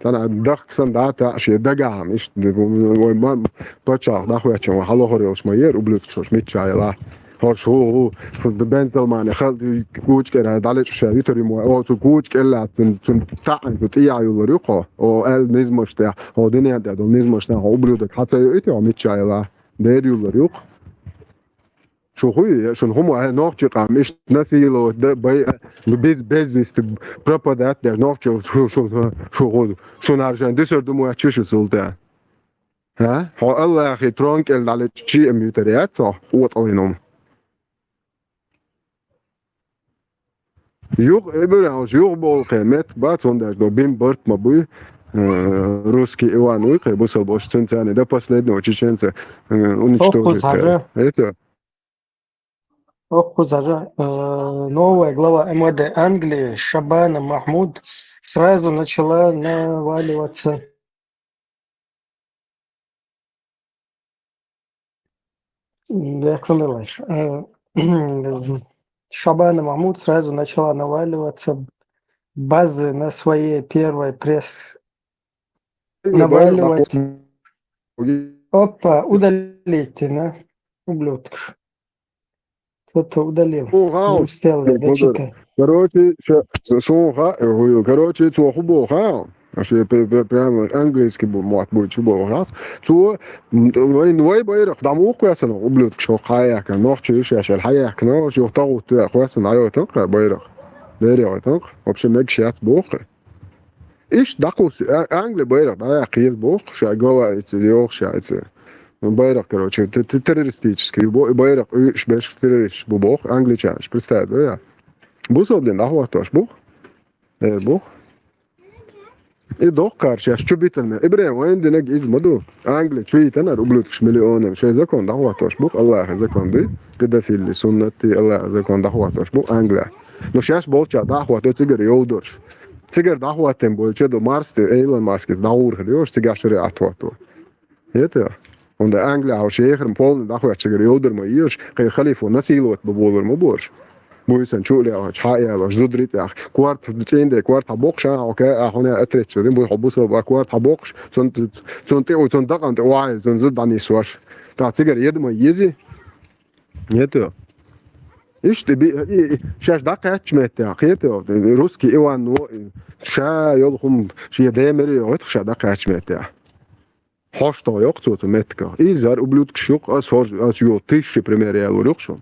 цана, дахсан, да, та, ше, дагам, иш, ой, мам, Пачах, нахуй ачам, хало хорёлш ма ер, ублюдкош, мичайла. Хош, ху, ху, ху, Бен Салмане, хал, кучкера, дале чуша, витори мо, о, цу кучкела, цун, цун, таан, цу тия юлар юхо. О, эл низмошта, о, дуния да, дол низмошта, о, ублюдок, хата ю ити, о, мичайла. Дер юлар юх. Шу хуй, я шун хӀума, э, нохчий къам, иштта насиловать да, бай, э, без, без вести пропадать, даже нохчий шу, шу, шу, шу, шу, шун аржан дисар ду моачу шу султа. А? Хьо Аллахи трон кӀел дӀалечи чи ам ютар яц цо, къотӀалином. Юх, эберан уж юх болхе мет, бац, он даже до бим барт ма буй, э, русский Иван уй, кхе, бусал бош цунцани, до последнего чеченца, э, уничтожить. Оху, цажа. Это. Ох, кузара, э, новая глава МВД Англии Шабана Махмуд сразу начала наваливаться. М, я кроме лайф. Э, Шабана Махмуд сразу начала наваливаться базы на своей первой пресс-, наваливать. Опа, удалите, на, ублюдкаш. Кто-то удалил. Не успел я дочитать. Короче, ща-, с-, слуха, э, короче, цо ху бо, ха? Вообще, пр-, пр-, прямо английский бу-, мат будет, чу бо, ха? Цо, м, вай, вай байрах, дам ух квасана, ублюдкаш, шо хаяка, нох чу иш яшал хаяка, но, шо тагу туя квасана, айо тан ка байрах. Бере ой тан. Вообще, мег щас бохе. Иш дакус, а-, Англи байрах, да, я киез бох, ша глава эти, ёх, ша эти. Байрах, короче, те-, те-, террористический, бо-, байрах, уж беш террорист бу бох, англичанаш, представь, да, я. Бусал дин, да, хваташ бох. Э, бох. И дох карш, я чу битан ме. Ибрем, вайн динег из маду. Англи, чу итанар, ублюдкаш миллионам. Шей закон, да, хваташ бох, Аллах закон ды. Педофили, суннати, Аллах закон, да, хваташ бох, Англи. Ну, щас болча, да, хваташ, цигар ёвдош. Цигар дахватем болча до Марсты, Эйлон Маскис, да, урхар ёш, цигар шариат хвату. Это. Он да Англия, а шейхрам полный дахват цигар ёвдур ма еш, кхе халифу насиловать ба болур ма борш. Буйсан чу лева, чха ява, зудрит ях. Кварт, ценде, кварт хабокш, а, окей, а хуня отречу, дин буй хабусо, ба кварт хабокш, сон, сон те, сон дакан те, вай, сон зуд дани сош. Та цигар ед ма ези. Это. Ишти би, и, и, щас дакъач меття, хете, русский Иван, ну, ша, ёл хум, ши демери, вот ша дакъач меття. Хошто ёк цо цо метка. И зар ублюдкаш юк, а сож, а сё тысячи пример я лурюк шо.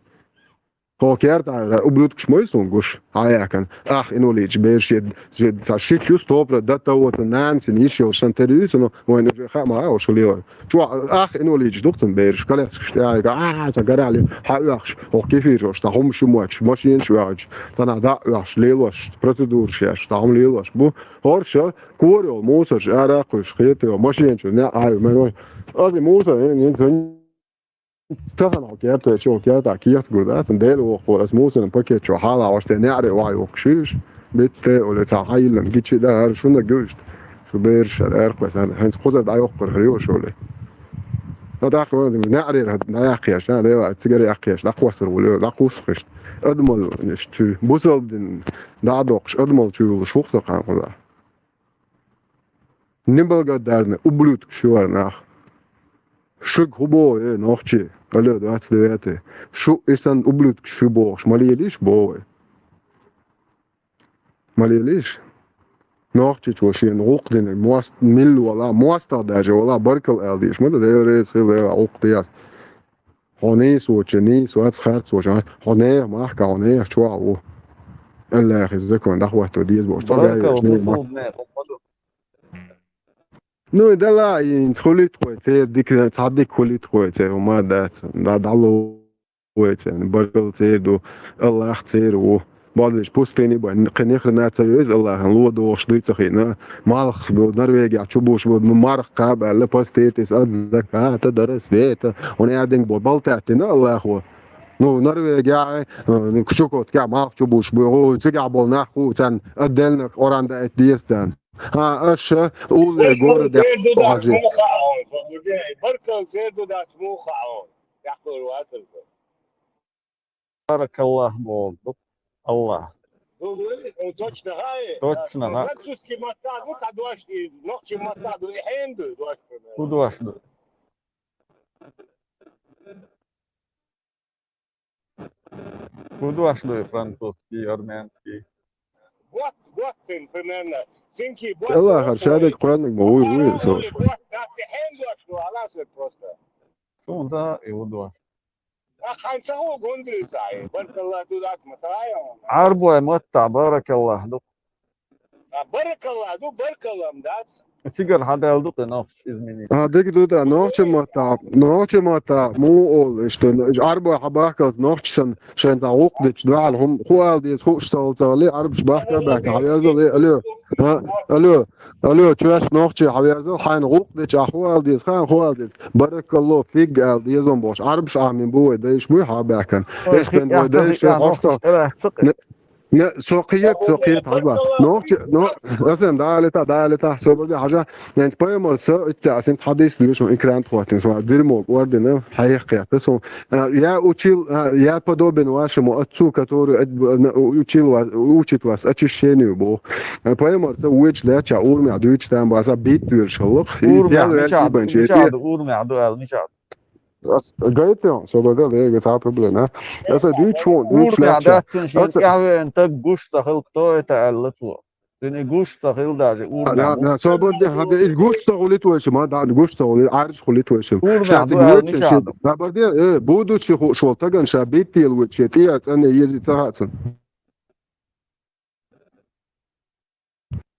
Хо керта, ублюдкаш мой сон гуш, а якан. Ах, инвалидш, бешед, жед, са шичу стопра, да того-то нанси, ниш ёл шан тервису, но, войн уже хама, а, ош лила. Чё, ах, инвалидш, духтун берш, коляскаш, я, а, та гарали, ха, уахш, ох, кефир, ош, та хум шумач, машин шуач, та на да, уахш, лилош, процедурш, яш, та хум лилош, бу, хорша, корёл, мусорш, аракуш, хетё, машинчу, не, ай, мэн, ой, ази мусор, не, не, не, тахан хо керта, чё керта, кият гурда, тан дел ох, хор, ас мусорн пакет, чё, хала, ош, те, не, аре, вай, ох, шиш, битте, оле, та, хайлан, гичи, да, ар, шуна, гюшт, шу берш, ар, ар, квас, ан, хэнс, кузар, да, ох, кор, хрио, шоле. Та, да, квас, не, аре, да, я, кияш, да, дела, цигар, я, кияш, да, квасар, оле, да, кус, хиш. Адмал, ниш, чу, бусал, дин, да, докш, адмал, чу, юл, шух, сакан, куза. Неблагодарный ублюдок, шуар нах. Шуг хубо, э, нохчи. Алло, двадцать девятый. Шу исан ублюдок шу бохш. Малиелиш бовы. Малиелиш. Нохчи чушин гулк дин. Мост мил вала. Моста даже вала. Баркал алдиш. Мада дел рейс хил дела гулк диас. Хьо нийса воча, нийса вац, харц воча. Хьо нех махка, хьо нех чоа ву. Аллахи закон, дахватто диез бош. Баркал, цогай веш, не бусулб мах. Не, хьо маду. Ну, и дала, и инц хулит хой, цер дик, цадик хулит хой, цер ума дац, да, дало хой, цер, баркал цер ду, Аллах цер ву. Бадиш пустыни бан, кхе ни хрена ца вез Аллахьан, ло догӀуш дуй ца хина. Малх бу, Норвегия чу буш бу, марх кабаьлла, поститис от заката до рассвета. Он ядинг бу, балтаьттина Аллахьо. Ну, Норвегия, э, Чукотка, малх чу буш бу, о, цига бол нах ху, цан отдельно оранда эт диестан. А, аша, уле города. Баркал серду дац муха он, баркал серду дац муха он. Якур ватер. Баракаллах болду. Аллах. Ну, ну, точно, ха, э, точно, ха. Французский массаж, ну, ка дуаш, и нохчи массаж, ну, и хенду, дуаш, примерно. Ку дуаш ду? Ку дуаш ду французский, армянский? Вот, вот, примерно. Синки, вот, Аллах, вот, аршадек, вот. Куранник, ма, уй, уй, вот, сор. Вот, да, ты хенду, что, она же просто. Сунда и удуаш. Хьан ца гӀо гондрицай, баркалла ду дац масалайон. Ӏарбой маттахь баракаллахӀ ду. Баркалла ду, баркалла дац. Цигара хьадаьлла ду те нохча изменить. А, дика ду да, нохча маттахь, нохча маттахь, му ол, иштта, Ӏарбой хьабахкалц нохчашан, шайн цхьа гӀуллакх дечу дуьхьал хӀума, хӀу ала деза, хууш ца хилла ца гӀали, Ӏарбаш бахка баьхка, хьаверзал, э, алло, а, алло, алло, чоьш нохчий хьаверзал, хьайна гӀуллакх дечу, а, хӀу ала деза, хаан, хӀу ала деза, баракалло, фиг ала деза бохуш, Ӏарбаш Ӏамин бу вай дайш буй хьабаьхкан. Эш бен вай дайш, хьоштал. Не, со кхета, со кхета хьажа. Нохча, но, асем, далита, далита, собар де хьажа. Ненч пайхамар са, итца асен хьадис дуьш, экран тхуатин, со дерьмо ордена, хьаехкхета, со, а, я учил, а, я подобен вашему отцу, который, а, на, учил вас, учит вас очищению бу. А, пайхамар са, уьч леча, урмя, дуьч там, баса, бит дуьршаллах. И Урмя, пел вял мичад, ибанчи, эти мичад, урмя, дуал, мичад. Ас гайтем, собар де, лега, ца проблема. Аса дуьч фон, дуьч Урмя леча. Дацин шин Аса кахвен так гуш сахил, кто это аьлла цо. Цуьнан гуш сахил даже А, урмя. Да, да, собар де, хьада, ил гуш сахулит вайшим, а, да, гуш сахулит, Ӏарш хулит вайшим. Урмя Ша ду тиг аьлла вуча, мичад. Собар де, э, будучи ху-, шол таган ша биттел вуча, тия цӀане ези ца хацан.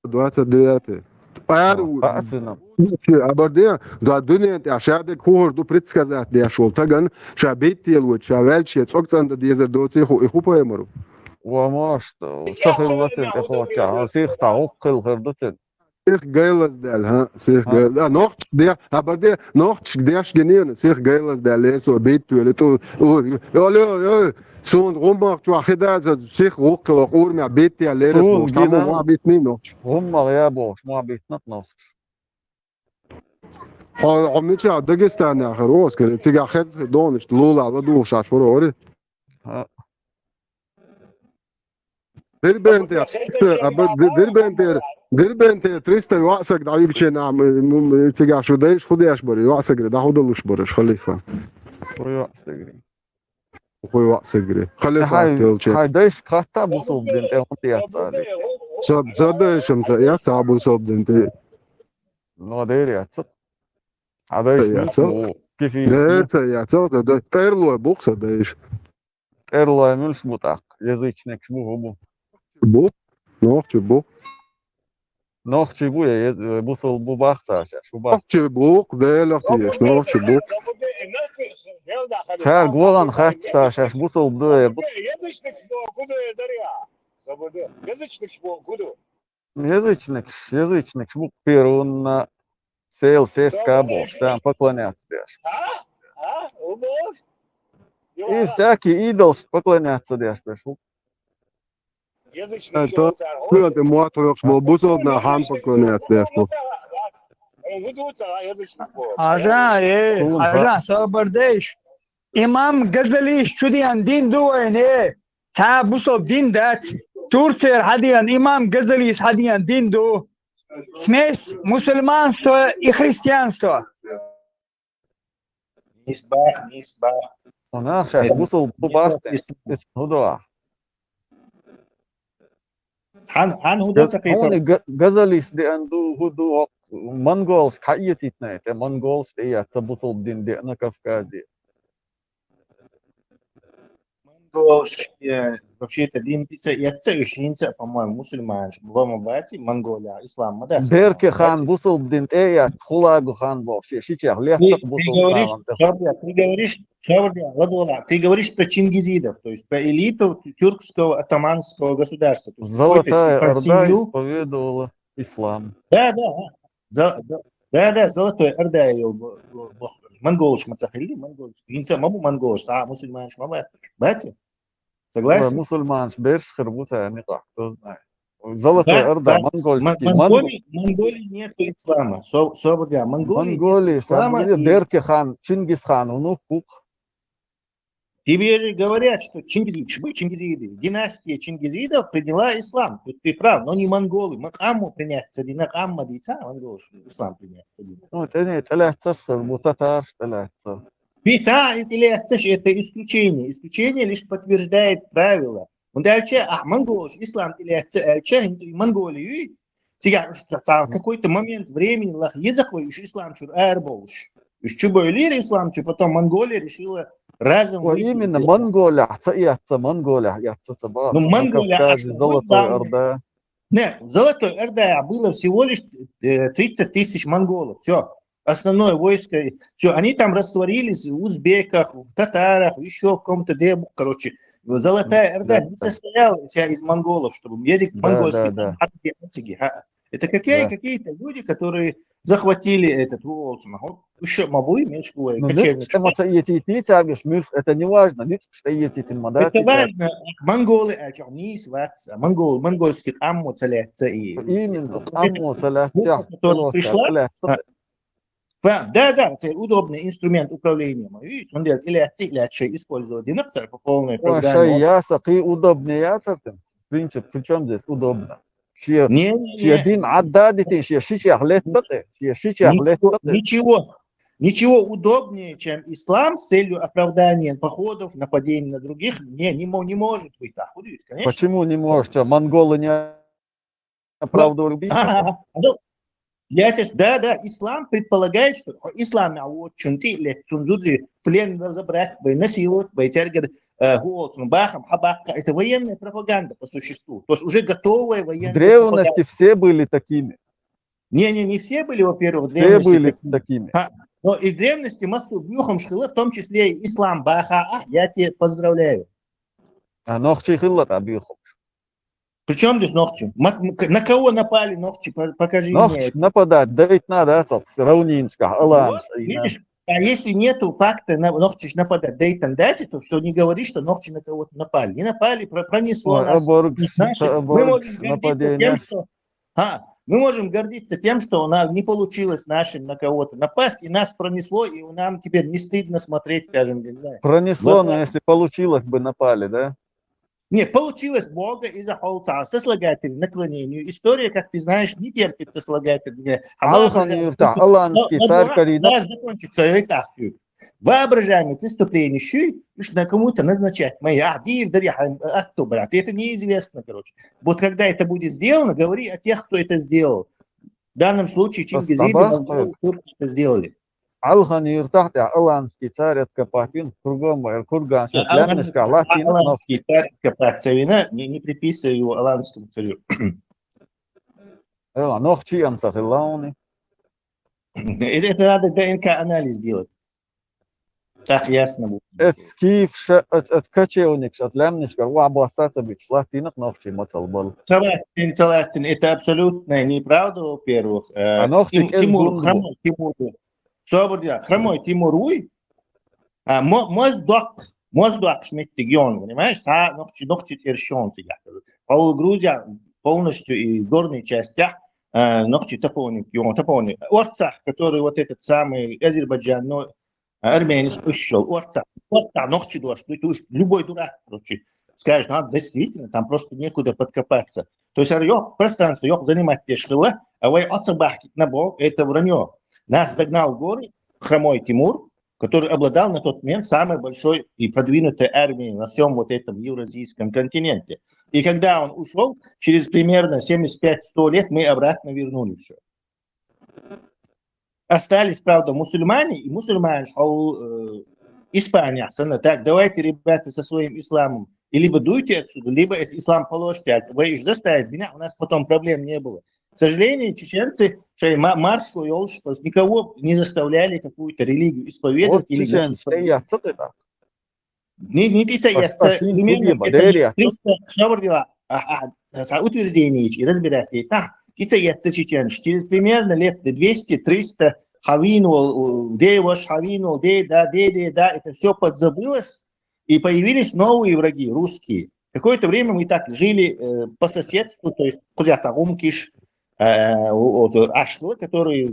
Двадцать девятый. Ар А, у- а, цина. Чи абарде, да, дуьнен тӀехь ша дерг хӀу хӀор ду предсказать деш волу таган, ша беттелочу, ша ваьлча, цӀог цӀанда дезар доций хӀу, и хӀу пайхамару? Ва мошта, ца хилла цин тӀе кхоччахь, сих цхьа гӀуллакх хила хир ду цин. Сих гайлаз даьлла, хӀа, сих А? гайлаз. А, нохчаш де, абарде, нохчаш деш гинийна, сих гайлаз даьлла, лерсо беттвели, ту, у, алё, алё, суна гӀуммах чохь хи даза, сих гӀуллакх хила, къурмехь беттел лерас Суна бохуш, таму гина. Ма биттний нохчаш. ГӀуммах я бохуш, ма биттнакх нохчаш. Хьо, хьо мичахь Дагестанехь хир ву, оскара, цигахь хеза хир донаш, лулахь ладугӀуш Ӏаш вара, ори? ХӀа. Дербентера триста, а, б-, д-, Дербентера, Дербентера триста йоӀсаг дӀавигча нах, м, м, цигахь шу дайша хӀу деш бара, йоӀсагра дӀахӀу далуш бараш, халифа? Ху йоӀсагра. Ху йоӀсагра. Халифа Хьай, хьай дайша кхатта бусулба дин тӀе хӀунда яц аьлла? Са, са дайшам ца яц а бусулба дин тӀе. Но дер яц. Хьан дайша яц. Кифи. Дер ца яц, ца дай-, тӀерлой бу-кх са дайша. ТӀерлой муьлш бу тӀаккха? Язычникаш бу, хӀу бу? Бу. Нохчи бу. Нохчи бу, я, я, бусулба бу бах ца шаьш, хӀу бах? Нохчи бу, Делах теш, нохчи бу. Цара гогӀан хаьттича ца шаьш бусулба ду, я бу? Язычникаш, язычникаш бу первунна сел сеска бохуш, царна поклоняться деш. И всякий идолш поклоняться деш беш бу. Э, то, куда ты мотоёкш бу, бусулба нах хьан поклоняться деш бу? Ажа, э, Ажа, собар деш. Имам Газалиш чу деана дин ду вайна, э? Цхьа бусулба дин дац. Турцера хьадеана имам Газалис хьадеана дин ду. Смесь мусульманства и христианства. Нисбах, нисбах. Нах шаьш бусулба бу бах те? Иза хӀу ду ахь? Хьан, хьан хӀу ду ца кхетар? Хьуна Га-, Газалис деана ду, хӀу ду, хӀокху монголашка хьаэцитинай те, монголаш тӀе яц ца бусулба дин деана Кавказе. Монголаш, э, вообще-то дин тӀе ца эцна уьш хӀинца, по-моему, мусульманаш, ва ма баци, Монголия, ислам ма дац. Берки хан бусулба дин тӀе а яц, Хулагу хан бохуш, ши чех леттакх бусулба хан. Ты говоришь, ты говоришь, ладола, ты говоришь про чингизидов, то есть про элиту тюркского атаманского государства. То есть какой-то Золотая Орда исповедовала ислам. Да, да, да. За-, да, да, да, Золотой Орда йолу бо-, бо-, бо-, монголаш ма ца хилли, монголаш. ХӀинца ма бу монголаш, а мусульманаш ма бац. Бац? Согласен? Ой, мусульманаш берш хир бу царна юкъахь, кто знает. Золотой Орда, монгольский, Монголии, Монголии нету ислама. Со-, собар де, Монголии нету ислама. Монголия, берки хан, Чингис хан, внук бу-кх. Тебе же говорят, что чингизидаш бу, чингизиды. Династия чингизидов приняла ислам. Тут ты прав, но не монголы. Ма къам ма принять ца дина, къам ма дийца, монголаш ислам принять ца дина. Ну, тӀе не, тӀелаьццаш хир бу, татараш тӀелаьццара. Пита и тӀелаьццаш, это исключение. Исключение лишь подтверждает правило. ХӀунда аьлча, а, монголаш ислам тӀелаьцна аьлча, хӀинца и Монголия юй, цигахь уьш цхьа какой-то момент времени лаха еза-кх вай уьш ислам чуьра арабовлуш. Уьш чу бевлира ислам чу, потом Монголия решила Разом О, выйти именно из этого. Монголия, ца и отца Монголия, я отца собак. Ну, На Монголия, а Кавказе что золотой главное? Орда. Не, в Золотой Орде было всего лишь э, тридцать тысяч монголов. Все. Основное войско. Все. Они там растворились в узбеках, в татарах, еще в каком-то дебу, короче. Золотая Орда Да. не состояла вся из монголов, чтобы берег Да, монгольский. Да, да. Там, Ацтеки, Ацтеки, а. Это какие, Да. какие-то люди, которые захватили этот Уолсман. Вот еще Мабуй, Мешкуэй, Ну, кочевник. видишь, там это и ты, и ты, Савиш, Миш, это не важно. Видишь, что есть эти Это модаты, важно. Монголы, а что, не сватся. Монгол, монгольский аммо целятся и Именно, аммо целятся, группа, которая пришла, целятся. Да, да, да, это удобный инструмент управления. Видите, он делает или отти, или отшей использовать. Динамик по полной Ой, программе. шай яса, кый удобнее яса, там. Принцип, при чем здесь удобно? Шия, Не, не, шия не. Дин аддадитин, шия шичах леттаке, шия шичах Ничего, леттаке. ничего, ничего удобнее, чем ислам с целью оправдания походов, нападений на других. Не, не, мо- не может быть так. Вот видите, конечно. Почему не можешь? Что, монголы не оправдывали убийство? А, а, а, ну, я тебе, да, да, ислам предполагает, что ислам а вот чунти лет цунзудри плен забрать бы, насиловать бы, тергер, э, вот, ну, бахам, хабакка. Это военная пропаганда по существу. То есть уже готовая В военная древности пропаганда. Все были такими. Не, не, не все были, во-первых, в Все древности были такими. такими. А, но и в древности массу бьюхам шхила, в том числе и ислам баха, а, я тебя поздравляю. А нохчи хыллат абьюху. Причем здесь нохчи? Ма- м- к- На кого напали нохчи? По- Покажи мне. Нохчи нападать, дать надо, это, равнинска, Вот, алан. Видишь, а если нету факта на нохчи нападать, да и там дайте, то все, не говори, что нохчи на кого-то напали. Не напали, про- пронесло Ой, нас. оборг, Наши- мы оборг, можем гордиться нападение. Тем, что а, мы можем гордиться тем, что у нас не получилось нашим на кого-то напасть, и нас пронесло, и нам теперь не стыдно смотреть, скажем, не знаю. Пронесло, Вот но так. Если получилось бы, напали, да? Не, получилось Бога из-за холца, сослагательное наклонение. История, как ты знаешь, не терпит сослагательное. А Алхан воображаем- юрта, аланский Но- царь но- Карина. Да, закончится, и так всё. Воображаемое преступление, щи, лишь на кому-то назначать. Моя, а, див, дарья, хам, а, кто, брат? Это неизвестно, короче. Вот когда это будет сделано, говори о тех, кто это сделал. В данном случае Чингизиды, Астаба, монголы, турки это сделали. Алхан юртахта, аланский царь, это Капахин, кругом, э, курган, А, шатлянышка, латин, но, Аланский царь Капацевина, не, не приписывай его аланскому царю. э, нохчи амса хылауни. Это, это надо ДНК-анализ делать. Так ясно будет. Эт скиф, ша- эт, эт кочевник, шатлянышка, ва обоссаться бич, латинок нохчи мацалбал. Салатин, салатин, это абсолютная неправда, во-первых. Э, А нохчи Тим- кен Тимур, гунду. хромой Тимур. Собор, да, хромой Тимур уй. А, мо- моздок, моздок шметти регион, понимаешь? Са, нохчи, нохчи тершон тебя. Пол Грузия полностью и горные части, э, нохчи топоник, регион, топоник. Орцах, который вот этот самый Азербайджан, но армянец ушел. Орцах, Орцах, нохчи дождь. Ну, это уж любой дурак, короче, скажет, а, действительно, там просто некуда подкопаться. То есть, а, ёх, пространство, ёх, занимать те школа, а вы отца бахкит на бок, это вранье. Нас загнал в горы хромой Тимур, который обладал на тот момент самой большой и продвинутой армией на всем вот этом евразийском континенте. И когда он ушел, через примерно семьдесят пять сто лет мы обратно вернули все. Остались, правда, мусульмане, и мусульмане шел э, Испания, сана, так, давайте, ребята, со своим исламом, и либо дуйте отсюда, либо этот ислам положите, а вы их заставить меня, у нас потом проблем не было. К сожалению, чеченцы, шей ма- марш уйолш, то есть никого не заставляли какую-то религию исповедовать. Вот Или чеченцы, исповедовать. Я цыкыта. Не, не тиса я, Пошли примерно судьи, это Валерия. Триста, что вроде ла, а, а, а, утверждение и разбирать. И так, тиса я, чечен, через примерно лет двести-триста, хавинул, дей ваш хавинул, дей да, дей, дей да, это все подзабылось, и появились новые враги, русские. Какое-то время мы так жили э, по соседству, то есть кузяца гумкиш, э, вот, э, ашкылы, которые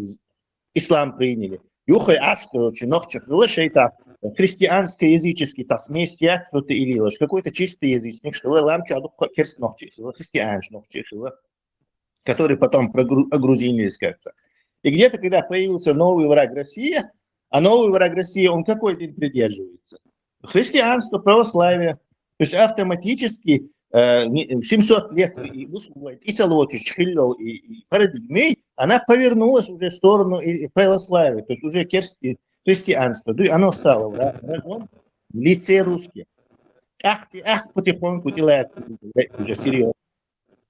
ислам приняли. Юхай аш, короче, нохчи хылы, шейта, христианско-языческий, та смесь, я, что-то или ложь. Какой-то чистый язычник, что ламча, а керст нохчи хылы, христианш нохчи хылы, который потом прогру- огрузились как-то. И где-то, когда появился новый враг России, а новый враг России, он какой день придерживается? Христианство, православие. То есть автоматически э, не- семьсот лет и, и, и, и, и парадигмы, она повернулась уже в сторону и, и православия, то есть уже керст- и христианство. Да, оно стало вра- врагом. в лице русских. Ахти, ах, потихоньку делает уже серьезно.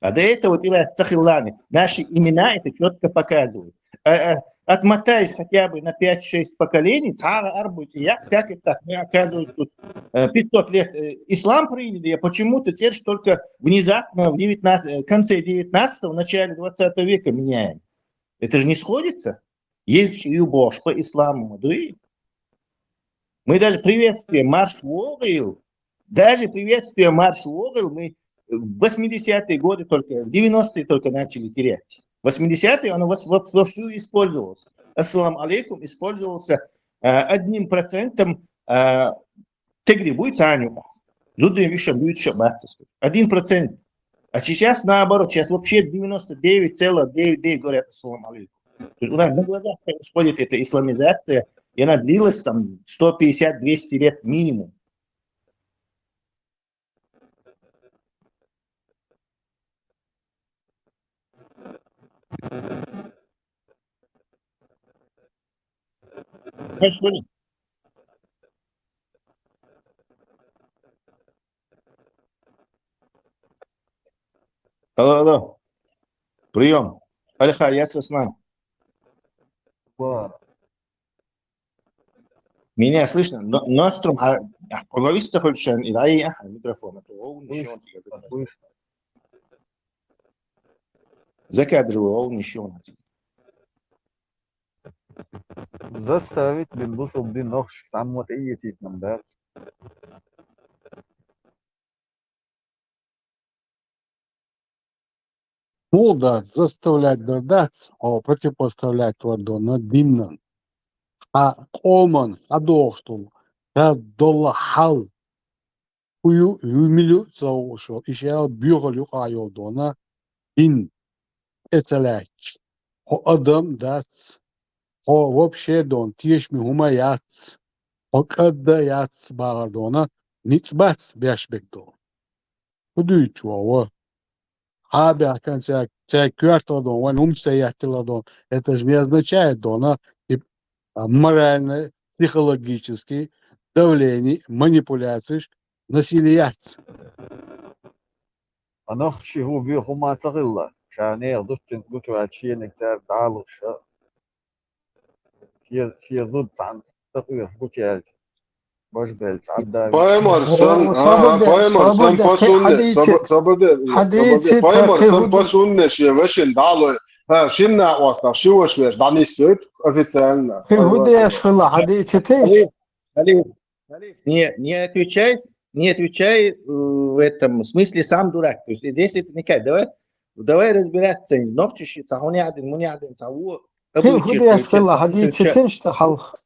А до этого делает цахиллани. Наши имена это четко показывают. А, а, отмотай хотя бы на пять-шесть поколений, цхьа арбуйте, я, как это так, мы, оказывается, тут э, пятьсот лет э, ислам приняли, а почему-то теперь только внезапно в девятнадцатом, э, конце девятнадцатого, начале двадцатого века меняем. Это же не сходится. Есть и убож по исламу, да и мы даже приветствие марш вогил, даже приветствие марш вогил мы в восьмидесятые годы только, в девяностые только начали терять. В восьмидесятые оно вос- во- вовсю использовалось. Ассаламу алейкум использовался э, одним процентом э, тегри будет цхьана юкъа. Зудин виша будет шаббатцес. Один процент. А сейчас наоборот, сейчас вообще девяносто девять целых девять девять говорят ассаламу алейкум. То есть у нас на глазах происходит эта исламизация, и она длилась там сто пятьдесят двести лет минимум. Происходит. Алло, алло. Прием. Алиха, я с нами. Меня слышно? Но- Нострум, а, а, оговиста хольшан, и дай, а, микрофон, а то он ещё он тебе. Слышно. Закадровый, он ещё он тебе. Заставить бин бусул бин нохш самот и етит нам дац. Мугъда заставлять дар дац, а противопоставлять вар дона диннан. Хьа къоман, хьа дохтул, хьа долла хьал. Ху ю, ю милю ца ушо, ишал бюхал юкъа йол дона, дин эцалач. Хо адам дац, хо вообще дон, тешми хума яц, хо кадда яц багъар дона, ницбац бяшбек дон. Худуй чуава. Хьа бяхкан ця, ця квертал дон, ван умса яттила дон. Это же не означает дона, и, а, моральное, психологическое давление, манипуляциш, насилие яц. Анах ши ху бир хума цагъилла, шанех дуттин гучвачиеник цар далуша. Ши, ши зуд цан, такъир гучаль. Баш бел, адда. Паймар сан, О, а, сабуде, паймар сан сабуде, пасунне, хадийчит. Сабуде, Хадийчит, сабуде, паймар сан хи-, пасунне, ши вешин дало. А, шинна васта, ши веш веш, данис сет официально. Хи-, худеш хила, хадийчит. Халиф, халиф, халиф, не, не отвечай, не отвечай э, в этом смысле сам дурак. То есть здесь это не как. Давай, давай разбираться. Нохчиши, цахуни один, муни один, цаху. Хи-, худеш хила, хадийчит, что халх.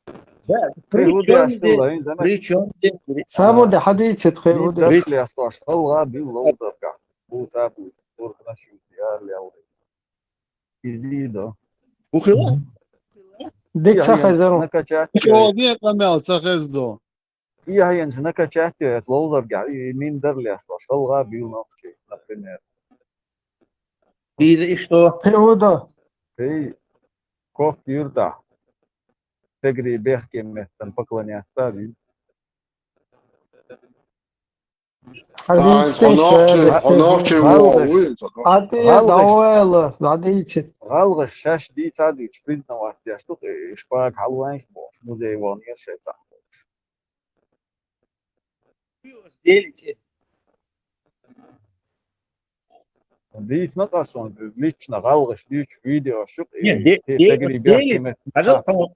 Да, при чём здесь? При чём здесь? Самуде хадийчит, хи-, худеш. При чём здесь? Халга бил лоудавка. Бу сабу, бургна шу, яр ляври. Изидо. Ухила? Дик сахазару. Накачать. Чё, не камел сахаздо. И я янч накачать, я словларга, и миндер лес, халга бил нохчи, например. И, и что? Хи-, худо. Эй, кох юрда. Тегри бехкеметтан поклоняться, бил. Ханохчи, ханохчи, ханохчи. Ати давайла, ладичи. Галга шаш ди цадич признавать яштук, э, шпаг халванш бо, музей вон я шеца. Разделите. Дийсно къасон, лично гъалгъаш дийч видео шукь, Нет, э, де-, те-, де-, тегри дели-, бяхкимет. Даже, а, по-моему,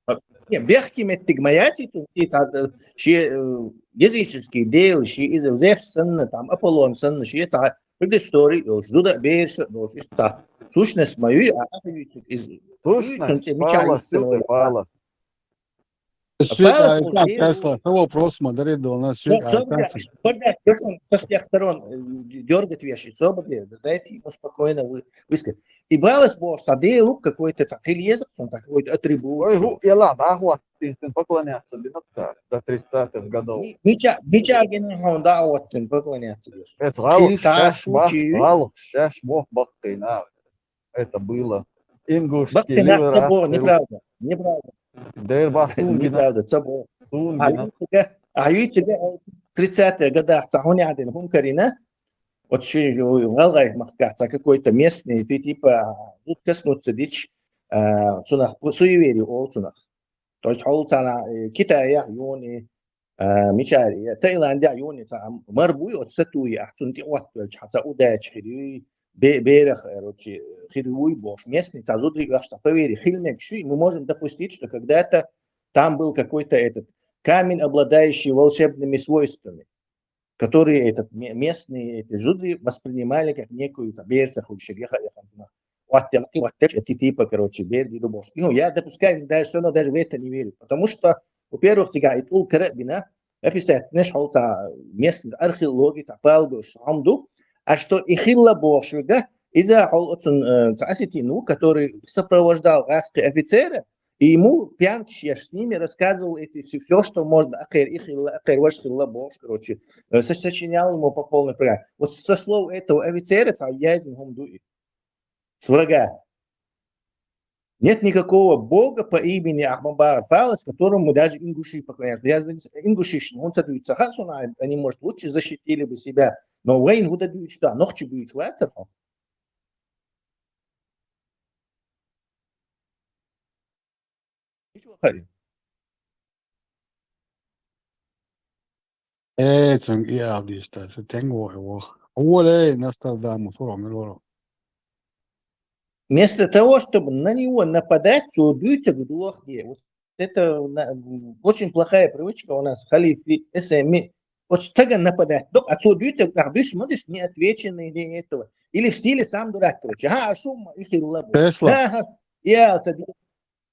а, не, бяхкиметтиг маяти, ту, и та, э, ши, э, языческий дел, ши из-, Зевс санна, там, Аполлон санна, ши ца предыстория, э, зуда берша, э, ши ца сущность мою, а, а, из-, Сущность, из-, меча палас, из-, супер, палас. Свет, Павел а, служил. Так, Тесла, это вопрос, смотри, да, у нас свет, Со-, а, собрать, так, собрать, как он со всех сторон, э, дёргать вещи, собрать, дайте ему спокойно вы-, высказать. И балас бо саделу какой-то ца-, хильеза, он так какой-то атрибут. Ой, гу, яла, да, вот, ты, ты поклоняться, да, до тридцатых годов. Ми-, мича, мича гена он, да, вот, ты поклоняться. Это гал, Хиль та шаш, ба, случай. Гал, шаш, бо, баккина. Это было. Ингушский Баккина, ливер, цабо, ацтел. Неправда, неправда. Дер ба, сунгина. Неправда, цабо. Сунгина. А, ну, тогда А юйта тридцатых годах цхьа хӀуни Ӏадина хӀума карина, вот ши гӀалгӀай махках цхьа какой-то местный, ты типа тут коснуться дич, а, цунах суеверие ол цунах. То есть хьол цана, э, Китаях юни, а, мича, э, Таиландях юни, ца мар буй, вот сатуи, а цун ти вот, цхьа ца удача хири, бе-, берах, короче, хири уй бош. Местный, ца зудри, ца поверие, хилмек ши, мы можем допустить, что когда-то там был какой-то этот камень, обладающий волшебными свойствами, которые этот ме-, местные эти жуды воспринимали как некую там берца худших. Я, я, я, вот, я, вот, эти типа, короче, берди дубош. Ну, я допускаю, даже все равно даже в это не верю. Потому что, во-первых, тебя и тул карабина, описать, знаешь, хьол ца местный археологи, ца палгош, самду, а что и хилла бошуга, из-за хьол оцун, э, ца осетину, который сопровождал гӀаскхи офицера, и ему пьянкиш еш с ними рассказывал это все, что можно, ахер и хилла, ахер ваш хилла бошуш, короче, э, со-, сочинял ему по полной программе. Вот со слов этого офицера, ца язин хӀума ду и с врага. Нет никакого бога по имени Ахмабара Фалас, которому даже ингуши поклоняются. Я за-, ингушиш, он сотрудничает с Хасуна, они, может, лучше защитили бы себя. Но Уэйн Гуда Бьюч, да, Нохчи Бьюч, Вацар, Э, цун и алдиш, да, цу тенго его. Оле, Нострадамус, уро, милоро. Вместо того, чтобы на него нападать, то бьются в двух, где. Вот это на-, очень плохая привычка у нас, халифы, эсэми. Вот стага нападать. Док, а то бьются, а бьются, смотришь, не отвеченные для этого. Или в стиле сам дурак, короче. Ага, шум, их и лабу. Тесла. Ага, я, цади.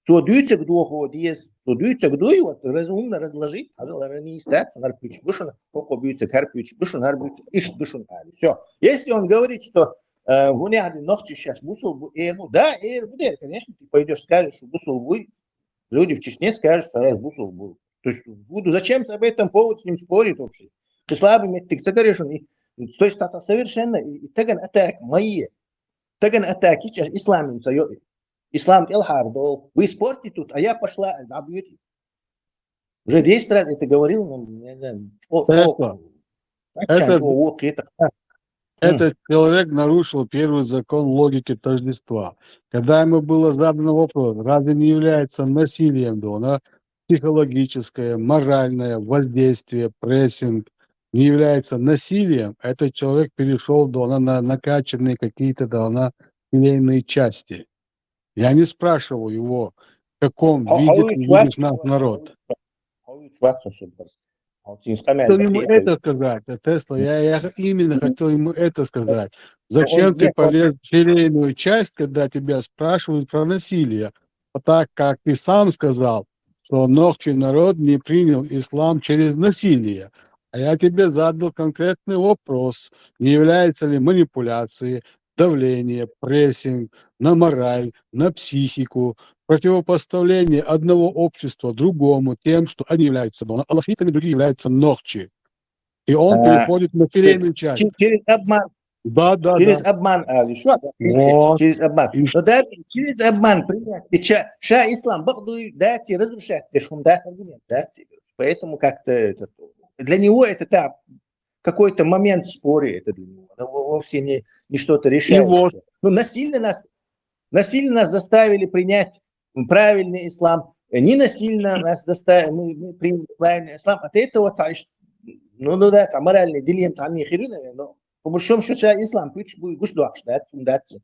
Цо дуьйцург дохо деза, цо дуьйцург дуй, вот разумно разложить, хьажал ранийс, да, хӀара пуьч бу шуна, хӀокхо буьйцург, хӀара пуьч бу шуна, хӀара буьйцург иштта бу шуна аьлла. Всё. Если он говорит, что, э, гьунехь ди нохчий шаьш бусул бу, эр бу, да, эр бу дер, конечно, ты пойдёшь, скажешь, что бусул буй, люди в Чечне скажут, что раз бусул буй. То есть буду, зачем об этом повод с ним спорить вообще? Кхы слабый меттиг ца каре шуна, и, то есть это совершенно, и, и таган атака майе. Таган атака чаш ислам им ца йо. Ислам кӀелхьардолу. Вы спорьте тут, а я пошла, а, дӀабуьйти. Уже десять раз это говорил, но, не знаю, о, о, Тесла. Этот, о, о, это, а. М. Этот человек нарушил первый закон логики тождества. Когда ему было задано вопрос, разве не является насилием, да, она, психологическое, моральное воздействие, прессинг не является насилием, этот человек перешёл, да, она, на накачанные какие-то, да, она, филейные части. Я не спрашиваю его, в каком виде ты видишь наш народ. Хотел ему это сказать, э, Тесла, я, я именно хотел ему это сказать. Зачем ты полез в филейную часть, когда тебя спрашивают про насилие? А так как ты сам сказал, что нохчий народ не принял ислам через насилие. А я тебе задал конкретный вопрос, не является ли манипуляцией, давление, прессинг на мораль, на психику, противопоставление одного общества другому тем, что они являются, ну, алахитами, другие являются нохчи. И он, а, переходит на филейную часть. Че-, через обман. Да, да, через, да, обман, а, ещё, да, вот, через обман. И но даже через обман принять, и ша, ша ислам, бакъ дуй, да, те разрушать, те шум, да, аргумент, да, те. Поэтому как-то это, для него это, да, какой-то момент в споре это для него. Оно во-, вовсе не, не что-то решающее. И вот. Ну, насильно нас, насильно нас заставили принять правильный ислам. Не насильно нас заставили, мы, мы приняли правильный ислам. От этого, ца-, ну, ну да, ца-, моральный дилемма, ца-, не хири, наверное, но по большому счёту, ца-, ислам, пусть будет гуш дуахш, да, ца-, да, ца-.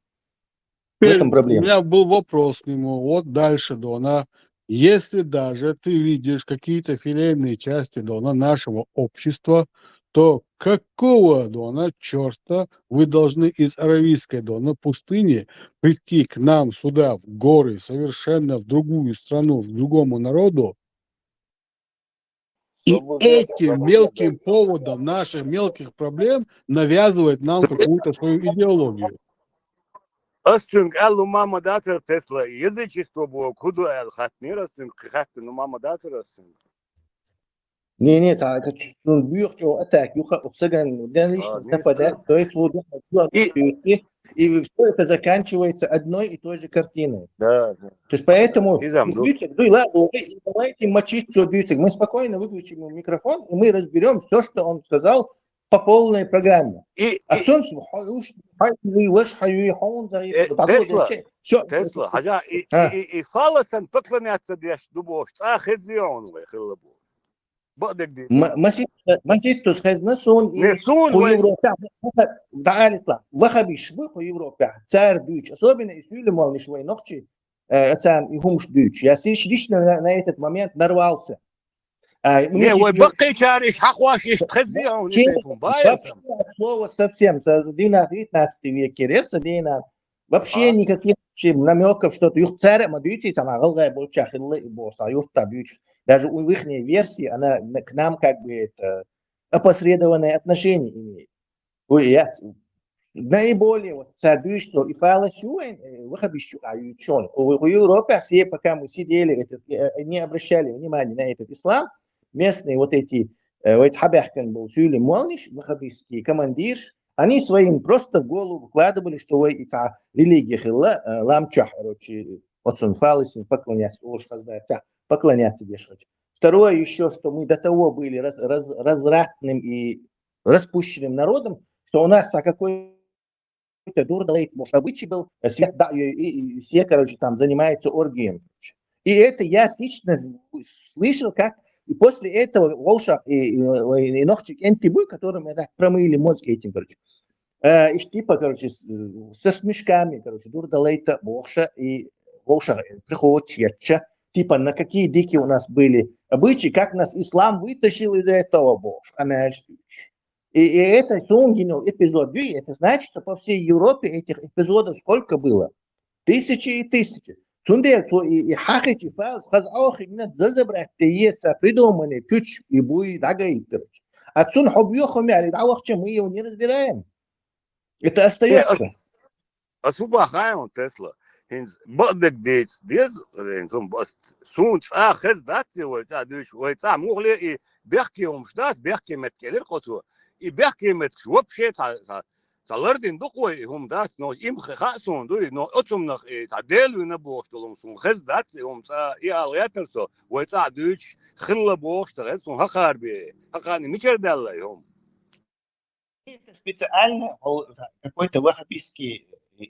В этом проблема. Теперь у меня был вопрос к нему. Вот дальше, Дона. Если даже ты видишь какие-то филейные части, Дона, нашего общества, то какого, Дона, чёрта вы должны из аравийской, Дона, пустыни прийти к нам сюда, в горы, совершенно в другую страну, к другому народу, и этим мелким поводом наших мелких проблем навязывает нам какую-то свою идеологию. Ас цуьнга аьлла ма ма дацара, Тесла, язычество боху хӀун ду аьлла хаттанера ас цуьнга, кхин хаттар ма ма дацара ас цуьнга. Не, не, ца-, ца-, цунна боьхачо атака юха, саган, ден лично, а, нападать, то есть вот, и И все это заканчивается одной и той же картиной. Да, да. То есть поэтому Изам, ну. Дюйцик, Дюй, ладно, вы давайте мочить все, Дюйцик. Мы спокойно выключим ему микрофон, и мы разберем все, что он сказал по полной программе. И, А и, цунц хьаюш, хьаюй, ваш хьаюй, хьон зари, Э, вот так вот Тесла, вообще. Всё. Тесла, хӀажа, и, А. и, и, и фаласан поклоняться деш ду бохуш, цӀа хезий хьуна вай хилла бохуш. Бакъдерг дийцад. М-, масит-, маситтус хезна сун и Не сун ху вай. Европа, да, алитла. Вахабиш бу ху Европа. Цар дюйч. Особенно и сюлем валниш вай нохчи. Э, цан и хумш дюйч. Я сиш лично на, на этот момент нарвался. А, Не, вай баккхийчара иш хьахош иш хезий хьуна, Вообще, тайпун, баясам. вообще от слова совсем, со девятнадцатый век, Кирилл, со дина. Вообще А. никаких вообще намеков, что ты юх царя ма дюйти, цана галгай болча хилла и бо, са юрта дюйч. Даже у ихней версии она на- к нам как бы это опосредованное отношение имеет. Ой, я ц- наиболее вот цар дюйч, что и фала сюэн, э, вахабиш чу а ючон. У, у Европе все, пока мы сидели, это, э, не обращали внимания на этот ислам, местные вот эти, э, вот хабяхкан был сюлем валниш, вахабистский командир, они своим просто в голову вкладывали, что вай и та религия хилла, э, ламчах, короче, вот он фаласин поклоняться, уж хаздаца, поклоняться дешать. Второе еще, что мы до того были раз- раз- развратным и распущенным народом, что у нас а какой-то дурдалейт, может, обычай был, э, свет, да, и, и- и все, короче, там занимаются оргием. И это я лично слышал, как и после этого Волша и, и, и, и Нохчик Энтибу, которым это промыли мозг этим, короче. Э, и типа, короче, с, со смешками, короче, дурдалейта Волша и Волша приходит, типа, на какие дикие у нас были обычаи, как нас ислам вытащил из этого, Волша, а наш и, и это сунгинул эпизод, и это значит, что по всей Европе этих эпизодов сколько было? Тысячи и тысячи. Цунде цо и, и хахичи фал, хаз охи минат зазабрать те еса придуманный пуч и буй дагай, короче. А цун хобъёхо мяли, да, вахча мы его не разбираем. Это остается. А су бахай он Тесла. ХӀинца бакъдерг дийца деза, хӀинца хӀума бас. Сун цӀа хеза дац вай цӀа дуьйш, вай цӀа мухле и бехке хӀумаш дац, бехке меткелир кхо цо. И бехке меткаш вообще цӀа, цӀа, цӀа лардин дукха вай и хӀума дац, но им хе- хаьа сун дуй, но оцумнах и цӀа Дела вина бохуш долу сун хеза дац и хӀума цӀа, и ала гӀетар со, вай цӀа дуьйш хилла бохуш ца хеза сун хахар бе, хахани мичара даьлла и хӀума. Это специально ол- какой-то ваххабистский, э, э,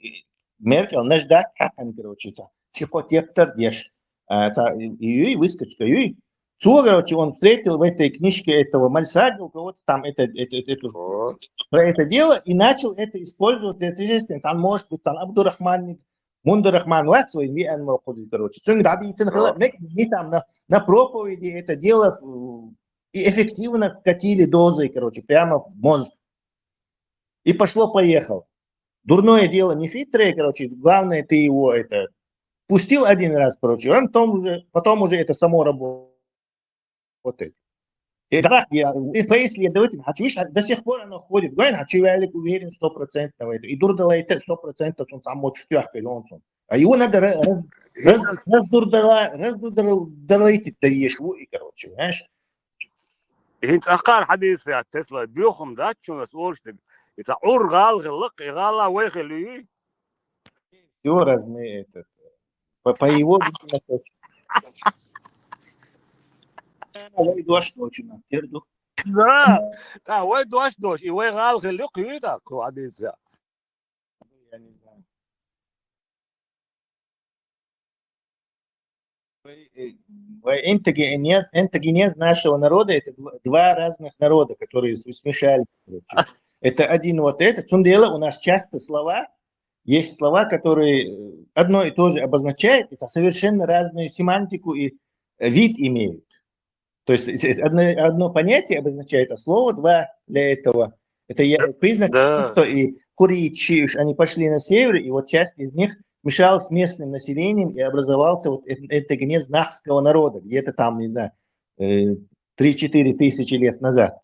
Меркел наждак хакан, короче, ца. Чи кхо тептар деш. А, ца, и, и, и выскочка, и. Цо, короче, он встретил в этой книжке этого Мальсага, у кого-то там это, это, это, это, Вот. про это дело, и начал это использовать для свидетельства. Он может быть, там, Абдурахман, Мундарахман, вот свой, не, он мог ходить, короче. Цунг да, и цен хала, Вот. не, не там на, на проповеди это дело, э, и эффективно вкатили дозой, короче, прямо в мозг. И пошло-поехало. Дурное дело не хитрое, короче, главное, ты его это пустил один раз, короче, он потом уже, потом уже это само работает. И да, я, и по исследователям, хочу, видишь, до сих пор оно ходит. Говорит, хочу, я уверен стопроцентно в этом. И дурдалай это сто процентов, он сам может что я он. А его надо раз, раз, раз, раздурдала, раздурдалайть да ешву и, короче, понимаешь? ХӀинца ахкар хьадийса яц Тесла, боьхам дац шуна ас олуш дерг. И ца Ӏур гӀала хилла, и гӀала вай хилла ю? Всё, раз мы это, по, по его, видимо, то есть. Вай дош долчу нам, терду. Да, да, вай дош дош, и вай гӀала хилла ю, кхуьй да, кху хьадийса. Я не знаю. Вай, э, вай энтогенез, энтогенез нашего народа — это два, два разных народа, которые с- смешали, короче. Это один вот этот. Цундела у нас часто слова, есть слова, которые э, одно и то же обозначают, это совершенно разную семантику и э, вид имеют. То есть с- с- одно, одно понятие обозначает, а слово два для этого. Это я- признак, Да. Что и Куричи, они пошли на север, и вот часть из них мешалась с местным населением, и образовался вот эт- этногенез нахского народа, где-то там, не знаю, э, три-четыре тысячи лет назад.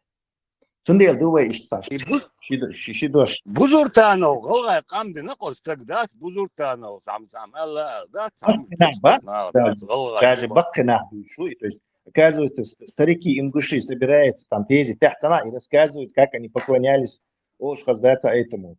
Цундела ду вай иштта. И бу- Ши до- ши- ши дош. Бузуртанов, гӀалгӀай къам дина кхо стаг дац, Бузуртанов, цхьам-цхьам аьлла, аьлла, дац, цхьам Баккхина, ба? наха Да. дац, гӀалгӀай Даже ба. баккхина душу. И то есть, оказывается, с- старики ингуши собираются там, тези, тяхцана, и рассказывают, как они поклонялись, олуш хаздаца этому.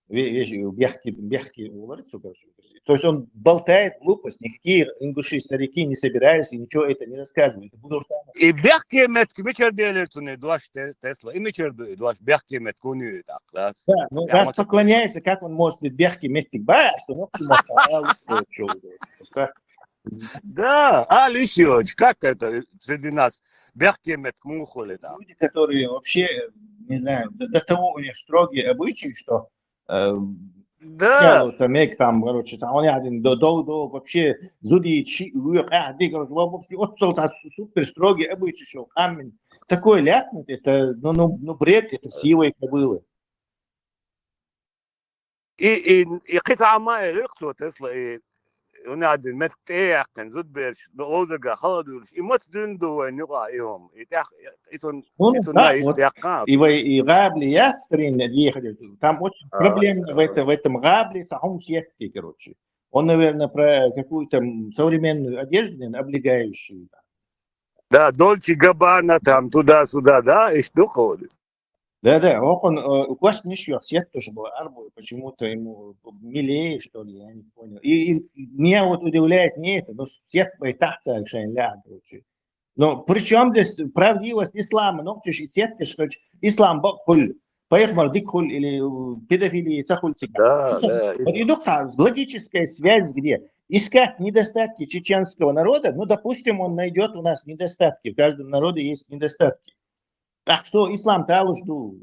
ве-, ве-, бехке, бехке олар, короче. То есть он болтает глупость, никакие ингуши старики не собираются и ничего это не рассказывают. Это потому что И бехке меттиг мичара делар цунна, дош те-, Тесла, и мичара ду, дош бехке меттиг хӀунда ю тӀаккха? Да, ну, раз поклоняется, как он может быть бехке меттиг ба, что нохчий мохк а, что, что, Да, а лишь как это среди нас бехке меттиг муха хул, да? Люди, которые вообще, не знаю, до, до того у них строгие обычаи, что э, Да. Там, мег там, короче, там, он один до, до, до, вообще, зудит, ши, уйок, а, ди, короче, вообще, вот, сол, там, су-, супер строгие обычаи, что камень. Такой ляпнуть, это, ну, ну, ну, бред, это сивой кобылы. И, и, и кхы цхьа хӀама элира цо, Тесла, и, хӀунда аьлча меттиг тӀе а яьккхина, зудабераш, ловзарга хала а дуьйлуш, и маца дуьйна ду вайна юкъахь и хӀума? И тӀех-, и цун, Ну, и цунна да, иштта вот. яьккхина. И вай, и гӀабали яц старинный ехать. Там очень А, проблемно в а. этом, в этом гӀабали, цхьа хӀума сетти, короче. Он, наверное, про какую-то м, современную одежду, наверное, облегающую. Да, Дольче Габбана там, туда-сюда, да, иштта ду-кх хӀара. Да-да, ох, он, э, у Квашниш сетта тоже была арбой, почему-то ему милее, что ли, я не понял. И, и меня вот удивляет не это, но сетта бай тахца шайн ля, короче. Но при чем здесь правдивость ислама? Ну, чё ж и сетта, что ислам бакъ хул, пайхамар дика хул или э, педофилия ца хул цик. Да, да. Вот и дух, а логическая связь где? Искать недостатки чеченского народа, ну, допустим, он найдет у нас недостатки, в каждом народе есть недостатки. Так что ислам талуш ду.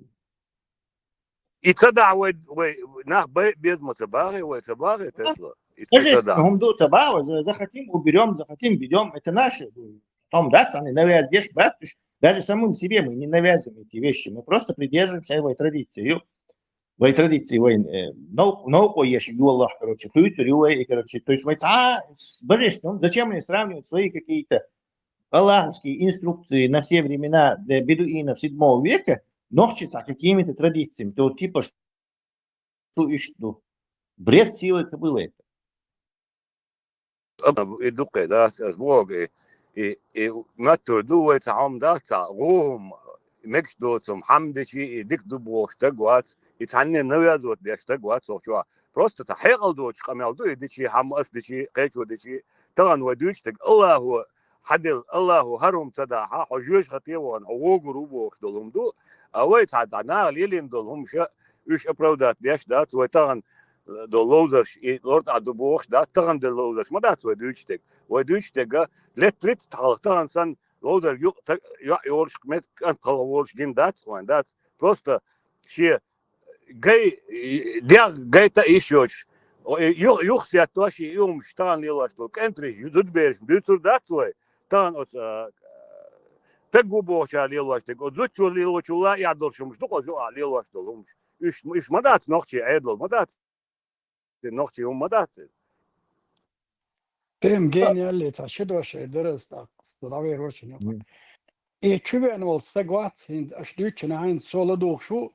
И ца дахь вай, вай, нах бе-, безам ца багӀий, вай ца багӀий, Тесла? И ца, ца Божественно, дахь. хӀума ду ца багӀа, за-, захотим уберем, захотим введем, это наше. Там, да, цхьанне навязываешь, бац, даже самим себе мы не навязываем эти вещи, мы просто придерживаемся вай традиции. Вай традиции, вай, э, нов-, новкъо еш, юаллахь, короче, хуьйцур ю вай, и, короче, то есть вай цхьа, с-, божественно, зачем мне сравнивать свои какие-то аллаховские инструкции на все времена для бедуинов седьмого века, нохчи цхьа какими-то традициями, то типа, что иштта ду. Бред сивой кобылы это. И ду-кх, да, ас, ас боху, и, и, и моттур ду вай цхьа хӀума дац, цхьа гӀо хӀума, мегаш доцу хӀума, хӀума дичи, и дика ду бохуш стаг вац, и цхьанне навязывать деш стаг вац цу чохь. Просто цхьа хьекъал доцуш къамел ду, и дичи, хӀума ас дичи, кхечо дичи, тахана вай дуьйцу стаг, Аллахо хьан делла, Аллахо хӀара хӀума ца дахь, хьо жоьжахате а вахана, хьо вогур ву бохуш долу хӀума ду, а вай цхьа дӀа наха лелийна долу хӀумаш а, уьш оправдать деш дац, вай тахана, э, долу ловзарш, и лартӀахь ду бохуш дац, тахана делла ловзарш ма дац вай дуьйцу стаг. Вай дуьйцу стага лет тридцать хьалха тахана санна ловзар ю-, та-, йоӀ йолуш, мет-, кӀант хала волуш гина дац вайн, дац. Просто шен гай, и, дегӀ гайта а йиш йоцуш, о, и, ю-, юха сеттош и хӀумаш тахана лелош долу кӀентарш, ю-, зудабераш дуьйцур дац вай, тахана оцу, а, стаг ву бохучара лелош дерг, оцу зудчо лелочул а эхь долуш хӀумаш ду-кх оцу юкъахь лелош долу хӀумаш. Уьш, уьш ма дац нохчийн Ӏедал, ма дац. Нохчийн хӀума ма дац иза. Тема гениальная, цхьа ши дош эр дара ас тӀаккха, со дӀавер вара шуна. И чу веана волу стаг вац, хӀинца аша дуьйцучунах хӀинца со ладугӀуш ву,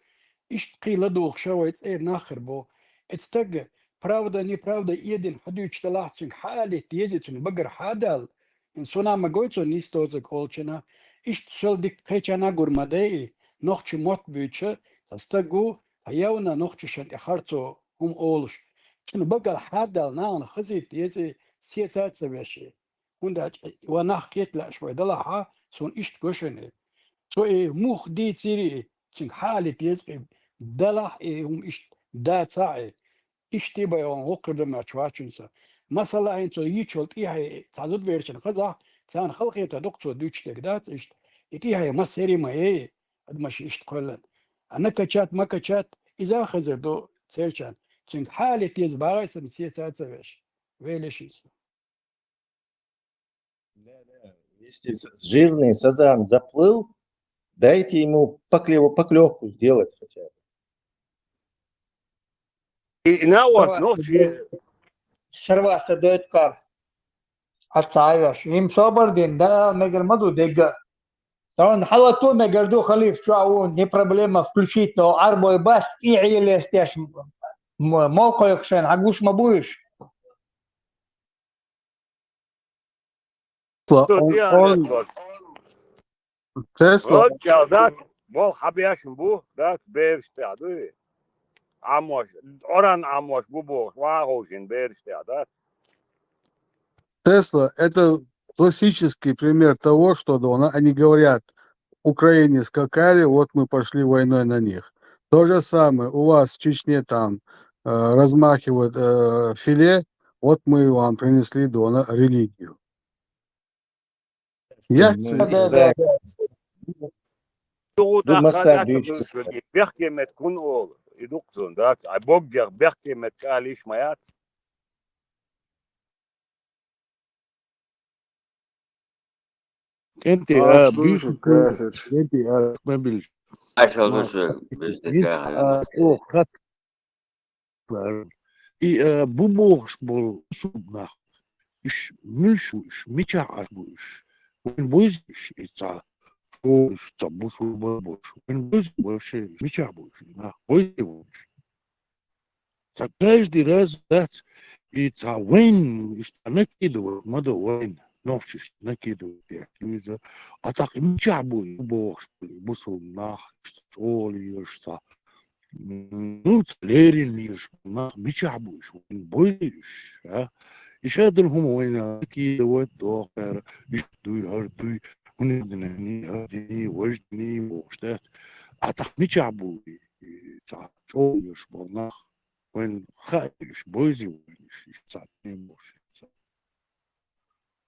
иштта кхин ладугӀуш а вай цӀера нах хир бу. Эцу стага правда, неправда эдина хьадуьйцуш делахь, цуьнга хьаалийта деза, цуьнан багара хьадал. ХӀинца суна ма гой цо нийса доцург олучунах. Иштта сол дика кхечарна а гур ма дай и, нохчийн мотт буьйцуш а, цхьа стаг ву, цхьа явна нохчашна тӀе харцо хӀума олуш. Цуьнан багара хьадал нахана хазийта деза и, сеца а ца веш и. ХӀунда аьлча ван нах кхета лаьаш вай далахьа, суна иштта го шуна и. Цо и муха дийцира и, цуьнга хьаалийта деза и, далахь и хӀума иштта дацахь и. Иштта и бай ван воккхар дан моьттуш вац шуна со. Масала, хӀинца цо йийцуш йолу тӀехье цхьа зудаберчун хазахь, царна халахетар ду-кх цо дуьйцуш дерг дац иштта. И тӀехье массерий ма яй, адамаш иштта кхоьллина. А накачать, макачать, иза а хазар ду церчарна. Цуьнга хьаалийта деза багӀий санна, сеца а ца веш. Велиш иза. Да, да. Если с- жирный сазан заплыл, дайте ему поклев- поклевку сделать хотя бы. И, и на вас, Давай. ну, чи- Сорваться дойт кар. Отца веш. Им собар дин, да, мегар ма ду дегга. Тон халату мегар ду халиф чуа ву, не проблема включить, но арбой бац, и елестеш м-, м-, молкойк шен, хьан гуш ма буйш. Что Он- делать, он- вот? Тесла, Вот чё, да? Вол хьан беш бу, да, бераш тӀехь дуй? Ӏамош, Ӏоран Ӏамош бу бохуш, ваховшина бераш тӀехь дац. Тесла — это классический пример того, что, да, она, они говорят: «Украине скакали, вот мы пошли войной на них». То же самое у вас в Чечне там, э, размахивают, э, филе, вот мы вам принесли, да, она, религию. Я Ну, всё да, да, да. Дугу Ду тӀаккха массар дац дуьйцу. бусулба, бехке меттиг хӀунда олу? И ду-кх цунна, дац? Ай боггех бехке меттиг ала йиш ма яц. КӀентий, А, а, слушай, буьйсанна, кафедж. КӀентий, а, ма билча. Ашал Ма, дуьйцу, беза хӀинца, тӀехь а, оха хат-, и, а, бу бохуш болу бусулба нах, уьш муьлш бу уьш, мичахь Ӏаш бу уьш? Вайн бойзий уьш и цхьа школаш, цхьа бусулба болуш? Вайн бойзий вообще уьш? Мичахь бу уьш и нах? Бойзий бу уьш? Цхьа каждый раз дац, и цхьа вайн, уьш цхьа накидывать ма до вайн, нохчаш накидывать деш. Иза, а тӀаккха мичахь бу и бохуш, бусулба нах, уьш цхьа чӀогӀа лелаш цхьа, м, ну, цхьа леррина лелаш нах мичахь бу уьш, вайн бойзий уьш, а? И ша долу хӀума вайна накидывать доху цара, уьш дуй, хӀара дуй, хӀунда дина, хӀара дина, важа дина бохуш дац. А тӀаккха мичахь бу и, и цхьа чӀогӀа лелаш болу нах? Вайн хаьа уьш, бойзий вайн уьш, уьш цхьа дина бохуш, уьш цхьа.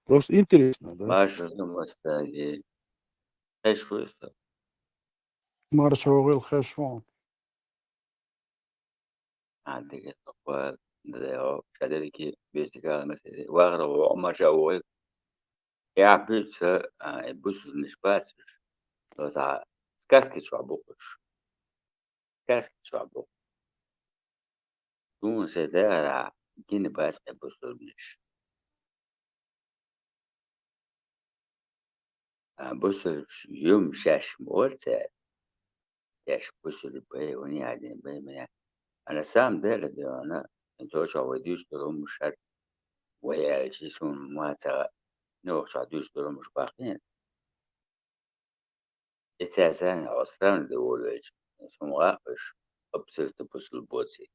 Просто интересно, да? Баша хӀума стаге. Хеш ву иза? Маршо гӀил хеш ву. А, дика, тхо, да, ша дерриге беза тӀехь ала масех. Вахара ву, Ӏумар ша ву вай. Я буьйцу, а, и бусулбанаш бац уьш. Цо цхьа сказки чохь бу уьш. Сказки чохь бу. Суна сан дагара гина бац и бусулбанаш. А, бусулбаш юм шаьш ма олу цара. Шаьш бусулба бай, вуни хьадин бай, мина. А на самом деле, де вана, цо чохь вай дуьйцуш долу хӀумаш хӀара, вай аьлча, суна ма ца, ну, чохь дуьйцуш долу хӀумаш баккхийна. И цара санна хьо сравнивать де волавелча, суна гӀо уьш абсолютно бусулба боций.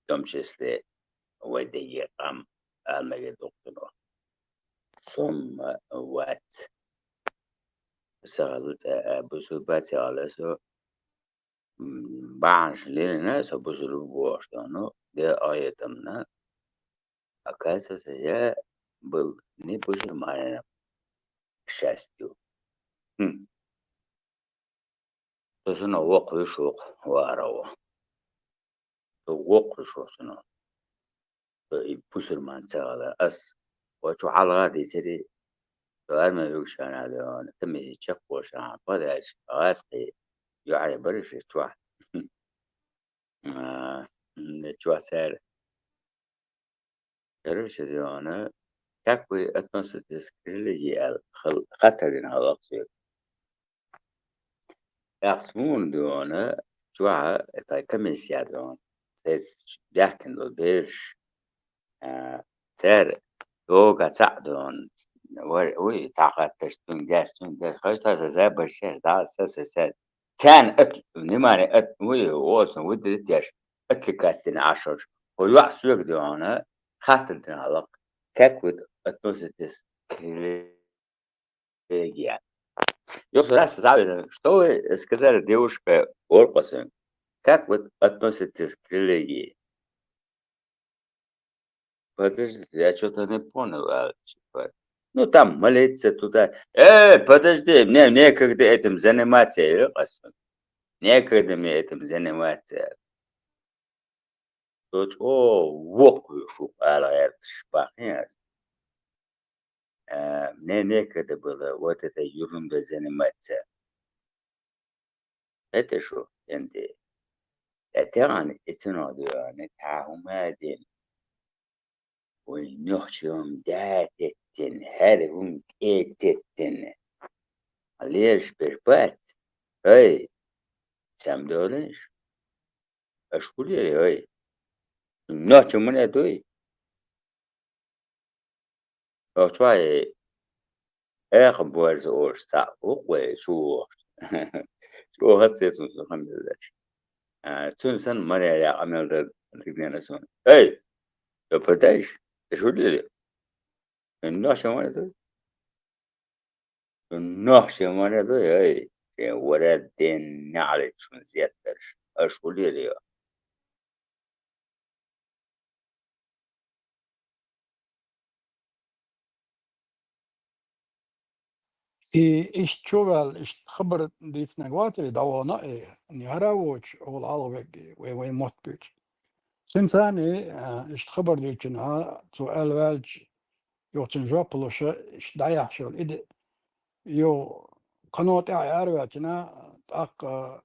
В том числе вай дегӀе къам ала мегар ду кхуьнах. Со ма вац. Сан хьалха цӀа а бусулба ца хилла со, м, бахьанаш лелийна со бусулба бохуш долу, ну, Делан Ӏаятамна, оказывается, я был не бусурманином, к счастью. Хм. Со санна воккхавеш ву-кх вахара ву. Со воккхавеш ву санна. Со и бусурман ца хилла. Ас вай чу хьалха дийцира, со армин вуьгуш хенахь, комисси чекхволуш хенахь, подальше, гӀазкхий, юьхьарий бара ши чохь. А, м, чохь цара. Короче, де вана, как вы относитесь к религии аьлла, хал-, хаттар дина хьалха соьга. ТӀаккха суна, де вана, чохь, тхан комиссия, де вана, тхайца баьхкина долу бераш, а, цара догӀа цхьаъ, де вана, вай, вуй, цхьа хаттарш цуьнга деш, цуьнга деш, хаза тхайца забарш еш, дӀа, са, са, са. Царна от-, внимание от-, вуй, оцун вуй дерриг деш, отвлекаться дина Ӏаш хилча, хӀо йоӀ соьга, де вана, хаттар дина хьалха, как вы относитесь к религии? Юха раз завидно, что вы сказали девушке Оркъа соьга? Как вы относитесь к религии? Подожди, я чё-то не понял, а, типа. Ну, там молиться туда. Э, подожди, мне некогда этим заниматься, я говорю, Некогда мне этим заниматься. Цо чӀогӀа воккхавеш ву-кх ала гӀерташ бахкхий ас. Э, мне некогда было вот этой ерундой заниматься. Это что, КӀентий? Ткъа тахана и цунах дуьйна, тахана хӀума а дина. Вай нохчийн хӀума да теттина, хӀара хӀума тӀе теттина. Лелаш берш бац. Ай, сам долаш. Аш хӀун лели, ай? Нохчо муна дуй? Охчой, эхь, борза ош цхьаъ ву-кх вай чу вохуш. ЧӀогӀа хаза цецун со хам биллеш. А, цуьнан санна, Мария яха мел дар, дигнена суна. Эй! Ё, подожди, ты что делаешь? Нахча ма ду. Нахча ма ду, эй! Шен вара ден наьлет шун зеттарш. Аш хулире ё. И иштта чу ваьлла, иштта хабар дийцинарг вацаре, дӀавахана, э, яра воч, ола алгӀа вег, вай, вай мотт буьйцу. Цуьнца царна, э, иштта хабар дуьйцина, цо аьлла ваьлча, юха цуьнан жоп луш, иштта дӀаяхьаш йолу и де, юха кхано тӀаьхьа араваьлчина, тӀаккха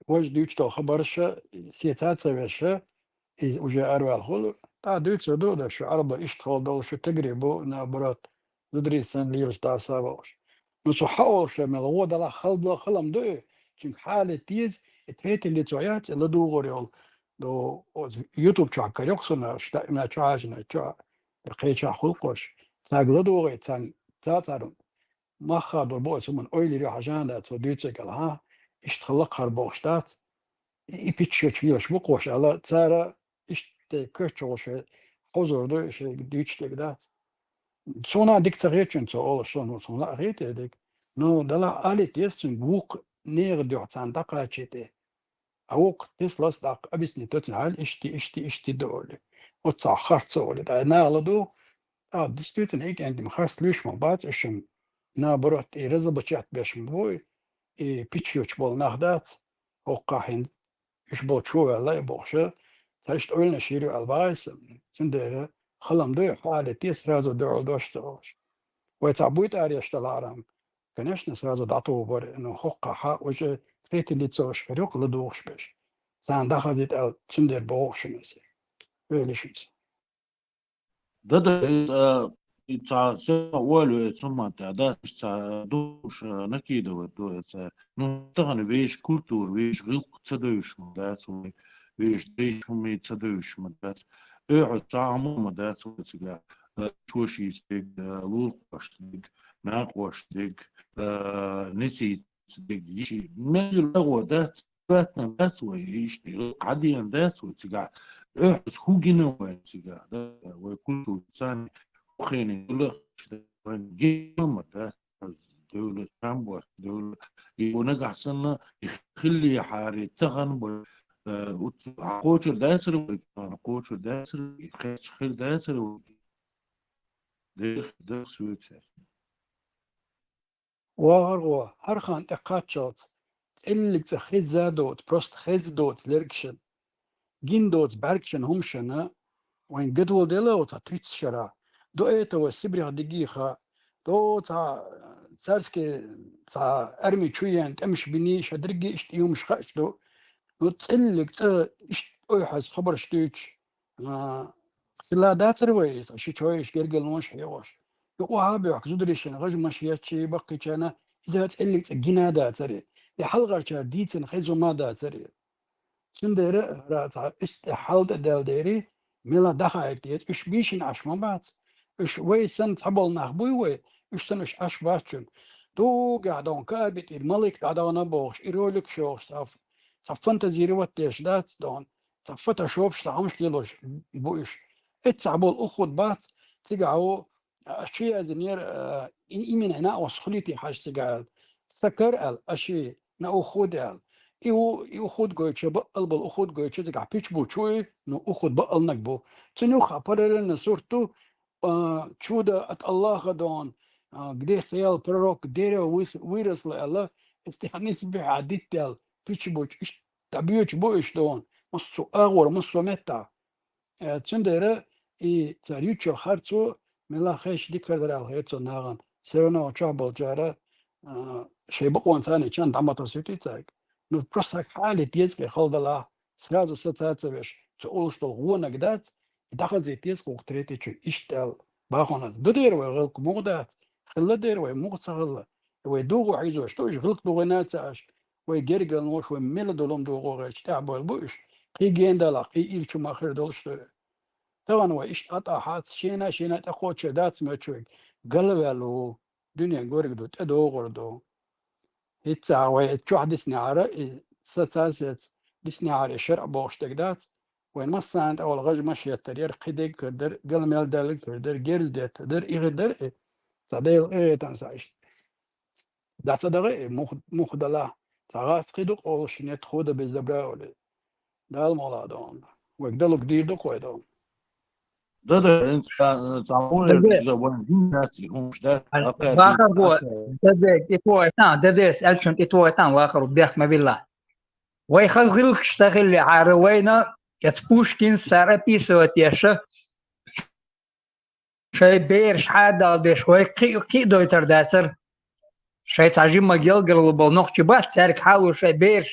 важа дуьйцу долу хабарша, сецад ца веша, иза уже араваьлла хуьлу. ТӀаккха дуьйцур ду, да, шу Ӏарба иштта хала долу, шу тегри бу, наоборот, зударий санна лелаш дӀаса а вахаш. Ну, цу хьаолуш мел гӀо далахь хала-, халам ду и, цуьнга хьале теза, и третий лицо яц, и ладугӀур йолу. Ду, оцу YouTube чохь карайоккху суна, шу даимна чу хьажина, чу а, кхечахь хуьлу кхош. Цаьрга ладугӀий, цаьрга ца царна. Мах хадор бу оцу хӀуманна, ойла йира хьажа а дац, цо дуьйцург аьлла, хьан, иштта хала лакхара бохуш дац, и, и пиччачу хилаш бу кхош аьлла, цара иштта коьртачу гӀо шайн хьовзор ду, шайга дуьйцуш дерг дац. Суна дика ца хетачун цо олуш, суна, суна лаахетий дерг. Ну, далахь алийта еза цуьнга вукху нехан дуьхьа царна дӀакхачийта. А вукху тесла ас даккха объяснить доцург хьал, ишти, ишти, ишти ду олий. Оццахь харц олий. Ткъа наха ладугӀу, а, действительно, и кӀентан харц луьйш ма бац, уьш-м, наоборот, и разоблачать беш ма бу, и пиччачу болу нах дац, хӀокхахь хӀинца уьш болчу ваьлла и бохуша, цхьа иштта ойланаш йира ю аьлла бахьа аса, цундела халам ду, хьале те сразу дуьхьал дош ца олуш. Вай цхьа буй тӀареш далахьара-м, конечно, сразу дӀатухур бара, но хӀокхахь уже третий лицо уьш хир ю-кх ладугӀуш берш. Царна дӀахазийта аьлла, цундела боху шуна иза. Вели шуьца. Да-да, иза, и цхьа сема ойла ве цу ма тӀехь, да, иштта цхьа душ, а, накидывать ду иза. Ну, тахана вешан культура, вешан гӀиллакх ца девзаш ма дац вай, вешан дайша хӀума ца девзаш ма дац. Оьхьа цхьа а хӀума ма дац вай цигахь, а, чошийца дерг, а, лулахошца дерг, накъошца дерг, а, несийца дерг, йиши. Мел ю лагӀо дац, баттана дац вай, иштта, хьадеана дац вай цигахь. Оьхьаз хӀу гина вай цигахь, да, вай культура царна хенан юлахча, вайн гина ма дац, девлла, чам бос, девлла. И ву нагахь санна, и хиллехьара, тахана бо, э, уц-, хьан кхочур дацара вай, кхана кхочур дацара вай, кхечча хир дацара вай. Дехар даха соьца. ВахаргӀо, хӀара хан тӀекхаччалц, цӀиллиг цӀа хезза а доцу, просто хезза доцу лергашна, гина доцу бӀаьргашна хӀумашна, вайн гадволла дела оцу тридцать шарахь. До этого Сибрех дигиха, до цхьа царский цхьа арми чу еана тӀемаш биний, ша дерриге иштта и хӀумаш хаьаш ду. Ну, цӀиллиг цӀа иштта ойхьаз хабарш дуьйцуш, а, хилла дацара вай, ши чойш гергарлонаш хьегӀош. Юкъа а бохку, зударийшна гӀажмаш еччи баккхийчарна, иза цӀиллиг цӀа гина а дацара. И хьалхарчара дийцина хеза хӀума а дацара. Цундела ара цхьа иштта хьал тӀе даьлла дери, мела даха а деза, уьш бийшина Ӏаш ма бац. Уьш вай санна цхьаболу нах буй вай, уьш санна уьш Ӏаш бац чун. Дугахь дон кабит и малик дӀадахана бохуш, и ролик шохуш, цхьа ф-, цхьа фантазировать деш дац дон. Цхьа фотошопаш, цхьа хӀумаш лелош бу уьш. Эццахь болу уххуд бац, цигахь ву, аш чу яздинера, а, и-, именно накъост хилийти хьажа цигахь аьлла. Сан кара аьлла, аши, на уххуд аьлла. И ву, и уххуд гойтуш, баъал болу уххуд гойтуш, цигахь пич бу чу и, ну, уххуд баъалнаг бу. Цуьнан юххехь параллельно сурт ду, а, чудо от Аллаха дон, а, где стоял пророк, дерево выс-, выросло аьлла, эс тӀехь нисбихьа диттаьлла, пич бу чу, иштта дӀабоьдуш бу уьш дон, массо а агӀор, массо а меттахь. Э, цундела и цара юьйцучу харцо, мелла хезча дика хир дара аьлла хета цо нахана. Всё равно чохь болчара, а, шайн бакъонца царна чан дӀа ма тасуьйту цаьрга. Ну, просто хьале деза кхин хала далахь, сразу саца ца веш, цо олуш долу гӀонаг дац, и дӀахазийта деза кху третий чуьра. Иштта аьлла, бахана аса. Ду дера вай гӀиллакх муха дац, хилла дера вай муха ца хилла. Вай дугӀу хьийзош ду, уьш гӀиллакх дугӀина а ца Ӏаш. Вай гергарлонаш, вай мела долу хӀума дугӀу гӀерташ тӀехь болу бу уьш. Кхин гена далахь, кхин ирчу ма хир долуш ду. Тахана вай иштта ӀатӀа хьац, шена-шена тӀекхочур дац моьттуш вайга. Галваьлла ву, дуьне горга ду, тӀедогӀур ду. ХӀинца вай чохь диснехьара, и саца сец, диснехьара шарӀ бохуш дерг дац. Вайн массарна тӀехула гӀаж ма шеттар яра, кхидерг а хир дара, гала мел даьлларг а хир дара, герз детта дара, и хир дара, э, цхьа Делан къинхетам схьа иштта. ДӀа ца даха, э, мух-, мух далахь, цхьа гӀаз кхин ду къовлуш нет, худа без добра олий. Дала мукъ лахь догӀун. Вайга далуг дийр ду кхой догӀун. Да, да, ин ца, ца муьлхха Даде. Деза вайн дин дац, и хӀумаш дац, Ай, акхар вахар дин, бу, акхар. Даде, и твой там, Дадес, элчун и твой там, вахар бехк ма билла. Вай хаза гӀиллакхаш ца хиллехьара вайна, эц Пушкин цара описывать деша, шайн бераш хьадала деш, вай кхи-, кхиъ дойтар дацара. Шайн цхьа жимма гелгарла болу нохчий бац, цаьрга хьалур шайн бераш,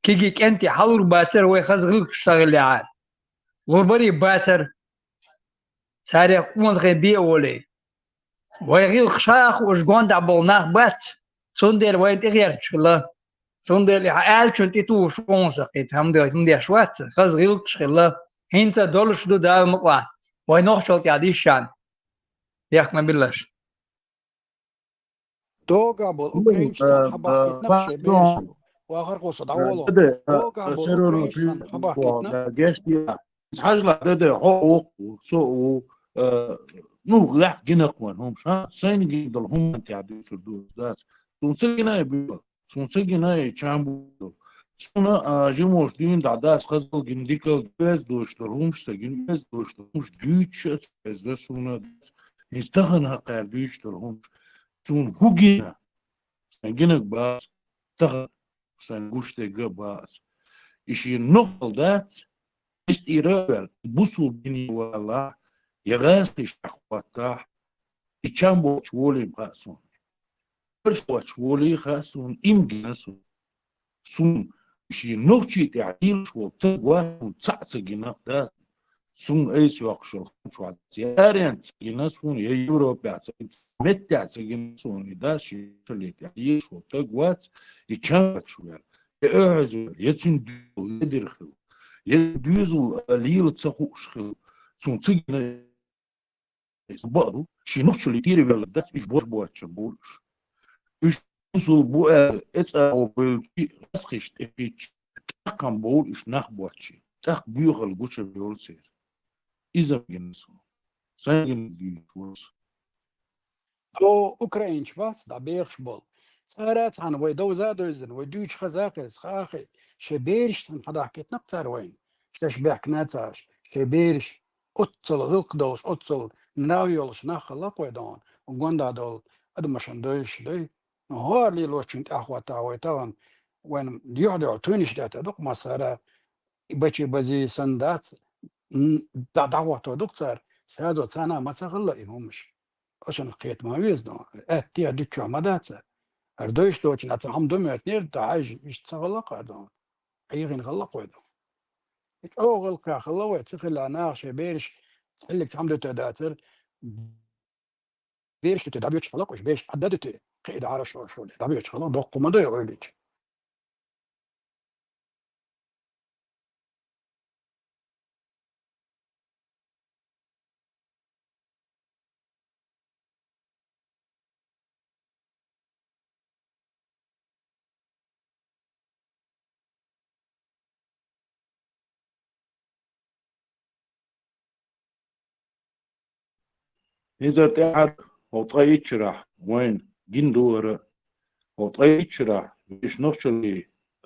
киги кӀентий хьалур бацара вай хаза гӀиллакхаш ца хиллехьара. Лур барий бацара. Царех къонахий бен а волий. Вай гӀиллакхаш ша а хууш гондӀа болу нах бац, цундела вайна тӀегӀерташ хилла. Цундела и хьан аьллачун тӀетухуш къонах кхин хӀума де-, хӀума деш вац, хаза гӀиллакхаш хилла. ХӀинца долуш ду Дала мукъ лахь, вай нохчалла тӀехь дийшчарна. Бехк ма биллаш. Догахь болу Ну, украинцаш цхьаьна э, хьабахкийтина э, шайн бераш, вахархо со дӀаволо. Догахь болу украинцаш цхьаьна хьабахкийтина. Геш дира. Хьажла, Даде, хьо ву, со ву, э, ну, лаьхьа гинарг вайн хӀумаш, а? Сайна гина долу хӀуманна тӀехь дуьйцур ду дац. Суна ца гина и буьйла, суна ца гина и чам бу. Суна, а, жимош дуьйна дӀа дац, хазал гина, дикал гина, оьзда доцуш долу хӀумаш ца гина, оьзда доцуш долу хӀумаш дуьйцуш а ца оьзда суна дац. ХӀинца тахана хӀокхара дуьйцуш долу хӀумаш. Суна хӀун гина? Сайн гинарг бац, тахана сайн гуш дерг а бац. И шен нохчалла дац, иштта ира а ваьлла, бусулба дине валахь, я гӀазкхиша хӀоттахь, и чам боцуш волийна хаьа суна. Барш боцуш волий хаьа суна, им гина суна. Суна шен нохчий тӀехь лелаш волу таг вац суна цхьаъ ца гинарг дац. Суна айса йоккхуш йолу хӀума чохь дац. Я аренца ца гина суна, я Европехь ца гина, меттехь ца гина суна, и дац шен нохчалле тӀехь лелаш волу таг вац, и чам боцуш ваьлла. Я оьхьаза ваьлла, я цуьнан доьзал ледара хилла, я доьзал, а, лела ца хууш хилла. Суна ца гина Иза бакъ ду, шен нохчалле тӀера ваьлла дац, уьш борш боцчун бу уьш. Уьш бусул бу аьлла, эцӀагӀо бевлчи, гӀазкхиш тӀе хиъча, тӀаккха бовлу уьш нах боцчи, тӀаккха боьхалла гучу бевлла церан. Иза гина суна. Сайн гина дуьйцуш ву со. Цо украинчу бац, дӀабехаш болу. Цара а цхьаьна вай довза а довзина, вай дуьйцуш хаза а хеза, хаа а хи, шайн бераш цхьаьна хьадахкийтина-кх цара вайна. Шаьш бехкана а ца Ӏаш, шайн бераш оццул гӀиллакх долуш, оццул нрав йолуш нах хилла-кх вай догӀна, гондӀа долу адамашна довзуш а дой. ХӀора лелочун тӀаьхьахӀоттахь вай тахана, вайна юьхь-дуьхьал туьйнаш детта ду-кх массара, и бачи бази санна дац, м, дӀа-, дӀахӀотто ду-кх цара, сразу царна а ма ца хилла и хӀумаш. Ошанах кхета ма веза догӀна, аьттехьа дуьтчохь ма дац цара. ХӀара довзуш доцчунна цхьа хӀума ду моьттинера, дӀахьаьжча, иштта ца хилла-кх догӀна. Ӏехийна хилла-кх вай догӀна. И чӀогӀа гӀиллакхехь хилла вай, ца хилла наха шайн бераш, цхьа хӀиллиг цхьа хӀума дуьтур дацара, бераш дуьтур дӀабоьдуш хилла-кх уьш, бераш Ӏадда дуьтур, кхин и дӀа хьаьржа шо-, шо-, дӀабоьдуш хилла, доккха хӀума ду и Ӏуьйлича. Иза тӀаьхьа хӀокху ткъе итт шарахь вайна гина ду хӀара. ХӀокху ткъе итт шарахь вешан нохчалле,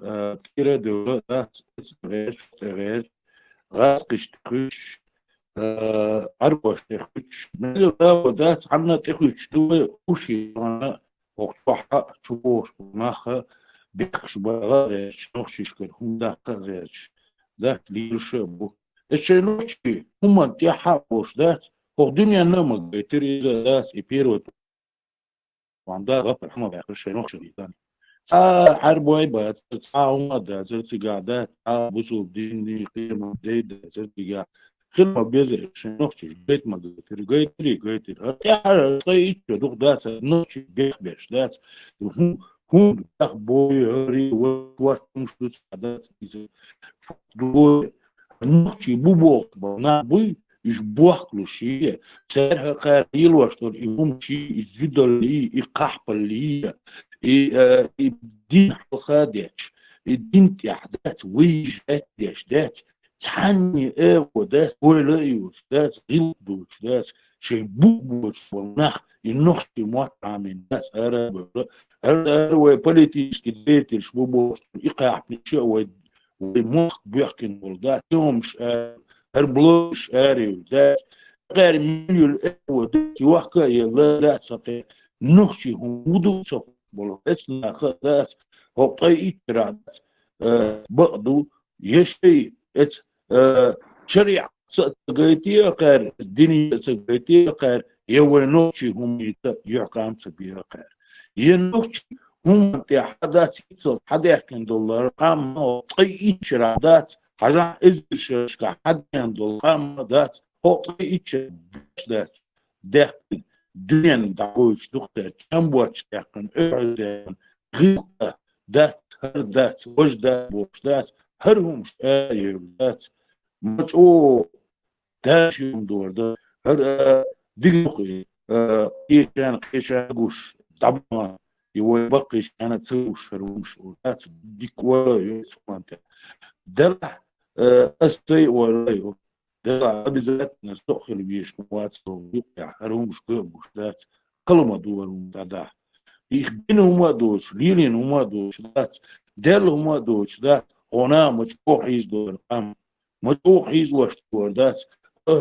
а, тӀера а девлла дац, эцна гӀерташ, тӀе гӀерташ, гӀазкхиш тӀе хуьттуш, а, Ӏарбош тӀе хуьттуш. Мел йолу агӀо дац, хьанна тӀе хуьттуш ду вай, уьш йолу хьуна хӀокху чохь а чу богӀуш болу нах а, бехкаш бала а гӀерташ, нохчашкара хӀума даккха а гӀерташ, дац, лелаш а бу. Эс шайн нохчий хӀуманна тӀаьхьа а волуш дац, хӀокху дуьненна а ма гайтира иза дац, и первый ван да гӀапар хьама ваьккхира шайн нохчалле тани. Цхьа Ӏарбой бацара, цхьа хӀума а дацара цигахь дац, цхьа бусулба динний къемат дай дацара цигахь. Хила ма беза шайн нохчий гайта ма гайтира, гайтирий, гайтира. ТӀаьхьара ткъе итт шо дукха дац, нохчий бехбеш дац. ХӀун, хӀунда бехбой, хӀара вай шортта хӀумаш ду цхьа дац иза. Другое, нохчий бу бохуш болу нах буй, уьш бохкалуш йий, цара хӀокхара лелош долу и хӀумаш йий, и зуьдалла йий, и кхахьпалла йий, и, э, и дин хьалха а детташ, и дин тӀехь дац, вайша деш дац, цхьанне а во дац, ойла а йоцуш дац, гӀиллакх доцуш дац, шайн бух боцуш болу нах и нохчийн мотт Ӏамийна дац, ара а бевлла. ХӀара, хӀара вай политический деятелаш бу бохуш, и кхаьпнаш а вай, вай мохк боьхкина болу дац, тёмаш а, хӀара блогерш а аравевлла дац. Кхаьра мел йолу а во дац, йохка а елла дац, хӀокхе нохчийн хӀума ву ду ца болу эцнаха а дац, хӀокху ткъе итчарахь дац, э, бакъ ду, я шайн эца, э, шариӀат а ца гайтий а кхаьра, дин а ца гайтий а кхаьра, я вайн нохчийн хӀуманца юьхькӀам ца бе а кхаьра. Я нохчийн хӀуманна тӀехь хьан дац, хӀинццалц хьан даьхкина долу лар, кхамма ткъе итчарахь дац, хьажахь эзар шерашкахь хьан даьхкина долу кхамма дац, хӀокху ткъе итчарахь дац. Даьхкина дуьненна дӀагойтуш ду-кх цара, чам боцчу даьхкина, оьгӀаз даьхкина, гӀиллакх дац, хӀара дац, важа дац бохуш дац, хӀара хӀумаш а евр дац. Ма чӀогӀа даш хӀума дора дан, хӀара, а, дика ду-кх и, а, кхечарна, кхечарна гуш, дӀабахана, и вай баккхийчарна ца гуш хӀара хӀумаш дац, дика ойла а йо цу хӀуманна тӀехь. Делахь, а, ас сайн ойла а йо. Делахь обязательно со а хила везаш вац, юкъехь хӀара хӀумаш га а гуш дац, кхала ма ду хӀара хӀума дӀадахьа. Их бина хӀума а доцуш, лелийна хӀума а доцуш дац, даьлла хӀума а доцуш дац, хьуна а ма чӀогӀа хьийзадора къам, ма чӀогӀа хьийзош дора дац, а,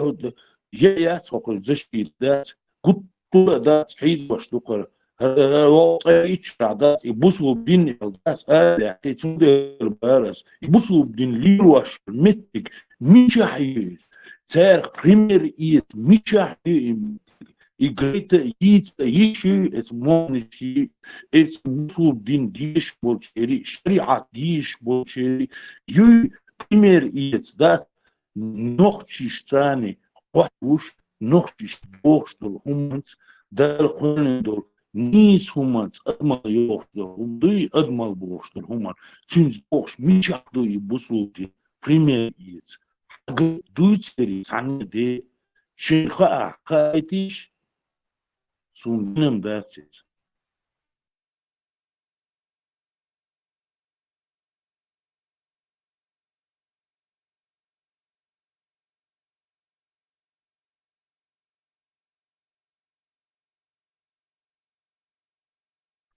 я яц хӀокхуьнан защита дац, гуттар а дац, хьийзош ду-кх хӀара. ХӀара вовшах ткъе итт шарахь дац, и бусулба дин аьлла дац, ара лаьттий, цундела бара ас. И бусулба дин лелош меттиг мичахь ю иза? Царах пример эца мичахь ю и меттиг? И гайта а, йийца а йиш ю, эца монаш ю, эца бусулба дин дезаш болчерий, шариӀат дезаш болчерий юй пример эца, дац? Нохчашца царна хӀоттавуш, нохчашна бохуш долу хӀуманца, Дала кхоьллина долу нийса хӀуманца, адамал йохуш долу хӀума дуй, адамал бохуш долу хӀуманца, цуьнца бохуш мичахь ду и бусулба дин, пример эца? Хьан гайта дуй церий цхьанна а де, шайна хаахь, хаийтийша, суна динан дац иза.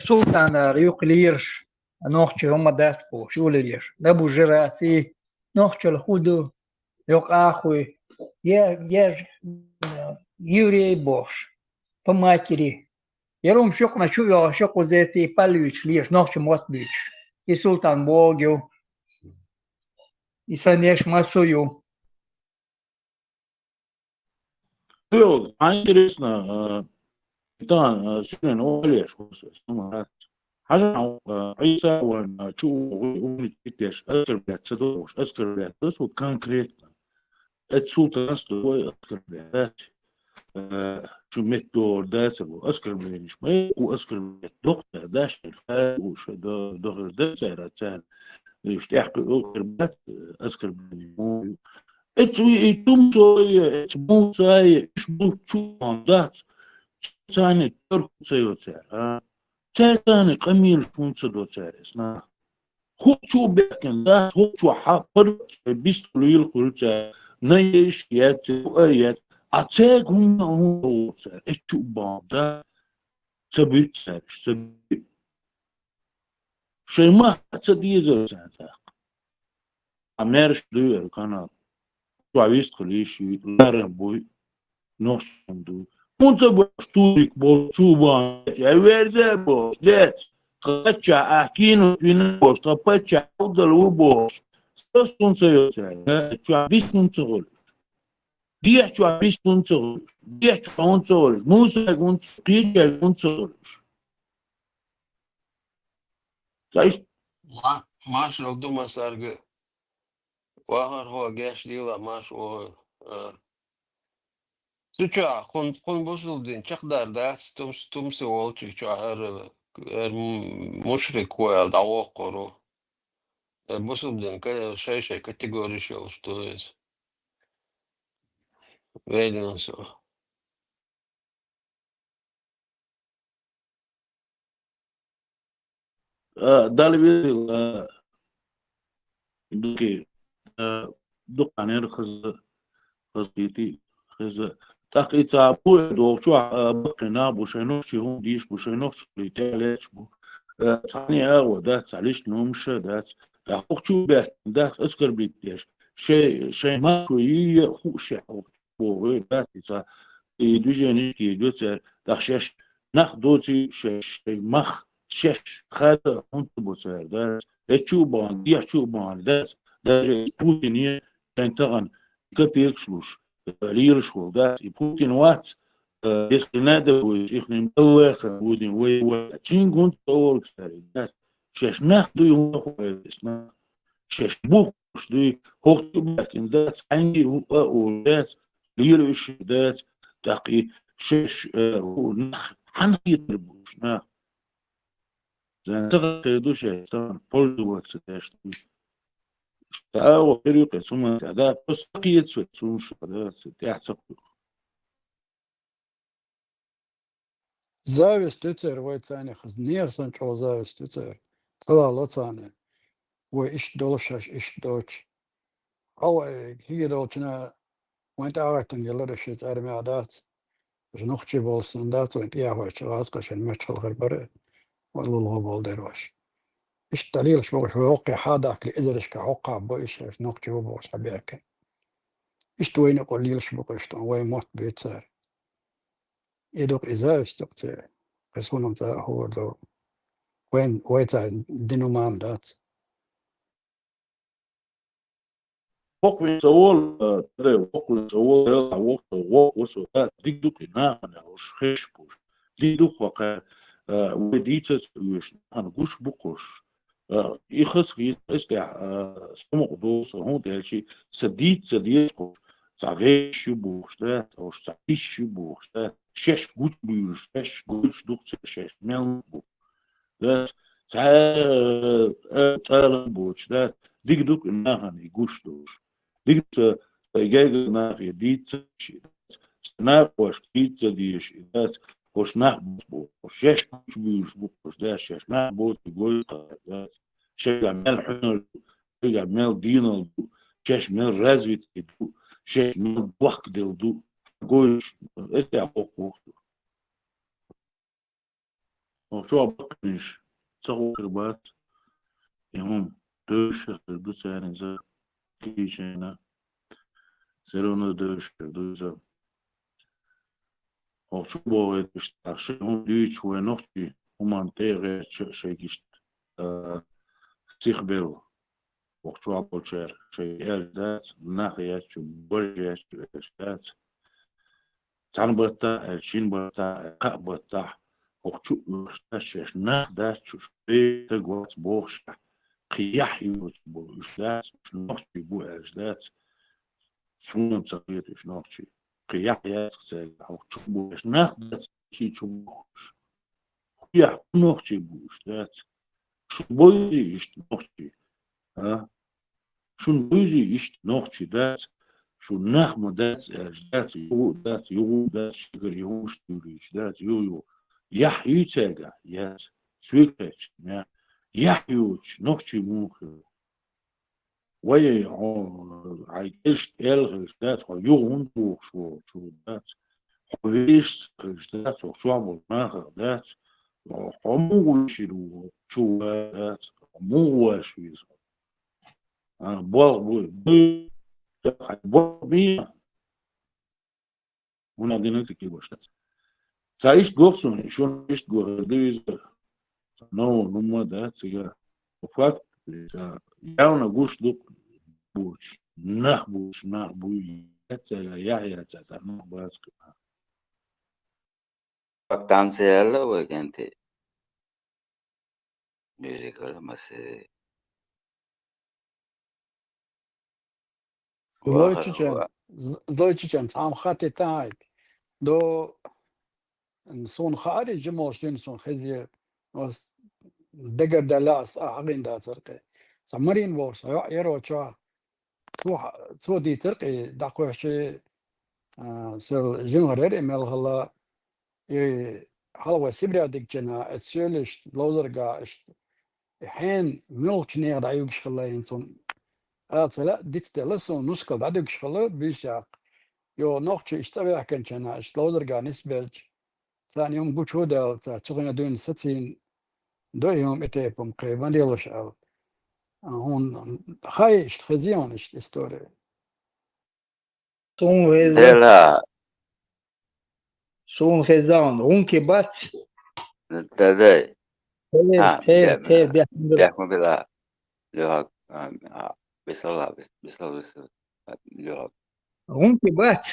Султанара юкъа лераш, нохчий хӀума дац бохуш, уллера лераш. Набу Жирафи, нохчалла хӀун ду, йокъа а хуй, я, я ж-, еврей бохуш, по матери. Ярум шукъна чу йогӀуш, кхузерти паллуьйтуш леш, нохча мотт буьйцуш. И Султан богу ю. И сан еш массо ю. Ю, а, интересно, а, тан, а, сирен олеш, хьажа, а, Ӏийса ван, а, чу, а, умничать деш, оскорблять ца догӀуш, оскорблять ца, вот конкретно. Эцу Султанас догӀу оскорблять дац. Э, чу меттадогӀур дац, оскорблениш ма ю, оскорблять доккха дац, шайна хаьа, шу до-, дохур дац цара, царна. Уьш тӀехь кхуьу оскорблять, оскорбление ма ю. Эцу и тумсой, эцу мусай, иш бу чу дац. Царна тӀорку ца йо цара, а? Цаьрца къамелаш хӀунда ца до цара эцна? ХӀокху чу бехкина дац, хӀокху чу хьан паргӀат бистхуьлийла хуьлу цара, найеш яц, юа яц. А цаьрга хӀумма а хӀунда гӀо цара? Эцу чу бан дац, ца буьту цара, ца буьту. Шайн мах ца дезара царна тӀаккха. А маьрша дуй ара канал. Чохь вистхуьлийш ю, ларам буй, нохчам ду. ХӀунда ца бохуш турик болчу бан, я верзе а бохуш, дец, тхан паччахь ахь кийно вина бохуш, тхан паччахь хьалдала ву бохуш. Сас хӀунда ца йоцара? Чохь бис хӀунда ца хуьлуш? Дехьа чохь бис хӀунда ца хуьлуш? Дехьа чохь хӀунда ца хуьлуш? Мусайга хӀунда ца, кхечаьрга хӀунда ца хуьлуш? Ца иштта. Ма-, маршалла ду масарга. Вахархо геш дийла марш вогӀу, а. Цу чохь кхун, кхун бусулба дин чекхдар дац, тумс-, тумсе волчу чохь хӀара, хӀара м-, мушрик ву аьлла дӀавоккхур ву. ХӀара бусулба дин ка-, шай-шай категориш йолуш ду иза. Вейдина со. А, Далла везийла, а, Дукхе, а, дукха нер хаза, хаза дити, хаза. ТӀаккха и цхьа бу, догӀучу, а, баккхий нах бу, шайн нохчий хӀума дийш бу, шайн нохчий тӀе лаьтташ бу. А, цхьанне агӀо дац, цхьа личный хӀумаш дац. ТӀаккха хӀокху чу баьхкина дац, оскорбить деш. Шай, шайн махко йийя хууш шаьхьа хӀокху чу богӀий дац, и цхьа, и движенешка йийдо цара. ТӀаккха шаьш нах доций, шаьш, шайн мах, шаьш хада хӀунда бу цара дац. Эчу а бахана, дехьчу а бахана дац. Даже Путине шайн тахана копейкаш луш, э, лелаш волу дац. И Путин вац, э, если надо будет, ихним Аллахар будем воевать. Чингун товар цари дац. Шаьш нах дуй, хӀунда хуьлу эс нах? Шаьш бухуш дуй, хӀокху баьхкина дац, хьаьнга а олу дац, лело уьш дац, тӀаккха и шаьш, э, хӀу нах хьанна хетар бу уьш нах? Зен ца хаза ду шаьш, тахана пользоваться деш ду. Ша агӀо хир ю кхин цу ман тӀехь, да, просто ца кхета со, цунна ша, да, ца тӀехь ца кхуьйху. Зависть ду церан вай царна, хаза нехан санна чӀогӀа зависть ду церан. Ца лало царна. Вай иштта долуш, шаьш иштта доцуш. Хьо вай хиге долчунна вайн тӀе а гӀаттана гелара ши цӀармех дац. Уьш нохчий болу санна дац, вайн тӀехьа вайша гӀазкхашна меттахь хилхар бара, вай лулахо болу дерваш. Иштта лелаш бохуш, вай хӀокхе хьадахкале эзаршка хьокхаб бо, иштта нохчий ву бохуш хьабаьхкина. Иштта вайна къо лелаш бу-кх иштта, вай мотт буьйцу цара. И ду-кх и зависть ду-кх церан. Кхин суна-м ца хӀора ду. Вайн, вай цара дина ма-м дац. Воккхаве ца волу, э, тӀе, воккхаве ца волу, Делахь воккхаве, воккхаве со, да, дика ду-кх и нахана уьш хезаш болуш. Дика ду-кх хӀокхара, э, вай дийца ца оьшу, нахана гуш бу-кх уьш. Э, и хаза хета, эс тӀехь, э, самукъа долу со, хӀунда аьлча сан дийца ца деза-кх уьш, цхьа гӀерташ ю бохуш, да, уьш цхьа йиш ю бохуш, да, шаьш гучубуьйлуш, шаьш гойтуш ду-кх церан, шаьш мел бу. Да, цхьа, э, тӀала боцуш, да, дика ду-кх и нахана и гуш долуш. Дика ду сан, сан гергара нахе дийца ца дезаш и дац, сан накъошка дийца ца дезаш и дац, хӀорш нах боцу боху, шаьш гучубуьйлуш бу-кх уьш, да, шаьш нах боций гойту кхара, да, шайгахь мел хьуьнар ду, шайгахь мел дийналла ду, шаьш мел развитый ду, шаьш мел бохкаделла ду, гойтуш, эс тӀехь боккха ву-кх. Хьо чохь баккхийнаш ца гӀо хир бац, и хӀума девзаш хир ду царна иза, кийчена, все равно девзаш хир ду иза. Хьо чу богӀуьйтуш, тӀаккха шайн хӀума дуьйцуш вай нохчий хӀуманна тӀе а гӀерташ шайга иштта, а, сихбелла. Хьо чохь болчара шайга аьлла дац, нах яц чу, борж яц чу аьлла дац. Цхьана баттахь аьлла, шина баттахь аьлла, кхаа баттахь, хӀокху чу а оьхуш дац шаьш, нах дац чу, шайн стаг вац бохуш, кхин яхь йоцуш болу уьш дац, уьш нохчий бу аьлча дац. Суна-м ца хета уьш нохчий. Кхин яхь яц-кх цаьрга, хӀокху чу бу аьлча, нах дац шайн чу бохуш. Хьо яхь, хӀун нохчий бу уьш дац? Шун буй-ий иштта нохчий? А? Шун буй-ий иштта нохчий дац? Шун нах ма дац аьлча дац, юха а дац, юха а дац, шегара юхуш дуьйлуьйтуш дац, юха-юха. Яхь юй цаьргахь? Яц. Соьга хаьттича, яхь йоцуш нохчий муха хир ву? Вай, хьо, хьайн кӀелшна аьлла хилча дац, хьо юха хӀунда бухуш волчу дац? Хьо вешас хилча дац, хьо чохь болу нахах дац? Хьо муха вуьйш ву чу дац? Хьо муха ваш веза? А, болх буй, буй, хьайн болх бийна. ХӀунда дина цига кхин баш дац? Ца иштта гоху суна, шуна иштта гоху ду иза. Новкъа хӀумма дац цига. Факт, ца явна гуш ду бучу, нах бучу, нах буй, яц цаьрга, яхь яц цаьрга, нах бац кхин. Факт, танцы яьлла вай кӀентий. Мюзикл, массерий. Злой Чечен, З-, Злой Чечен, цхьа хаттар дан хьайга. До, м, суна хаарий, жимолш дина суна хезира, ас дагар даьлла ас а хьагӀин дацара кхин. Цхьа Марин вовш, йо-, яро чохь. Цо ха-, цо дийцира кхин, дӀакхоьхьучи, а, сел жимхар яра и мел хилла, и хьалха вай Сибре дигчина, эцу соьлишта, ловзарга иштта, и хьенан муьлхачу нехан дӀаюьгуш хилла хӀинца цунна. ала ца лаьа, дицделла суна нускал дӀадуьгуш хилла буьйсанна. Йо, нохчий иштта цӀа ваьхкинчу хенахь, иштта ловзаргахь нисбелча, царна юм гучу а даьлла, цара цу хенахь дуьйна сацийна ду и хӀума, и тайпа хӀума кхин ма делаш аьлла. ХӀунда хаьий иштта, хезий хьуна иштта истори? Суна хезна. Дела. Суна хезна, гӀунки бац. Да, да. Цер, а, цер, да, цер, да. Бехк ма била. Бехк ма била. Лоьхак, а, а, бисала, бис-, бисала, бисала, а, лоьхак. ГӀунки бац.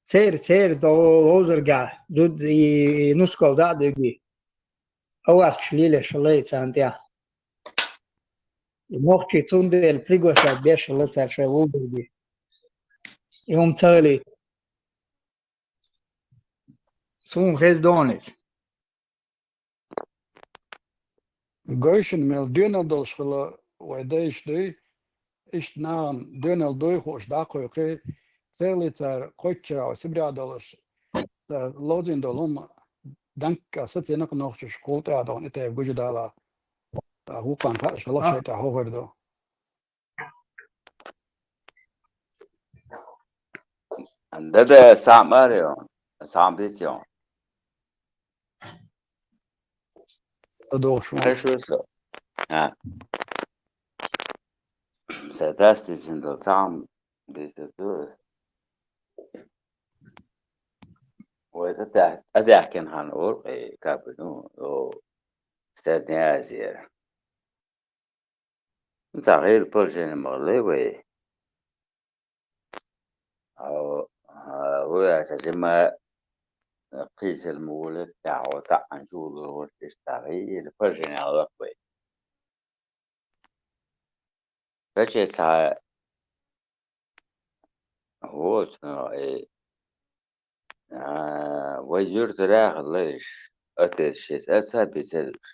Цер, цер, до ловзаргахь, зуда и нускал дӀа а дуьгий. Аваргаш лелаш хилла царна тӀехь. И нохчий цундела приглашать беш хилла цара шайн ловзарге. И хӀума ца хилийта. Суна хезна иза. Гойшина мел доьналла долуш хилла вай дайша дуй, иштта нахана доьналла дуй хууш дӀакхойкхий, церли цара кхойтта шарахь Сибре долуш, цара ловзийна долу хӀума данка сацийна-кх нохчаша, кхул тӀаьхьа дохна и тайпа гучудала. ТӀаккха вукхарна хаьаш хилла шайн тӀехь хӀун хир ду. Да-да, схьа ма аре хьуна, схьа ма бици хьуна. Ца догӀуш ву. Хьан шу со? А. Сан дас дисина долу цхьа хӀума дийцар ду аса. Вай цӀа даьх-, цӀа даьхкина хьан уркъе, как бы, ну, о, Средняя Азия. Ну, цхьа гӀийла положение ма хилла вай. Ау, а, вуй аша жима кхийсар ма вула, тӀаьхьо таӀан чу вула, вот иштта гӀийла положение хилла вай. Кхече цхьа, вот, ну, и, а, вай юьртара хилла иш, отец шеца, отца бицара уьш.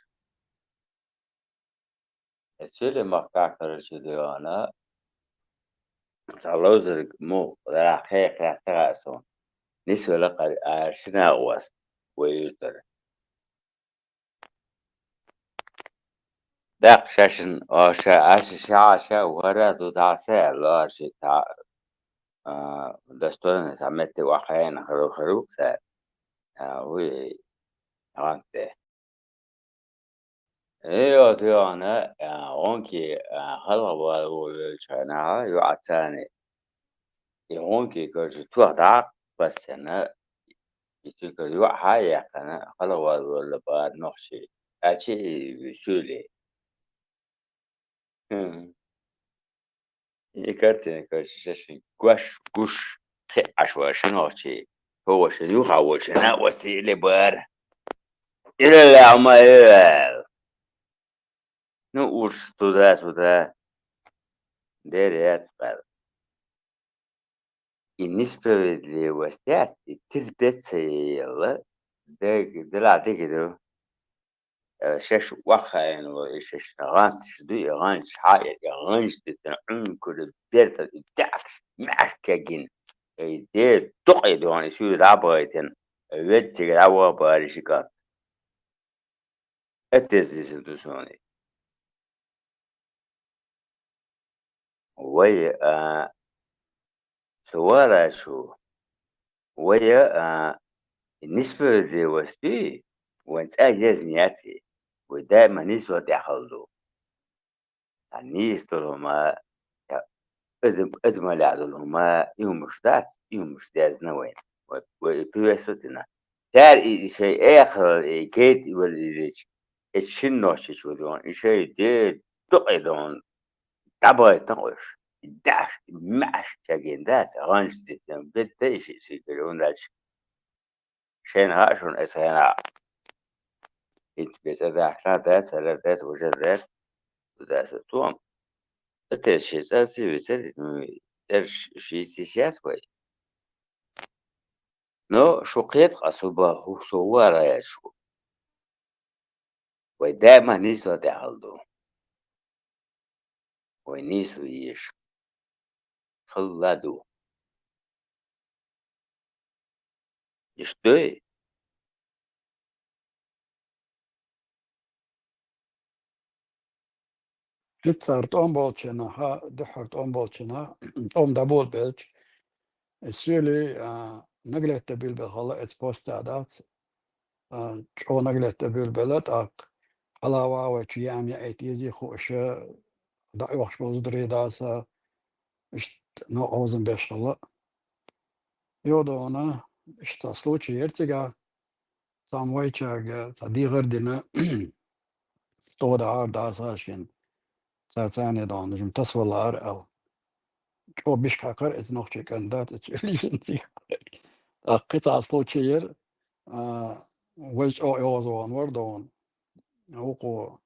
Э, цуьле махкахь карарчу дуьйгӀана, цхьа ловзарг муха, дара кхайкхетта хаьа суна. Нисвелла кхара, а, шина а оста, вай юьртара. ДаккхӀа шаьшшинна, о, ша, аша, ша, ша, вара ду, дӀа, са, аьлла, аша, та, а, достойно, цхьа метте охьахаийна хир ву, хир ву-кх цара. А, вуй, гӀант де. Э, йо, тӀе вахана, а, гӀонки, а, халха вала волавеллачу хенахь, йоӀ царна и гӀонки, короче, тох дӀа а пассана, и цуьнга йоӀ хьа а яьккхина, халха вала волла бара нохчий, аьлча и суьйлий. Хм. И картина, короче, шаьшшинна гош, гуш, кхин а Ӏаш вара ши нохчий, хӀокхо шен юххехь волчу шен накъостий илли бара. Илли ма эр. Ну уж туда-сюда. Дера яц бара. И несправедливость яц, и тилбеца яла, даг-, дала дика ду. Э, шаьш охьахаийна волу, и шаьш гӀанташ ду, и гӀанташ хьаэца, и гӀанташ дитина, Ӏуьнкура бертан, и даьӀахкаш, маьӀаш кегийна. И де дукъе дохьуна, и суьйра дӀа а бахийтина, ведда цига дӀаваха бара ши кӀант. Отец дисина ду суна и. Вай, а, со вара шу, вай, а, несправедливость дуй, вайн цӀа езна яц и, вай даима нийсо тӀехь хала ду. Ткъа нийса долу хӀума, я адам, адамаллехь долу хӀума, и хӀумаш дац, и хӀумаш дезна вайна. Вай, вай и приветствовать дина. Цара и, и шайн эхарал, и гайта и вала дилича, и шина нохчичо дохьуна, и шайн де дукъе дохьуна, дӀабахийтина уьш. И даьӀахкаш, и маьӀаш кегийна дац, гӀанташ дитина, бетта и шиъ сийкъира хӀунда аьлча. Шайна хаьа шуна, аса хенахь хӀинца бен цӀа даьхкина дац, хӀара дац, важар дац, ду дац, цо-м. Отец шен цӀа сий висар, ну, цӀераш шийца йиш яц вай. Но шу кхета-кх ас хӀун бан, хӀу-, со хӀун ара яц шу. Вай даима нийсо тӀехь хала ду. Вай нийсо езаш хала ду. Иштта дуй? ХӀинца цара тӀом болчу наха, дуьххьара тӀом болчу наха, тӀом дӀаболабелча, и соьлий, а, наглетта билбелла хала эца поста дац, а, чӀогӀа наглетта билбелла, тӀаккха хьала ван вайчу яам яийта езий хууш, дӀаоьхуш болу зударий даса, иштта новкъа хьовзам беш хала. Йодона, иштта случай яра цигахь, цхьамма вайчаьрга цхьа дехар дина, стохадахьара даса шен, цара царна дона, жима тасаваллара аьлла. ЧӀогӀа бишка хьаькхира иза нохчийн кандидат, иза чу лийшина цига. ТӀаккха кхин цхьа случай яра, а, вай чӀогӀа йовза вахана вара дона. Вукхо,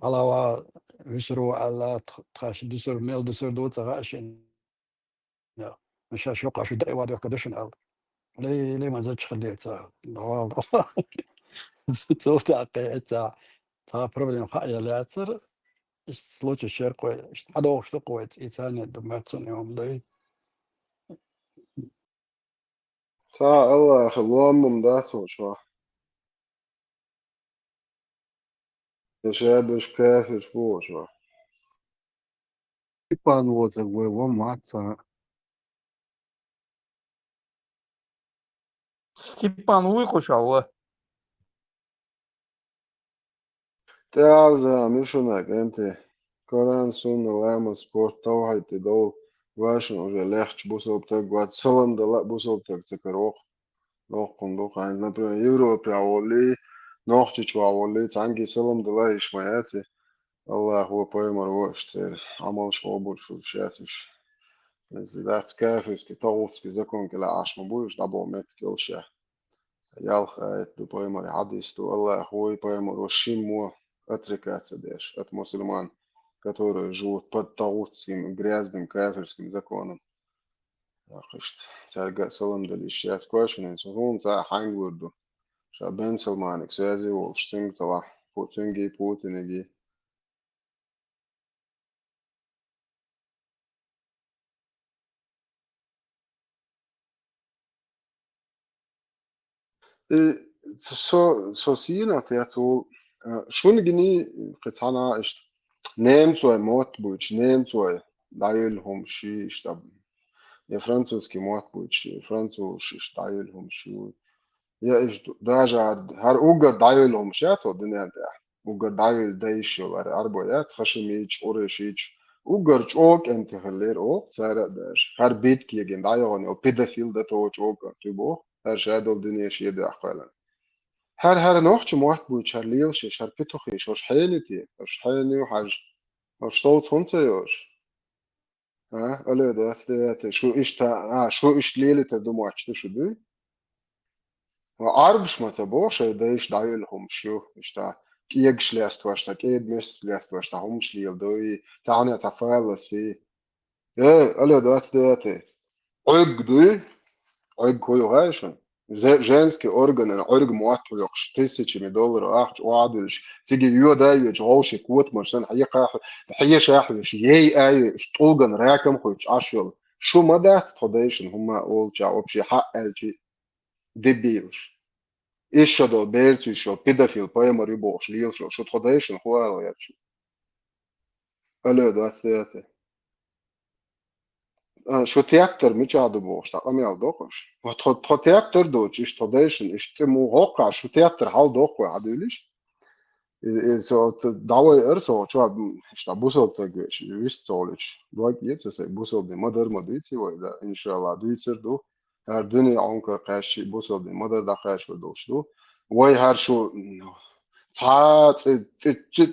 хьала ван вуьсур ву аьлла, тх-, тхаьш дуьсур, мел дуьсур ду ца хаьа шена. Ша шуьга шу декъе ван дехка ду шуна аьлла. Ле, ле, ма зачхаллица, дӀавала. Цул тӀаьхьа кхин цхьа, цхьа проблема хаа яла яцара. Иштта случай шеркхой, иштта хьадогӀуш ду кхой, цӀий царна ду моьтту цунна и хӀума дуй. Цхьа Аллахьа ломмам дац хӀокху чохь. Ша берш кафирш бу хӀокху чохь. Степан воцург вай вон вац цхьа. Степан вуй кху ша ва? ТӀаьхьарза мишана кӀентий. Коран, сунна, ламаз, спорт, тавхьид тӀедовла, вашин уже лехча бусалба стаг вац, салам дала а бусалба стаг ца караваху. Доккхун ду, хьайна, например, Европехь воллий, Нохчийчохь воллий, цхьаьнгге салам дала йиш ма яц и. Аллахь ву, пайхамар ву, аша церан Ӏамалш гӀо буьлуш, уьш яц уьш. Иза дац кафирский, тагӀутский закон кӀелахь Ӏаш ма бу уьш, дӀаболу меттиг йолуш я. Ялх аят ду, пайхамаран хьадис ду, Аллахь ву, пайхамар ву, шиммо отрекаться деш от мусульман, которые живут под тагӀутским, грязным кафирским законом. Иштта, цаьрга а салам дала йиш яц кхойшинан, со хӀума цхьа а хьаьнгалур ду. Ша Бен Салманиг связи волуш, цуьнга ца вахь, Пу-, цуьнгий, Путинигий. И со, со сийна ца яц ву, а, шуна гиний, кхин цхьана иштта немцой мотт буьйцу, немцой дӀайолу хӀума ши иштта, я французский мотт буьйцу, французаш иштта дӀайолу хӀума ши. Я иштта даже хӀара, хӀара уггар дӀайолу хӀума ши яц хӀокху дуьнен тӀехь. Уггар дӀайолу дайш йолу хӀара Ӏарбо яц, хашимича, къурайшича. Уггар чӀогӀа кӀентий хиллера оха, цара а даже. ХӀара битка егина дӀайогӀун йолу педофил дан тоха чӀогӀа кӀант ю боху, хӀара ша долу дуьне шен дуьхьа кхоьллина. ХӀара, хӀара нохча мотт буьйцу, хӀара лелаш, хӀара петухаш, хӀорш хьенан те? ХӀорш хьенан ю хьажа? ХӀорш совца хӀунда ца йо аша? А, алло, двадцать девятый. Шу иштта, а, шу иштта лелийтар ду моьтту шу дуй? Ва Ӏарбаш ма ца боху шайн дайша дӀайолу хӀумаш ю, иштта кӀегаш лестош, цхьа кӀеда мес лестош, цхьа хӀумаш леладой, цхьа хьуна цхьа фаллас и. Э, алло, двадцать девятый. Ӏуьрг дуй? Ӏуьрг хӀун ю хаьий шуна? Зе-, женский органан Ӏуьрг мотт хьоькхуш, тысячами долларов ахча охьадуьллуш, цига йода а йоьдуш, вовшийн котамаш санна, хьекха а хьо-, хьеша а хьоьжуш, ей а йоьш, тӀулган раком хуьйцуш Ӏаш йолу. Шу ма дац тхо дайшна хӀумма а олучохь, вообще хьаъ аьлчи, дебилаш. Иша долу, берца йиш йолу, педофил, пайхамар ю бохуш лелаш йолу, шу тхо дайшна хӀун ала гӀерта шу? Алло, двадцать девятый. А, шу тептар мичахь ду бохуш, цхьа къамел доккхуш. Тхо, тхо тептар доцуш, иштта тхо дайшна, иштта цӀе муха хьокху, шу тептар хьал доккху, хьан дуьйлиш? И, и со т-, дӀавай ар со, чохь, м, иштта бусалба стаг веш, вист ца волуьйтуш. Дог эца сайн, бусалба дин ма-дарра ма дуьйций вай, да, иншалла, дуьйцур ду. ХӀара дуьне Ӏункар кхаьччи, бусалба дин ма-дарра дӀакхаьчур долуш ду. Вай хӀара шу, м, цхьа цӀе, цӀе, цӀе,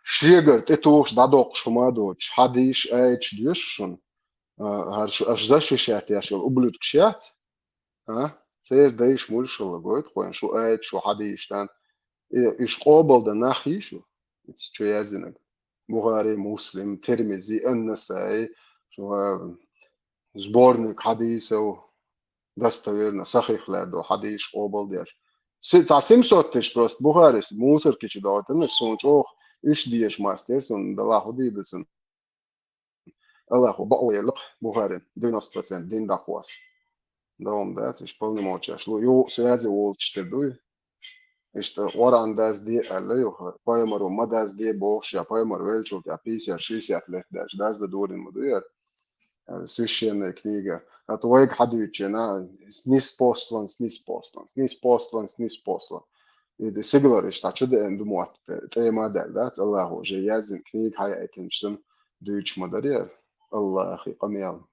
шегара тӀетухуш дӀадоккхуш хӀума а доцуш, хьадийш, аяташ доьшуш шуна. А, хӀара шу аша защищать еш йолу ублюдкаш яц? А? Церан дайша муьлш хилла гойту хьуна, шу аяташ, шу хьадийш тан. И, уьш къобалдан нах йий шу? Ица чу яздинарг. Бухари, Муслим, Тирмизи, Ан-Насаи, шу, а, сборник хьадийсов, достоверно, сахих лаьрдо хьадийш къобалдеш. Си-, цхьа семьсот тысяч просто Бухарис мусорки чу дохуьйтура, суна чӀогӀа уьш дезаш мастер, суна далахь хӀун дийр ду цунна. Аллахьо бакъо елла Бухарин, девяносто процент дин даккхос. Дом дац, уьш полномочияш лу. Юха связи волчуьра дуй. Иштта Къуръан дазде аьлла юха, пайхамаро ма дазде бохуш, я пайхамар веллачул тӀаьхьа пятьдесят-шестьдесят лет даьлча даздан дурина ма ду яра. Э, священная книга. ХӀаьта вайга хьадуьйцучу хенахь, ниспослан, ниспослан, ниспослан, ниспослан. И сигалара иштта чу деана ду мотт, тӀе-, тӀема а даьлла дац, Аллахо же яздина книга хьаяийтинчу санна дуьйцуш ма дара яра. Аллахи къамел.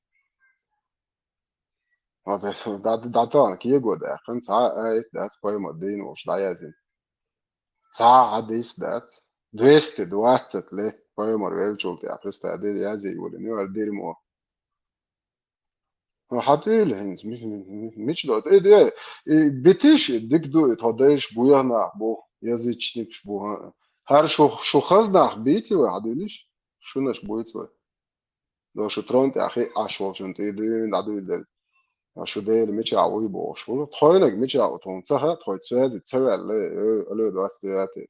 Вот это, да, да, да, кего даьккхина, цхьа а аят дац, пайхамар дийна волуш дӀаяздина. Цхьа а хьадис дац. Двести двадцать лет пайхамар веллачул тӀаьхьа Христа де-, язъе йолийна ю хӀара дирмо. Ну, хьатӀуьйла хӀинца, ми-, ми-, ми-, мича до? Э, э, и битиш, и дика ду, и тхо дайша буьйху нах бу, язычникаш бу, хӀа. ХӀара шу, шу хаза нах бийци вай, хьадуьйлиш? Шунаш буьйцу вай. До шу трон тӀехь хиъ Ӏаш волчун тӀе дуьйна дӀадуьйладелла. Шу Дела мичахь вуй бохуш ву. Тхойниг мичахь ву тхуна ца хаьа, тхой цоьзи ца ваьлла, э, алло, двадцать девятый.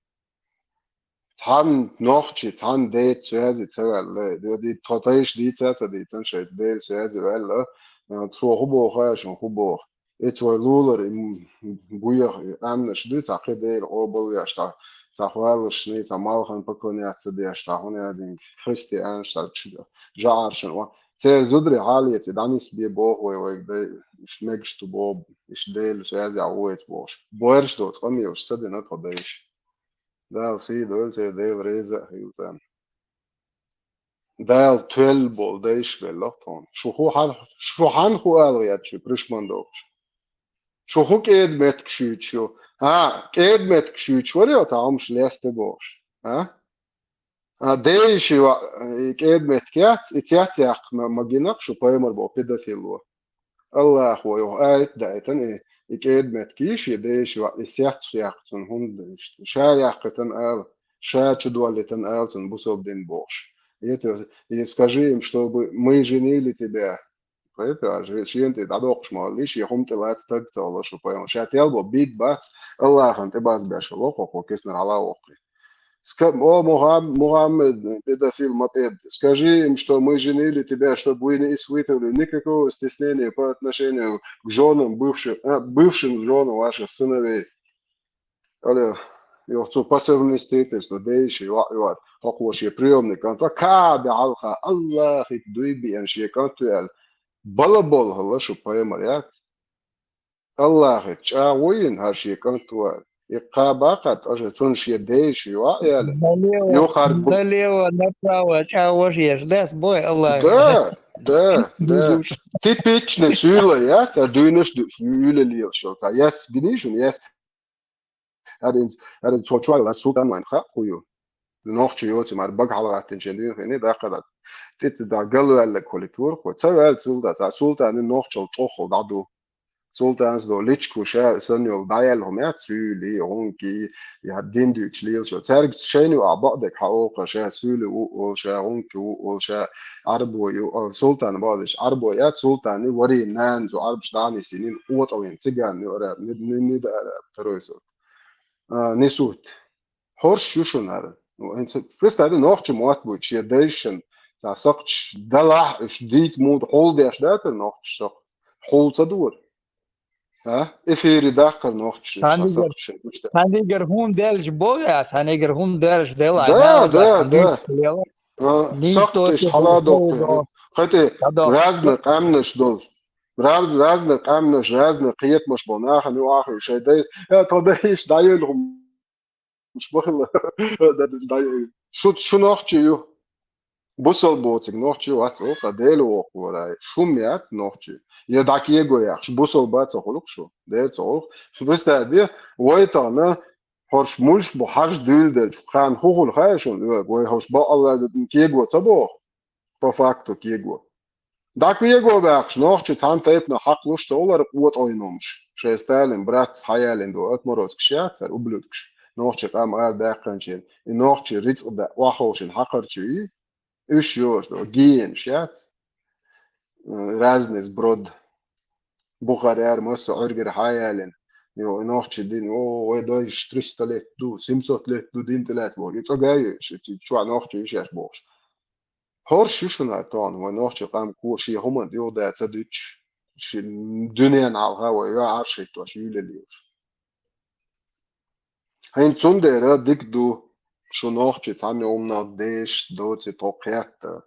Цхьанна нохчи, цхьанна деца цоьзи ца ваьлла, э, ди-, ди-, тхо тайша дийца а ца дийцан шайца Дела цоьзи ваьлла, э, цо хӀу боху, аша хӀу боху. Эца вай лулара и м-, буьйху, и къаьмнаш ду, цхьа кхин Дела къобалвеш, цхьа, цхьа хвалашний, цхьа малхан поклоняться деш, цхьа хӀун аьлла, христианаш, цхьа чу-, жаӀаршна ва. Церан зударий хьалаэца, дӀанисбе боху вай, вайга дай, иштта мегаш ду боху, иштта Дела цоьзи а ву эца бохуш. Бойраш доцу къамелаш ца дина тхо дайша. Дала сий дойла церан, Дела реза а хуьлда царна. Дала тоьлла болу дайша белларх тхуна. Шу хӀу хьан-, шу хьан хӀу ала гӀерташ ю, пришман дохуш? Шу хӀу кӀеда меттиг шуьйцуш ю? А, кӀеда меттиг шуьйцуш вара йо, цхьа хӀумаш леста бохуш? А? А, дайша ю, и кӀеда меттиг яц, и цец яккха ма, ма гинакх шу пайхамар боху педофило. Аллахо юха аят даийтина, и, и кӀеда меттиг йиш, и дайша ю, и сец яккха цунна хӀунда иштта? Ша яьккхитина ала, ша чу доллийтина ала цунна бусалба дин бохуш. Это, и скажи им, чтобы мы женили тебя. Это, а же, шена тӀе дӀадоккхуш ма валлий, шен хӀума тӀе лаца стаг ца вала шу пайхамар. Ша тел бо бийд бац, Аллахана тӀе базбеш вала, хӀокхо киснара хьала а воккхий. Ска-, о, Мухам-, Мухаммед, педофил мопед, скажи им, что мы женили тебя, чтобы вы не испытывали никакого стеснения по отношению к жёнам бывших, а, бывшим жёнам ваших сыновей. Алло, йо, цу по совместительству дайша ю, ю, хӀокхо шен приёмный кӀант ву, кхаба хьалха, Аллахица дуй биъна шен кӀант ву аьлла, бала болу хӀалла шу пайхамар яц. Аллахица чӀагӀо йина хӀара шен кӀант ву аьлла. И кхаба кхаьчча, цунна шен дайша ю а аьлла. Налево, юхарг бу- налево, направо чӀагӀо еш дац, бой, Аллах. Да, да, да. Типичный суьйла яц, а дуьйнаш ду-, суьйла лелаш йолу. Ца яс гиний шуна, яс. ХӀара инца, хӀара инца цо чойла султан вайн хаа хӀу ю. Нохчи йоцу мара бага хьалагӀаттина шен дуьйна хиъний даккха дац. Тица да галваьллаг хуьлуьйтура хӀу. Ца ваьлла султан, ца султан и нохчалла тӀоххула дӀаду. Султанас до личку ша санна йолу дӀаяьлла хӀума яц, суьйли, гӀунки, я дин дуьйцуш лелаш йолу. Цаьрга шайна ю а бакъдерг хьаокха, ша суьйли ву олу, ша гӀунки ву олу, ша Ӏарбо ю, а, султан бакъдерг Ӏарбо яц, султан и варий нана цу Ӏарбаш дӀа а нисйинийла, къотӀаллин циган ю ара, ни-, ни-, нида ара, второй сорт. А, нисут. ХӀорш ю шуна хӀара. Ну, хӀинца, представь, нохча мотт буьйцу шен дайшна, цхьа сакхташ далахь, уьш дийца муха хьулдеш дацара нохчаша сакхт? Хьул ца дора? А? Эфире даккхара нохчаша Цхьанигара, сакхташ шайн гучу даьлла. Цхьанигара хӀума даьлча богӀа, цхьанигара хӀума даьлча дела, Да, да, да. А, сакхташ хьала доккху. ХӀетий, разный къаьмнаш долуш. Раз-, разный къаьмнаш, разный кхетамаш болу нахана ю ахуьйла шайн дайша. Я, тхо дайша дӀайойла хӀума. Шу бахилла. Да, да, да. Шу, шу нохчи ю. Бусалба боцург нохчи вац, о, ткъа Дела воккхалора. Шу ма яц нохчи. Я дӀакего яхаш, бусалба ца хуьлу-кх шу. Дела ца хуьлу-кх. Шу представь де, вай тахана хӀорш муьлш бу хьажа дуьйладелча, кхана хӀун хуьлу хаьа шуна, вай хӀорш бакъалла кего ца боху? По факту кего. ДӀакего баьккхаш, нохчи цхьана тайпана хьакхалуш ца олара къотӀойн хӀумаш. Шайн Сталин братца хьаялийна ду отморозкаш яц хӀара, ублюдкаш. Нохчи къам ара даьккхинчийн, и нохчи рицкъ да-, охьаховшина хьакхарчий, уьш йош ду, гиенаш яц. Разный сброд. Бухарера массо а Ӏуьргара хьаялийна. Йо, и нохчи дин, о, вай дайша триста лет ду, семьсот лет ду дин тӀелаьцна боху. И цӀа гай, ш-, ш-, чохь нохчи йиш еш бохуш. ХӀорш ю шуна хӀара тахана, вай нохчи къам ко шен хӀуманна юха да ца дуьтуш, ши-, дуьненна хьалха вай йоӀ Ӏарш хӀиттош юьйлаллаш. ХӀинца цундела дика ду, шу нохчий цхьанна умнах дешаш доций тхо кхетта.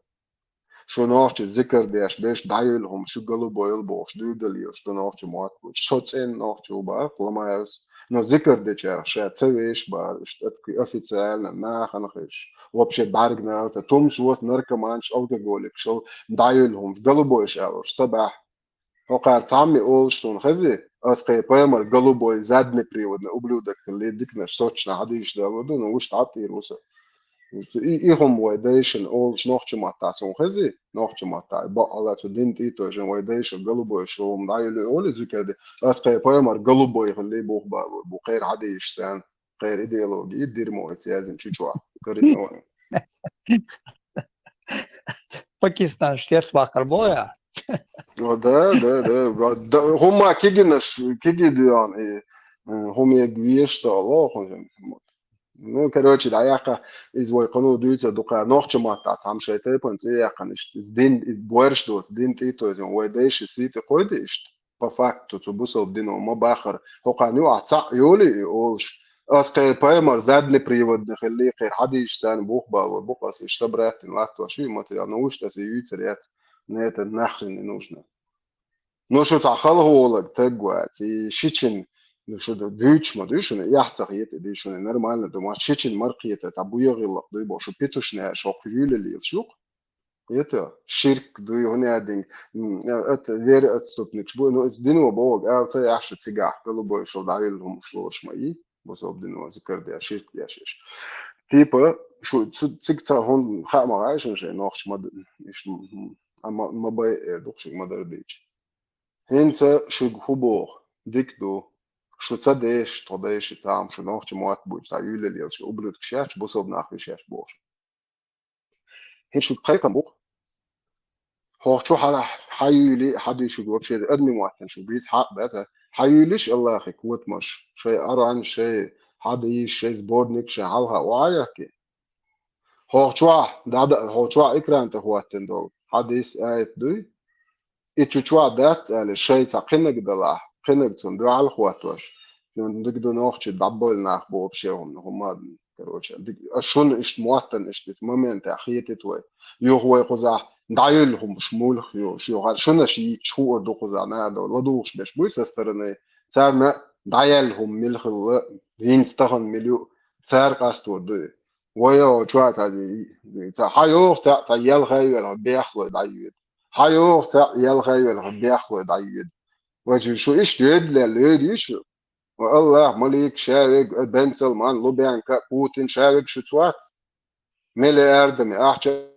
Шу нохчий зикар деш, беш дӀаюьллу хӀума шу голубой йолу бохуш дуьйдалла йолуш ду нохчий мотт бу. Со цӀена нохчо ву бара, ламаевс. Но зикар дечарах ша ца веш бара, иштта атки официально нахана хиш. Вообще бӀаьргнала ца. Тумсос, наркоманаш, алкоголикаш, дӀаюьллу хӀума, голубойш алуш, ца баьхьа. ХӀокхара цхьамма олуш суна хези, ас кхе паймар голубой заднеприводный ублюдок хилли дикнаш сочна хьадийша дала ду, но уьш тӀаьттӀийр ву со. И, и хӀума вай дайшин олуш нохча маттахь суна хези, нохча маттахь, бакъала цу дин тӀе тойжин вай дайша голубой шолгӀа дӀайолу олу зуькарди, ас кхе паймар голубой хилли бух балур бу, кхера хьадийша царна, кхера идеология, дерьмо и цаьзин чучохь, карино. Пакистан штец вахар боя. О, да, да, да. Ва-, да, хӀумма кигинаш, киги дуьйхьан, и, м, хӀумег веш со лохун. Ну, короче, дӀаяккха, иза вай кхано дуьйцур ду кхара нохча маттахь цхьамма шайн тайпана цӀе яьккхина иштта. Иза дин, и боьрш доцу, дин тӀе тойзина, вай дайша сий тӀе кхойди иштта. По факту, цу бусалба дино ма бахара. ХӀокхарна юкъахь цхьаъ йолий и олуш. Ас кхе паймар заднеприводный хилли, кхера хьадийша царна бух балур бу-кх ас, иштта собраттина латтош и материал, но уьш аса юьйцур яц, но это нахрен не нужно. Ну, шу цхьа халхаволаг таг вац, и шичин, ну, шу ду-, дуьйцуш ма дуй шуна, эхь ца хета и дуй шуна, нормально ду, ма шичин мара кхета, цхьа буьйгӀиллакх дуй бо, шу петушняш хӀокху юьйлаллийлаш ю-кх. Это ширк дуй, хӀунда аьлла, м, это вероотступникаш бу, ну, это дино боху, ала ца яхь шу цигахь, голубой шал дӀавелла хӀумаш лоруш ма и, бусалба дино зикар деш, ширк деш иш. Типа, шу цу-, цига ца хӀун хаа ма гӀай шуна шайн нохча ма д-, иш, м, м, а ма, ма бай эр ду-кх шуьга ма-дарра дийча. ХӀинца шуьга хӀу боху, дика ду, шу ца деш, тхо дайша цхьамма шу нохча мотт буьйцу, цхьа юьйлаллийлаш ублюдкаш яц, бусалба нах ю шаьш бохуш. ХӀинца шуьга кхайкхам бу-кх. ХӀокху чу хьан, хьан юьйлий, хьан дуьйцург вообще адамийн маттана шу бийца хьакъ баьта. Хьан юьйлиш Аллахе котамаш, шайн аргӀан, шайн хьадийс, шайн сборник, шайн хьалха охьа а яхкий. ХӀокху чохь, дӀада-, хӀокху чохь экран тӀе хӀоттина долу хьадис, аят дуй? И чу чохь дац аьлла, шайн цхьа кхинаг далахь, кхинаг цунна дуьхьал хӀоттош, дика ду нохчий дӀабойла нах боху шен хӀума, хӀума, короче, дика, а шуна иштта моттана, иштта иза моментехь хетийта вай. Юха вай кхузахь дӀаюьллу хӀумаш муьлха ю, шу хӀара шуна аш йийцча хуур ду кхузахь, нахана ладугӀуш берш буй со стороны, царна дӀаяьлла хӀума мила хилла, хӀинца тахана мила ю, цара къастор ду и. Вай йо, чохь цхьа, цхьа, хьан йоху цхьа, цхьа ялхай велха бехлой дӀайоьду. Хьан йоху цхьа, ялхай велха бехлой дӀайоьду. Вай шу, шу иштта йоьду лел, йоьду шу. Ва Аллах, малик, шавег, Бен Салман, Лубянка, Путин, шавег шу цуац. Миллиардами, ахча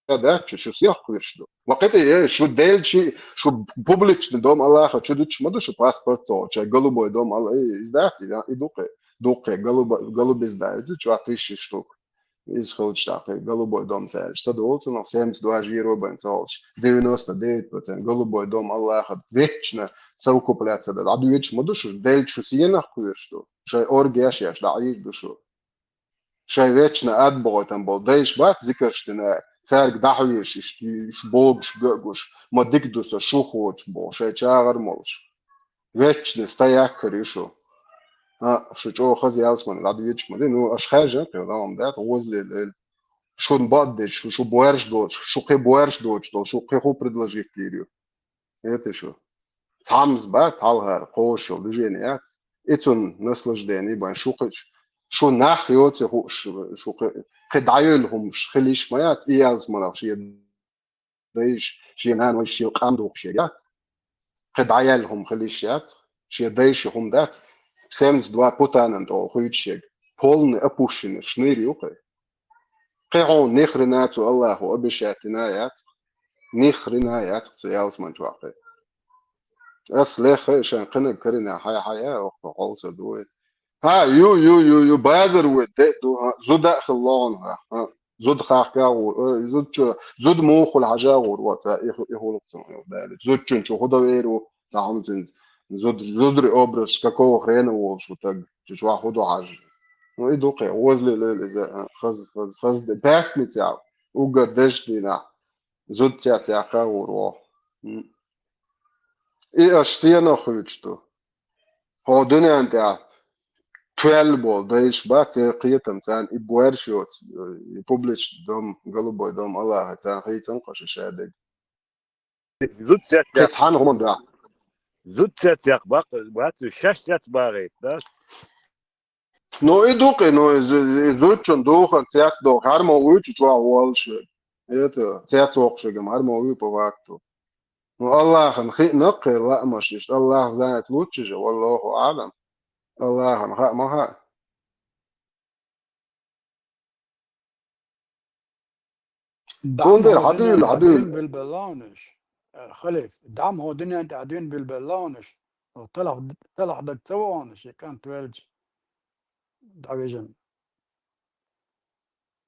дац шу, шу сех кхоьруш ду. Ва кхетий, э, шу делчи, шу публичный дом Аллаха чу дуьтуш ма ду шу паспорт цо, чай голубой дом Алла, э, издац, и, и дукхе, дукхе, голуба-, голубизна, и ду чу тысяча штук. Иза хилча тӀаккха, голубой дом цаьраш. Ца долу цунах семьдесят два жиро бен ца олуш, девяносто девять процент голубой дом Аллаха вечно совокупляться да. ДӀадоьдуш ма ду шу, делчи шу сенах кхоьруш ду. Шайн оргеш еш дӀаийр ду шу. Шайн вечно ад бохуьйтан болу дайша бац зикарш дина, цаьрга дӀахьоьжуш, иштта уьш богуш, ган а гуш, ма дика ду со шу хоцуш боху, шайн чагӀар молуш. Вечно стояккхар ю шу. А, шу чӀогӀа хаза ялсамане дӀадоьдуш ма ди. Ну, аша хаьржина кхин, гӀалам дац, гӀозале лайла. Шуна бакъдерг, шу, шу боьрш доцуш, шу кхин боьрш доцуш долу, шу кхин хӀун предложить дийр ю? Эти шу. Цхьамза бац хьалхара, кхоша йолу движение яц. И цунна наслаждение бан шу кхин, шу нах йоцу хууш, шу кхин, кхин дӀайолу хӀумаш хила йиш ма яц, и ялсаманах шен дайша, шен нанойша, шен къам духуш яц. Кхин дӀаяьлла хӀума хила йиш яц, шен дайша хӀума дац, семьдесят два Путанан тӀе хуьйцуш ерг, полный опущенный шныр ю кхин. Кхин хьуна ни хрена цу Аллахо обещать дина яц, ни хрена яц цу ялсаман чохь кхин. Ас лехха а шайн кхинаг карина хьай-хьая, охьа хьовсар ду вай. Ха, ю, ю, ю, ю, базар вай де ду, ха, зуда а хила логӀун, ха, ха. Зуда хахка гӀур, э, зуда чу, зуда муха хуьлу хьажа гӀур, вот, ца, и ху-, и хулук цунах, Дали. Зудчун чу худа вер ву, ца хьуна цуьнца. Зуд-, зудри образ, какого хрена волуш ву таг, чу чохь худа хьажа. Ну, и ду кхе, возле лел иза, а, хаз, хаз, хаз, де, пятница, угар деш дийнахь, зуда цец яккха гӀур ву. М. И аш сенах хуьйцуш ду. Хьо дуьнен тӀехь Кхел болу дайш бац, церан кхетам царна и боьрша йоцу, и публичный дом, голубой дом Аллаха царна хийцан кхо шу шадерг. Зуд цец яц. Кхетта хьан хӀума да? Зуд цец яккха бакъ, бац, шаьш цец багӀийта, да? Ну, и дукхи, ну, и зу-, и зудчун духар цец доху, хьармо вуьйчу чохь волуш верг. Это, цец воккхуш верг, хьармо вуьйчу по факту. Ну, Аллахана хиъна кхин лаамаш иштта, Аллах знает лучше же, валлаху аълам. Аллахана хаьа ма хаьа. Цундела хьадуьйла, хьадуьйла. Билбеллонаш. Э, халиф, дам хьо дуьнен тӀе хьадуьйна билбеллонаш. Талах, талах даг ца вогӀуш, и кӀант велча, дӀавижина.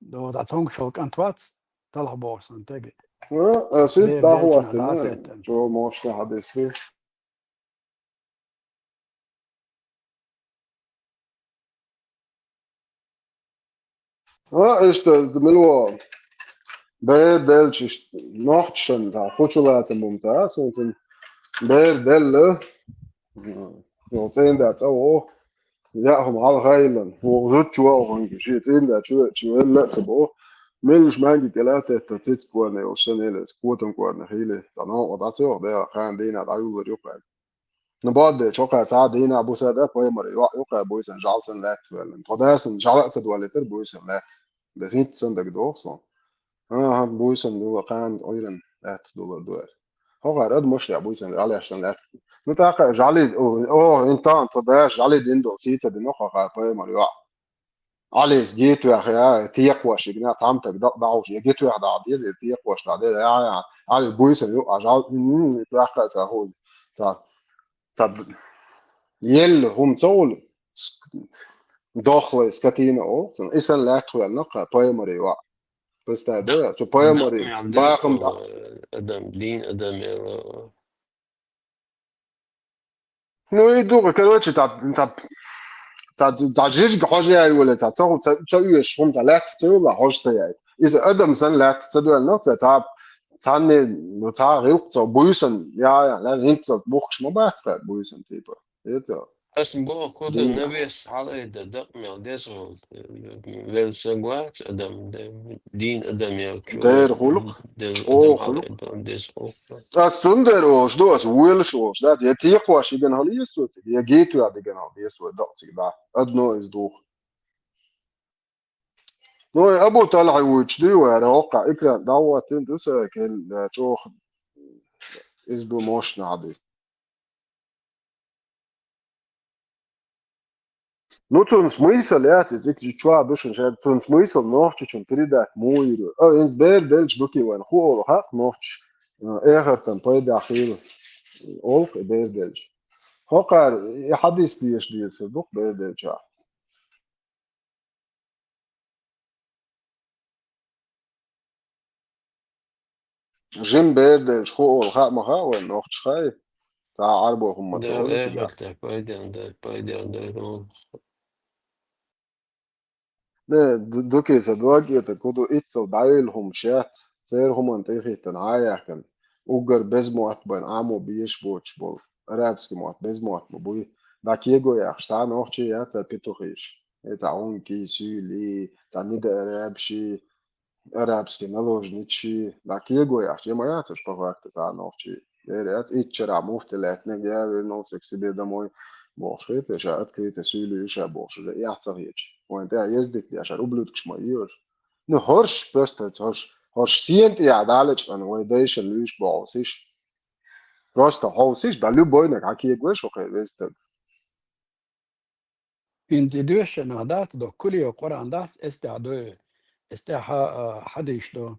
До, дӀа цуьнгаш волу кӀант вац, талах боху сан тега. Э, э, сиц дӀахӀоттина, чӀогӀа мощна хьадис ду. А, иштта, мила вон, бер делча, иштта, нохчашна, да, кху чу лацам бу ма ца, суна цуьнан бер делла, йо, цӀийнда цӀа вогӀу, яа хӀума хьалха а йиллина, вогӀу зудчу вогӀу хӀунга, шен цӀийнда чу, чу велла а ца боху, меллаш маьнги кӀела а тетта, цицкъ корна йолуш санна, элаца котам корна хийла, цхьа новкъа дӀа ца йоху, дела, кхана дийнахь дӀаюллур ю кхаьрга. Ну, бод дечу, кхаьрца а дийнахь бусада, пайхамар йоӀ ю кхаьрца, буьйсан жӀаьла санна лаьтта ваьлла. Тхо дасана жӀаьла а ца долуьйтура буьйсан лаьтта. Дас хӀинца санна дага доху суна. ХӀан-хӀа, буьйсан ду, кхана Ӏуьйранна лаьтта дулар ду аьлла. ХӀокхара адамаш а буьйсан жӀаьла санна лаьтта. Ну, тӀаккха жӀаьла, о, о, интан тхо дас жӀаьла дина долу сий ца дина хӀокхара пайхамар йоӀ. Ӏалис гетоьхна, я, текхош йигна, цхьамтаг дакъа дӀахьуш, я гетоьхна дӀа деза, я текхош дӀа деза, я, я, Ӏали буьйсан ю, а жал, м, м, тӀаккха ца ху-, ца, ца д-, елла хӀума ца хуьлу, с-, дохлая скотина олу, и санна лаьтта хӀоьнна кхаьрца, пайхамар йоӀ. Представь, да, цу пайхамар бахам дакъа. Адам, дин адам, я. Ну, и ду, короче, цхьа, цхьа, цхьа, цхьа жижиг хьожа яй вале, цхьа, ца ху-, ца, ца оьшуш хӀума цхьа лаьтта ца йолла, хьожа ца яй. Иза адам санна лаьтта ца доьллина, цхьа, цхьа, цхьанне, ну, цхьа гӀиллакх ца буьйсан, я, я, лаьтта хӀинца бухкуш ма бац кхаьрца буьйсан, типа. Это. Ас боху, куда дин. Навес хьалайда дакъа мел деза волу, велса гуац адам, де-, дин адам ял чу. Дера гӀуллакх, деза чӀогӀа адам гӀуллакх. Хьалайда деза волу. Ас цундела олуш ду, ас велаш олуш дац, я текхош йигана хьала еза вай цига, я гетоьхна дигана хьала деза вай дакъа цига дӀа. Одно из двух. Ну, и Абу Талхьа вуьйцуш дуй вара, хӀокхахь экран дӀахӀоттийна ду сан, кхин, э, чӀогӀа иза ду мощна хьадис. Ну, цуьнан смысл яц, иза цига чохь ду шуна шаьрга, цуьнан смысл нохчичунна передать муха йира. А, хӀинца бер делча дукий вайна хӀу олу хьакъ нохча, а, эхартан пайда хила олу и бер делча. ХӀокхара и хьадис деша деза хир ду-кх бер делчахь. Жима бер делча хӀу олу хаа ма хаьа вайна, нохчаша хаьий? Цхьа Ӏарбо хӀумма ца хуьлу цигахь. Пайденна дай, пайденна дай, ну. Не, ду-, дукий сан дог а, тӀаккха хӀу ду, иццал дӀайолу хӀума шаьц, церан хӀуманна тӀе а хӀиттина, хьан а яьккхина. Уггар беза мотт бан Ӏамо безаш боцуш болу. Арабский мотт, беза мотт ма буй. ДӀа кего яхаш, цхьа нохчий яц цара петухиш. Э, цхьа гӀункий, суьйлий, цхьа нида арабаший, арабский наложницаший. ДӀа кего яхаш, я ма яц уьш по факту цхьа нохчий. Вер яц, итт шарахь муфти лаьттинарг, я вернулся к себе домой бохуш хета, ша открыто суьйлий ю ша бохуш, уже эхь ца хеташ. Вайн тӀехь ездить деш, хӀара ублюдкаш ма йоьш. Ну, хӀорш, просто хӀорш, хӀорш сена тӀехь далачкъана вай дайшан луьйш бохуш иштта. Просто хьовсийша, да, любойнаг хьан кегавеш хӀокхе веза стаг. ХӀинца и доьшшанах дац до, куле Къуръан дац, эс тӀехь дой, эс тӀехь, а, хьадийш до.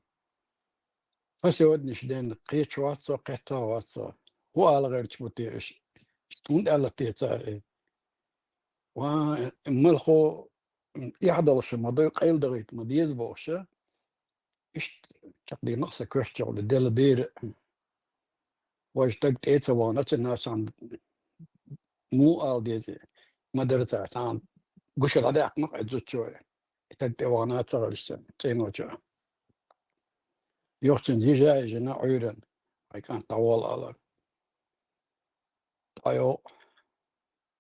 По сегодняшний день кхеча вац со, кхетта вац со. ХӀу ала гӀерташ бу те уьш? ХӀунда аьлла те цара и? Ва, малхо, эхь долуш ма дай, къайла дахийта ма деза бохуша. Иштта чекхдина сан коьртачу делла бер. Важа стаг тӀе а ца вахана, цу нахана муха ала деза? Ма дара цара, цхьана гуша дӀадаьккхина кху зудчо. И стаг тӀе вахана а ца хилча цӀеночо. Юха цуьнца йижа а йижина Ӏуьйранна, хьайн кӀант дӀаволла алар. ТӀайо,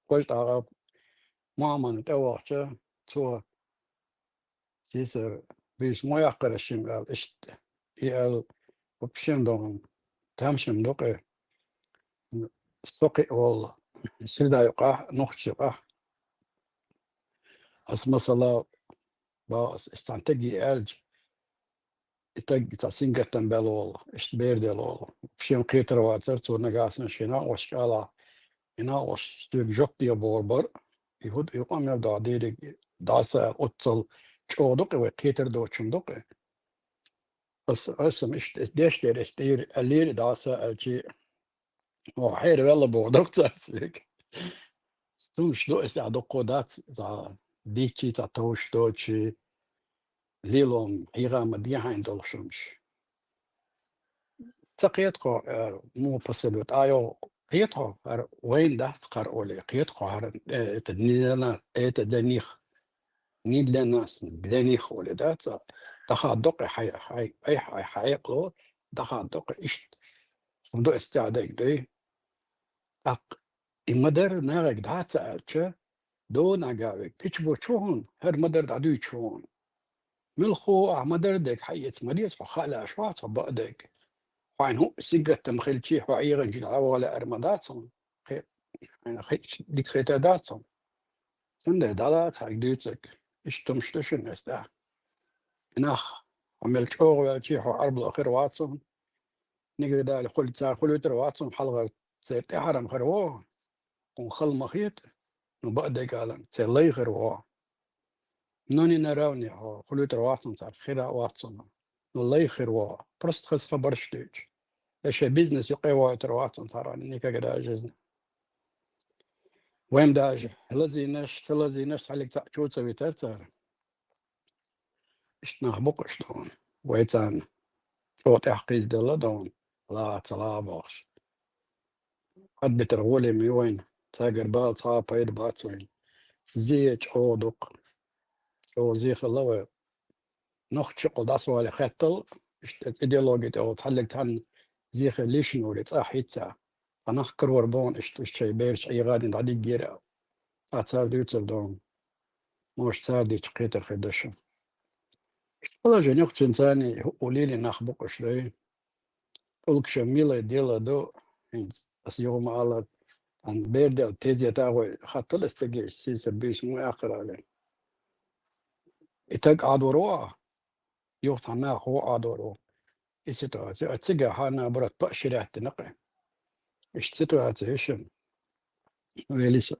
важа тӀагӀа мамана тӀевахча, цо сийсара буьйса ма яккхара шим аьлла, иштта и аьлла, вообще догӀун тамашийна дукъе. Со кхиъ волла, среда юкъахь, нохчи юкъахь. Ас масала, бах ас, ас цхьана тӀеги аьлча, и таг цхьа сингаттам бел волу, иштта бер дел волу. Шен кхетар вацара, цо нагахь санна шен накъосташка ала, и накъосташ соьга жоп де бохур бара, и хӀуд, и къамел дохьа дийриг дӀаса аьлла, оццал чӀогӀа дукъе вай кхетар доцучун дукъе. Ас, ас-м иштта деш дера, ас тӀера аьллера, дӀаса аьлчи, О, хьера велла боху, доккха цац век. Сумаш ду, аса дуккхо дац, цхьа дийцчи, цхьа товш доцчи, лело-м хьийга ма дехьайн долу шумаш. Ца кхетахо, э, муха посоветовать, а йо, кхетахо, хӀара вайна дац кхара оле, кхетахо, хӀара, э, это не для нас, это для них, не для нас, для них оле, да, ца, даха докъе хьай, хьай, ай, хьай, хьай, хьай, даха докъе иштта. ХӀунда аса тӀехь дайга дай? ТӀаккха и ма-дарра нагӀиг дӀа а ца аьлча, дона агавег, кхечу бу чу хӀуна, хӀара ма-дарра дӀадуьйчу хӀуна. Муьлххо ахь ма-дарра дег хьаэца ма деза, хьо хаа лаьаш вац хьо баа дег. Хьайна хӀуъа сингаттам хилчи, хьо Ӏеханчу дӀаваха лаьара ма дац хьуна. Хе-, хьайна хи-, дика хетар дац хьуна. Цундела дӀалаца хьайга дуьйцург. Иштта хӀумаш ду шуна аса тӀехь. И нах, хьо мел чӀогӀа ваьлчи, хьо Ӏарбало хир вац хьуна. Нигагадали хуьлу, цара хуьлуьйтур вац хьуна хьалхара, церан тӀаьхьара-м хир ву, хьуна хала ма хета, ну, баа дегӀалан, церан лай хир ву. Но не наравне хьо хуьлуьйтур вац хьуна цара, хир а вац хьуна. Ну, лай хир ву, просто хаза хабарш дуьйцуш. Я шайн бизнес юкъе войтур вац хьуна цара, никогда жизни. Вайн даже лазийнаш, ца лазийнаш, цхьаллиг цхьаъ чу ца витар цара. Иштта нах бу-кх уьш догӀун. Вай царна чӀогӀа тӀехь кхийзаделла догӀун, ла а ца ла а бохуш. Хьадбитар гӀоле ма ю вайна, цаьргара бала цхьа а пайда бац вайна. Зе чӀогӀа ду-кх. ЧӀогӀа зе хилла вай. Нохчи кхул дӀасавале хеттал, иштта идеологи тӀе олу цхьаллиг цхьанна зе хилла лишна вури цӀахь хӀитца. Цхьа нах карор боху иштта, иштта шайн бераш ӀийгӀадина дӀадиггера. Ткъа цара дуьйцур ду. Может, цара дийцча кхетар хир ду шуна. Иштта положение кху цуьнан царний хӀуъу лелийна нах бу-кх уьш дай. ТӀулгаш милай дела ду, хӀинца аса юха ма аллара, ан бер дела тезета а гӀой хаттал аса стаге, сийсара буьйса ма яккхара аьлла. И таг Ӏадор ву ахь? Юха цхьа нах ву Ӏадор ву. И ситуация, а цигахь наоборот паа ши раьттина кхин. Иштта ситуация ю шуна. Велиса.